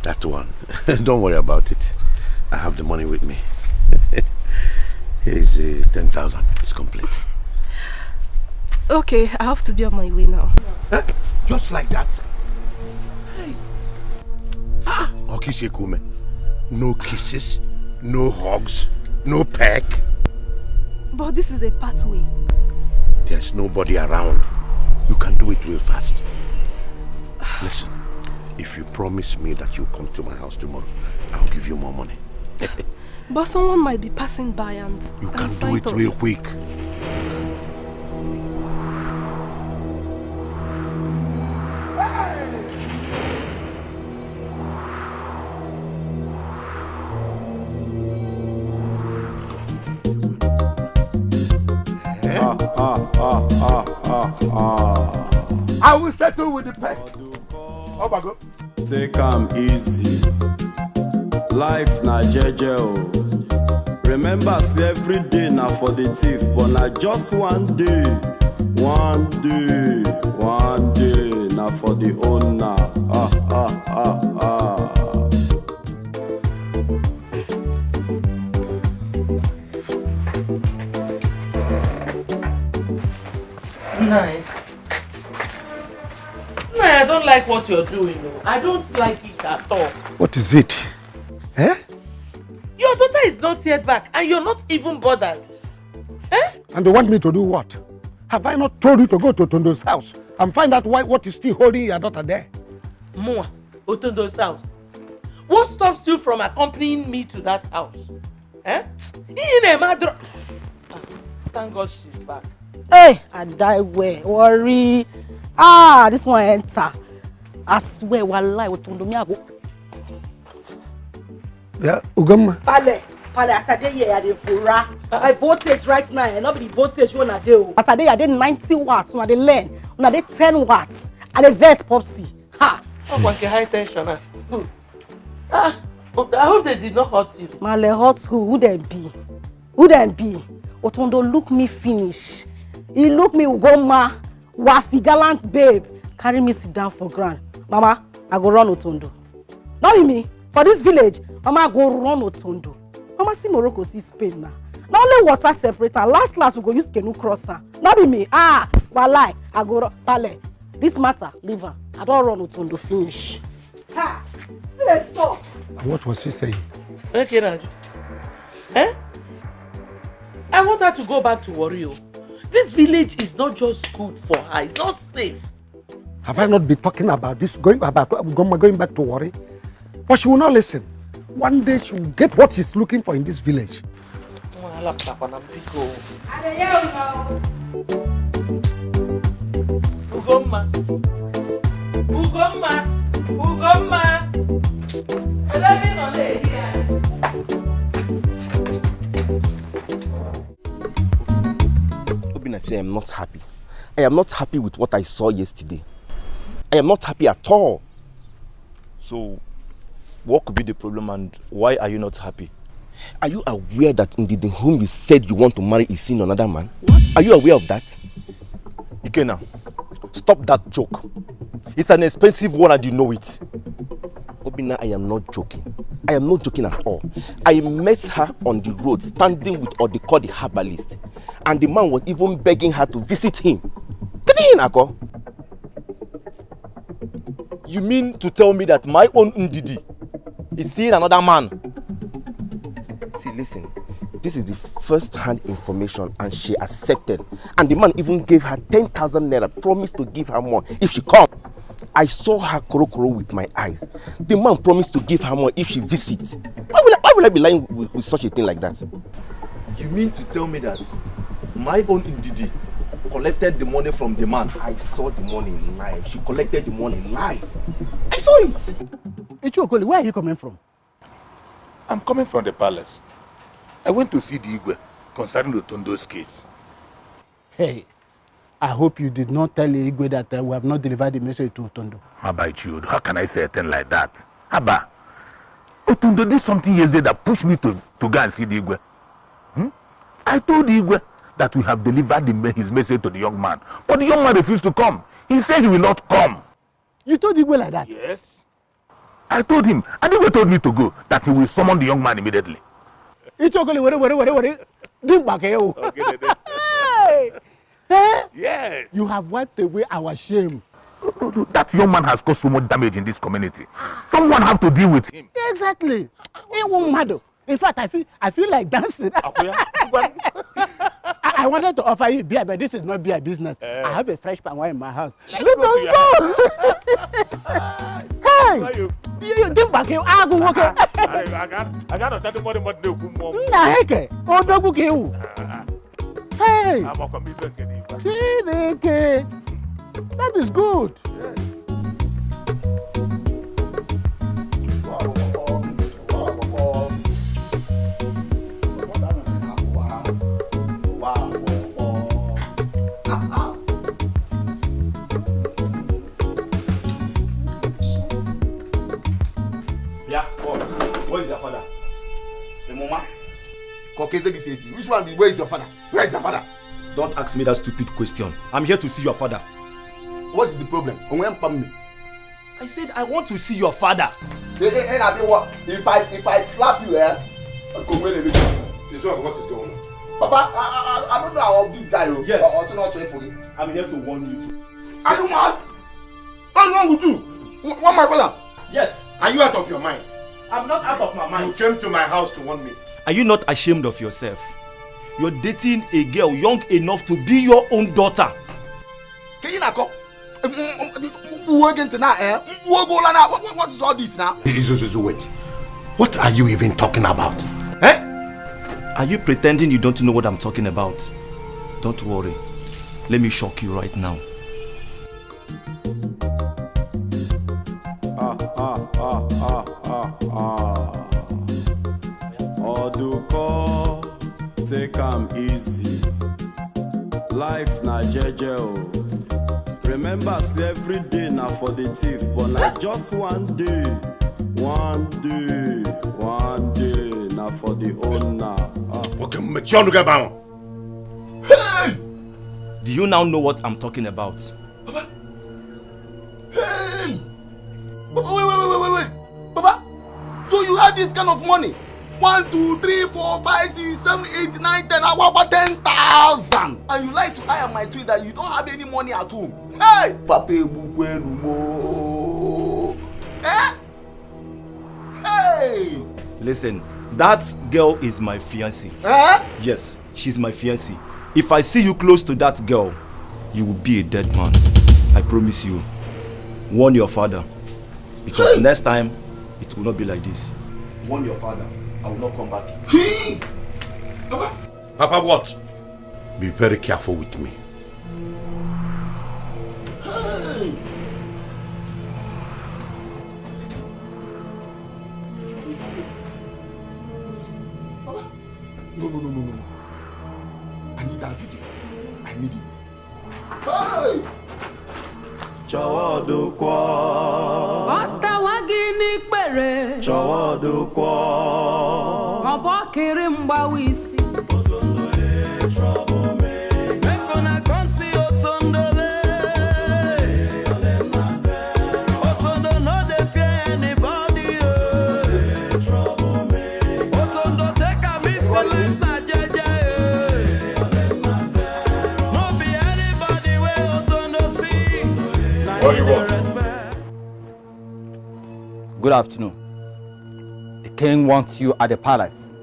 That one. Don't worry about it. I have the money with me. Here's uh, ten thousand. It's complete. Okay, I have to be on my way now. Eh? Just like that? Hey. Ah, Okisekume. No kisses, no hugs, no peck. But this is a pathway. There's nobody around. You can do it real fast. Listen, if you promise me that you come to my house tomorrow, I'll give you more money. But someone might be passing by and. You can do it real quick. Ah, ah, ah, ah, ah, ah. I will settle with the pet. Oh my God. Take am easy. Life na jeje o. Remember say every day na for the thief, but na just one day. One day, one day na for the owner. Ah, ah, ah, ah. Nine. No, I don't like what you're doing. Oh. I don't like it at all. What is it? Eh? Your daughter is not yet back and you're not even bothered. Eh? And they want me to do what? Have I not told you to go to Otondo's house and find out why, what is still holding your daughter there? Moa, Otondo's house. What stops you from accompanying me to that house? Eh? Ị na-eme adro-, ah, thank God she's back. Hey, I die well. Worry. Ah, this one enter. I swear, wallahi, Otondo, me I go. Yeah, Ugomma. Pale, pale, as I dey here, I dey vora. My voltage right now, eh, no be the voltage wey una dey o. As I dey here, I dey ninety watts, una dey learn. Una dey ten watts. I dey vex Popsy. Ha! Oh, one high tension, ah. Hmm. Ah, I hope they did not hurt you. Male hurt who? Who dem be? Who dem be? Otondo look me finish. He look me, Ugomma, wafi gallant babe. Carry me sit down for ground. Mama, I go run Otondo. Not be me. For this village, Mama go run Otondo. Mama see Morocco, see Spain now. Na only water separate am. Last last, we go use canoe cross am. Not be me. Ah, wallahi, I go run. Pale, this matter, leave am. I don run Otondo finish. Ha! Still dey stop. What was she saying? Okay, Raju. Eh? I want her to go back to Warri o. This village is not just good for her. It's not safe. Have I not been talking about this, going about going back to Warri? But she will not listen. One day she will get what she's looking for in this village. Wahala pụtakwa na mbiko. Ugomma. Ugomma. Ugomma. Ebe ị nọ na-ehi ya. Obinna say I'm not happy. I am not happy with what I saw yesterday. I am not happy at all. So, what could be the problem and why are you not happy? Are you aware that Ndidi, whom you said you want to marry, is seeing another man? Are you aware of that? Ikenna, stop that joke. It's an expensive one and you know it. Obinna, I am not joking. I am not joking at all. I met her on the road standing with Odiko the herbalist, and the man was even begging her to visit him. Kedu ihe ị na-akọ? You mean to tell me that my own Ndidi is seeing another man? See, listen. This is the first hand information, and she accepted. And the man even gave her ten thousand naira, promised to give her more if she come. I saw her korokoro with my eyes. The man promised to give her more if she visit. Why will I, why will I be lying with, with such a thing like that? You mean to tell me that my own Ndidi collected the money from the man? I saw the money live. She collected the money live. I saw it. Ichokoli, where are you coming from? I'm coming from the palace. I went to see the Igwe concerning Otondo's case. Hey, I hope you did not tell Igwe that uh, we have not delivered the message to Otondo. How about you? How can I say a thing like that? Haba, Otondo did something yesterday that pushed me to, to go and see the Igwe. Hmm? I told the Igwe that we have delivered the, me- his message to the young man. But the young man refused to come. He said he will not come. You told Igwe like that? Yes. I told him, and Igwe told me to go, that he will summon the young man immediately. Ichokoli, were, were, were, were. Dimkpa ka ewu. Okay, then. Hey! Eh? Yes. You have wiped away our shame. That young man has caused so much damage in this community. Someone have to deal with him. Exactly. Ewu mmadụ. In fact, I feel I feel like dancing. Akuya. I, I wanted to offer you beer, but this is not beer business. Eh. I have a fresh palm wine in my house. Let's go. Hey! Why you? You, you think back here? Ah, go work. I, I got, I got to tell the money, but no, come on. Nna heke, odogwu ka ewu. Ah, ah. Hey! I'm a comedian, can you? Chineke. That is good. Yes. Yeah, boy. Where is your father? Emoma. Kokeze Gisesi. Which one be, where is your father? Where is your father? Don't ask me that stupid question. I'm here to see your father. What is the problem? Onwe mpa m ni. I said I want to see your father. Hey, hey, hey, Nabi, what? If I, if I slap you, eh? Go where they make this. This one, what is going on? Papa, I, I, I I don't know how this guy, oh. Yes. But also not try for you. I'm here to warn you too. Are you mad? What's wrong with you? Wh- What, my brother? Yes. Are you out of your mind? I'm not out of my mind. You came to my house to warn me. Are you not ashamed of yourself? You're dating a girl young enough to be your own daughter. Can you not come? Mkpu oge ntị na, eh? Mkpu oge ụla na, what, what, what is all this now? Izuzuzu, wait. What are you even talking about? Eh? Are you pretending you don't know what I'm talking about? Don't worry. Let me shock you right now. Ah, ah, ah, ah, ah, ah. Oduko, take am easy. Life na jeje o. Remember say every day na for the thief, but na just one day. One day, one day na for the owner. Ah. Okay, mechie ọnụ gị ebe ahụ. Hey! Do you now know what I'm talking about? Hey! Papa, wait, wait, wait, wait, wait, wait. Papa, so you had this kind of money? One, two, three, four, five, six, seven, eight, nine, ten. Awa, awa, ten thousand. And you like to hire my twin that you don't have any money at home. Hey! Papa, ebukwenu mo. Eh? Hey! Listen, that girl is my fiancée. Eh? Yes, she's my fiancée. If I see you close to that girl, you will be a dead man. I promise you. Warn your father. Because next time, it will not be like this. Warn your father. I will not come back. Hey! Papa! Papa, what? Be very careful with me. Hey! Papa! No, no, no, no, no, no. I need that video. I need it. Chọwa ọdụkwọ. Ọtawa gị n'ikpere. Chọwa ọdụkwọ. Ọ bụ ọkịrị mgbawa isi. Make una come see Otondole. Otondo no dey fear anybody. Oh. Otondo take am easy like na jeje. Oh. No be anybody wey Otondo see. Na him dey respect. Good afternoon. The king wants you at the palace.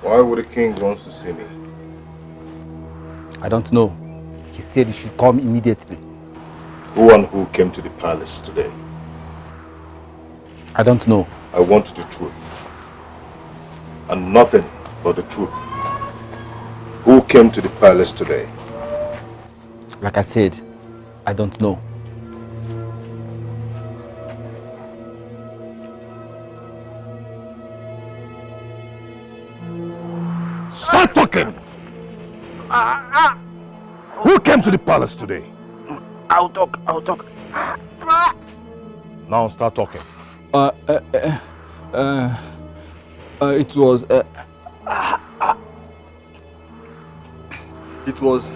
Why would the king want to see me? I don't know. He said you should come immediately. Who and who came to the palace today? I don't know. I want the truth. And nothing but the truth. Who came to the palace today? Like I said, I don't know. Start talking! Ah, ah. Who came to the palace today? I'll talk, I'll talk. Now start talking. Uh, uh, uh, uh, uh, it was, uh, uh, uh, it was.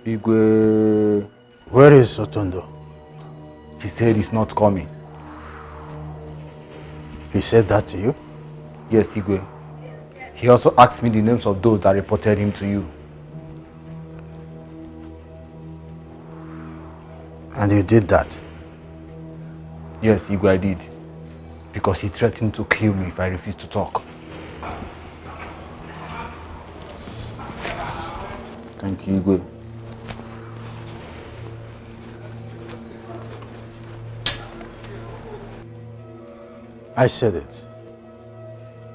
Igwe. Where is Otondo? He said he's not coming. He said that to you? Yes, Igwe. He also asked me the names of those that reported him to you. And you did that? Yes, Igwe, I did. Because he threatened to kill me if I refuse to talk. Thank you, Igwe. I said it.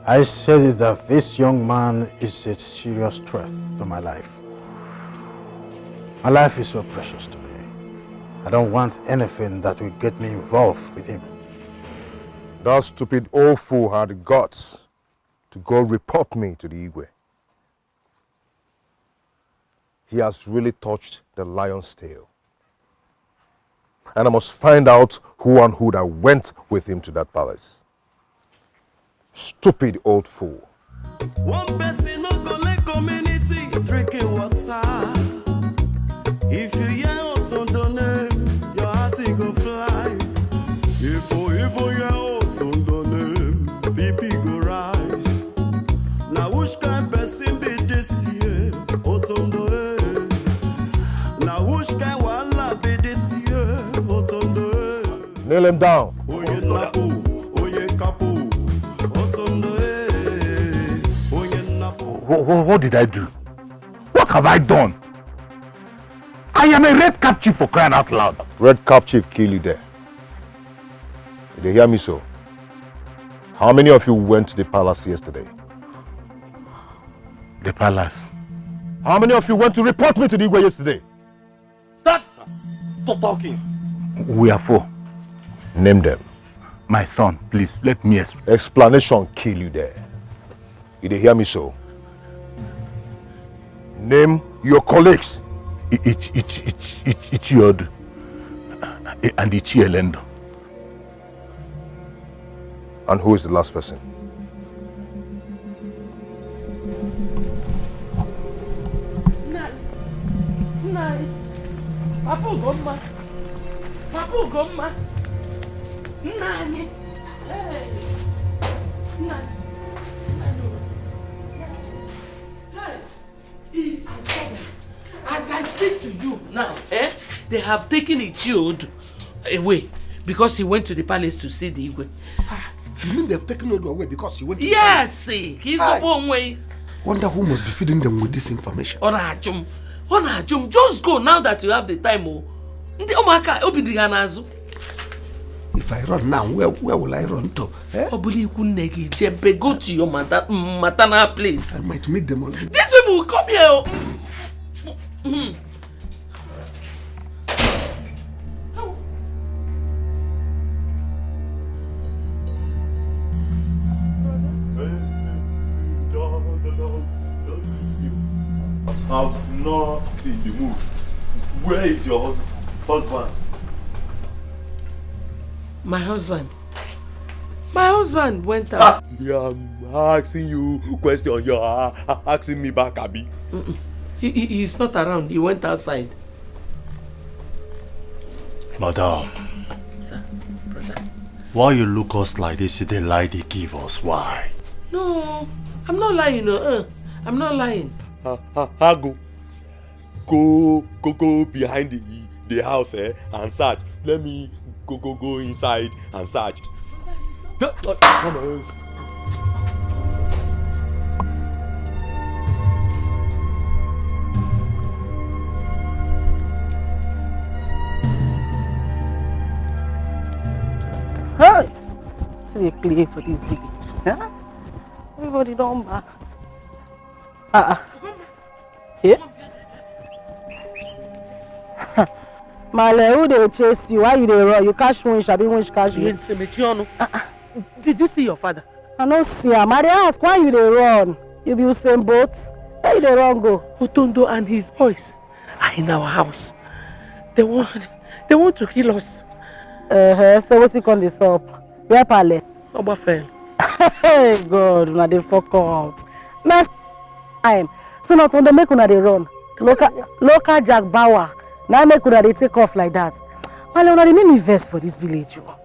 I said it that this young man is a serious threat to my life. My life is so precious to me. I don't want anything that will get me involved with him. That stupid old fool had the guts to go report me to the Igwe. He has really touched the lion's tail. And I must find out who and who that went with him to that palace. Stupid old fool. One person no go let community drinking water. If you hear Otondo name, your heart e go fly. If you even hear Otondo name, B P go rise. Na which kind person be this year, Otondo eh? Na which kind wahala be this year, Otondo eh? Kneel him down. Onye nnapu, onye kapu, Otondo eh, onye nnapu. What, what, what did I do? What have I done? I am a red cap chief, for crying out loud. Red cap chief kill you there. You dey hear me so? How many of you went to the palace yesterday? The palace. How many of you went to report me to the Igwe yesterday? Start to talking. We are four. Name them. My son, please, let me explain. Explanation kill you there. You dey hear me so? Name your colleagues. I-, Ich-, Ich-, Ich-, Ich-, Ichiodu, eh, and Ichielendo. And who is the last person? Nna anyị. Nna anyị. Papa Ugomma. Papa Ugomma. Nna anyị. Hey. Nna anyị. Nna anyị. Hey. He, I saw them. As I speak to you now, eh, they have taken Ichiodu away because he went to the palace to see the Igwe. Ah, you mean they've taken Odu away because he went to the palace? Yes, eh, ka ị zọba onwe gị. Wonder who must be feeding them with this information. Ọ na-ajụ m. Ọ na-ajụ m. Just go now that you have the time. Oh. Ndị ụmụaka, obi dị ha n'azụ. Ị If I run now, where, where will I run to? Eh? Obuli Ikunne gị jebe, go to your mater- maternal place. I might meet them on the These people will come here. Oh. Mm. I'm not in the mood. Where is your hus- husband? My husband. My husband went out. I'm asking you question. You're a- asking me back, Abi. He, he, he's not around. He went outside. Madam, Sir, brother. Why you look us like this? The lie they give us. Why? No, I'm not lying. No, uh, I'm not lying. Ha, ha, ha, go. Go, go, go behind the, the house, eh, and search. Let me go, go, go inside and search. Come on. Hey! See the play for this village. Huh? Everybody don't back. Uh-uh. Yeah? Male, who dey chase you? Why you dey run? You catch winch, abi winch catch you? Yes, Mechionu. Did you see your father? I no see am. I dey ask why you dey run. You be Usain Bolt. Where you dey run go? Otondo and his boys are in our house. They want, they want to kill us. Uh-huh. So wetin come dey sup? Where Pale? Ogbafel. Hey God, una dey fuck up. Next time, so na Otondo make una dey run. Local, local Jack Bauer. Now make una dey take off like that. Male, una dey make me vex for this village. Oh.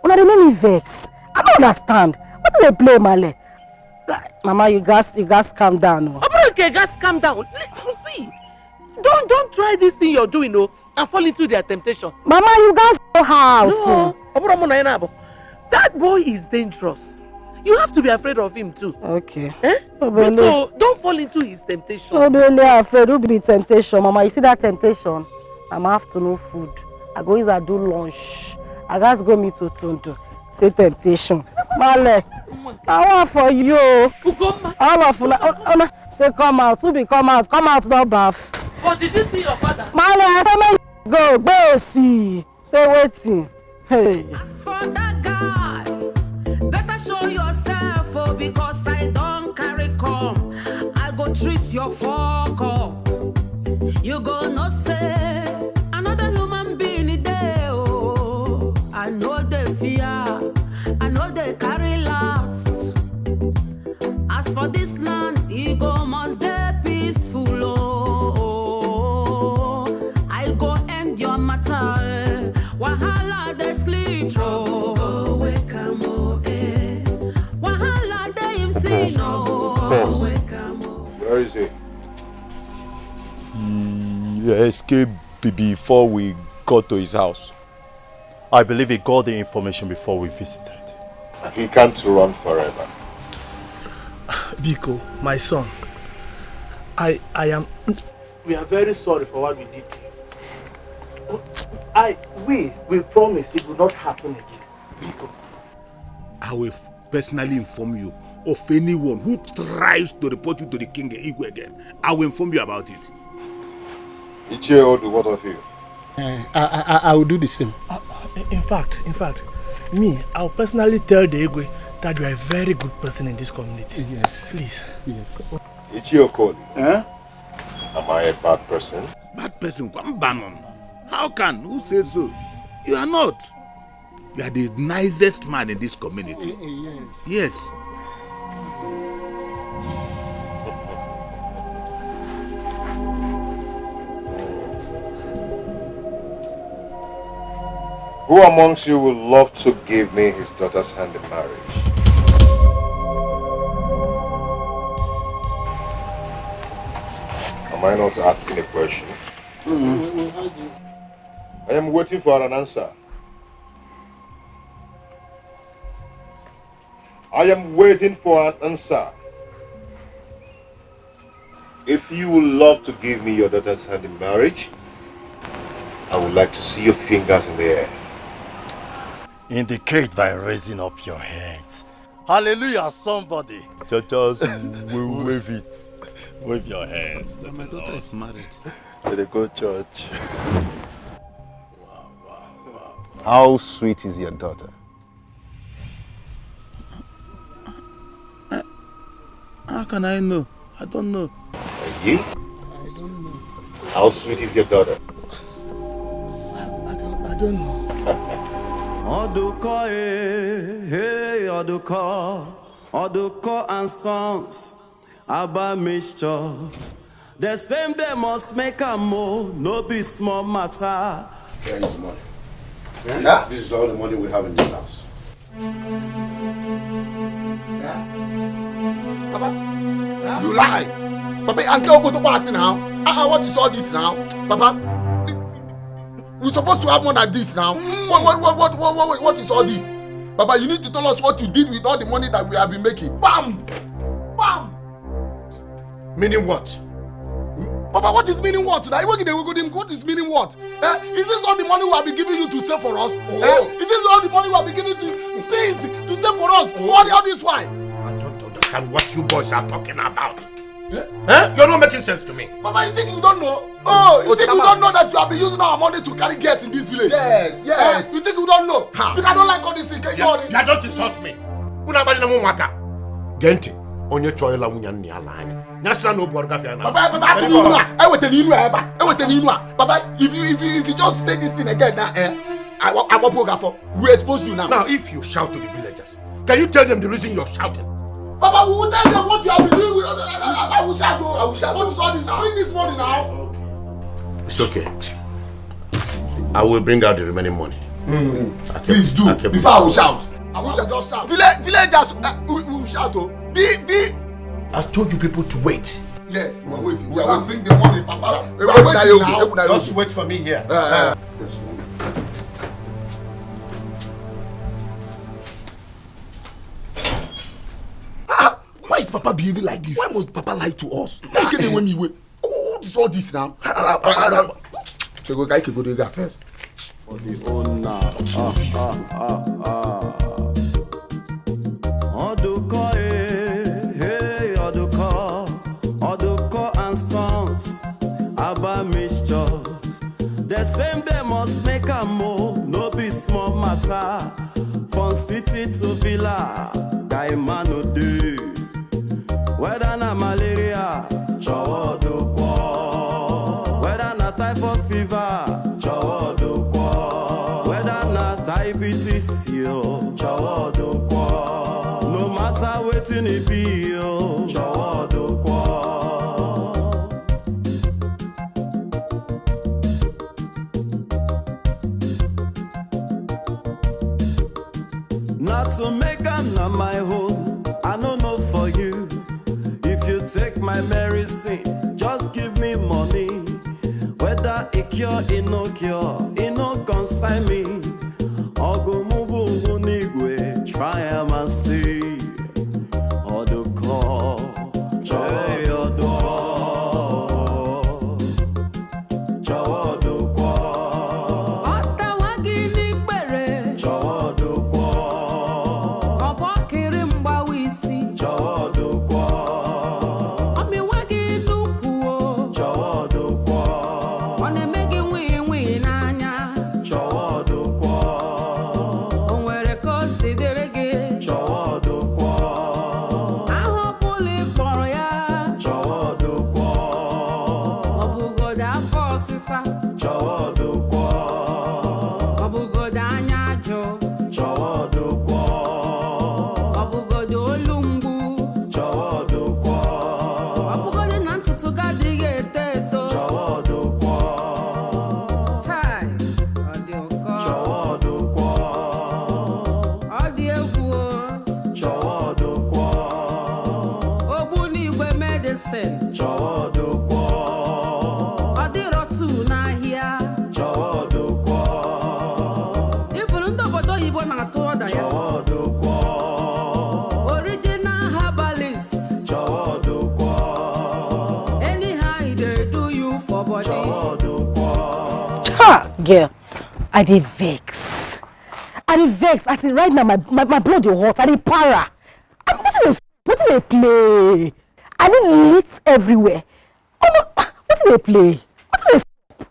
Una dey make me vex. I don't understand. What do they play, Male? Mama, you gas, you gas, calm down. Oh. Oburuke, gas, calm down. You see, don't don't try this thing you're doing, oh, and fall into their temptation. Mama, you gas go house. No, Oburumu na Inabo. That boy is dangerous. You have to be afraid of him too. Okay. Eh? Obele. So don't fall into his temptation. Obele afraid who be temptation, Mama. You see that temptation? I'm afternoon food. I go use I do lunch. I gas go meet Otondo. Say temptation. Male, I want for you. Ugomma. All of una, una say come out. Who be come out? Come out, no baff. But did you see your father? Male, I say make you go, go see. Say wetin? Hey. As for that guy, better show yourself, oh, because I don't carry come. I go treat your fuck up. You go no say another human being dey, oh. I know they fear, I know they carry last. As for this land, e go must dey peaceful, oh. I go end your matter, eh. Wahala dey sleep, oh. Go wake am, oh, eh. Wahala dey him thing, oh. Go wake am, oh. Where is he? He escaped be- before we got to his house. I believe he got the information before we visited. He can't run forever. Biko, my son, I I am. We are very sorry for what we did. I we we promise it will not happen again. Biko. I will f- personally inform you of anyone who tries to report you to the king Igwe again. I will inform you about it. Ichie Odu, what of you? Uh, I, I, I will do the same. Uh, in fact, in fact, me, I'll personally tell the Igwe that you are a very good person in this community. Yes. Please. Yes. Ichie Okoli, Eh? am I a bad person? Bad person, Kwambanon. How can? Who says so? You are not. You are the nicest man in this community. Eh, eh, yes. Yes. Who amongst you would love to give me his daughter's hand in marriage? Am I not asking a question? I am waiting for an answer. I am waiting for an answer. If you would love to give me your daughter's hand in marriage, I would like to see your fingers in the air. Indicate by raising up your hands. Hallelujah, somebody. Just, just wa-, wave it. Wave your hands to the Lord. My daughter is married. They dey go church. How sweet is your daughter? How can I know? I don't know. And you? I don't know. How sweet is your daughter? I, I don't, I don't know. Oduko, eh, hey, Oduko. Oduko and Sons, Aba Mixtures. The same they must make am o, no be small matter. Where is the money? Eh? Yeah? This is all the money we have in this house. Yeah? Papa? Yeah? You lie. Papa, Uncle Ogo to pass now. Ah, ah, what is all this now? Papa, we supposed to have more than this now. Mm. What, what, what, what, what, what, what is all this? Papa, you need to tell us what you did with all the money that we have been making. Bam! Bam! Meaning what? Hmm? Papa, what is meaning what? Now, what is meaning what? Eh? Is this all the money we have been giving you to save for us? Oh. Eh? Is this all the money we have been giving to seize to save for us? Oh. For all, all this while? I don't understand what you boys are talking about. Eh? Eh? You're not making sense to me. Papa, you think you don't know? Oh, you think we don't know that you have been using our money to carry guests in this village? Yes, yes. Eh? You think we don't know? Ha. Because I don't like all this thing. Can you, you don't insult me. Una bali na mu maka. Gee ntị, onye chọọ ịla nwunye nna ya la anya. Ya sịra na obu ọrụ gafee na. Papa, papa, atụla inu a. Ewetala inu a ebe a. Ewetala inu a. Papa, if you, if you, if you just say this thing again now, eh, I wa-, I won't go for. We expose you now. Now, if you shout to the villagers, can you tell them the reason you're shouting? Papa, we will tell them what you have been doing with us. I, I, I will shout, oh. I will shout. What is all this? Bring this money now. It's okay. I will bring out the remaining money. Mm. I kept, please do. I kept, before I will shout. I want to just shout. Village, villagers, uh, we, we will shout, oh. The, the. I told you people to wait. Yes, we are waiting. We are waiting. Bring the money, Papa. We are waiting now. Just wait for me here. Uh, uh. Ah, why is Papa behaving like this? Why must Papa lie to us? Why can't they when me wait? What is all this now? Chego guy can go there first. For the owner. Ah, ah, ah, ah. Oduko, eh, hey, Oduko. Oduko and Sons, Aba Mixtures. The same they must make am o, no be small matter. From city to villa, guy man no dey. Whether na malaria, chọwa Oduko. Whether na typhoid fever, chọwa Oduko. Whether na diabetes, yo, chọwa Oduko. No matter wetin e be, yo, chọwa Oduko. Na to make am na my own, I no know for you. If you take my medicine, just give me money. Whether e cure, e no cure, e no concern me. Ọgụ mụ bụ ngwu n'igwe, try am and see. Oduko, chọwa Oduko. Chọwa Oduko. Ọtawa gị n'ikpere. Chọwa Oduko. Ọbọ kiri mgbawa isi. Chọwa Oduko. Ọmịwa gị n'ukwu o. Chọwa Oduko. Ọ na-eme gị nwii nwii n'anya. Chọwa Oduko. O nwere ka o si dịrị gị. Chọwa Oduko. Aha ọbụla ị kpọrọ ya. Chọwa Oduko. Ọ bụgodo afọ ọsịsa. Chọwa Oduko. Ọ bụgodo anya ajụ. Chọwa Oduko. Ọ bụgodo olu mgbu. Chọwa Oduko. Ọ bụgodo na ntutu gị adịghị eto eto. Chọwa Oduko. Chai, ọ dị ụkọ. Chọwa Oduko. Ọ dị egwu o. Chọwa Oduko. Ogbunigwe medicine. Chọwa Oduko. Ọ dịrọ two n'ahịa. Chọwa Oduko. Even ndị obodo oyibo na-atụ ọda ya. Chọwa Oduko. Original herbalist. Chọwa Oduko. Anyhow e dey do you for body. Chọwa Oduko. Ha! Girl, I dey vex. I dey vex. As in, right now, my, my, my blood dey hot. I dey para. I mean, wetin dey, wetin dey play? I need lit everywhere. Omo, ah, wetin dey play? Wetin dey sup?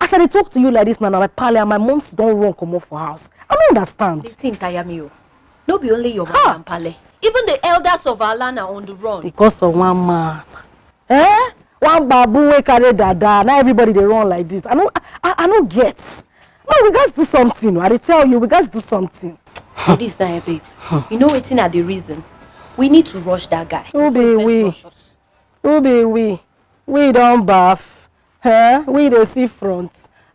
As I dey talk to you like this now, na my pale and my mom's don run comot for house. I no understand. The thing tire me o. No be only your mama and pale. Even the elders of Alana on the run. Because of one man. Eh? One babu wey carry dada. Now everybody dey run like this. I no, I, I, I no get. No, we gats do something. I dey tell you, we gats do something. For this now, eh, babe. You know wetin I dey reason? We need to rush that guy. Who be we? Who be we? We don baff. Eh? We dey see front.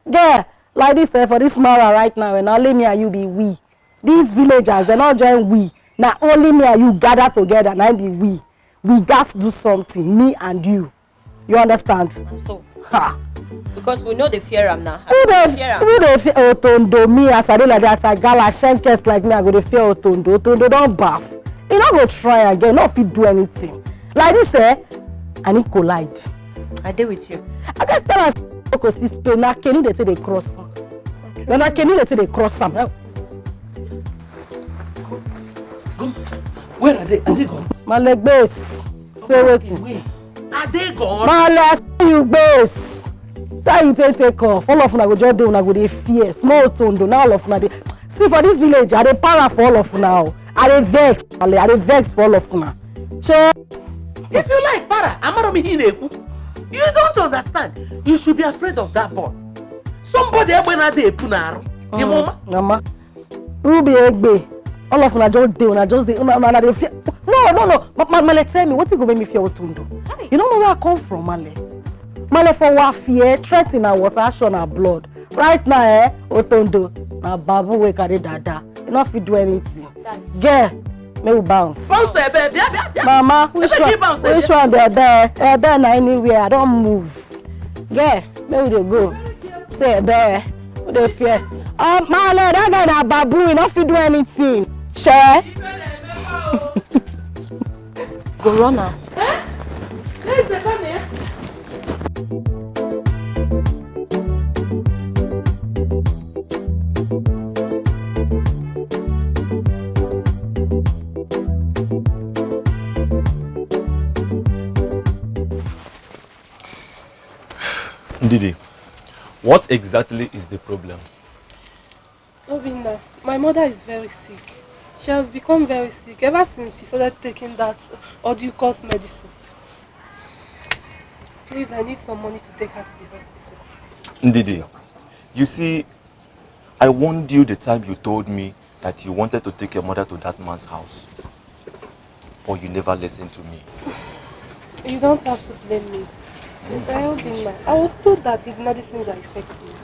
Girl, like this, eh, for this mara right now, eh, na only me and you be we. These villagers, dem no join we. Na only me and you gather together, na im be we. We gats do something, me and you. You understand? So, ha! Because we no dey fear am now. Who dey fear am? Who dey fear Otondo? Me, as I dey like that, as I gala, shenkes like me, I go dey fear Otondo. Otondo don baff. E no go try again, no fit do anything. Like this, eh? I need collide. I dey with you. I just tell am say no go see space. Na Kenny dey take dey cross am. Na Kenny dey take dey cross am. Where are they? Are they gone? My leg base. Say wetin? Are they gone? Male, I say you base. Say you take take off. All of una go just dey, una go dey fear. Small Otondo, now all of una dey. See, for this village, I dey para for all of una o. I dey vex, Male, I dey vex for all of una. Shey. If you like para, amaro mi hin ekwu. You don't understand. You should be afraid of that boy. Somebody egbe na dey epu na arụ. Mama. Who be egbe? All of una just dey, una just dey, una, una, una dey fear. No, no, no. Ma, ma, Male, tell me, wetin go make me fear Otondo? Hi. You no know where I come from, Male. Male, for wa fear, threaten na water, action na blood. Right now, eh, Otondo na babu wey carry dada. You no fit do anything. Girl, make we bounce. Bounce, eh, babe. Yeah, yeah, yeah. Mama, which one? Which one be there? Eh, there na anywhere. I don move. Girl, make we dey go. Say, babe, who dey fear? Um, Male, that guy na babu, he no fit do anything. Shey? Go run am. Ndidi, what exactly is the problem? Obinna, my mother is very sick. She has become very sick ever since she started taking that Oducos medicine. Please, I need some money to take her to the hospital. Ndidi, you see, I warned you the time you told me that you wanted to take your mother to that man's house. But you never listened to me. You don't have to blame me. Obinna, I was told that his medicines are effective.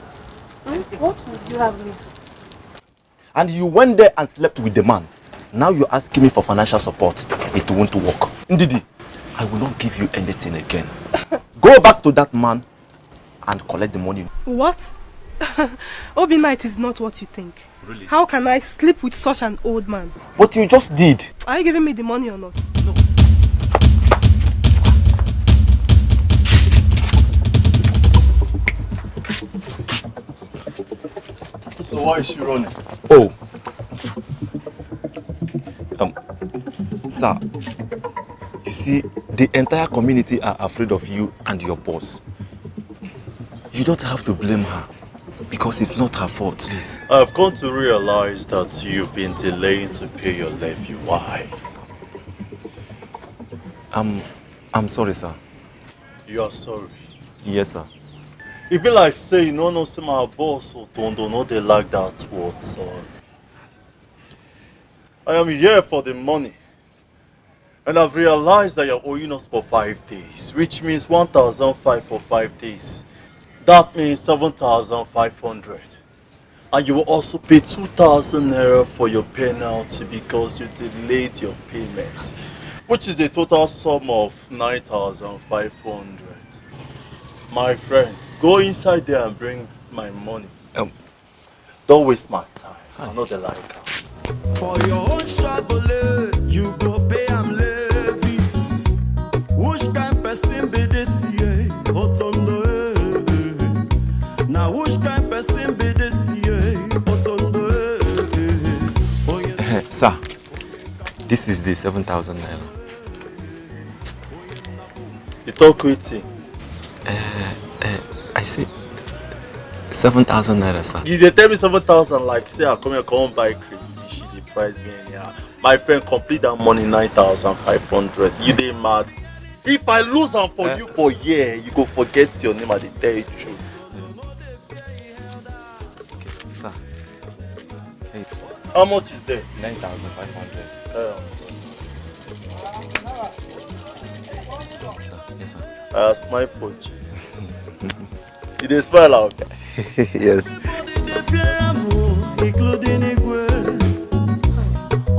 Hmm? What would you have me do? And you went there and slept with the man. Now you're asking me for financial support. It won't work. Ndidi, I will not give you anything again. Go back to that man and collect the money. What? Obinna, it is not what you think. Really? How can I sleep with such an old man? But you just did. Are you giving me the money or not? No. So why is she running? Oh. Um, sir, you see, the entire community are afraid of you and your boss. You don't have to blame her because it's not her fault, please. I've come to realize that you've been delaying to pay your levy. Why? I'm, I'm sorry, sir. You are sorry? Yes, sir. E be like say you no know say my boss Otondo no dey like that word, so I am here for the money. And I've realized that you're owing us for five days, which means one thousand five for five days. That means seven thousand five hundred. And you will also pay two thousand naira for your penalty because you delayed your payment, which is a total sum of nine thousand five hundred. My friend, go inside there and bring my money. Um, Don't waste my time. I no dey like am. For your own shagole, you go pay am levy. Which kind person be this, yeah? Otondo, eh, eh. Now which kind person be this, yeah? Otondo, eh, eh. Eh, sir, this is the seven thousand naira. You talk wetin? Uh, uh, I say seven thousand naira, sir. You dey tell me seven thousand like say I come here come buy credit. She dey price me anyhow. My friend, complete that money, nine thousand five hundred. You dey mad? If I lose am for Eh? you for here, you go forget your name. I dey tell you the truth. Sir, hey, How much is there? Nine thousand five hundred. Uh, Yes, sir. Uh, smile for Jesus. You dey smile out. Yes. Everybody dey fear am o, including Igwe.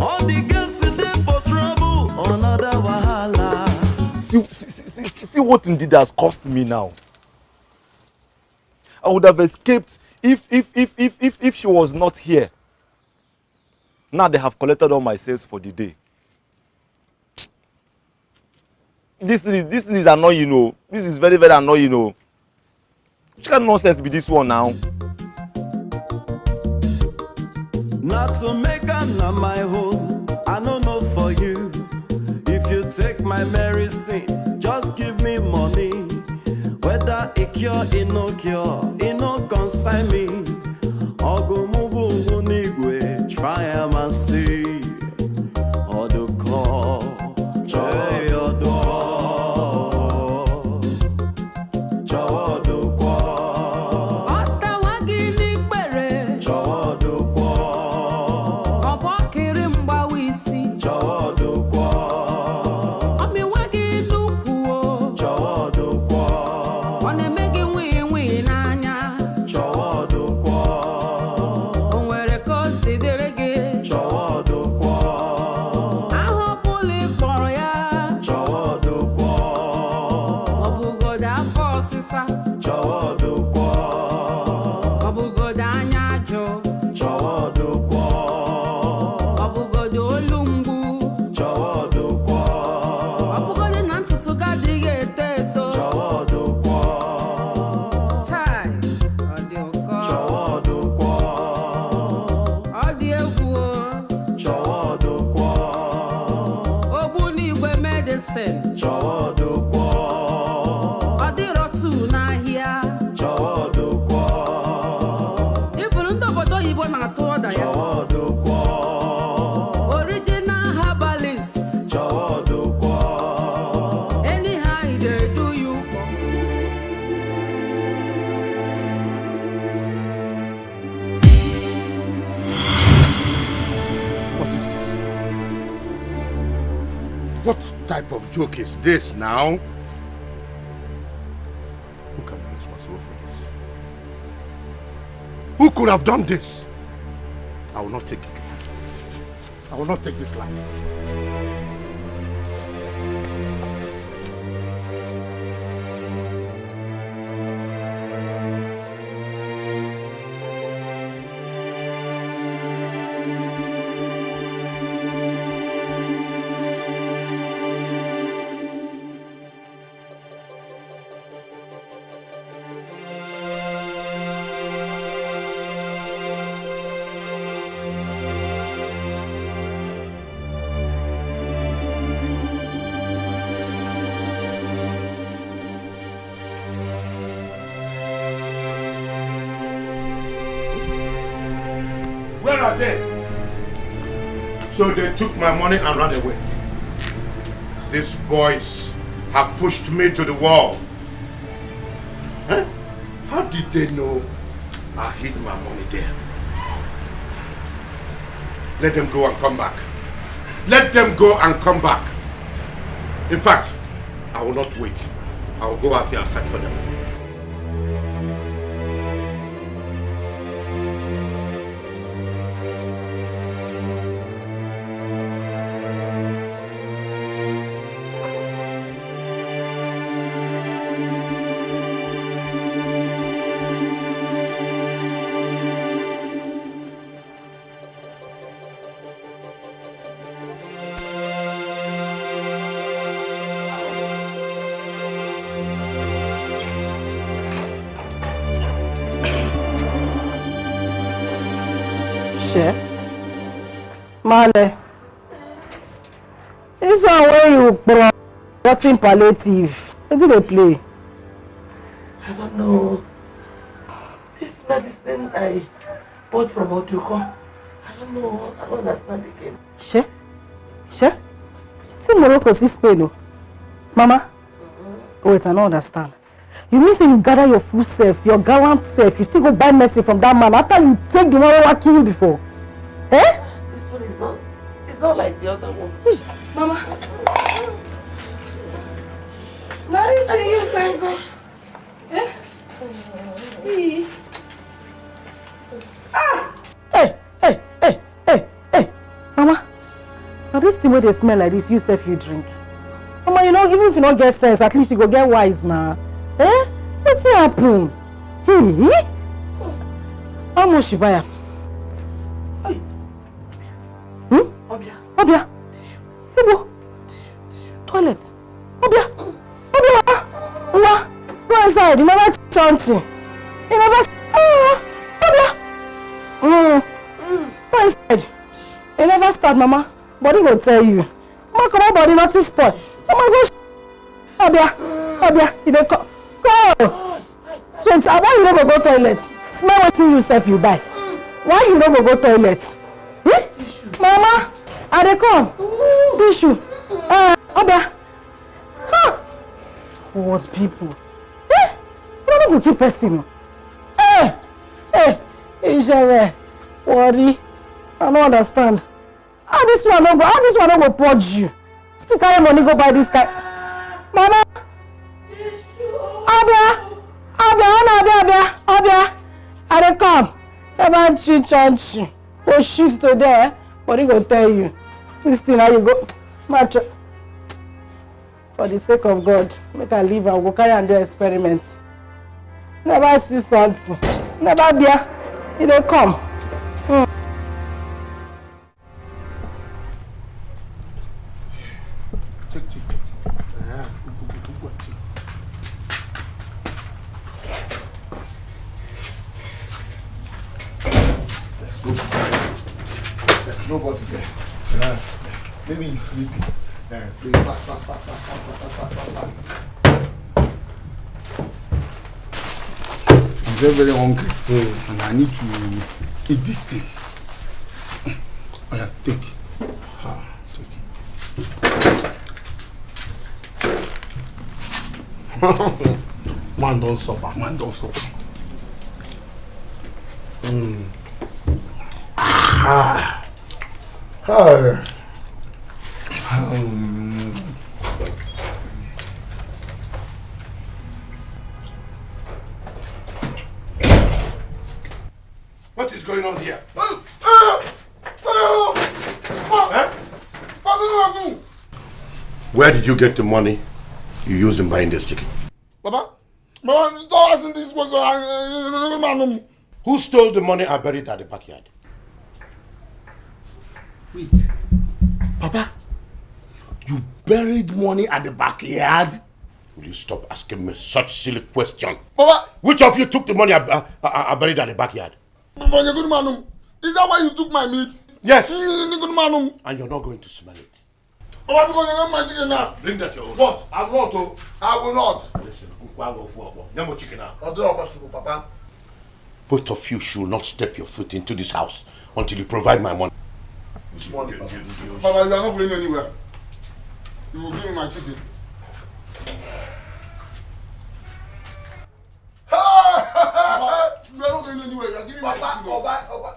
All the girls dey for trouble, another wahala. See, see, see, see, see what Ndidi has cost me now. I would have escaped if, if, if, if, if, if she was not here. Now they have collected all my sales for the day. This thing is, this thing is annoying, oh. This is very, very annoying, oh. Which kind of nonsense be this one now? Not to make am na my own, I no know for you. If you take my medicine, just give me money. Whether e cure, e no cure, e no concern me. Ọgụ mụ bụ ngwu n'igwe, try am and see. Ọdụkọ, chọọ ya ọdụkọ. Chọwa ọdụkọ. Ọ tawa gị n'ikpere. Chọwa ọdụkọ. Ọ bụ ọkịrị mgbawa isi. Chọwa ọdụkọ. Ọ mịwa gị n'ukwu o. Chọwa ọdụkọ. Ọ na-eme gị nwii nwii n'anya. Chọwa ọdụkọ. O nwere ka o si dịrị gị. Chọwa ọdụkọ. Aha ọ bụla ị kpọrọ ya. Chọwa ọdụkọ. Ọ bụgodo afọ ọsịsa. Chọwa ọdụkọ. Ọ bụgodo anya ajụ. Chọwa ọdụkọ. Ọ bụgodo olu mgbu. Chọwa ọdụkọ. Ọ bụgodo na ntutu gị adịghị eto eto. Chọwa ọdụkọ. Chai, ọ dị ụkọ. Chọwa ọdụkọ. Ọ dị egwu o. Chọwa ọdụkọ. Ogbunigwe medicine. Chọwa ọdụkọ. Ọ dịrọ two n'ahịa. Chọwa ọdụkọ. Ifuru ndị obodo oyibo na-atụ ọda ya. Chọwa ọdụkọ. Original herbalist. Chọwa ọdụkọ. Anyhow e dey do you for. What is this? What type of joke is this now? Who can be responsible for this? Who could have done this? I will not take it. I will not take this life. Where are they? So they took my money and ran away. These boys have pushed me to the wall. Eh? How did they know I hid my money there? Let them go and come back. Let them go and come back. In fact, I will not wait. I will go out there and search for them. Male, this one wey you brought, rotten palliative, wetin dey play? I don't know. This medicine I bought from Oduko. I don't know. I don't understand again. She? She? See Morocco, see Spain o. Mama, wait, I no understand. You mean say you gather your full self, your gallant self, you still go buy mercy from that man after you take the one wey wan kill you before? Eh? This one is not, it's not like the other one. Mama. Na this way you say go. Eh? Hey. Hey, hey, hey, hey, hey, Mama. Now this thing wey dey smell like this, you sef you drink. Mama, you know, even if you no get sense, at least you go get wise na. Eh? Wetin happen? Hey, how much you buy am? Hey. Hmm? Obia. Obia. Tissue. Ibo. Tissue, tissue. Toilet. Obia. Obia, Mama. Mama. Go inside. You never change. You never. Oh, Obia. Mm. Go inside. You never start, Mama. Body go tell you. Mama, come on, body, nothing spoil. Mama, go. Obia. Obia, you dey come. Go. So it's why you no go go toilet? Smell wetin you sef you buy. Why you no go go toilet? Eh? Mama, I dey come. Tissue. Uh, Obia. Huh. What people? Eh? You no go keep person. Eh! Eh! Ijere, worry. I no understand. How this one no go, how this one no go purge you? Still carry money go buy this kind. Mama! Abia! Abia! Abia! Abia! Abia! I dey come. Never chi chon chi. Go shit today, eh? Body go tell you. This thing, how you go? Match. For the sake of God, make I leave and go carry and do experiment. Never see something. Never bear. E dey come. Hmm. Check, check, check, check. Uh, go, go, go, go and check. There's nobody. There's nobody there. Uh, maybe he's sleeping. Uh, pray fast, fast, fast. I'm very, very hungry. Mm. And I need to eat this thing. Oh, yeah, take. Ah, take. Man don suffer. Man don suffer. Mm. Ah. Ah. Um. What is going on here? Eh? Where did you get the money you used in buying this chicken? Baba, Baba, don't ask me this question. I, I, I, I, I, I, Who stole the money I buried at the backyard? Wait. Papa, you buried money at the backyard? Will you stop asking me such silly question? Baba! Which of you took the money I, I, I, I buried at the backyard? Baba, you're good man. Is that why you took my meat? Yes. You're good man. And you're not going to smell it. Baba, because you got my chicken now. Bring that your own. What? I will not, oh. I will not. Listen, Nkwago Fuopo. Nemo chicken now. Ọdọ ọkọ sọ, Papa. Both of you should not step your foot into this house until you provide my money. Which money, Papa? Papa, you are not going anywhere. You will give me my chicken. Papa, you are not going anywhere. You are giving me my chicken. Oba, Oba.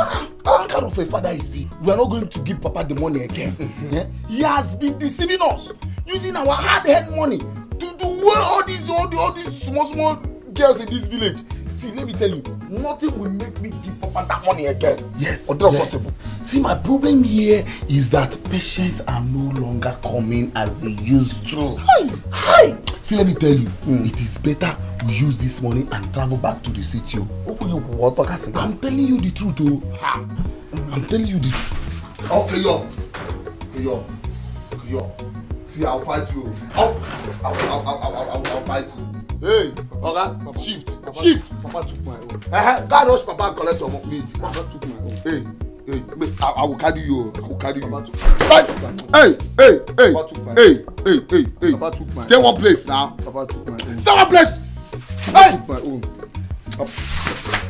Ah, what kind of a father is this? We are not going to give Papa the money again. Eh? He has been deceiving us, using our hard-earned money to do well all these, all the, all these small, small girls in this village. See, let me tell you, nothing will make me give Papa that money again. Yes, Odro yes. Possible. See, my problem here is that patience are no longer coming as they used to. Hi, hi. See, let me tell you, it is better we use this money and travel back to the city. Oh. Open your water, Kasi. I'm telling you the truth, oh. Ha. I'm telling you the truth. Okay, yo. Okay, yo. Okay, yo. See, I'll fight you. I'll, I'll, I'll, I'll, I'll, I'll fight you. Hey, oga, shift, shift. Papa took my own. Uh-huh. Go rush papa and collect your mo- meat. Papa took my own. Hey, hey, me, I, I will carry you. I will carry you. Papa took my own. Hey, hey, hey, hey, Papa took my hey, own. Hey, hey, hey. Papa took my Stay own. One place now. Papa took my own. Stay one place. Papa Hey, took my own.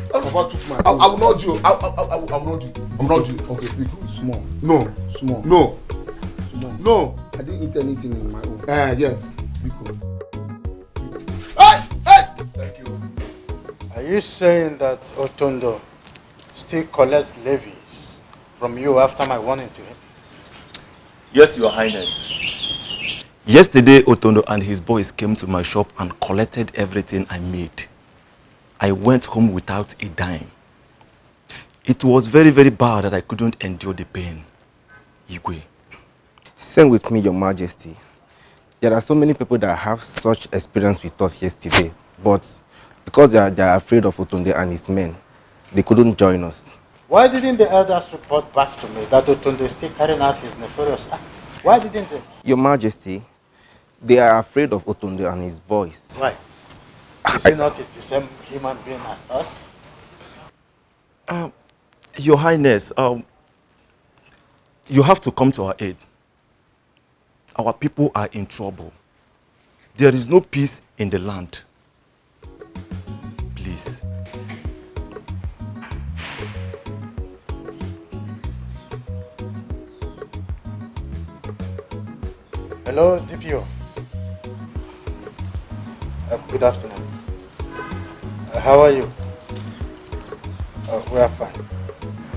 Papa took my I, own. I will not do. I, I, I, I will not do. I will not do. Okay, biko, small. No, Small. No, Small. No. I didn't eat anything in my own. Uh, yes. Biko. Hey, hey. Thank you. Are you saying that Otondo still collects levies from you after my warning to him? Yes, Your Highness. Yesterday, Otondo and his boys came to my shop and collected everything I made. I went home without a dime. It was very, very bad that I couldn't endure the pain. Igwe. Same with me, Your Majesty. There are so many people that have such experience with us yesterday, but because they are, they are afraid of Otunde and his men, they couldn't join us. Why didn't the elders report back to me that Otunde is still carrying out his nefarious act? Why didn't they? Your Majesty, they are afraid of Otunde and his boys. Why? Is he not the same human being as us? Um, Your Highness, um, you have to come to our aid. Our people are in trouble. There is no peace in the land. Please. Hello, D P O. Uh, good afternoon. Uh, how are you? Uh, we are fine.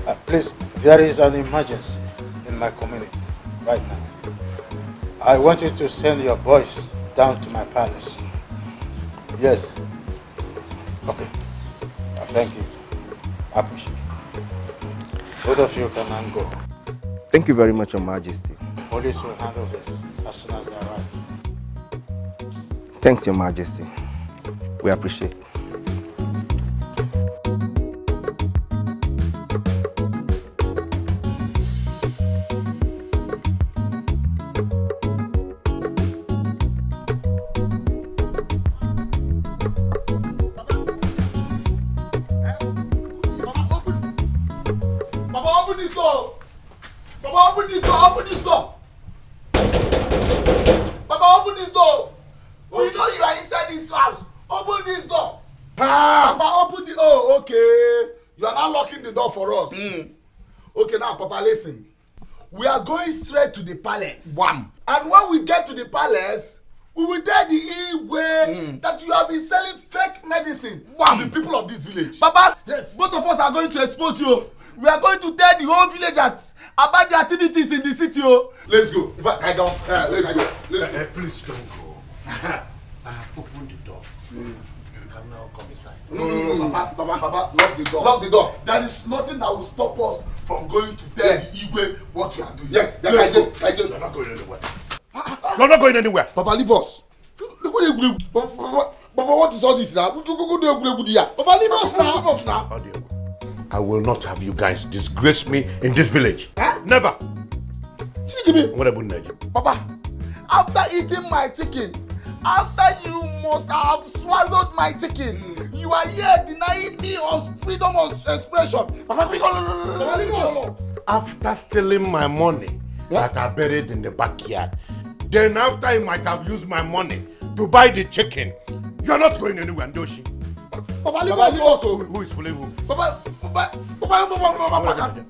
Uh, please, there is an emergency in my community right now. I want you to send your boys down to my palace. Yes. Okay. Uh, thank you. I appreciate it. Both of you can now go. Thank you very much, Your Majesty. Police will handle this as soon as they arrive. Thanks, Your Majesty. We appreciate. Papa, open this door. Papa, open this door. Open this door. Papa, open this door. We know you are inside this house. Open this door. Ah! Papa, open the. Oh, okay. You are not locking the door for us. Mm. Okay, now, Papa, listen. We are going straight to the palace. Wham! And when we get to the palace, we will tell the Igwe Mm. that you have been selling fake medicine Wham! To the people of this village. Papa, Yes. Both of us are going to expose you. We are going to tell the whole villagers about the activities in the city. Oh. Let's go. In fact, I don't. Uh, let's go. Let's go. Uh, uh, please don't go. I have opened the door. Mm. You can now come inside. No, no, no, Papa, Papa, Papa, lock the door. Lock the door. There is nothing that will stop us from going to tell Yes. Igwe what you are doing. Yes, yes, Let's I go. Did, I did. You're not going anywhere. You're not going anywhere. Papa, leave us. Look what they, Papa, Papa, Papa, what is all this now? Go, go, go, go, go, go there. Papa, leave us now. Leave us now. Audio. I will not have you guys disgrace me in this village. Huh? Never. Chikimi. What about Nigeria? Papa, after eating my chicken, after you must have swallowed my chicken, you are here denying me of freedom of expression. Papa, we go. Papa, leave us. After stealing my money Yeah. that I buried in the backyard, then after he might have used my money to buy the chicken, you're not going anywhere, Ndoshi. Papa, leave Papa, us. Leave us. Who, who is fooling who? Papa, Papa, Papa, Papa, Papa, Papa.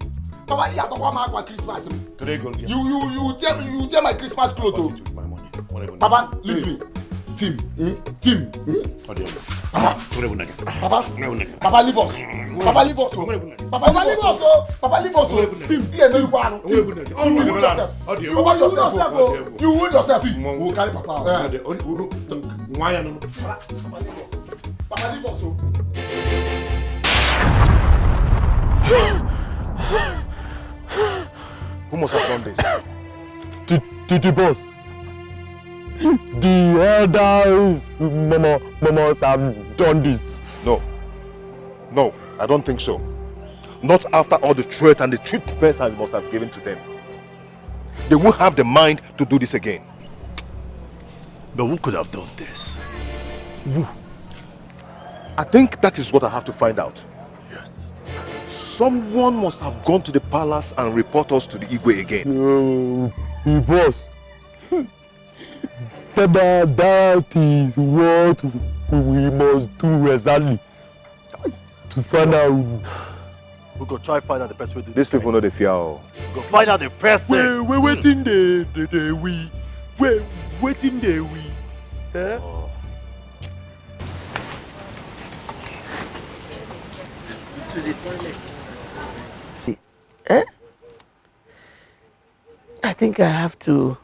Papa, you are talking about Christmas. Today go again. You, you, you tell, you tell my Christmas clothes. What oh. Is with my money? What even Papa, leave me. Team, hmm? Team, hmm? What do you mean? Papa, What even again? Papa, What even again? Papa, leave us. Papa, leave us. Oh. What even again? Papa, leave us. Oh. Papa, leave us. Oh. Team, yeah, me one. Team, you wound yourself. You wound yourself. Oh. You wound yourself. See, we will carry Papa. What the- what the- why you don't Papa, leave us. Papa, leave us. Oh. Who must have done this? The, the, the boss. The elders mama, mama must have done this. No. No, I don't think so. Not after all the threat and the treatment I must have given to them. They won't have the mind to do this again. But who could have done this? Who? I think that is what I have to find out. Yes. Someone must have gone to the palace and report us to the Igwe again. Uh, boss, that, that is what we must do exactly to find out. We go try find out the person wey do These people know the fear. Oh. We go find out the person. Wait, wait, waiting the the the we. Wait, waiting the we. Eh? Oh. Eh? I think I have to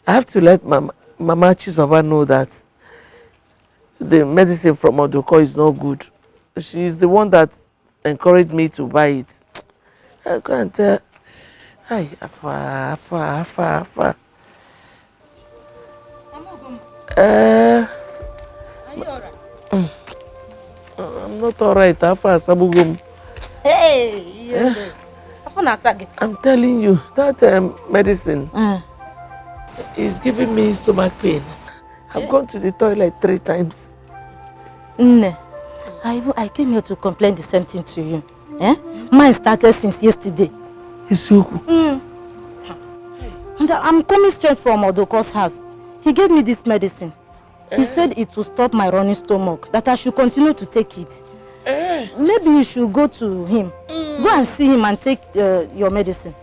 I have to let Mama, Mama Chizoba know that the medicine from Odoko is not good. She is the one that encouraged me to buy it. I can't tell. Hi, Afa, Afa, Afa, Afa. Uh, Are you alright? Mm. I'm not alright. Afa Asabugum. Hey, yeah. I'm telling you, that um, medicine uh. is giving me stomach pain. I've eh? gone to the toilet three times. Nne, I, I came here to complain the same thing to you. Eh? Mine started since yesterday. Isuku. Mm. And I'm coming straight from Odoko's house. He gave me this medicine. He eh? said it will stop my running stomach, that I should continue to take it. Eh? Maybe you should go to him. Mm. Go and see him and take uh, your medicine.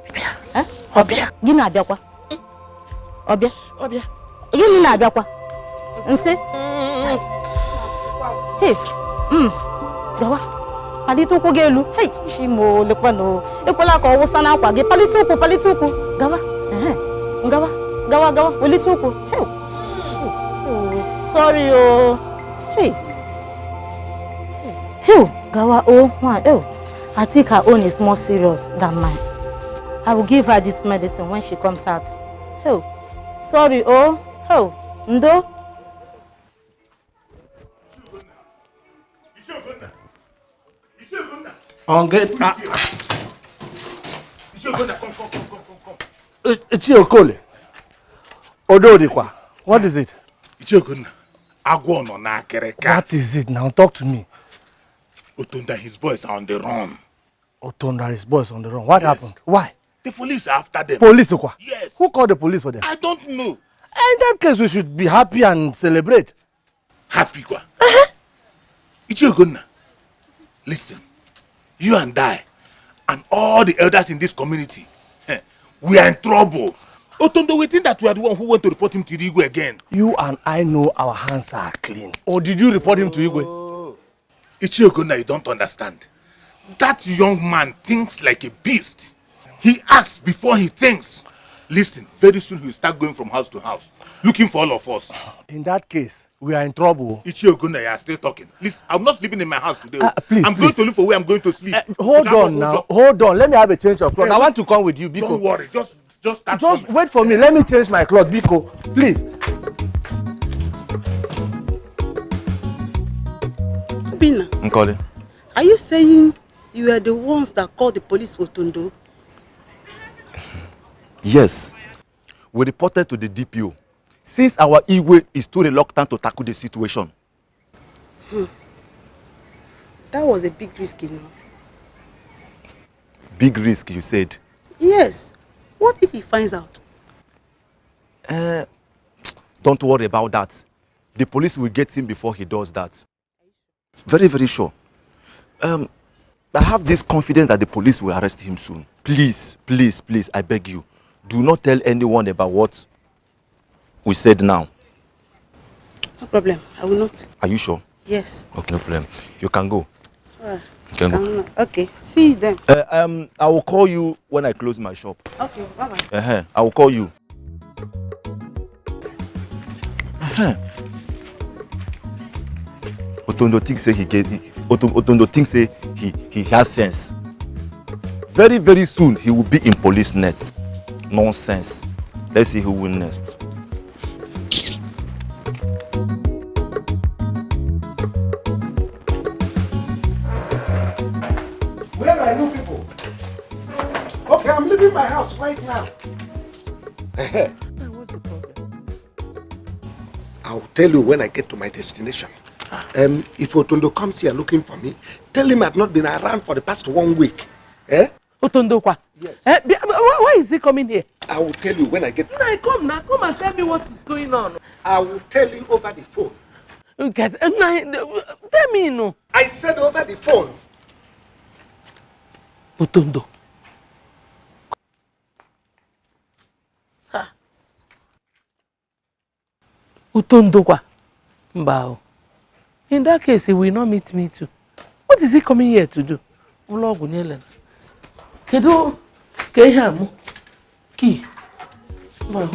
Obia. Eh? Obia. Gịnị abịakwa? Ọbịa. Ọbịa. Gịnị na-abịakwa? Nsị. Hey. Mm. Gawa. Palite ụkwụ gị elu. Hey, Chimo, lekwanụ. Ekwela ka ọ wụsa n'akwa gị. Palite ụkwụ, palite ụkwụ. Gawa. Ehe. Gawa. Gawa, gawa. Welite ụkwụ. Hey. Sorry, oh. Hey. Hey. Gawa, oh. Hey. I think her own is more serious than mine. I will give her this medicine when she comes out. Oh, sorry, oh, oh, Ndo. Ichie Okole. Ododikwa. What is it? Ichie Okole. Agwọ nọ n'akịrịka. What is it now? Talk to me. Otonda and his boys are on the run. Otonda and his boys on the run. What yes. happened? Why? The police are after them. Police, kwa? Yes. Who called the police for them? I don't know. In that case, we should be happy and celebrate. Happy, kwa? Uh-huh. Ichie Ogonna, listen. You and I, and all the elders in this community, eh, we are in trouble. Otondo, we think that we are the one who went to report him to Igwe again. You and I know our hands are clean. Or did you report him to Igwe? Oh. Ichie Ogonna, you don't understand. That young man thinks like a beast. He acts before he thinks. Listen, very soon he will start going from house to house, looking for all of us. In that case, we are in trouble. Ichie Ogonna, you are still talking. Listen, I'm not sleeping in my house today. Uh, please, I'm please. going to look for where I'm going to sleep. Uh, hold on now. Hold on. Let me have a change of clothes. Hey, I want to come with you, Biko. Don't worry. Just Just start Just coming. Wait for me. Let me change my clothes, Biko. Please. Bina. Nkoli. Are you saying you are the ones that called the police for Tondo? Yes. We reported to the D P O since our Igwe is too reluctant to tackle the situation. Hmm. That was a big risk, you know. Big risk, you said? Yes. What if he finds out? Uh, don't worry about that. The police will get him before he does that. Very, very sure. Um, I have this confidence that the police will arrest him soon. Please, please, please, I beg you. Do not tell anyone about what we said now. No problem. I will not. Are you sure? Yes. Okay, no problem. You can go. Alright. You can go. Okay. See you then. Uh, um, I will call you when I close my shop. Okay. Bye bye. Uh-huh. I will call you. Uh-huh. Otondo think say he get. Otondo think say he he has sense. Very, very soon, he will be in police net. Nonsense. Let's see who win next. Where are you people? Okay, I'm leaving my house right now. What's the problem? I'll tell you when I get to my destination. Um, if Otondo comes here looking for me, tell him I've not been around for the past one week. Eh? Otondo kwa? Yes. Eh, why is he coming here? I will tell you when I get. Now come, now come and tell me what is going on. I will tell you over the phone. Yes, eh, tell me no. I said over the phone. Otondo. Uto ndokwa. Mba o. In that case, he will not meet me too. What is he coming here to do? Ụlọ ọgwụ niile na. Kedu ka ihe a mụ? Key. Mba o.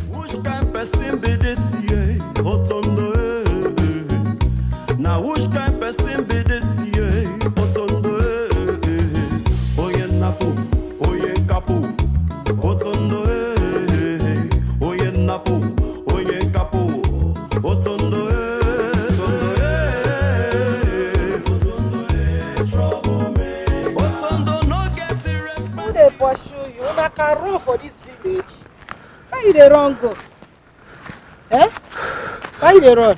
Which kind person be this year? Otondo, eh, eh, eh. Now which kind person be this year? Otondo, eh, eh, eh. Oye napu, oye kapu. Otondo, eh, eh, eh. Oye napu, oye kapu. Otondo, eh, Otondo, eh, Otondo, eh, trouble me. Otondo no get the respect. Who dey pursue you? Una can run for this village. Where you dey run go? Eh? Why you dey run?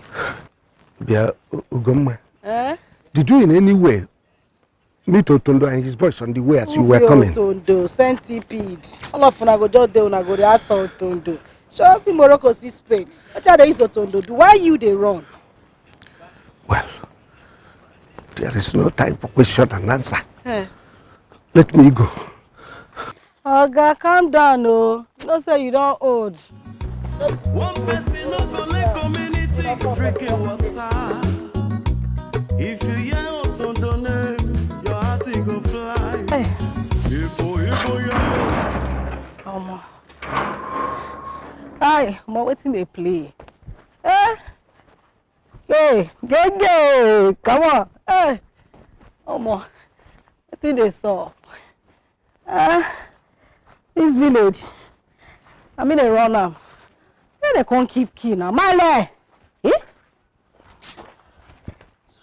Bia, U-, Ugomma. Eh? Did you in any way meet Otondo and his boys on the way as you were coming? Otondo, centipede. All of una go just dey, una go dey ask for Otondo. Sure, see Morocco, see Spain. What are they use Otondo do? Why you dey run? Well, there is no time for question and answer. Eh. Let me go. Oga, calm down o. You know say you don old. One person no go let community drinking water. If you hear Otondo name, your heart e go fly. Hey. Ifo, ifo, yeah. Omo. Hi, omo, wetin dey play? Eh? Hey, gege, come on. Hey. Omo, wetin dey sup? Ah, this village. I mean, they run am. Where they come keep key now? Male! Eh? This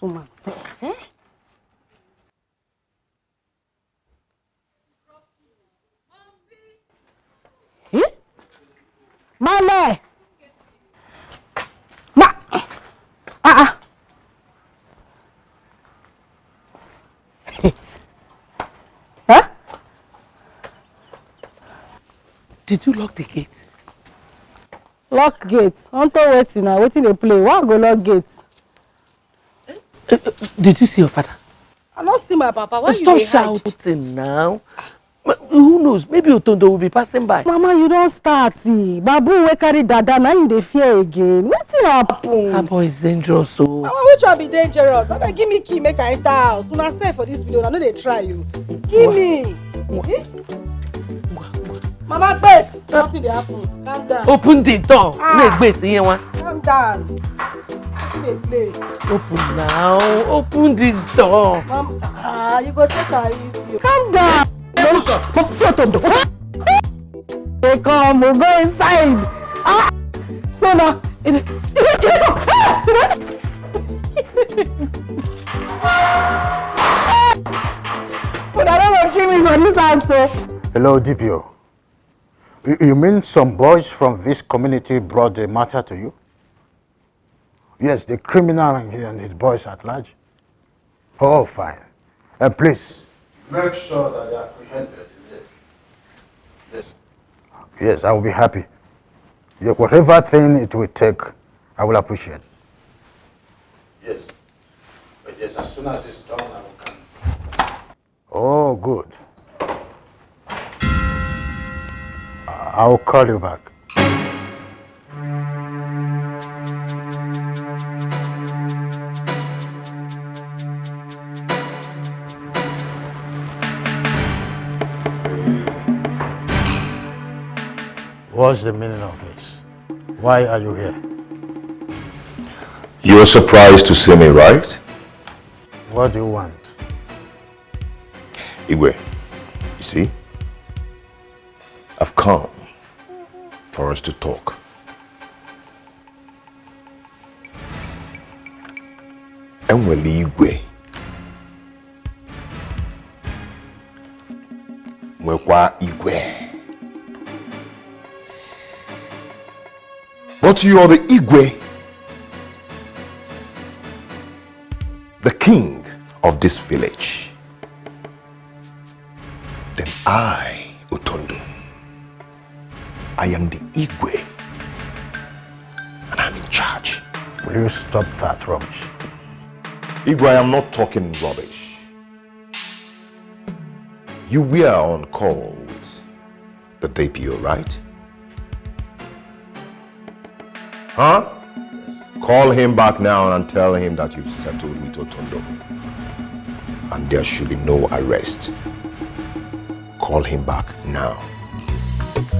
woman sef, eh? Eh? Male! Ma! Ah, ah. Huh? Did you lock the gate? Lock gate? Unto wetin na? Wetin dey play? Why I go lock gate? Eh, eh, did you see your father? I no see my papa. Why you dey hide? Stop shouting now. Ma-, who knows? Maybe Otondo will be passing by. Mama, you don start, eh. Babu wey carry dada, na him dey fear again. Wetin happen? That boy is dangerous o. Mama, which one be dangerous? Abeg, give me key, make I enter house. Una sef for this village, una no dey try o. Give me. Eh? Mama, gbes. Nothing dey happen. Calm down. Open the door. Ah. Make gbes here one. Calm down. Wetin dey play? Open now. Open this door. Mom, ah, you go take am easy. Calm down. Open door. Open door. They come, we go inside. Ah, so now, it, it, it, but I don't want to kill me for this house, so. Hello, D P O. You, you mean some boys from this community brought the matter to you? Yes, the criminal and he and his boys at large. Oh, fine. Uh, please. Make sure that they are apprehended today. Yes. Yes, I will be happy. Yeah, whatever thing it will take, I will appreciate. Yes. But yes, as soon as it's done, I will come. Oh, good. I'll call you back. What's the meaning of this? Why are you here? You are surprised to see me, right? What do you want? Igwe, you see, I've come for us to talk. Enwere igwe, nwekwa igwe. But you are the igwe, the king of this village. Then I, Otondo, I am the igwe, and I'm in charge. Will you stop that rubbish? Igwe, I am not talking rubbish. You were on call with the D P O, right? Huh? Call him back now and tell him that you've settled with Otondo. And there should be no arrest. Call him back now.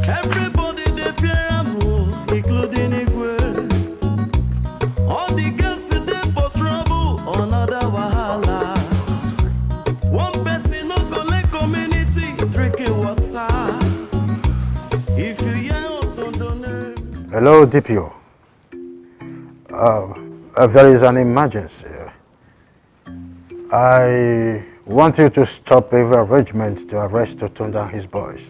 Everybody dey fear am o, including Igwe. All the girls dey for trouble, another wahala. One person no go let community drinking water. If you hear Otondo name. Hello, D P O. Uh, uh, there is an emergency. I want you to stop every arrangement to arrest Otondo and his boys.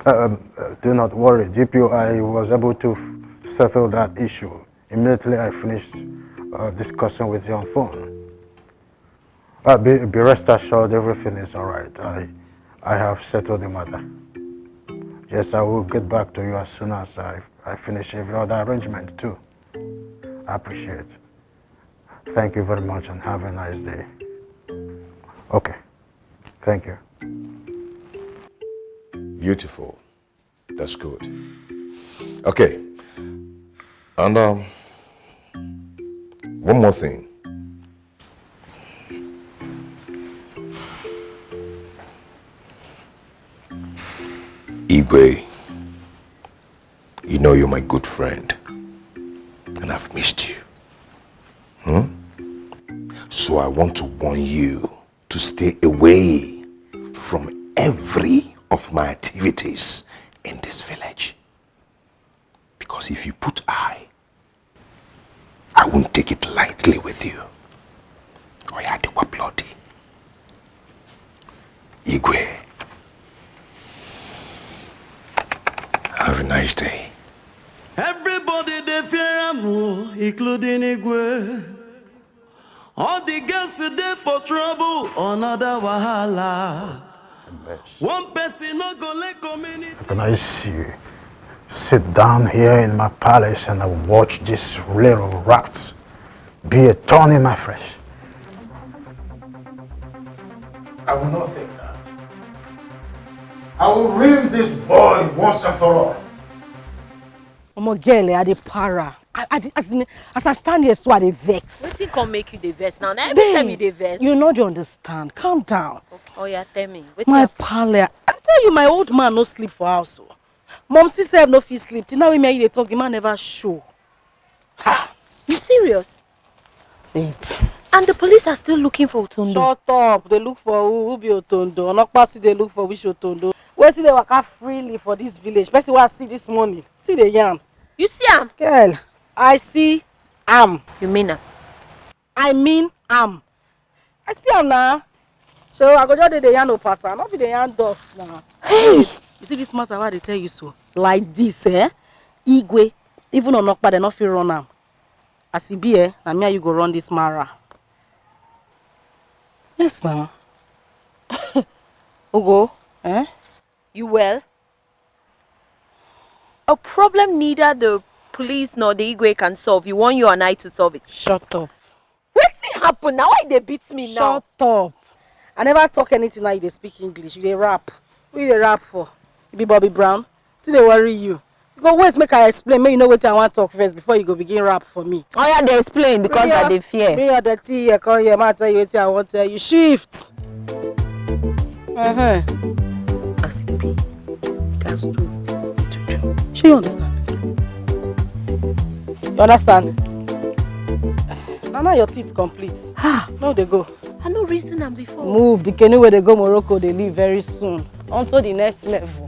Um, uh, do not worry, D P O. I was able to f- settle that issue immediately I finished uh, discussing with you on phone. Uh, be, be rest assured, everything is all right. I, I have settled the matter. Yes, I will get back to you as soon as I, I finish every other arrangement too. I appreciate. Thank you very much and have a nice day. Okay. Thank you. Beautiful. That's good. Okay. And um, one more thing. Igwe, you know you're my good friend, and I've missed you. Hmm? So I want to warn you to stay away from every of my activities in this village. Because if you put eye, I won't take it lightly with you. Oya, dịkwa bloody. Igwe. Have a nice day. Everybody dey fear am o, including Igwe. All the girls dey for trouble, another wahala. One person no go let community. Can I see you sit down here in my palace and I watch this little rat be a thorn in my flesh? I will not take that. I will rim this boy once and for all. Omo girl, eh, I dey para. I, I, dey- as, in, as I stand here, so I dey vex. Wetin come make you dey vex now? Na every time you dey vex. You no dey understand. Calm down. Oh yeah, tell me. Wetin My happen? Pale, I tell you, my old man no sleep for house. Oh. Mom, see sef no fit sleep. Till now, wey me and you dey talk, the man never show. Ha! You serious? Babe. And the police are still looking for Otondo. Shut up. They look for who? Who be Otondo? Onokpa still dey look for which Otondo? Wey still dey waka freely for this village. Person wey I see this morning. See the yarn. You see am? Girl, I see am. You mean am? I mean am. I see am now. So I go just dey the yarn no pattern. Not be the yarn dust now. Hey! You see this matter wey I dey tell you so? Like this, eh? Igwe, even Onokpa, they no fit run am. As e be, eh, na me and you go run this mara. Yes, now. Ogo, eh? You well? A problem neither the police nor the Igwe can solve. You want you and I to solve it. Shut up. Wetin happen? Na why you dey beat me now? Shut up. I never talk anything, now you dey speak English. You dey rap. Who you dey rap for? You be Bobby Brown? Wetin dey worry you? You go wait make I explain, make you know wetin I wan talk first before you go begin rap for me. Oh yeah, dey explain because I dey fear. Bring your dirty ear come here, make I tell you wetin I wan tell you. Shift. Uh-huh. As e be, you gats do wetin you need to do. Shey you understand? You understand? And now your teeth complete. Ah, no, they go. I no reason am before. Move, the canoe where they go Morocco, they leave very soon. Onto the next level.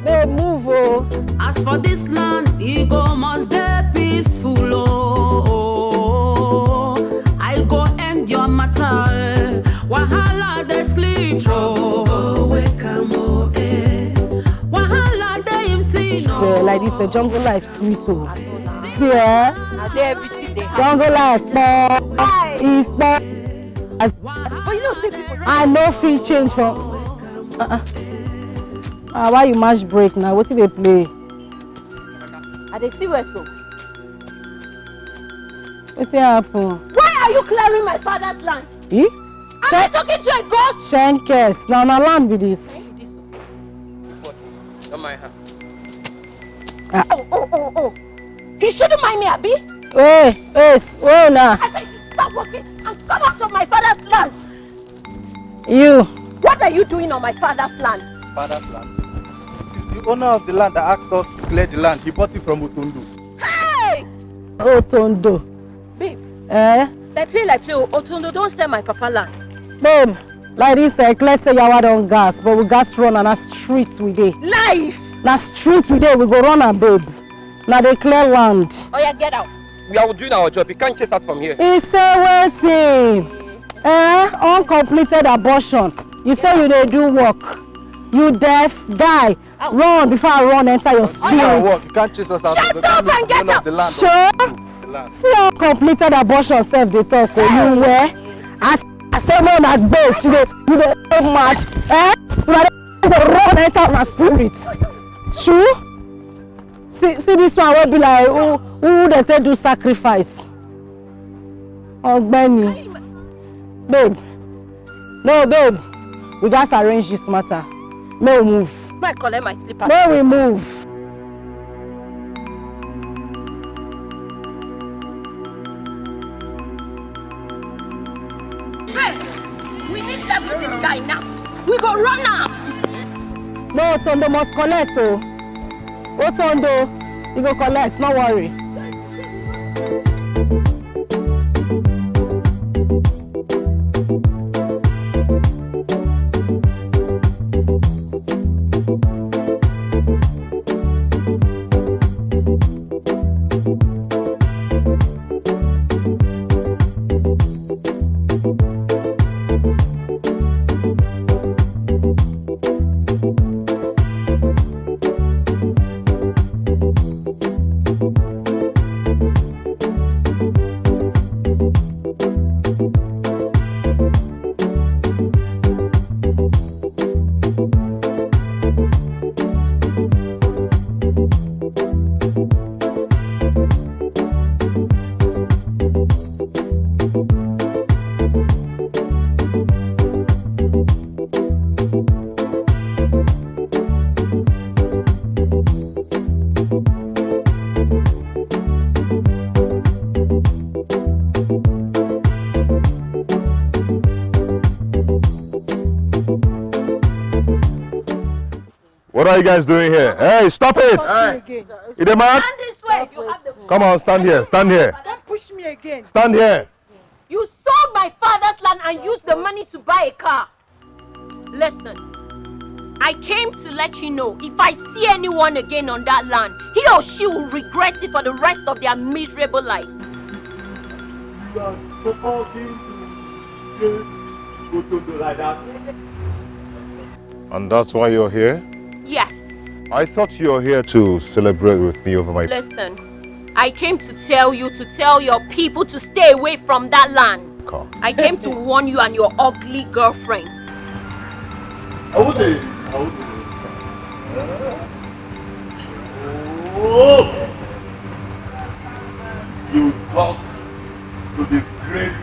Babe, move, oh. As for this land, e go must dey peaceful, oh. I go end your matter, eh. Wahala dey sleep, oh. Trouble go wake am, oh, eh. Wahala dey him sleep, oh. Yeah, like this, the jungle life sweet, oh. See, eh? I say everything dey happen. Jungle life, eh? Hi. Ipo. As But you know, say people I no fit change for. Uh-uh. Ah, why you match break now? What did they play? I dey see where so. What happen? Why are you clearing my father's land? Eh? Am I talking to a ghost? Shankes, now na land be this. Don't mind her. Ah. Oh, oh, oh, oh. You shouldn't mind me, Abi. Hey, hey, s- oh, nah. I said you stop working and come out of my father's land. You. What are you doing on my father's land? Father's land. It's the owner of the land that asked us to clear the land. He bought it from Otondo. Hey! Otondo. Babe. Eh? Like play, like play, oh, Otondo don't sell my papa land. Babe, like this, I clear say yawa don gas, but we gas run and na street we dey. Life! Na street we dey, we go run am, babe. Na dey clear land. Oh yeah, get out. We are doing our job. You can't chase us from here. He say wetin? Eh? Uncompleted abortion. You say you dey do work. You deaf guy. Run before I run enter your spirit. You can't chase us out. Shut up and get out. Sure. See how completed abortion sef dey talk o. You where? As I say no na gbase you dey, you dey so mad. Eh? Una dey run enter una spirit. True? See, see this one wey be like who, who dey take do sacrifice. Ogbeni. Babe. No, babe. We gats arrange this matter. May we move. May I collect my slippers? May we move. Hey, we need to level this guy now. We go run am. No, Otondo must collect o. Otondo, you go collect, no worry. What are you guys doing here? Hey, stop it! Hey. You the man? Stand this way. You have the Come on, stand here. Stand here. Don't push me again. Stand here. You sold my father's land and used the money to buy a car. Listen, I came to let you know if I see anyone again on that land, he or she will regret it for the rest of their miserable lives. You are supporting to kill Otondo like that. And that's why you're here? Yes. I thought you were here to celebrate with me over my Listen, I came to tell you to tell your people to stay away from that land. Come. I came to warn you and your ugly girlfriend. I wouldn't. I wouldn't. Oh! You talk to the great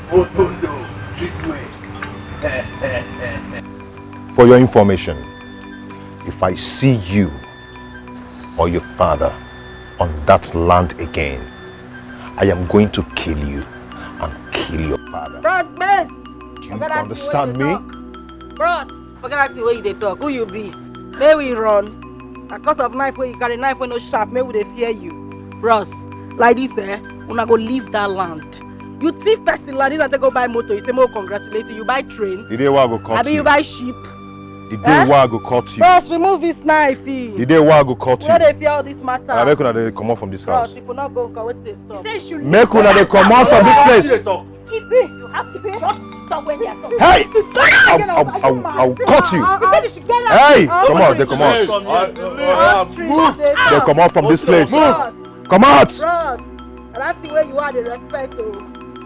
Otondo this way. For your information, if I see you or your father on that land again, I am going to kill you and kill your father. Bros, bros. Do you understand me? Bros, forget that thing wey you dey talk. Who you be? May we run. Na cause of knife wey you carry, knife wey no sharp, may we dey fear you. Bros, Like this, eh? Una go leave that land. You thief person land, you take go buy motor. You say, "Mo congratulate you." You buy train. The day where I go cut Abi you. You buy sheep. The day Eh? where I go cut you. Bros, remove this knife. Eh? The day where I go cut you. Where they fear all this matter? I make una dey comot from this house. Bros, if you not go, go, wait this song. Say you should Make una dey comot from this place. You see, you have to just stop when they are talking. Hey! I'll, I'll, I'll, I'll cut you. You said you should get out. Hey! Come out, they come out. Ostrich, they They come out from this place. Come out! Bros, that thing where you are, they respect you.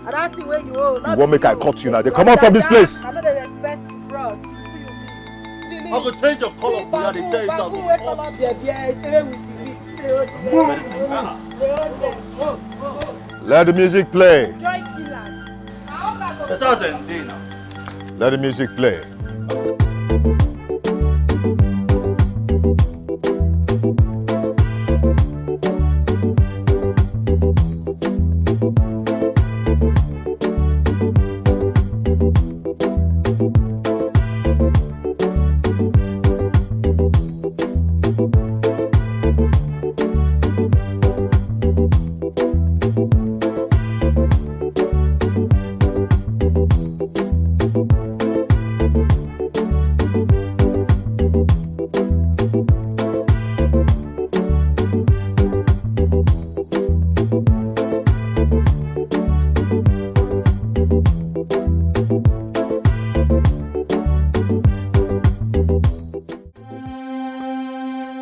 And that thing where you owe. You wan make I cut you now? They come out from this place. I know they respect you, bros. I go change your color for you. I dey tell you Babu something. Wey color their beer, say with the mix. They hold them. They hold them. Oh, oh, oh. Let the music play. Joy killers. That's how dem dey now. Let the music play.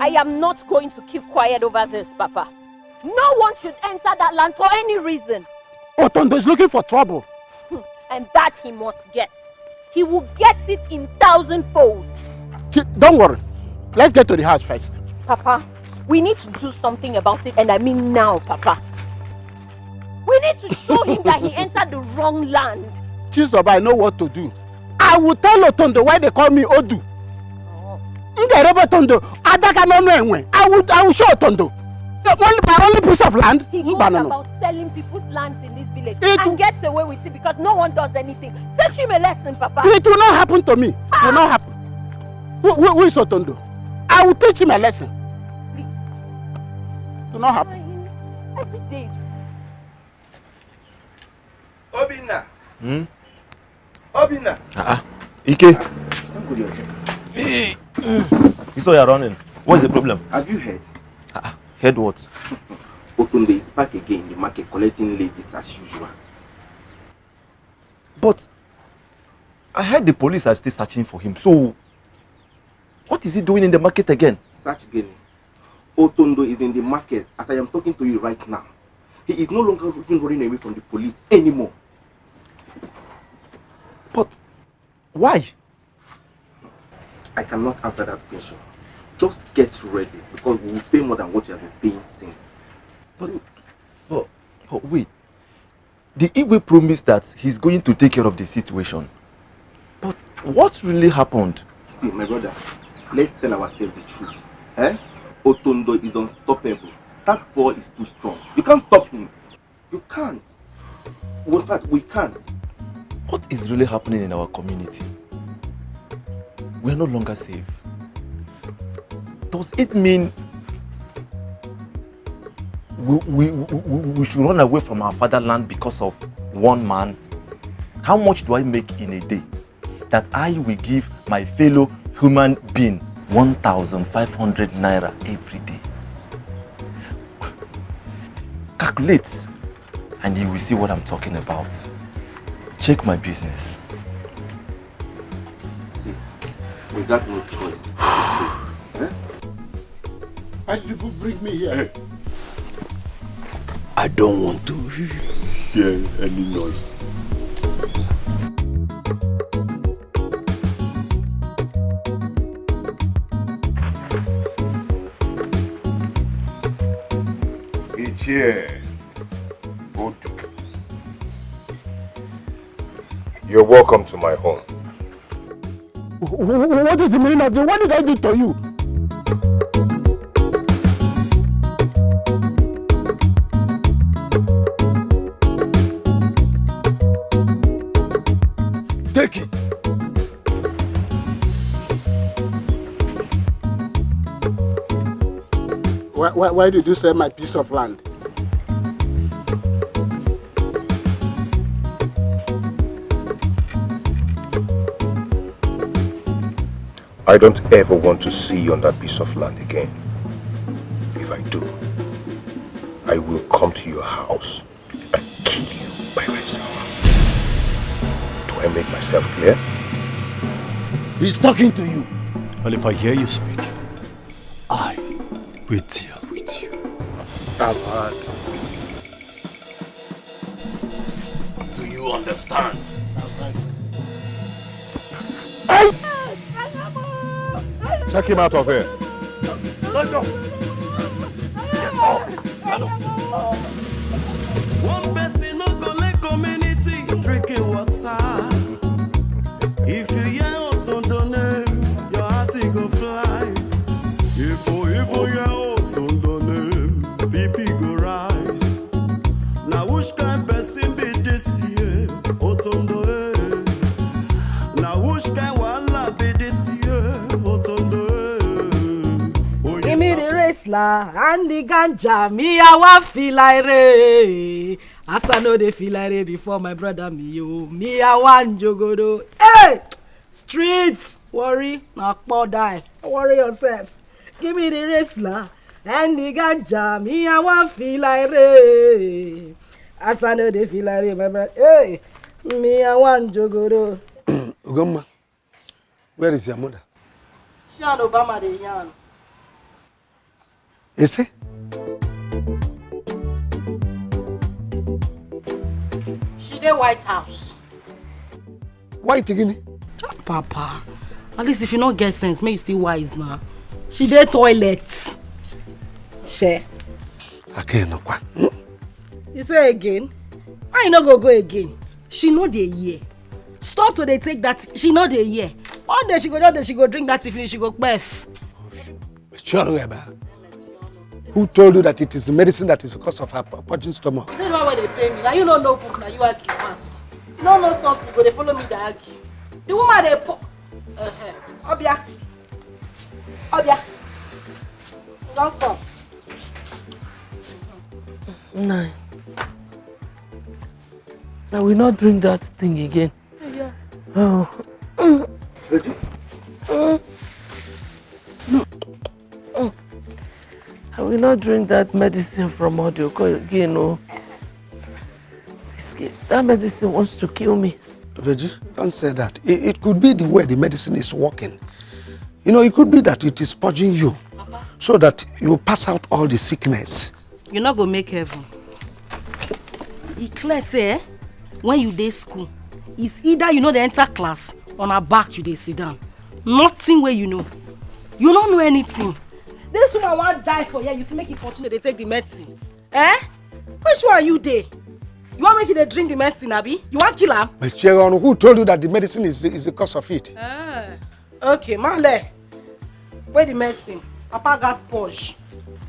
I am not going to keep quiet over this, Papa. No one should enter that land for any reason. Otondo is looking for trouble. And that he must get. He will get it in thousand folds. Don't worry. Let's get to the house first. Papa, we need to do something about it, and I mean now, Papa. We need to show him that he entered the wrong land. Chizoba, I know what to do. I will tell Otondo why they call me Odu. M ga-erebe Otondo adaka n'ọnụ enwe. I will, I will show Otondo. The only, my only piece of land. He goes about selling people's lands in this village and gets away with it because no one does anything. Teach him a lesson, Papa. It will not happen to me. It will not happen. Who, who, who is Otondo? I will teach him a lesson. Please. It will not happen. Every day is Obinna. Hmm? Obinna. Ah, ah. Ike. Don't go there. Hey. You saw you're running. What's the problem? Have you heard? Ah, ah. Heard what? Otunde is back again in the market collecting levies as usual. But I heard the police are still searching for him. So, what is he doing in the market again? Search Gene. Otondo is in the market as I am talking to you right now. He is no longer even running away from the police anymore. But why? I cannot answer that question. Just get ready because we will pay more than what you have been paying since. But, but, but wait. The Igwe promised that he's going to take care of the situation. But what really happened? See, my brother, let's tell ourselves the truth. Eh? Otondo is unstoppable. That boy is too strong. You can't stop him. You can't. In fact, we can't. What is really happening in our community? We are no longer safe. Does it mean we, we, we, we, we should run away from our fatherland because of one man? How much do I make in a day that I will give my fellow human being one thousand five hundred naira every day? Calculate and you will see what I'm talking about. Check my business. See, we got no choice. Eh? Why did people bring me here? I don't want to hear any noise. Ichie Odu, you're welcome to my home. Wh- wh- What is the meaning of this? What did I do to you? Take it. Why, why, why did you sell my piece of land? I don't ever want to see you on that piece of land again. If I do, I will come to your house and kill you by myself. Do I make myself clear? He's talking to you. Well, if I hear you speak, I will deal with you. Do you understand? Check him out of here. One person no go let community drinking water. If you hear Otondo name, your heart e go fly. If you even hear Otondo name, B P go rise. Na which kind person be this year? Otondo eh. Na which kind wahala be this year? Otondo eh. Give me the race la and the ganja, me I wan feel like rain. As I know they feel like rain before my brother me you, me I wan jogodo. Hey, streets worry na poor die. Don't worry yourself. Give me the race la and the ganja, me I wan feel like rain. As I know they feel like rain, my brother. Hey, me I wan jogodo. Ugomma, where is your mother? She and Obama dey yarn. You see? She dey White House. Why Tigini? Papa, at least if you no get sense, make you still wise now. She dey toilet. Share. Again, no kwa. You say again? Why you no go go again? She no dey hear. Stop to dey take that. She no dey hear. One day she go, one day she go drink that thing finish, she go kpef. Who told you that it is the medicine that is the cause of her purging stomach? You don't know why they pay me. Now you don't know book, now you argue pass. You don't know something, but they follow me, they argue. The woman they po- uh-huh. Obia. Obia. Don't come. Nine. I will not drink that thing again. Yeah. Oh. Reggie? I will not drink that medicine from Odioko again. Oh. That medicine wants to kill me. Reggie, don't say that. It, it could be the way the medicine is working. You know, it could be that it is purging you so that you pass out all the sickness. You no go make heaven. E clear say eh, when you dey school, it's either you no dey enter class or na back you dey sit down. Nothing wey you know. You no know anything. This woman wan die for here, you see make e continue dey take the medicine. Eh? Which one you dey? You wan make e dey drink the medicine, abi? You wan kill am? But Sharon, who told you that the medicine is, is the cause of it? Ah. Okay, Male. Where the medicine? Papa gas purge.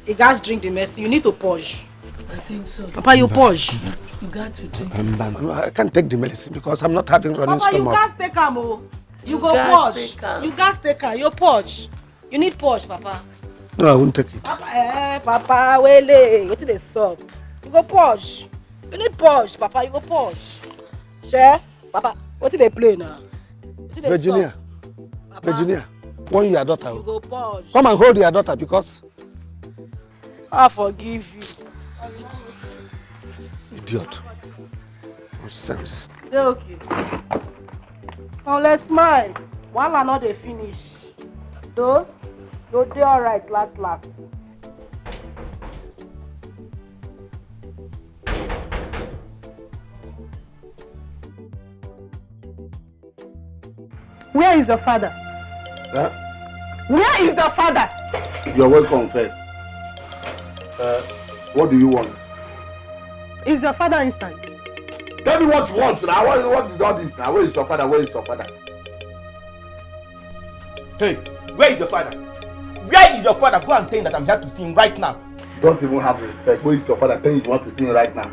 He gas drink the medicine. You need to purge. I think so. Papa, you purge. You got to drink. I'm, I'm, I can't take the medicine because I'm not having running Papa, you stomach. Gas take am o. You go gas purge. Take am. You gas take am. You purge. You need purge, Papa. No, I won't take it. Papa, eh, Papa, wele. Wetin dey sup? You go purge. You need purge, Papa. You go purge. Share, Papa. Wetin dey play now? Wetin dey Virginia, sup? Papa, Virginia, warn your daughter. You go purge. Come and hold your daughter because I forgive you. Idiot. Nonsense. Dey okay. Unless mine, wahala no dey finish. Though, you dey alright last last. Where is your father? Huh? Where is your father? You're welcome first. Uh, what do you want? Is your father inside? Tell me what you want now. What, what is all this now? Where is your father? Where is your father? Hey, where is your father? Where is your father? Go and tell him that I'm here to see him right now. You don't even have respect. Where is your father? Tell him you want to see him right now.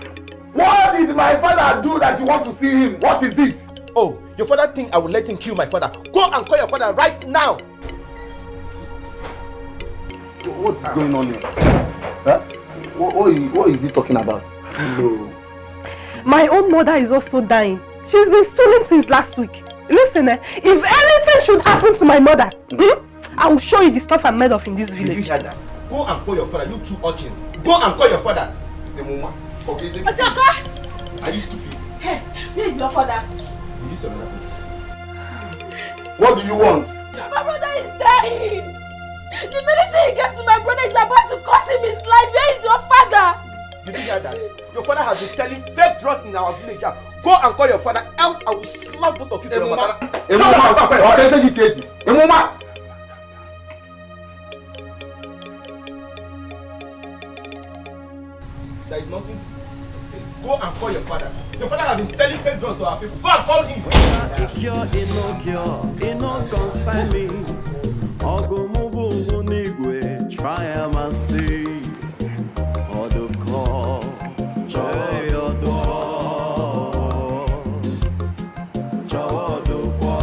What did my father do that you want to see him? What is it? Oh, your father think I will let him kill my father. Go and call your father right now. What is going on here? Huh? What, what, is, what is he talking about? No. My own mother is also dying. She's been stooling since last week. Listen, eh, if anything should happen to my mother, hmm? I will show you the stuff I'm made of in this village. Did you hear that? Go and call your father, you two urchins. Go and call your father. Emoma. Okay, is it? Are you stupid? Hey, where is your father? Will you surrender, please? What do you want? My brother is dying. The medicine he gave to my brother is about to cost him his life. Where is your father? Did you hear that? Your father has been selling fake drugs in our village. Ah, go and call your father, else I will slap both of you to your mother. Shut up, papa. What is this? Emoma. There is nothing to say. Go and call your father. Your father has been selling fake drugs to our people. Go and call him. Ikyo Inokyo, Ino concern me. Ogumubu Nigwe, try am and see. Oduko, Joy Oduko, Joy Oduko.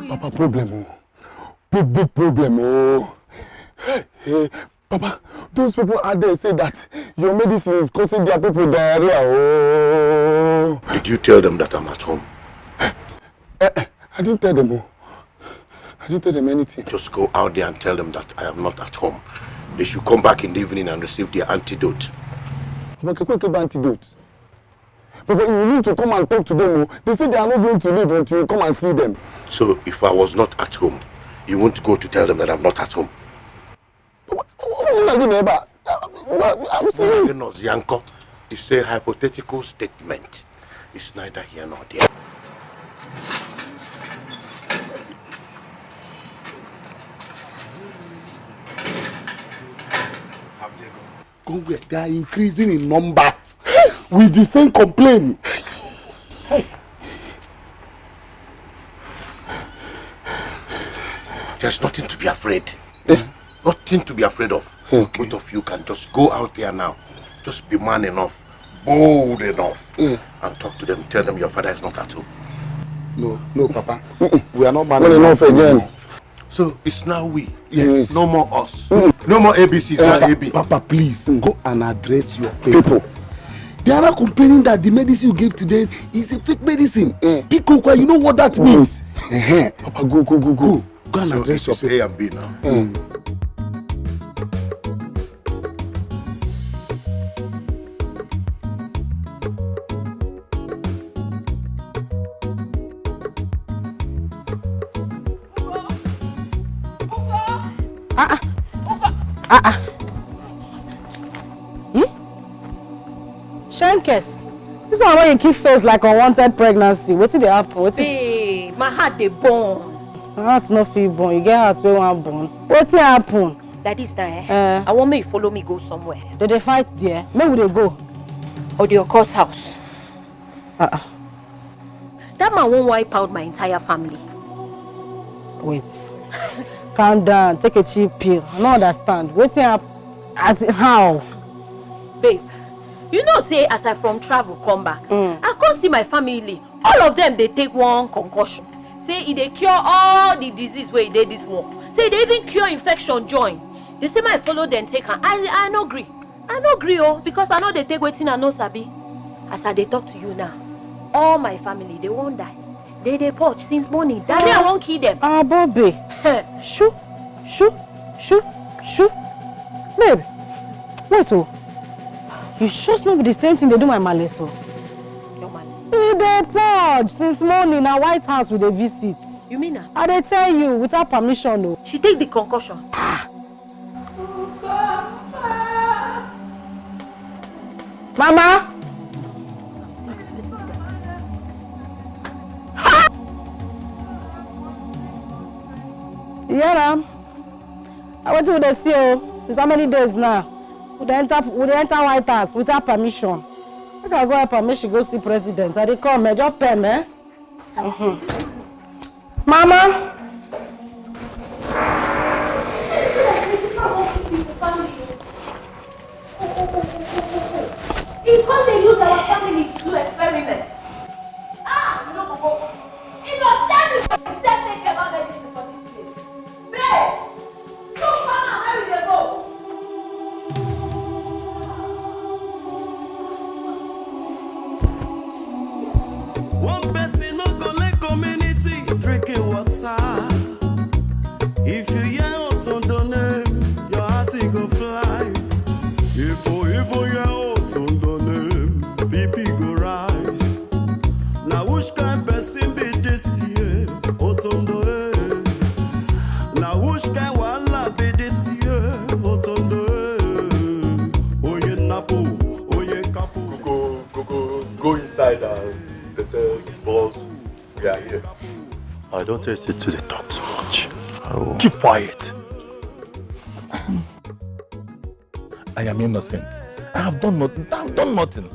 Papa, problem o. Big, big problem o. Hey, Papa, those people out there say that your medicine is causing their people diarrhea o. Did you tell them that I'm at home? Eh, eh, I didn't tell them o. I didn't tell them anything. Just go out there and tell them that I am not at home. They should come back in the evening and receive their antidote. Papa, kekwe kebe antidote. Papa, you need to come and talk to them o. They say they are not going to leave until you come and see them. So, if I was not at home, you won't go to tell them that I'm not at home? Papa, what, what, what, what, I'm saying. Nurse Yanko, it's a hypothetical statement. It's neither here nor there. Come where? They are increasing in numbers with the same complaint. Hey. There's nothing to be afraid. Eh? Nothing to be afraid of. Okay. Both of you can just go out there now. Just be man enough, bold enough, eh, and talk to them. Tell them your father is not at home. No, no, Papa. Mm-mm. We are not man enough again. So it's now we. Yes. No more us. Mm. No more A B Cs, eh, now A B. Papa, please, mm, go and address your people. People. They are not complaining that the medicine you gave to them is a fake medicine. Eh. Biko kwa, you know what that means. Eh. Papa, go, go, go, go. Go, go and address your people. So it's A and B now. Mm. Ah, ah. Ah, ah. Hmm? Shankes, this one wey you keep face like unwanted pregnancy. Wetin dey happen? Wetin? Babe, my heart dey burn. My heart no fit burn. You get heart wey wan burn. Wetin happen? Like this na, eh? Eh. I wan make you follow me go somewhere. They dey fight there. Make we dey go. Or the Oko's house. Uh-uh. That man won't wipe out my entire family. Wait. Calm down. Take a chill pill. I don't understand. Wetin happen? As in how? Babe, you know say as I from travel come back, mm, I come see my family. All of them dey take one concussion. Say e dey cure all the disease wey dey this world. Say e dey even cure infection join. They say my follow them take am. I I no gree. I no gree o, because I no dey take wetin I no sabi. As I dey talk to you now, all my family dey wan die. They dey purge since morning. That me I wan kill them. Ah, Bobby. Shoo, shoo, shoo, shoo. Babe, wait o. You sure no be the same thing dey do my male so? Your male? E dey purge since morning. Na White House we dey visit. You mean am? I dey tell you, without permission o. She take the concussion. Ah. Mama! You hear am? Na wetin we dey see o. Since how many days now? We dey enter, we dey enter White House without permission. Make I go help am, make she go see president. I dey come, eh? Just pem, eh? Mm-hmm. Mama! He come dey use our family to do experiment. Ah, you no go go. He go tell me for himself make Emma medicine for this place. Babe! Look, Mama, where we dey go? Person be this year, Otondo, eh. Now which kind wahala be this year, Otondo, eh. Oye Napo, Oye Kapo. Go, go, go, go inside and tell the boss we are here. I don't taste it to the talk too much. I will. Keep quiet. I am innocent. I have done nothing. I have done nothing.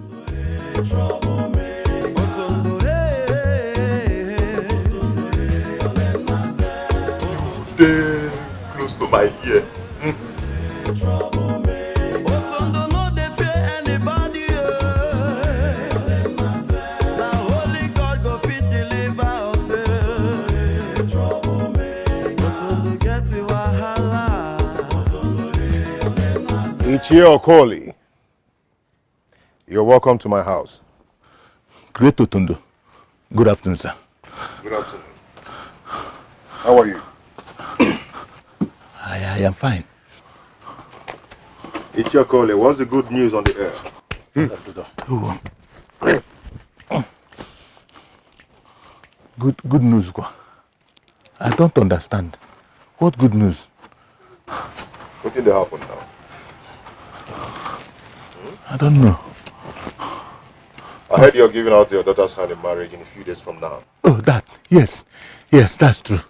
Dey close to my ear. Otondo no dey fear anybody, oh. Na only God go fit deliver us, eh. Otondo get wahala. Ichie Okoli, you're welcome to my house. Great Otondo. Good afternoon, sir. Good afternoon. How are you? I, I am fine. Ichie Okoli, what's the good news on the air? Hmm. Oh. Good, good news, kwa. I don't understand. What good news? Wetin dey happen now? I don't know. I heard you're giving out your daughter's hand in marriage in a few days from now. Oh, that, yes. Yes, that's true.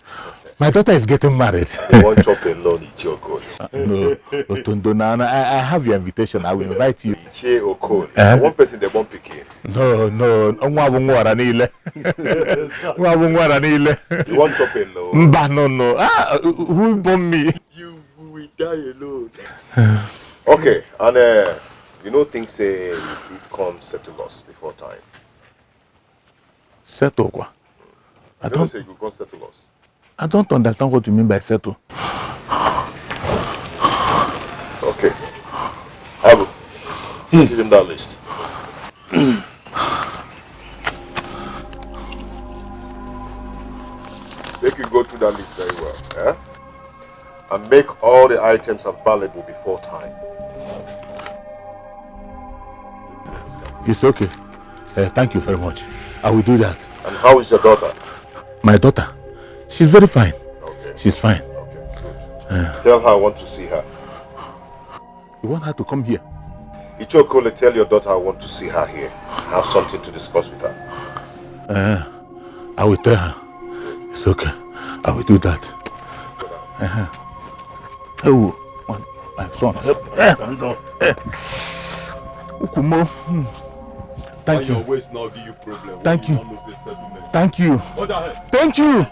My daughter is getting married. They won't chop alone, Ichie Okoli. Uh, no, Otondo, na, na, I, I have your invitation. I will invite you. Ichie Okoli. Eh? One person they won't pick in. No, no, nwa bụ nwa ọra niile. Nwa bụ nwa ọra niile. You won't chop alone. Mba, no, no. Ah, who born me? You will die alone. Okay, and uh, you know things say you fit come settle us before time. Settle kwa? I don't say you go come settle us. I don't understand what you mean by settle. Okay. Abu, give him that list. Make you go through that list very well, eh? And make all the items available before time. It's okay. Uh, thank you very much. I will do that. And how is your daughter? My daughter? She's very fine. Okay. She's fine. Okay, good. Uh, tell her I want to see her. You want her to come here? Ichie Okoli, tell your daughter I want to see her here. I have something to discuss with her. Uh, I will tell her. It's okay. I will do that. Uh-huh. Oh, my, my son. Eh, eh, Ukumo. Hmm. Thank you. Your waist now give you problem. Thank you. Thank you. Thank you.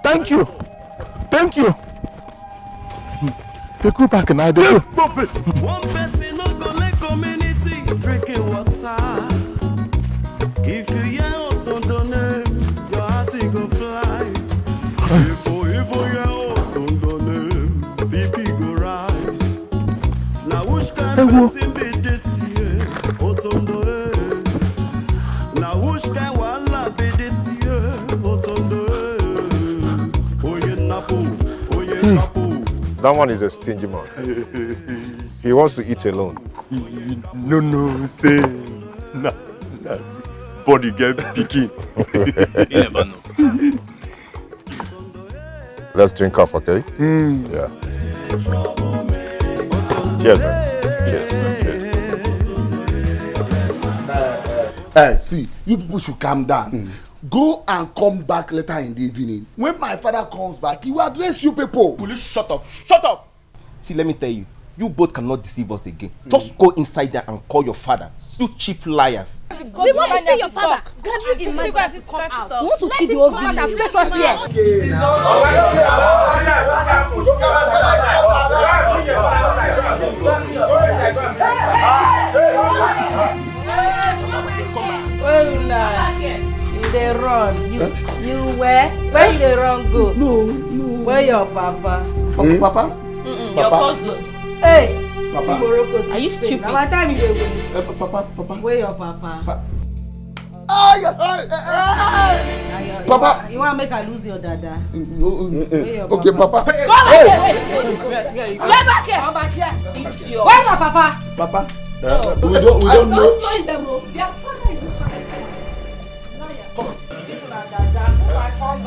Thank you. Thank you. They go back and they go. One person no go let community drinking water. If you hear Otondo name, your heart it go fly. If you even hear Otondo name, B P go rise. Now which kind person be this year? Otondo, eh. Now which kind wahala be this year? Otondo, eh. Oye Napo, Oye Kapo. That one is a stingy man. He wants to eat alone. No, no, say na, na body get pikin. You never know. Let's drink off, okay? Mm. Yeah. Cheers, man. Cheers. Cheers. Eh, see, you people should calm down. Mm. Go and come back later in the evening. When my father comes back, he will address you people. Will you shut up? Shut up! See, let me tell you, you both cannot deceive us again. Just go inside there and call your father. You cheap liars. We want to see your father. Can you imagine? You want to kill the whole village. Let him come out and face us here. Where una? You dey run. You, you where? Where you dey run go? No, no. Where your papa? Papa? Mm-mm, your cousin. Hey, Papa. See Morocco. Are you stupid? Our time you dey waste. Eh, Papa, Papa. Where your papa? Pa- Ay, ay, ay, ay. Papa. You wan make I lose your dada? Mm, mm, mm, mm. Where your papa? Papa. Hey, hey, hey. Get back here. Come back here. Idiot. Where's my papa? Papa. Uh, we don't, we don't know. Don't spoil them, oh. Their father is a liar. Come on. This one na dada. Where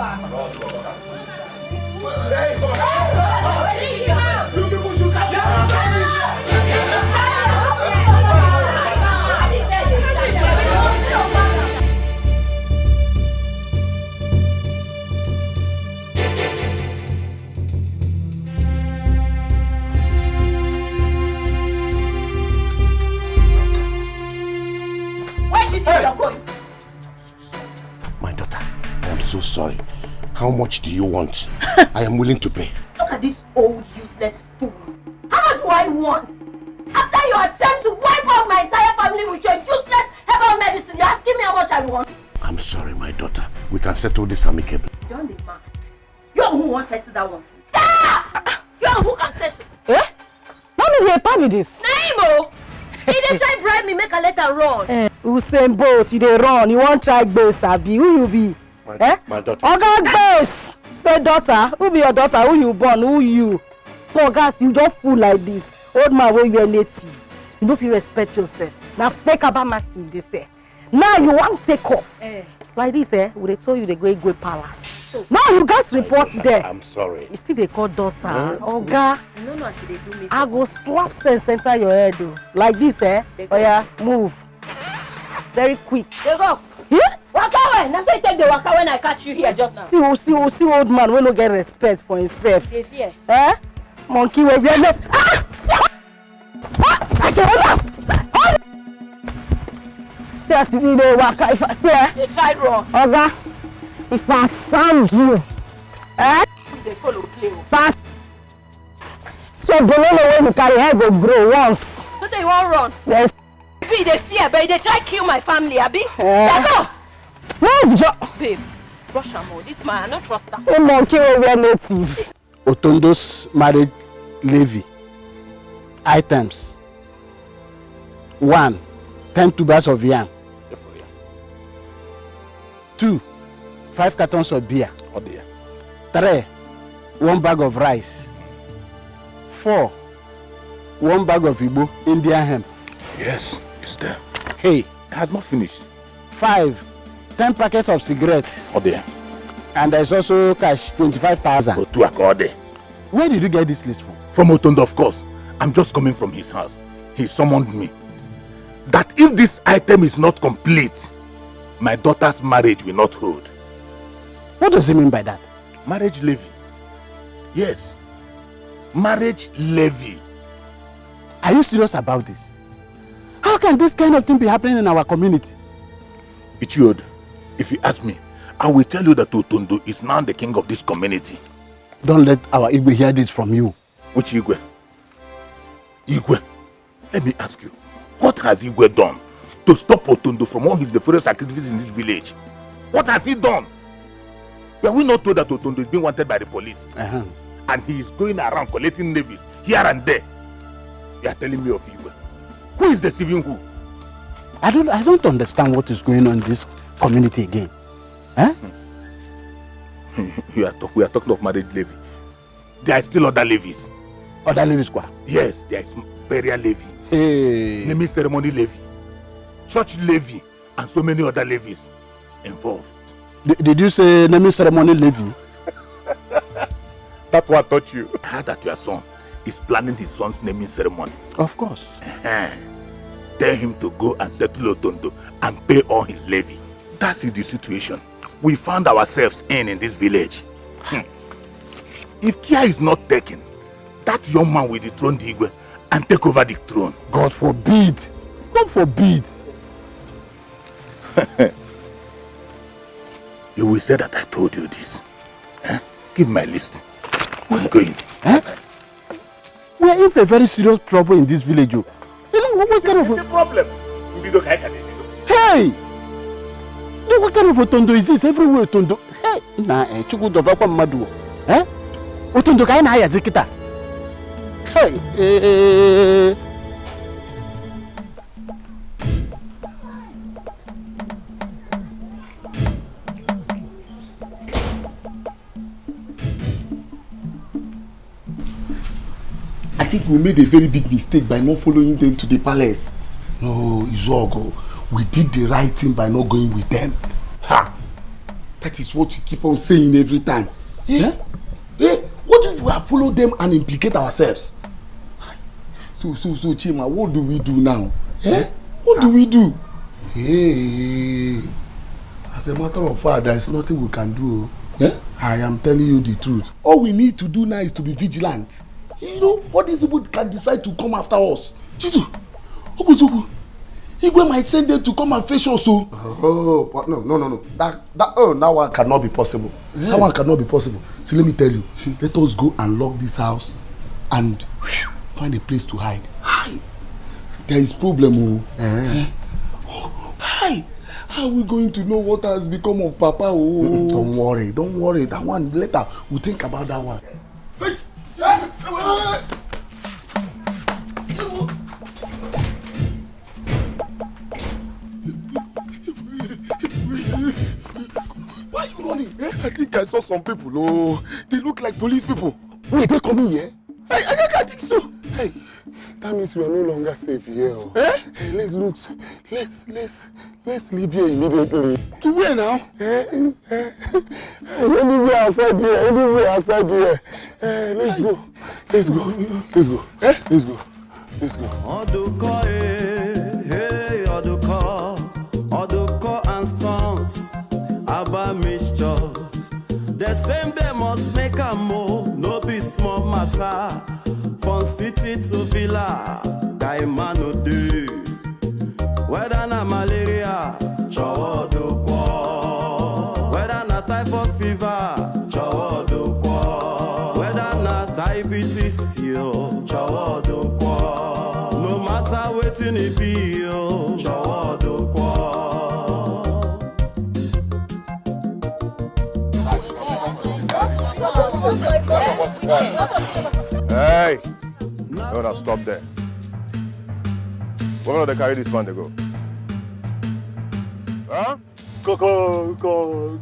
do you think you're going? My daughter, I am so sorry. How much do you want? I am willing to pay. Look at this old useless fool. How much do I want? After your attempt to wipe out my entire family with your useless herbal medicine, you're asking me how much I want? I'm sorry, my daughter. We can settle this amicably. Don't be mad. You who wants to settle that one? Ah! You who can settle? Eh? No be the epa be this. Na him o. He dey try bribe me make I let am run. Eh, Usain Bolt, you dey run. You wan try gbase abi? Who you be? My, eh? My daughter. Oga gbase. Say daughter. Who be your daughter? Who you born? Who you? So guys, you just fool like this. Old man wey wear native. You no fit respect yourself. Na fake Aba Maxi you dey sell. Now you wan take off. Eh. Like this, eh? We dey tell you dey go Igwe Palace. So, now you guys report there. I'm sorry. You still dey call daughter, oga. You no know as you dey do me. I go slap sense enter your head o. Like this, eh? Oya, move. Very quick. Dey go. Yeah? Waka well. Na so you take dey waka when I catch you here just now. See, oh, see, oh, see, old man wey no get respect for himself. Dey fear. Eh? Monkey wey wear no. Ah! Ah! I say, hold on! Hold on! See as you dey waka, if I see, eh? Dey try run. Oga, if I sand you, eh? You dey follow play o. Fast. So bololo wey you carry head go grow once. So dey wan run? Yes. Be dey fear, but you dey try kill my family, abi? Eh. Dey go. Move, jo. Babe, rush am o. This man, I no trust am. A monkey wey wear native. Otondo's marriage levy. Items. One, ten tubers of yam. Two, five cartons of beer. Oh dear. Three, one bag of rice. Four, one bag of Igbo Indian hemp. Yes, it's there. Hey. It has not finished. Five, ten packets of cigarettes. Oh dear. And there's also cash, twenty-five thousand. Otu Akode. Where did you get this list from? From Otondo, of course. I'm just coming from his house. He summoned me. That if this item is not complete, my daughter's marriage will not hold. What does he mean by that? Marriage levy. Yes. Marriage levy. Are you serious about this? How can this kind of thing be happening in our community? Ichiod, if you ask me, I will tell you that Otondo is now the king of this community. Don't let our Igwe hear this from you. Which Igwe? Igwe, let me ask you, what has Igwe done to stop Otondo from all his nefarious activities in this village? What has he done? Were we not told that Otondo is being wanted by the police? Uh-huh. And he is going around collecting levies here and there. You are telling me of Igwe. Who is deceiving who? I don't, I don't understand what is going on in this community again. Eh? You are talk, we are talking of marriage levy. There are still other levies. Other levies, kwa? Yes, there is burial levy. Hey. Naming ceremony levy. Church levy. And so many other levies involved. D- did you say naming ceremony levy? That one touch you. I heard that your son is planning his son's naming ceremony. Of course. Uh-huh. Tell him to go and settle Otondo and pay all his levy. That's the situation we found ourselves in in this village. Hmm. If care is not taken, that young man will dethrone the Igwe and take over the throne. God forbid! God forbid! You will say that I told you this. Eh? Give my list. I'm going. Eh? We are in for a very serious trouble in this village. Oh. You know, what, what kind of a problem? Hey! What kind of Otondo is this? Everywhere Otondo. Hey! Na, eh, Chukwu dobakwa mmadụ. Eh? Otondo ka anyị na-ayazi kịta. Hey! Eh, eh, eh, eh. I think we made a very big mistake by not following them to the palace. No, Izuogo, we did the right thing by not going with them. Ha! That is what you keep on saying every time. Eh? Eh? What if we have followed them and implicate ourselves? So, so, so, Chima, what do we do now? Eh? What do we do? Hey, as a matter of fact, there is nothing we can do. Eh? I am telling you the truth. All we need to do now is to be vigilant. You know, all these people can decide to come after us. Jesus, Oguzogu, Igwe might send them to come and fetch us. Oh, oh, but no, no, no, no. That, that, oh, that one cannot be possible. That one cannot be possible. See, let me tell you. Let us go and lock this house and find a place to hide. Hide. There is problem. Oh. Eh. Hi. How are we going to know what has become of Papa? Oh. Mm-mm, don't worry. Don't worry. That one later. We'll think about that one. Why are you running? Eh? I think I saw some people. Oh, they look like police people. Wait, they coming here? I, I, I think so. Hey, that means we are no longer safe here. Oh. Eh? Hey, let's look. Let's, let's, let's leave here immediately. To where now? Eh, eh, eh, anywhere outside here. Anywhere outside here. Eh, let's go. Let's go. Let's go. Eh? Let's go. Let's go. Oduko, eh, hey, Oduko, Oduko and Sons, Abba Mixtures. The same they must make a move, no be small matter. From city to villa, Daimano do. Whether na malaria, Chowoduko. Whether na typhoid fever, Chowoduko. Whether na diabetes, yo, Chowoduko. No matter wetin e be, yo, Chowoduko. Hey! No, no, stop there. Where they carry this man they go? Huh? Go, go, go.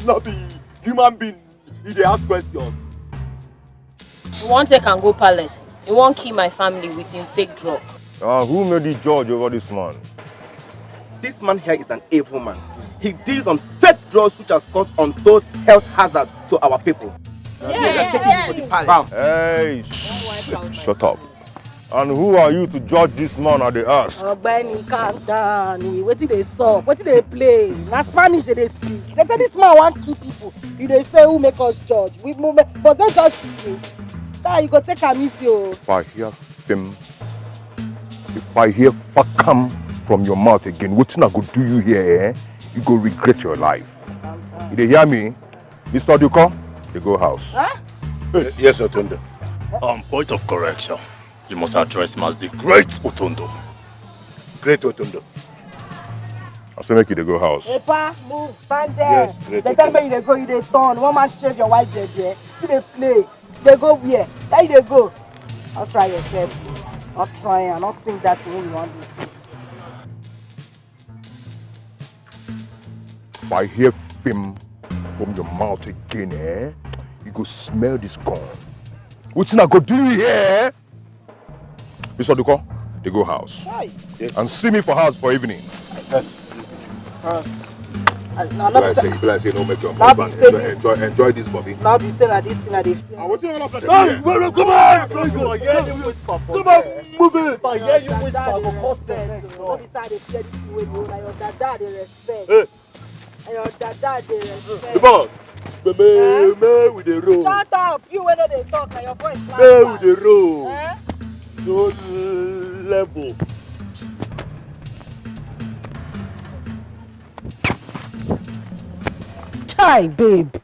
Not be human being. You dey ask questions. You wan take am go palace. You wan kill my family with him fake drug. Uh, who made you judge over this man? This man here is an evil man. He deals on fake drugs which has caused untold health hazard to our people. Yes, yes. Hey, sh- shut up. And who are you to judge this man at the ass? Ogbeni, calm down. Wetin dey sup? Wetin dey play? Na Spanish dey dey speak. They say this man wan kill people. You dey say who make us judge? We must they judge the case. Guy, you go take am easy o. If I hear fim, if I hear fakam from your mouth again, wetin I go do you here, eh? You go regret your life. You dey hear me? Mister Oduko, you go house. Huh? Yes, Otunde. Um, point of correction. You must address him as the great Otunde. Great Otunde. I say make you dey go house. Epa, move, stand there. Yes, great Otunde. They tell me you dey go, you dey turn. One man shave your white beard there. See dey play. Dey go where? Where you dey go? Not try yourself. Not try and not think that thing you want to see. If I hear fim from your mouth again, eh? You go smell this gun. Wetin I go do you here? Mister Oduko, they go house. Hi. Yes. And see me for house for evening. House. I, no, no, be say, be like say no make your husband enjoy, enjoy, enjoy this body. Now be say na this thing I dey fear. Ah, wetin all of us here? Come on, come on, come on, move it. I hear you whisper. No be say I dey fear this thing wey dey, na your dada I dey respect. Hey. Na your dada I dey respect. The boss. Baby, eh? May we dey roll. Shut up. You wey no dey talk, na your voice loud. May we dey roll. Eh? No level. Chai, babe.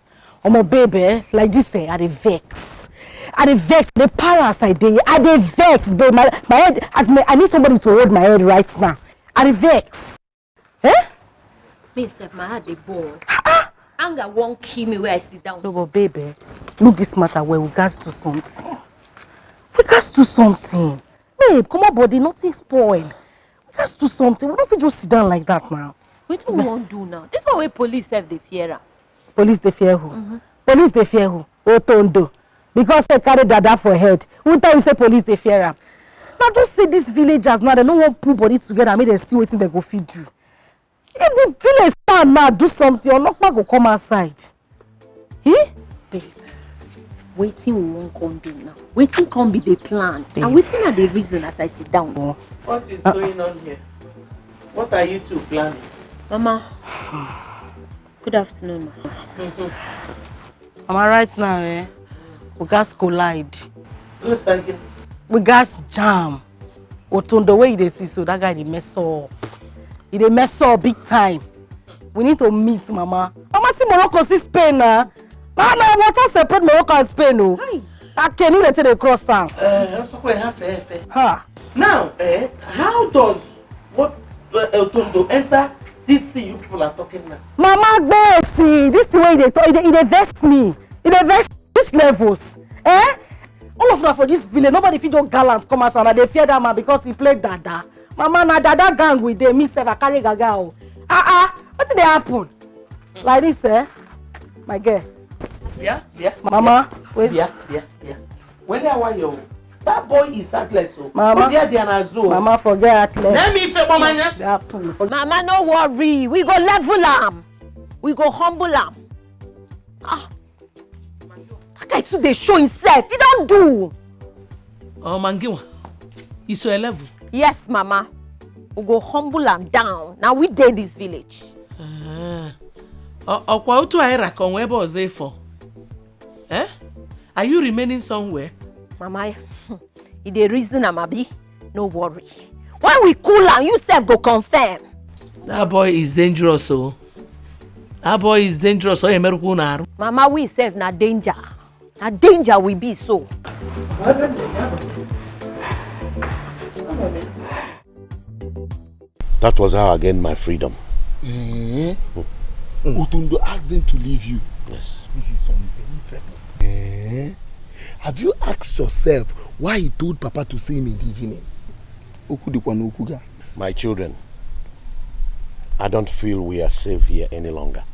Omo, babe, eh? Like this, eh? I dey vex. I dey vex. The power as I dey, I dey vex, babe. My, my head, as my, I need somebody to hold my head right now. I dey vex. Eh? Me sef, my heart dey burn. Ah! Anger wan kill me where I sit down. No, but babe, eh, look this matter well. We gats do something. We gats do something. Babe, comot body, nothing spoil. We gats do something. We no fit just sit down like that now. Wetin we wan do now? This one wey police sef dey fear am. Police dey fear who? Mm-hmm. Police dey fear who? Otondo. Because they carry dada for head. Who tell you say police dey fear am? Now just say these villagers now, they no wan put body together, make dem see wetin dem go fit do. If the village stand now do something, Olokpa go come outside. Eh? Babe, wetin we wan come do now? Wetin come be the plan? And wetin na the reason as I sit down? What is going on here? What are you two planning? Mama, good afternoon, ma. Mama, right now, eh, we gats collide. Go second. We gats jam. Otondo wey you dey see so, that guy dey mess up. He dey mess up big time. We need to meet Mama. Mama, see Morocco, see Spain na. Na na water separate Morocco and Spain o. Akenu dey take dey cross am. Eh, also go have fair fair. Ha. Now, eh, how does what uh, Otondo enter this thing you people are talking now? Mama Gbesi, this thing wey you dey talk, e dey e dey vex me. E dey vex which levels? Eh? All of una for this village, nobody fit just gallant come outside and I dey fear that man because he play dada. Mama, na dada gang we dey, me sef I carry gaga o. Ah ah, wetin dey happen? Like this, eh? My girl. Yeah, yeah. Mama, wait. Yeah, yeah, yeah. When I want you, that boy is heartless o. Mama. Odia di anazo. Mama, forget heartless. Let me say, Mama, yeah. That happen. Mama, no worry. We go level am. We go humble am. Ah. That guy too dey show himself. He don do. Oh, Mangiwa, you so eleven. Yes, Mama. We go humble am down. Now we dey this village. Ah. Ọ- Ọkwa otu anyị ra ka onwe ebe ọzọ ịfọ. Eh? Are you remaining somewhere? Mama, you dey reason am, abi? No worry. When we cool am, you sef go confirm. That boy is dangerous, oh. That boy is dangerous. Oh, emerukwu na arụ. Mama, we sef na danger. Na danger we be so. That was how I gained my freedom. Eh? Otondo asked them to leave you. Yes. This is unbelievable. Eh? Have you asked yourself why he told Papa to see him in the evening? Okwu dịkwa n'okwu ga. My children, I don't feel we are safe here any longer.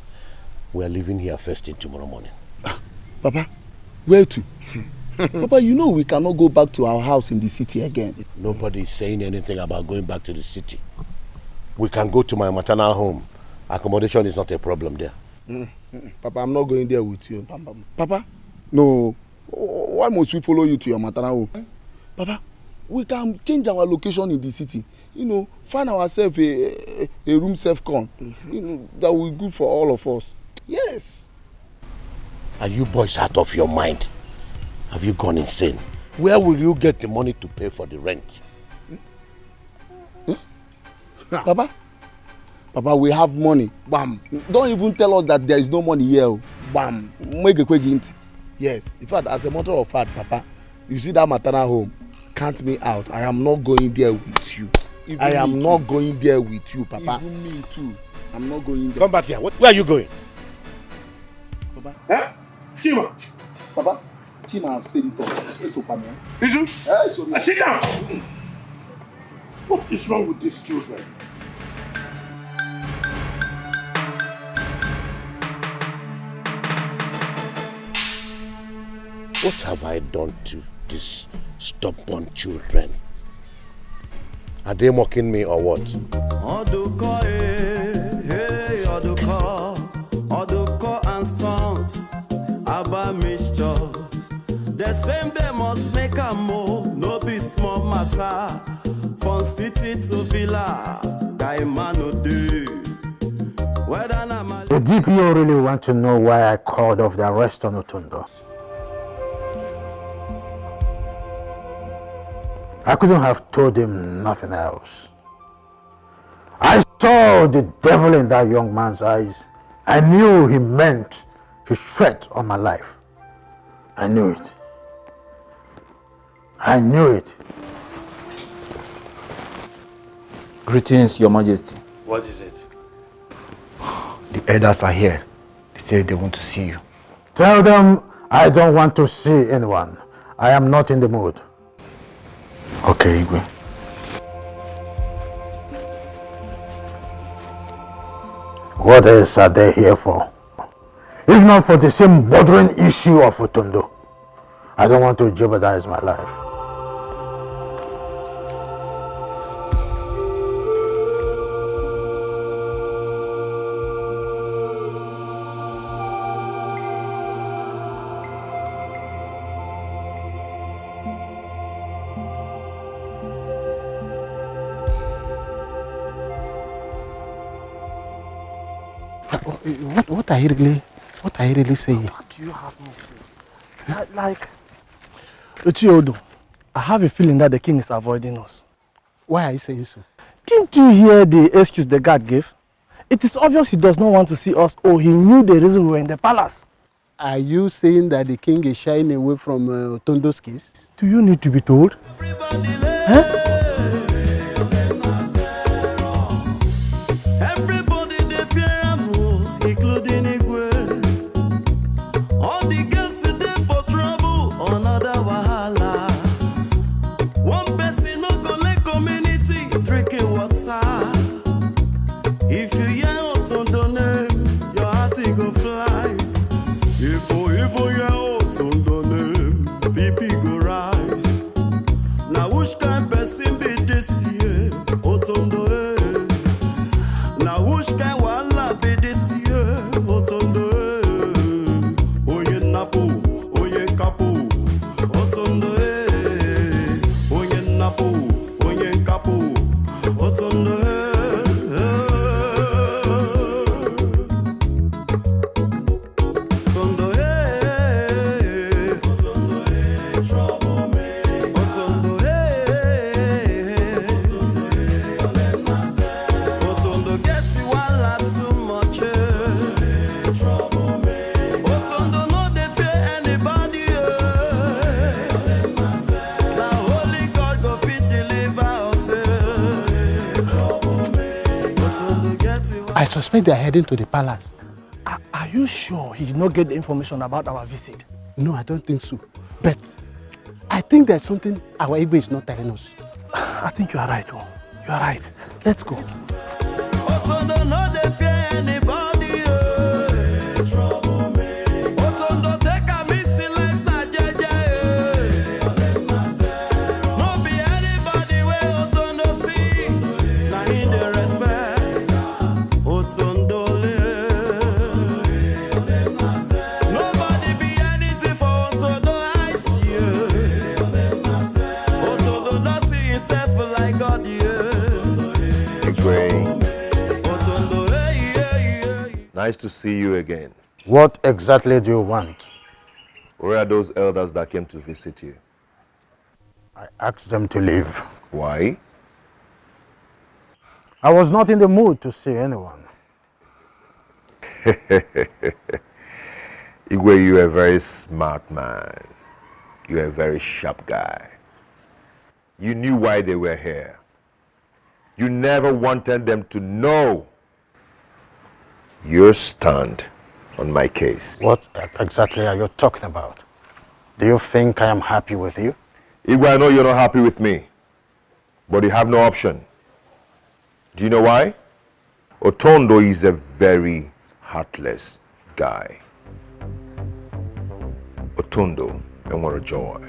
We are leaving here first thing tomorrow morning. Ah, Papa, where to? Papa, you know we cannot go back to our house in the city again. Nobody is saying anything about going back to the city. We can go to my maternal home. Accommodation is not a problem there. Mm, mm, Papa, I'm not going there with you. Papa, no. Why must we follow you to your maternal home? Papa, we can change our location in the city. You know, find ourselves a, a, a room self con. You know, that will be good for all of us. Yes. Are you boys out of your mind? Have you gone insane? Where will you get the money to pay for the rent? Papa, Papa, we have money. Bam. Don't even tell us that there is no money here. Oh. Bam. Make a quick hint. Yes. In fact, as a matter of fact, Papa, you see that maternal home, count me out. I am not going there with you. Even I am not going there with you, Papa. Even me too. I'm not going there. Come back here. What, where are you going? Papa. Eh? Chima. Papa, Chima have said it all. It's open. Is it? Eh, it's open. Sit down. What is wrong with these children? What have I done to these stubborn children? Are they mocking me or what? Oduko, eh, hey, Oduko, Oduko and Sons, Abba Mixtures. The same they must make a move, no be small matter. From city to villa, guy man no dey. Whether na Mali- The D P O really want to know why I called off the arrest on Otundo. I couldn't have told him nothing else. I saw the devil in that young man's eyes. I knew he meant to threat on my life. I knew it. I knew it. Greetings, Your Majesty. What is it? The elders are here. They say they want to see you. Tell them I don't want to see anyone. I am not in the mood. Okay, Igwe. What else are they here for? If not for the same bothering issue of Otondo, I don't want to jeopardize my life. Eh, what, what are you really, what are you really saying? What do you have me say? Like, like, Uchiodo, I have a feeling that the king is avoiding us. Why are you saying so? Didn't you hear the excuse the guard gave? It is obvious he does not want to see us, or he knew the reason we were in the palace. Are you saying that the king is shying away from uh, Otondo's case? Do you need to be told? Everybody dey fear am o, including Igwe. All the girls dey for trouble, another wahala. One person no go let community drinking water. If you hear Otondo name, your heart e go fly. If you even hear Otondo name, B P go rise. Na which kind person be this year? Otondo eh. Na which kind wahala be this year? Otondo eh. Onye nnapu, onye nkapu. Otondo eh. Onye nnapu, onye nkapu. Otondo eh. Otondo eh. Otondo eh. Otondo get wahala too much eh. Otondo no dey fear anybody eh. Na only God go fit deliver us eh. Otondo get wahala. I suspect they are heading to the palace. Are, are you sure he did not get the information about our visit? No, I don't think so. But I think there's something our Igwe is not telling us. I think you are right. Oh. You are right. Let's go. Otondo no dey fear anybody eh. Otondo take am easy, life na jeje eh. No be anybody wey Otondo see, na him dey respect. Otondole. Nobody be anything for Otondo eyes yeah. Otondo no see himself like God yeah. Igwe, Otondo hey yeah yeah. Nice to see you again. What exactly do you want? Where are those elders that came to visit you? I asked them to leave. Why? I was not in the mood to see anyone. Igwe, you're a very smart man. You're a very sharp guy. You knew why they were here. You never wanted them to know your stand on my case. What exactly are you talking about? Do you think I am happy with you? Igwe, I know you're not happy with me, but you have no option. Do you know why? Otondo is a very heartless guy. Otondo enwere joy.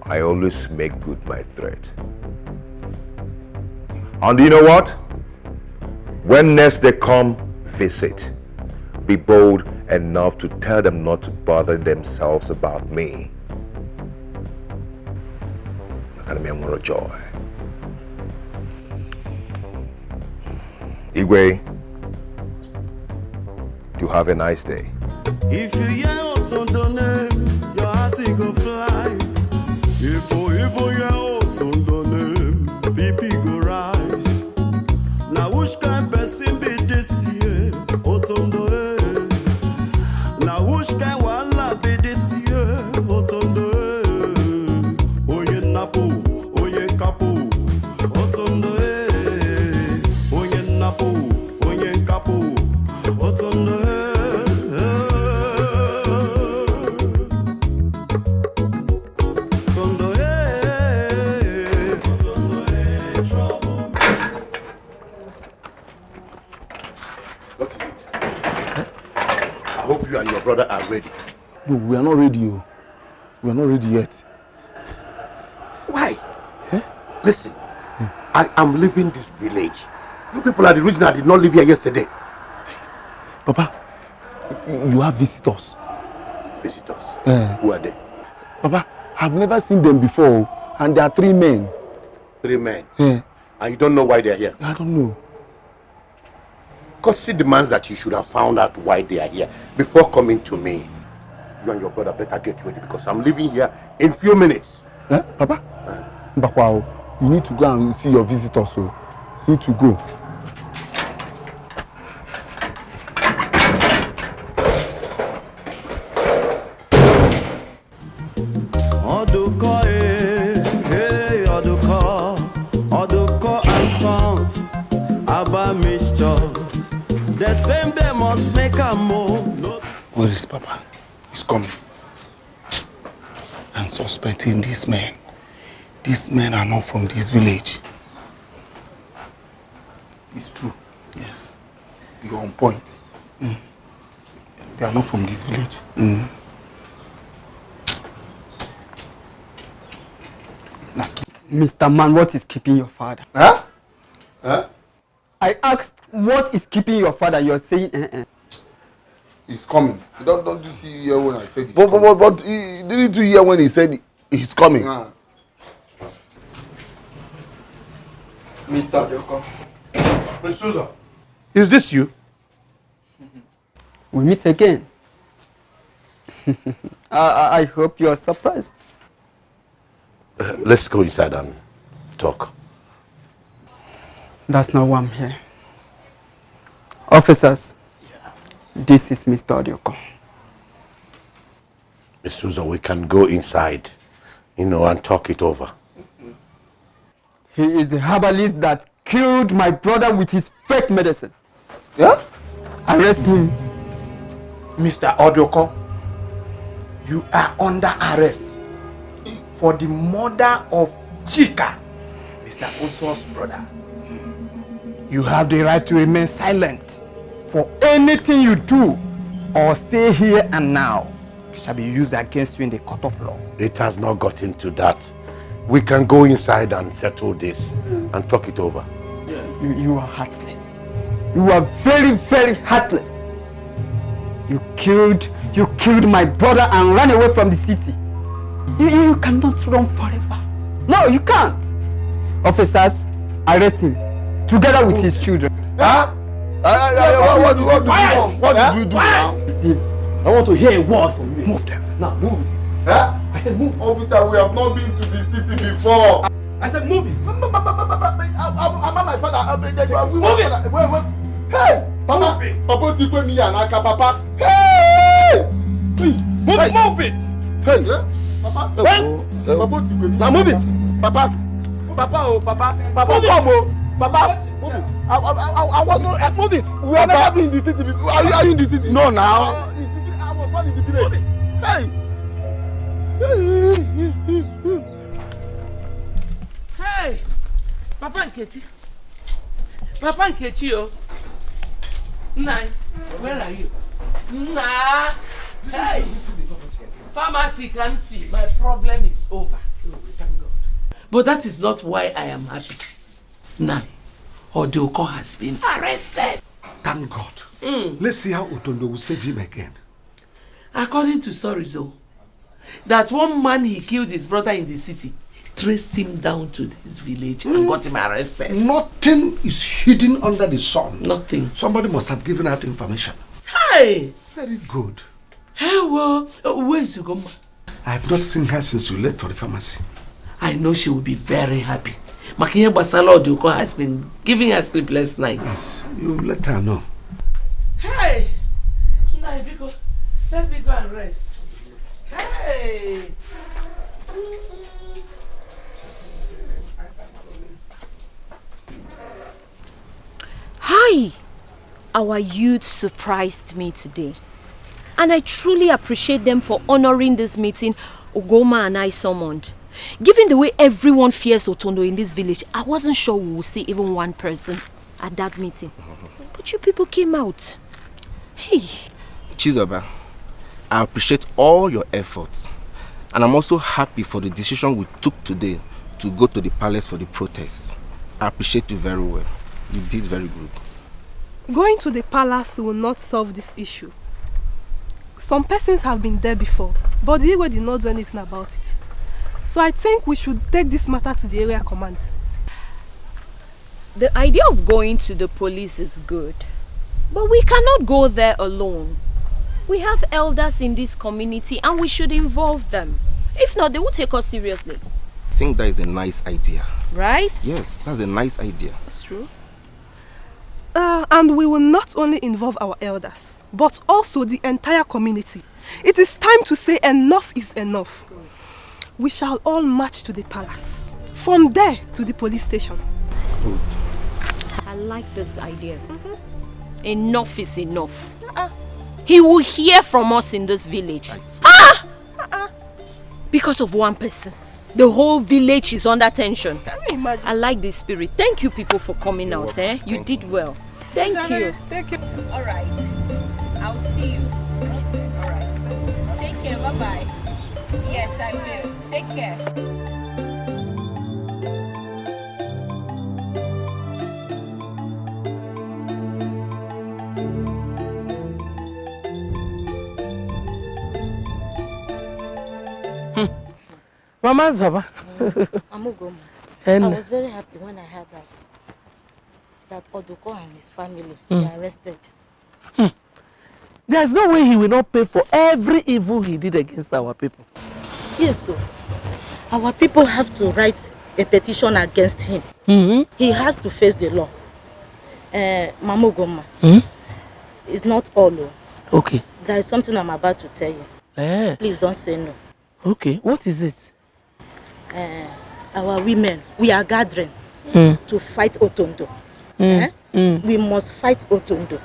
I always make good my threat. And you know what? When next they come visit, be bold enough to tell them not to bother themselves about me. Maka na m enwere joy. Igwe, you have a nice day. If you hear Otondo name, your heart e go fly. If you even hear Otondo name, B P go rise. Na which kind person be this year? Otondo eh. Na which kind wahala be this year? Otondo eh. Onye nnapu, onye nkapu. Otondo eh. Onye nnapu, onye nkapu. Otondo eh. Otondo eh. Otondo eh. Trouble. What is it? I hope you and your brother are ready. No, we are not ready. Oh. We are not ready yet. Why? Listen, I am leaving this village. You people are the reason I did not leave here yesterday. Papa, you have visitors. Visitors? Eh. Who are they? Papa, I've never seen them before, and there are three men. Three men. Eh. And you don't know why they are here? I don't know. Courtesy demands that you should have found out why they are here before coming to me. You and your brother better get ready because I'm leaving here in few minutes. Eh, Papa? Bakwao, you need to go and see your visitors. So you need to go. Oduko, eh, eh, Oduko, Oduko and Sons, Abba Mixtures. The same they must make a move. No. Where is Papa? He's coming. I'm suspecting these men. These men are not from this village. It's true. Yes. You're on point. Mm. They are not from this village. Mm. Mister Man, what is keeping your father? Huh? Huh? I asked, what is keeping your father? You're saying, eh, eh. He's coming. Don't, don't you see here when I said he's But, but, coming? but, but he, didn't you hear when he said he's coming? Ah. Mister Oduko. Mister Souza. Is this you? We meet again. I, I, I hope you are surprised. Uh, let's go inside and talk. That's not why I'm here. Officers, this is Mister Oduko. Mister Souza, we can go inside, you know, and talk it over. He is the herbalist that killed my brother with his fake medicine. Yeah? Arrest him. Mister Oduko, you are under arrest for the murder of Chika, Mister Oso's brother. You have the right to remain silent, for anything you do or say here and now shall be used against you in the court of law. It has not gotten to that. We can go inside and settle this and talk it over. You, you are heartless. You are very, very heartless. You killed, you killed my brother and ran away from the city. You, you cannot run forever. No, you can't. Officers, arrest him together with his children. Huh? Uh, uh, uh, what, what, what, do we do? What do we do now? I want to hear a word from you. Move them. Now move it. Huh? I said move. Officer, we have not been to the city before. I said move it. Am I my father? Move it. Wait, wait. Hey, Papa, Papa, take me here, Naka, Papa. Hey, move it, move it. Hey, Papa, Papa, take me. Now move it, Papa. Papa, oh, Papa, Papa, come, oh, Papa, move it. I, I, I, I was not. Move it. We have never been in the city before. Are you, are you in the city? No, now. I was born in the village. Hey. Hey, Papa Nkechi. Papa Nkechi, oh. Nai, where are you? Nah. Hey. Pharmacy can see. My problem is over. But that is not why I am happy. Nai, Oduko has been arrested. Thank God. Let's see how Otondo will save him again. According to stories, though, that one man he killed his brother in the city traced him down to this village and got him arrested. Nothing is hidden under the sun. Nothing. Somebody must have given out information. Hey! Very good. Hey, well, uh, where is Ugoma? I have not seen her since we left for the pharmacy. I know she will be very happy. Makinye Basala Oduko has been giving her sleepless nights. You let her know. Hey! Nai, biko, let me go and rest. Hey! Hi! Our youth surprised me today. And I truly appreciate them for honoring this meeting Ugoma and I summoned. Given the way everyone fears Otondo in this village, I wasn't sure we would see even one person at that meeting. But you people came out. Hey! Chizoba, I appreciate all your efforts, and I'm also happy for the decision we took today to go to the palace for the protests. I appreciate you very well. You did very good. Going to the palace will not solve this issue. Some persons have been there before, but the Igwe did not do anything about it. So I think we should take this matter to the area command. The idea of going to the police is good. But we cannot go there alone. We have elders in this community and we should involve them. If not, they won't take us seriously. I think that is a nice idea. Right? Yes, that's a nice idea. That's true. Uh, and we will not only involve our elders, but also the entire community. It is time to say enough is enough. We shall all march to the palace. From there to the police station. Good. I like this idea. Enough is enough. He will hear from us in this village. I swear. Ah! Because of one person, the whole village is under tension. Can you imagine? I like this spirit. Thank you people for coming out. Eh? You did well. Thank you. Thank you. All right. I'll see you. All right. Take care. Bye bye. Yes, I will. Take care. Mama Zaba. Amugoma, I And was very happy when I heard that that Odoko and his family Mm. were arrested. There's no way he will not pay for every evil he did against our people. Yes, so our people have to write a petition against him. Mm-hmm. He has to face the law. Uh, Mama Ugoma, Hmm? It's not all. Oh. Okay. There is something I'm about to tell you. Eh, Please don't say no. Okay. What is it? Uh, our women, we are gathering Mm. to fight Otondo. Mm. Eh? Mm. We must fight Otondo.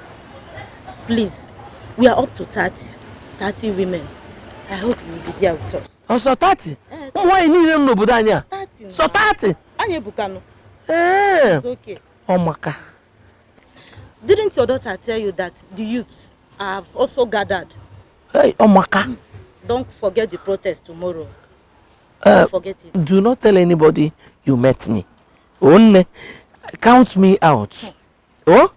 Please, we are up to thirty, thirty women. I hope you will be there with us. Ọsọ thirty. Eh, Ụmụ nwaanyị niile nọ n'obodo anyị a. Thirty Sọ now. thirty. Anyị bukanu. Ee. It's okay. Ọmaka. Didn't your daughter tell you that the youths have also gathered? Hey, Ọmaka. Don't forget the protest tomorrow. Uh, Don't forget it. Do not tell anybody you met me. Onne, count me out. Oh?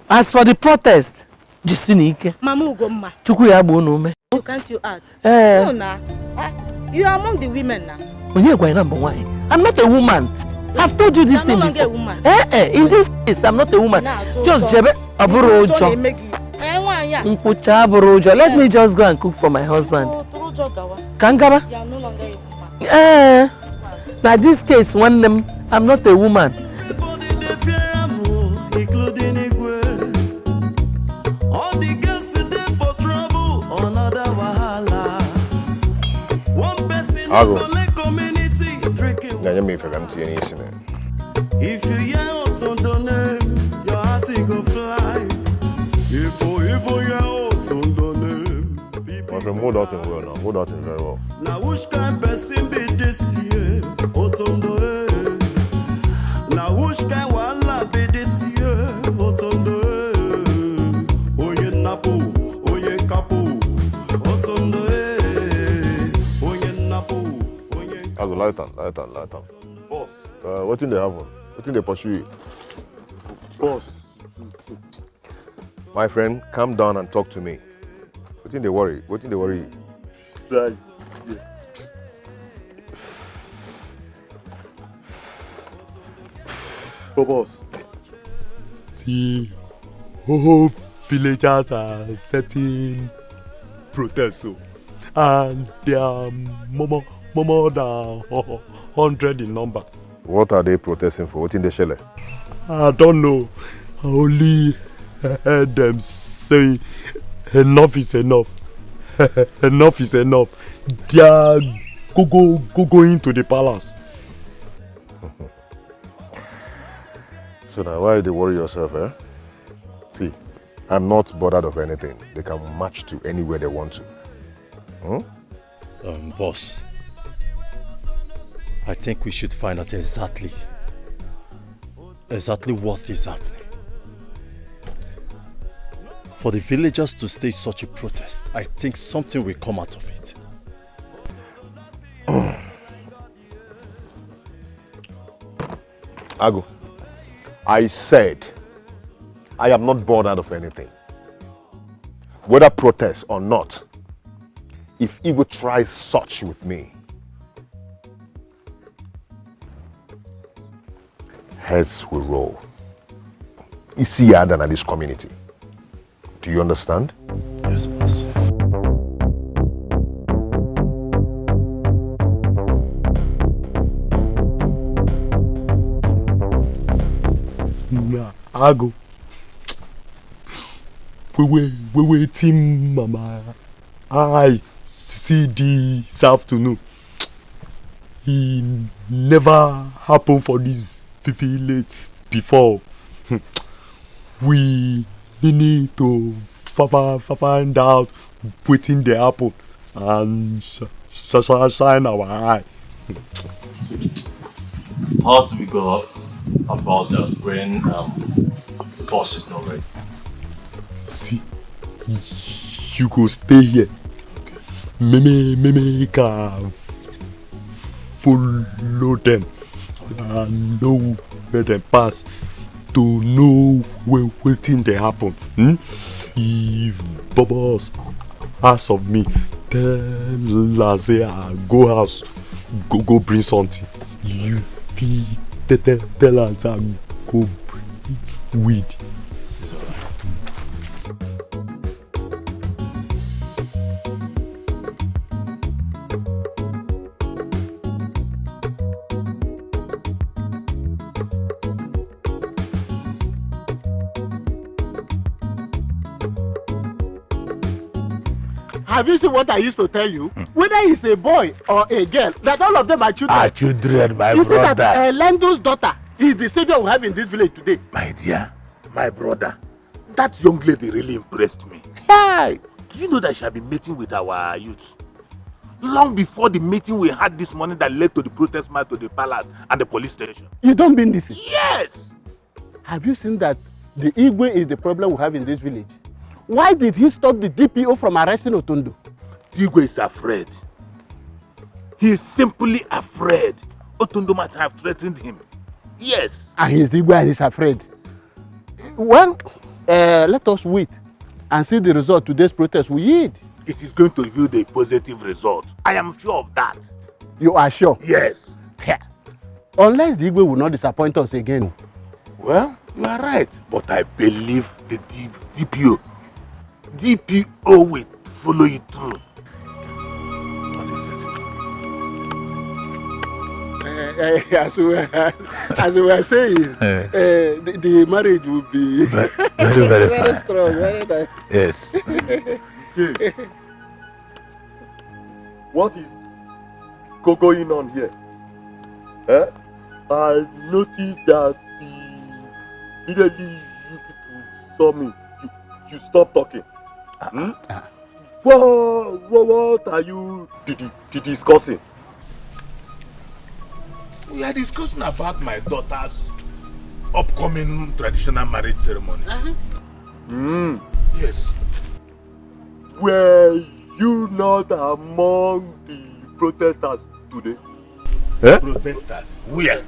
As for the protest, jisinike. Mama Ugomma, Chukwu ya bụ unu ume. You can't you act? Eh. No, na. Ah, you are among the women now. Onye gwa na mbụ nwaanyị. I'm not a woman. I've told you this You're no thing longer a before. Woman. Eh, eh, in this case, I'm not a woman. Nah, so Just stop. jebe abụrụ Ihe ọjọọ ụjọ. Na-eme gị. Eh, nwaanyị a. Nkwụcha abụrụ ụjọ. Let me just go and cook for my husband. Tụrụ, tụrụ ụjọ gawa. Ka m gaba? You are no longer a woman. Eh, na this case, nwanne m, I'm not a woman. Everybody dey fear am o, including Igwe. All the girls dey for trouble, another wahala. One person Ago. Go let community drinking. Na-enye m ife ka m tinye n'isi m. If you hear Otondo name, your heart e go fly. If you even hear Otondo name, My friend, mood out him well now. Mood out him very well. Now which kind person be this year? Otondo, eh. Now which kind wahala be this year? Otondo, eh. Oye napo, oye kapo. Otondo, eh. Oye napo, oye. Ago, light am, light am, light am. Boss. Uh, wetin dey happen? Wetin dey pursue you? Boss. My friend, calm down and talk to me. Wetin dey worry? Wetin dey worry you? Slide. Bobos, the whole villagers are setting protest, so, and they are more, more, more than hundred in number. What are they protesting for? Wetin dey shele? I don't know. I only heard them say enough is enough. Enough is enough. They are go, go, go, going to the palace. So now, why you dey worry yourself, eh? See, I'm not bothered of anything. They can march to anywhere they want to. Hmm? Um, boss, I think we should find out exactly, exactly what is happening. For the villagers to stage such a protest, I think something will come out of it. Ago, I said, I am not bothered of anything. Whether protest or not, if Igwe tries such with me, heads will roll. Isi ya ada na this community. Do you understand? Yes, boss. Na ago. Wait, wait, wait, wait, team mama. I see this afternoon. E never happen for this village before. We need to fi- fi- fi- find out wetin dey happen and sh- sh- sh- shine our eye. How do we go about that when um, the boss is not ready? See, you go stay here. Me me me me ka follow them and know where they pass to know where wetin dey happen. Hmm? If boss ask of me, tell her say I go house, go go bring something. You fit te- te- tell her say I go bring weed. It's alright. Have you seen what I used to tell you? Whether he's a boy or a girl, that all of them are children. Are children, my brother. You see that uh, Lendo's daughter is the savior we have in this village today. My dear, my brother, that young lady really impressed me. Hey! Do you know that she had been meeting with our youth long before the meeting we had this morning that led to the protest march to the palace and the police station? You don't mean this. Yes! Have you seen that the Igwe is the problem we have in this village? Why did he stop the D P O from arresting Otondo? The Igwe is afraid. He is simply afraid. Otondo might have threatened him. Yes. And he's the Igwe and he's afraid. Well, uh, let us wait and see the result today's protest will yield. It is going to yield a positive result. I am sure of that. You are sure? Yes. Yeah. Unless the Igwe will not disappoint us again. Well, you are right, but I believe the D- DPO. DPO will follow you through. Uh, uh, as, we were, as we were saying, uh, the, the marriage will be very, very, very fine. Strong, very nice. Yes. Chief, what is go- going on here? Eh? I noticed that immediately you people saw me, you, you stopped talking. Hmm? What, what, what are you di- di- di- discussing? We are discussing about my daughter's upcoming traditional marriage ceremony. Hmm. Yes. Were you not among the protesters today? Eh? Protesters? Where?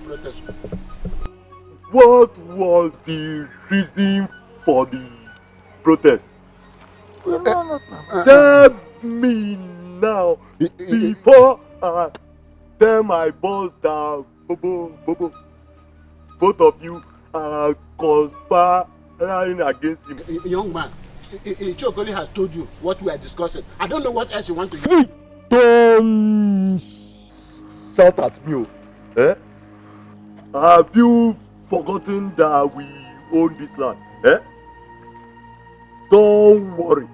What was the reason for the protest? Tell me now before I tell my boss that bobo bobo, both of you are conspiring against him. Y- y- young man, I- I- Ichokoli has told you what we are discussing. I don't know what else you want to hear. Don't shout at me, oh. Eh? Have you forgotten that we own this land? Eh? Don't worry.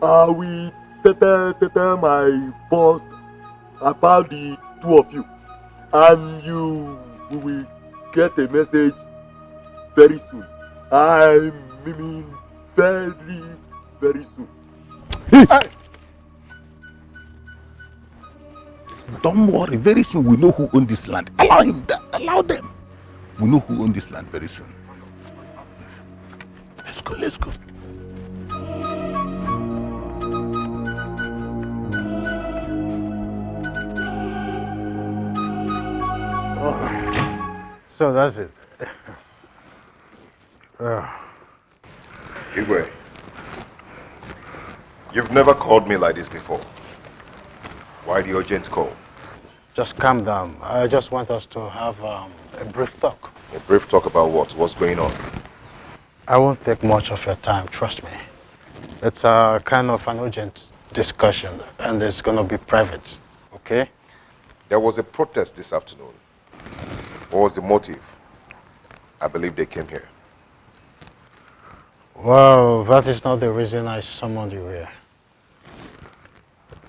I will tell, tell, tell my boss about the two of you, and you will get a message very soon. I mean, very, very soon. Don't worry, very soon we know who own this land. Allow him, th- allow them. We know who own this land very soon. Let's go, let's go. So that's it. Ah. Igwe, you've never called me like this before. Why the urgent call? Just calm down. I just want us to have um, a brief talk. A brief talk about what? What's going on? I won't take much of your time, trust me. It's a kind of an urgent discussion, and it's gonna be private, okay? There was a protest this afternoon. What was the motive? I believe they came here. Well, that is not the reason I summoned you here.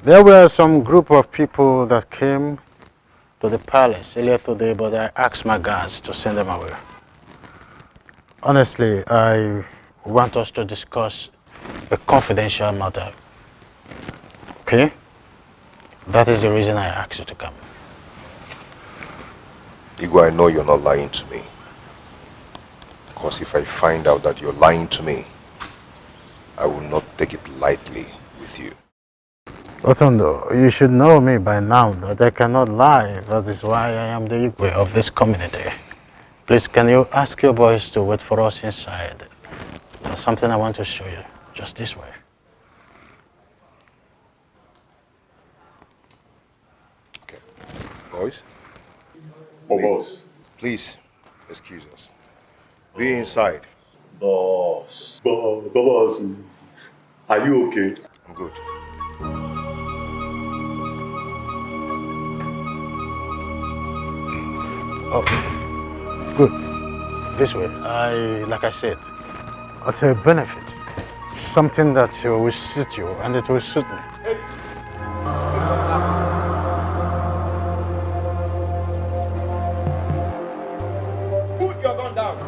There were some group of people that came to the palace earlier today, but I asked my guards to send them away. Honestly, I want us to discuss a confidential matter. Okay? That is the reason I asked you to come. Igwe, I know you're not lying to me. Because if I find out that you're lying to me, I will not take it lightly with you. Otondo, you should know me by now that I cannot lie. That is why I am the Igwe of this community. Please, can you ask your boys to wait for us inside? There's something I want to show you, just this way. Okay. Boys? Oh, boss. Please, excuse us. Be inside. Boss. Bo- Boss. Are you okay? I'm good. Oh, good. This way. I, like I said, it's a benefit. Something that uh, will suit you and it will suit me. Put your gun down.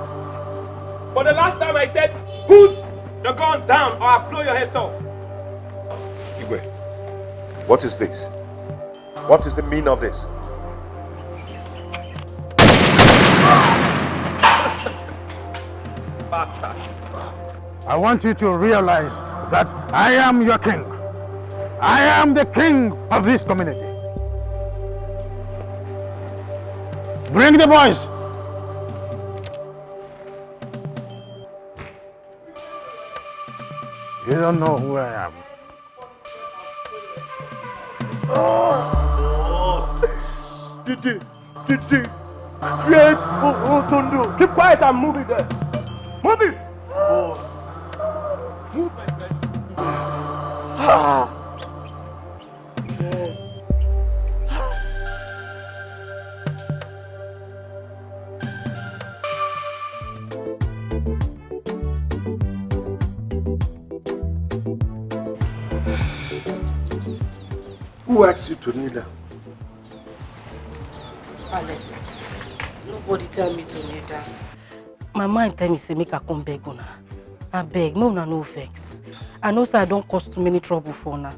For the last time I said, put the gun down or I blow your heads off. Igwe, what is this? What is the meaning of this? Bastard. I want you to realize that I am your king. I am the king of this community. Bring the boys. You don't know who I am. Didi, Didi, great Otondo. Keep quiet and move it there. Move it. Move, my friend. Ah. Who asked you to kneel down? Alex, nobody tell me to kneel down. My mind tell me say make I come beg una. I beg, make una no vex. I know say I don cause too many trouble for una.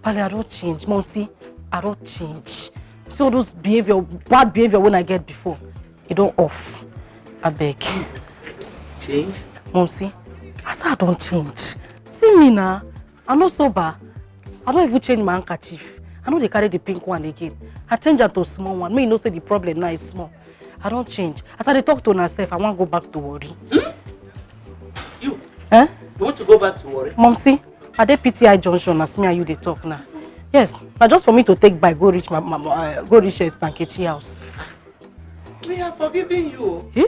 Pale, I don change. Mom, see, I don change. See all those behavior, bad behavior when I get before, e don off. I beg. Change? Mom, see, I say I don change. See me now. I no sober. I don even change my handkerchief. I no dey carry the pink one again. I change am to small one. Make you know say the problem now is small. I don change. As I dey talk to una sef, I wan go back to Warri. You? Eh? You want to go back to Warri? Mom, see, I dey P T I junction as me and you dey talk now. Yes, na just for me to take bike go reach my, my, my uh, go reach uh, Stankechi house. We are forgiving you. Eh?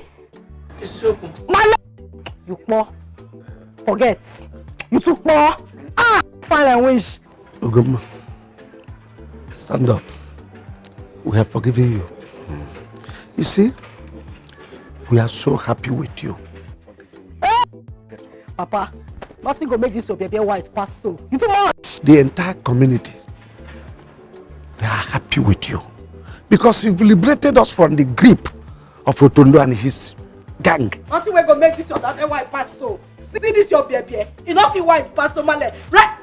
It's open. My le- you poor. Forget. You too poor. Ah, fine and wish. Ugomma, stand up. We have forgiven you. You see, we are so happy with you. Papa, nothing go make this your baby white pass so. You too much. The entire community, they are happy with you because you've liberated us from the grip of Otondo and his gang. Nothing wey go make this your dad white pass so. See this your baby. E no fit white pass so, Male. Right?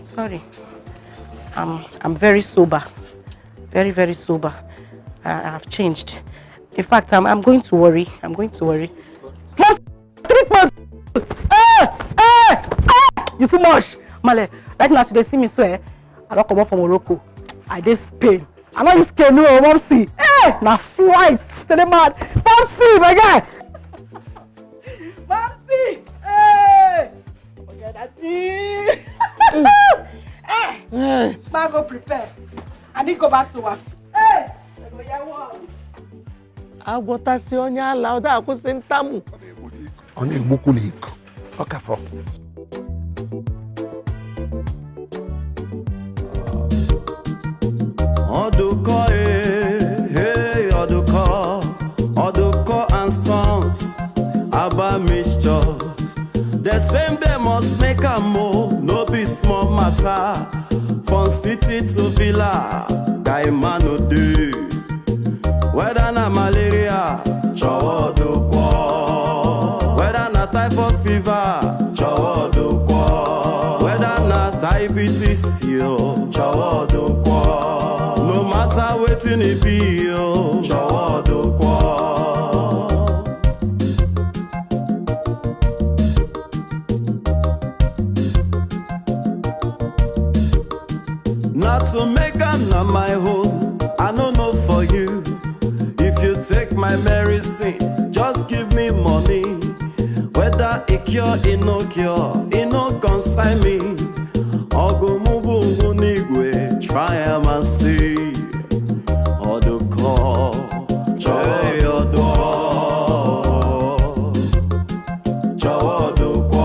Sorry. I'm I'm very sober. Very, very sober. I, I've changed. In fact, I'm, I'm going to Warri. I'm going to Warri. Mom, three months. Eh, eh, eh. You too much. Male, right now, today, see me swear. I don't come up from Morocco. I dey Spain. I no use canoe, Mom, see. Eh, na flight. Stay mad. Mom, see, my guy. Mom, see. Hey. Forget that thing. Eh, ma go prepare. I need go back to work. Hey. I go hear one. Agwọtasị onye ala ọ da-akwụsị ntamu. ọ na-egbukwu n'iko. Ọkafọ. Oduko, eh, hey, Oduko, Oduko and Sons, Aba Mixtures. The same they must make am o, no be small matter. From city to villa, guy man no dey. Whether na malaria, Chọwa Oduko. Whether na typhoid fever, Chọwa Oduko. Whether na diabetes, yo, Chọwa Oduko. No matter wetin e be, yo, Chọwa Oduko. Na to make am na my own, I no know for you. If you take my medicine, just give me money. Whether e cure, e no cure, e no concern me. Ọgụ mụ bụ ngwu n'igwe, try am and see. Oduko, Chọwa Oduko. Chọwa Oduko.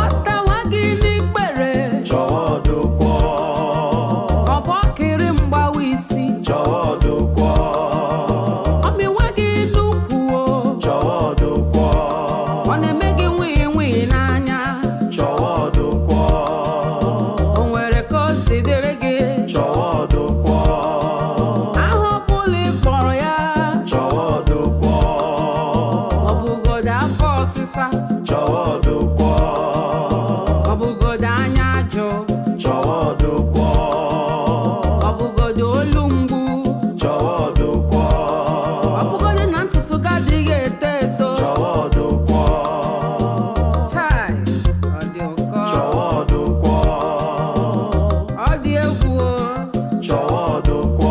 Ọtawa gị n'ikpere. Chọwa Oduko. Ọgbọkịrị mgbawa isi. Chọwa Oduko. Ọmịwa gị n'ukwu o. Chọwa Oduko. Ọ na-eme gị nwii nwii n'anya. Chọwa Oduko. O nwere ka o si dịrị gị. Chọwa Oduko. Aha ọbụla ị kpọrọ ya. Chọwa Oduko. Ọ bụgodo afọ ọsịsa. Chọwa Oduko. Ọ bụgodo anya ajụ. Chọwa Oduko. Ọ bụgodo olu mgbu. Chọwa Oduko. Ọ bụgodo na ntutu gị adịghị eto eto. Chọwa Oduko. Chai, ọ dị ụkọ. Chọwa Oduko. Ọ dị egwu o. Chọwa Oduko.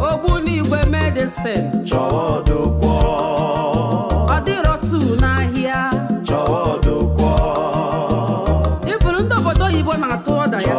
Ogbunigwe medicine. Chọwa Oduko. Ọ dịrọ tu n'ahịa. Chọwa Oduko. Ifuru ndị obodo oyibo na-atụ ọda ya.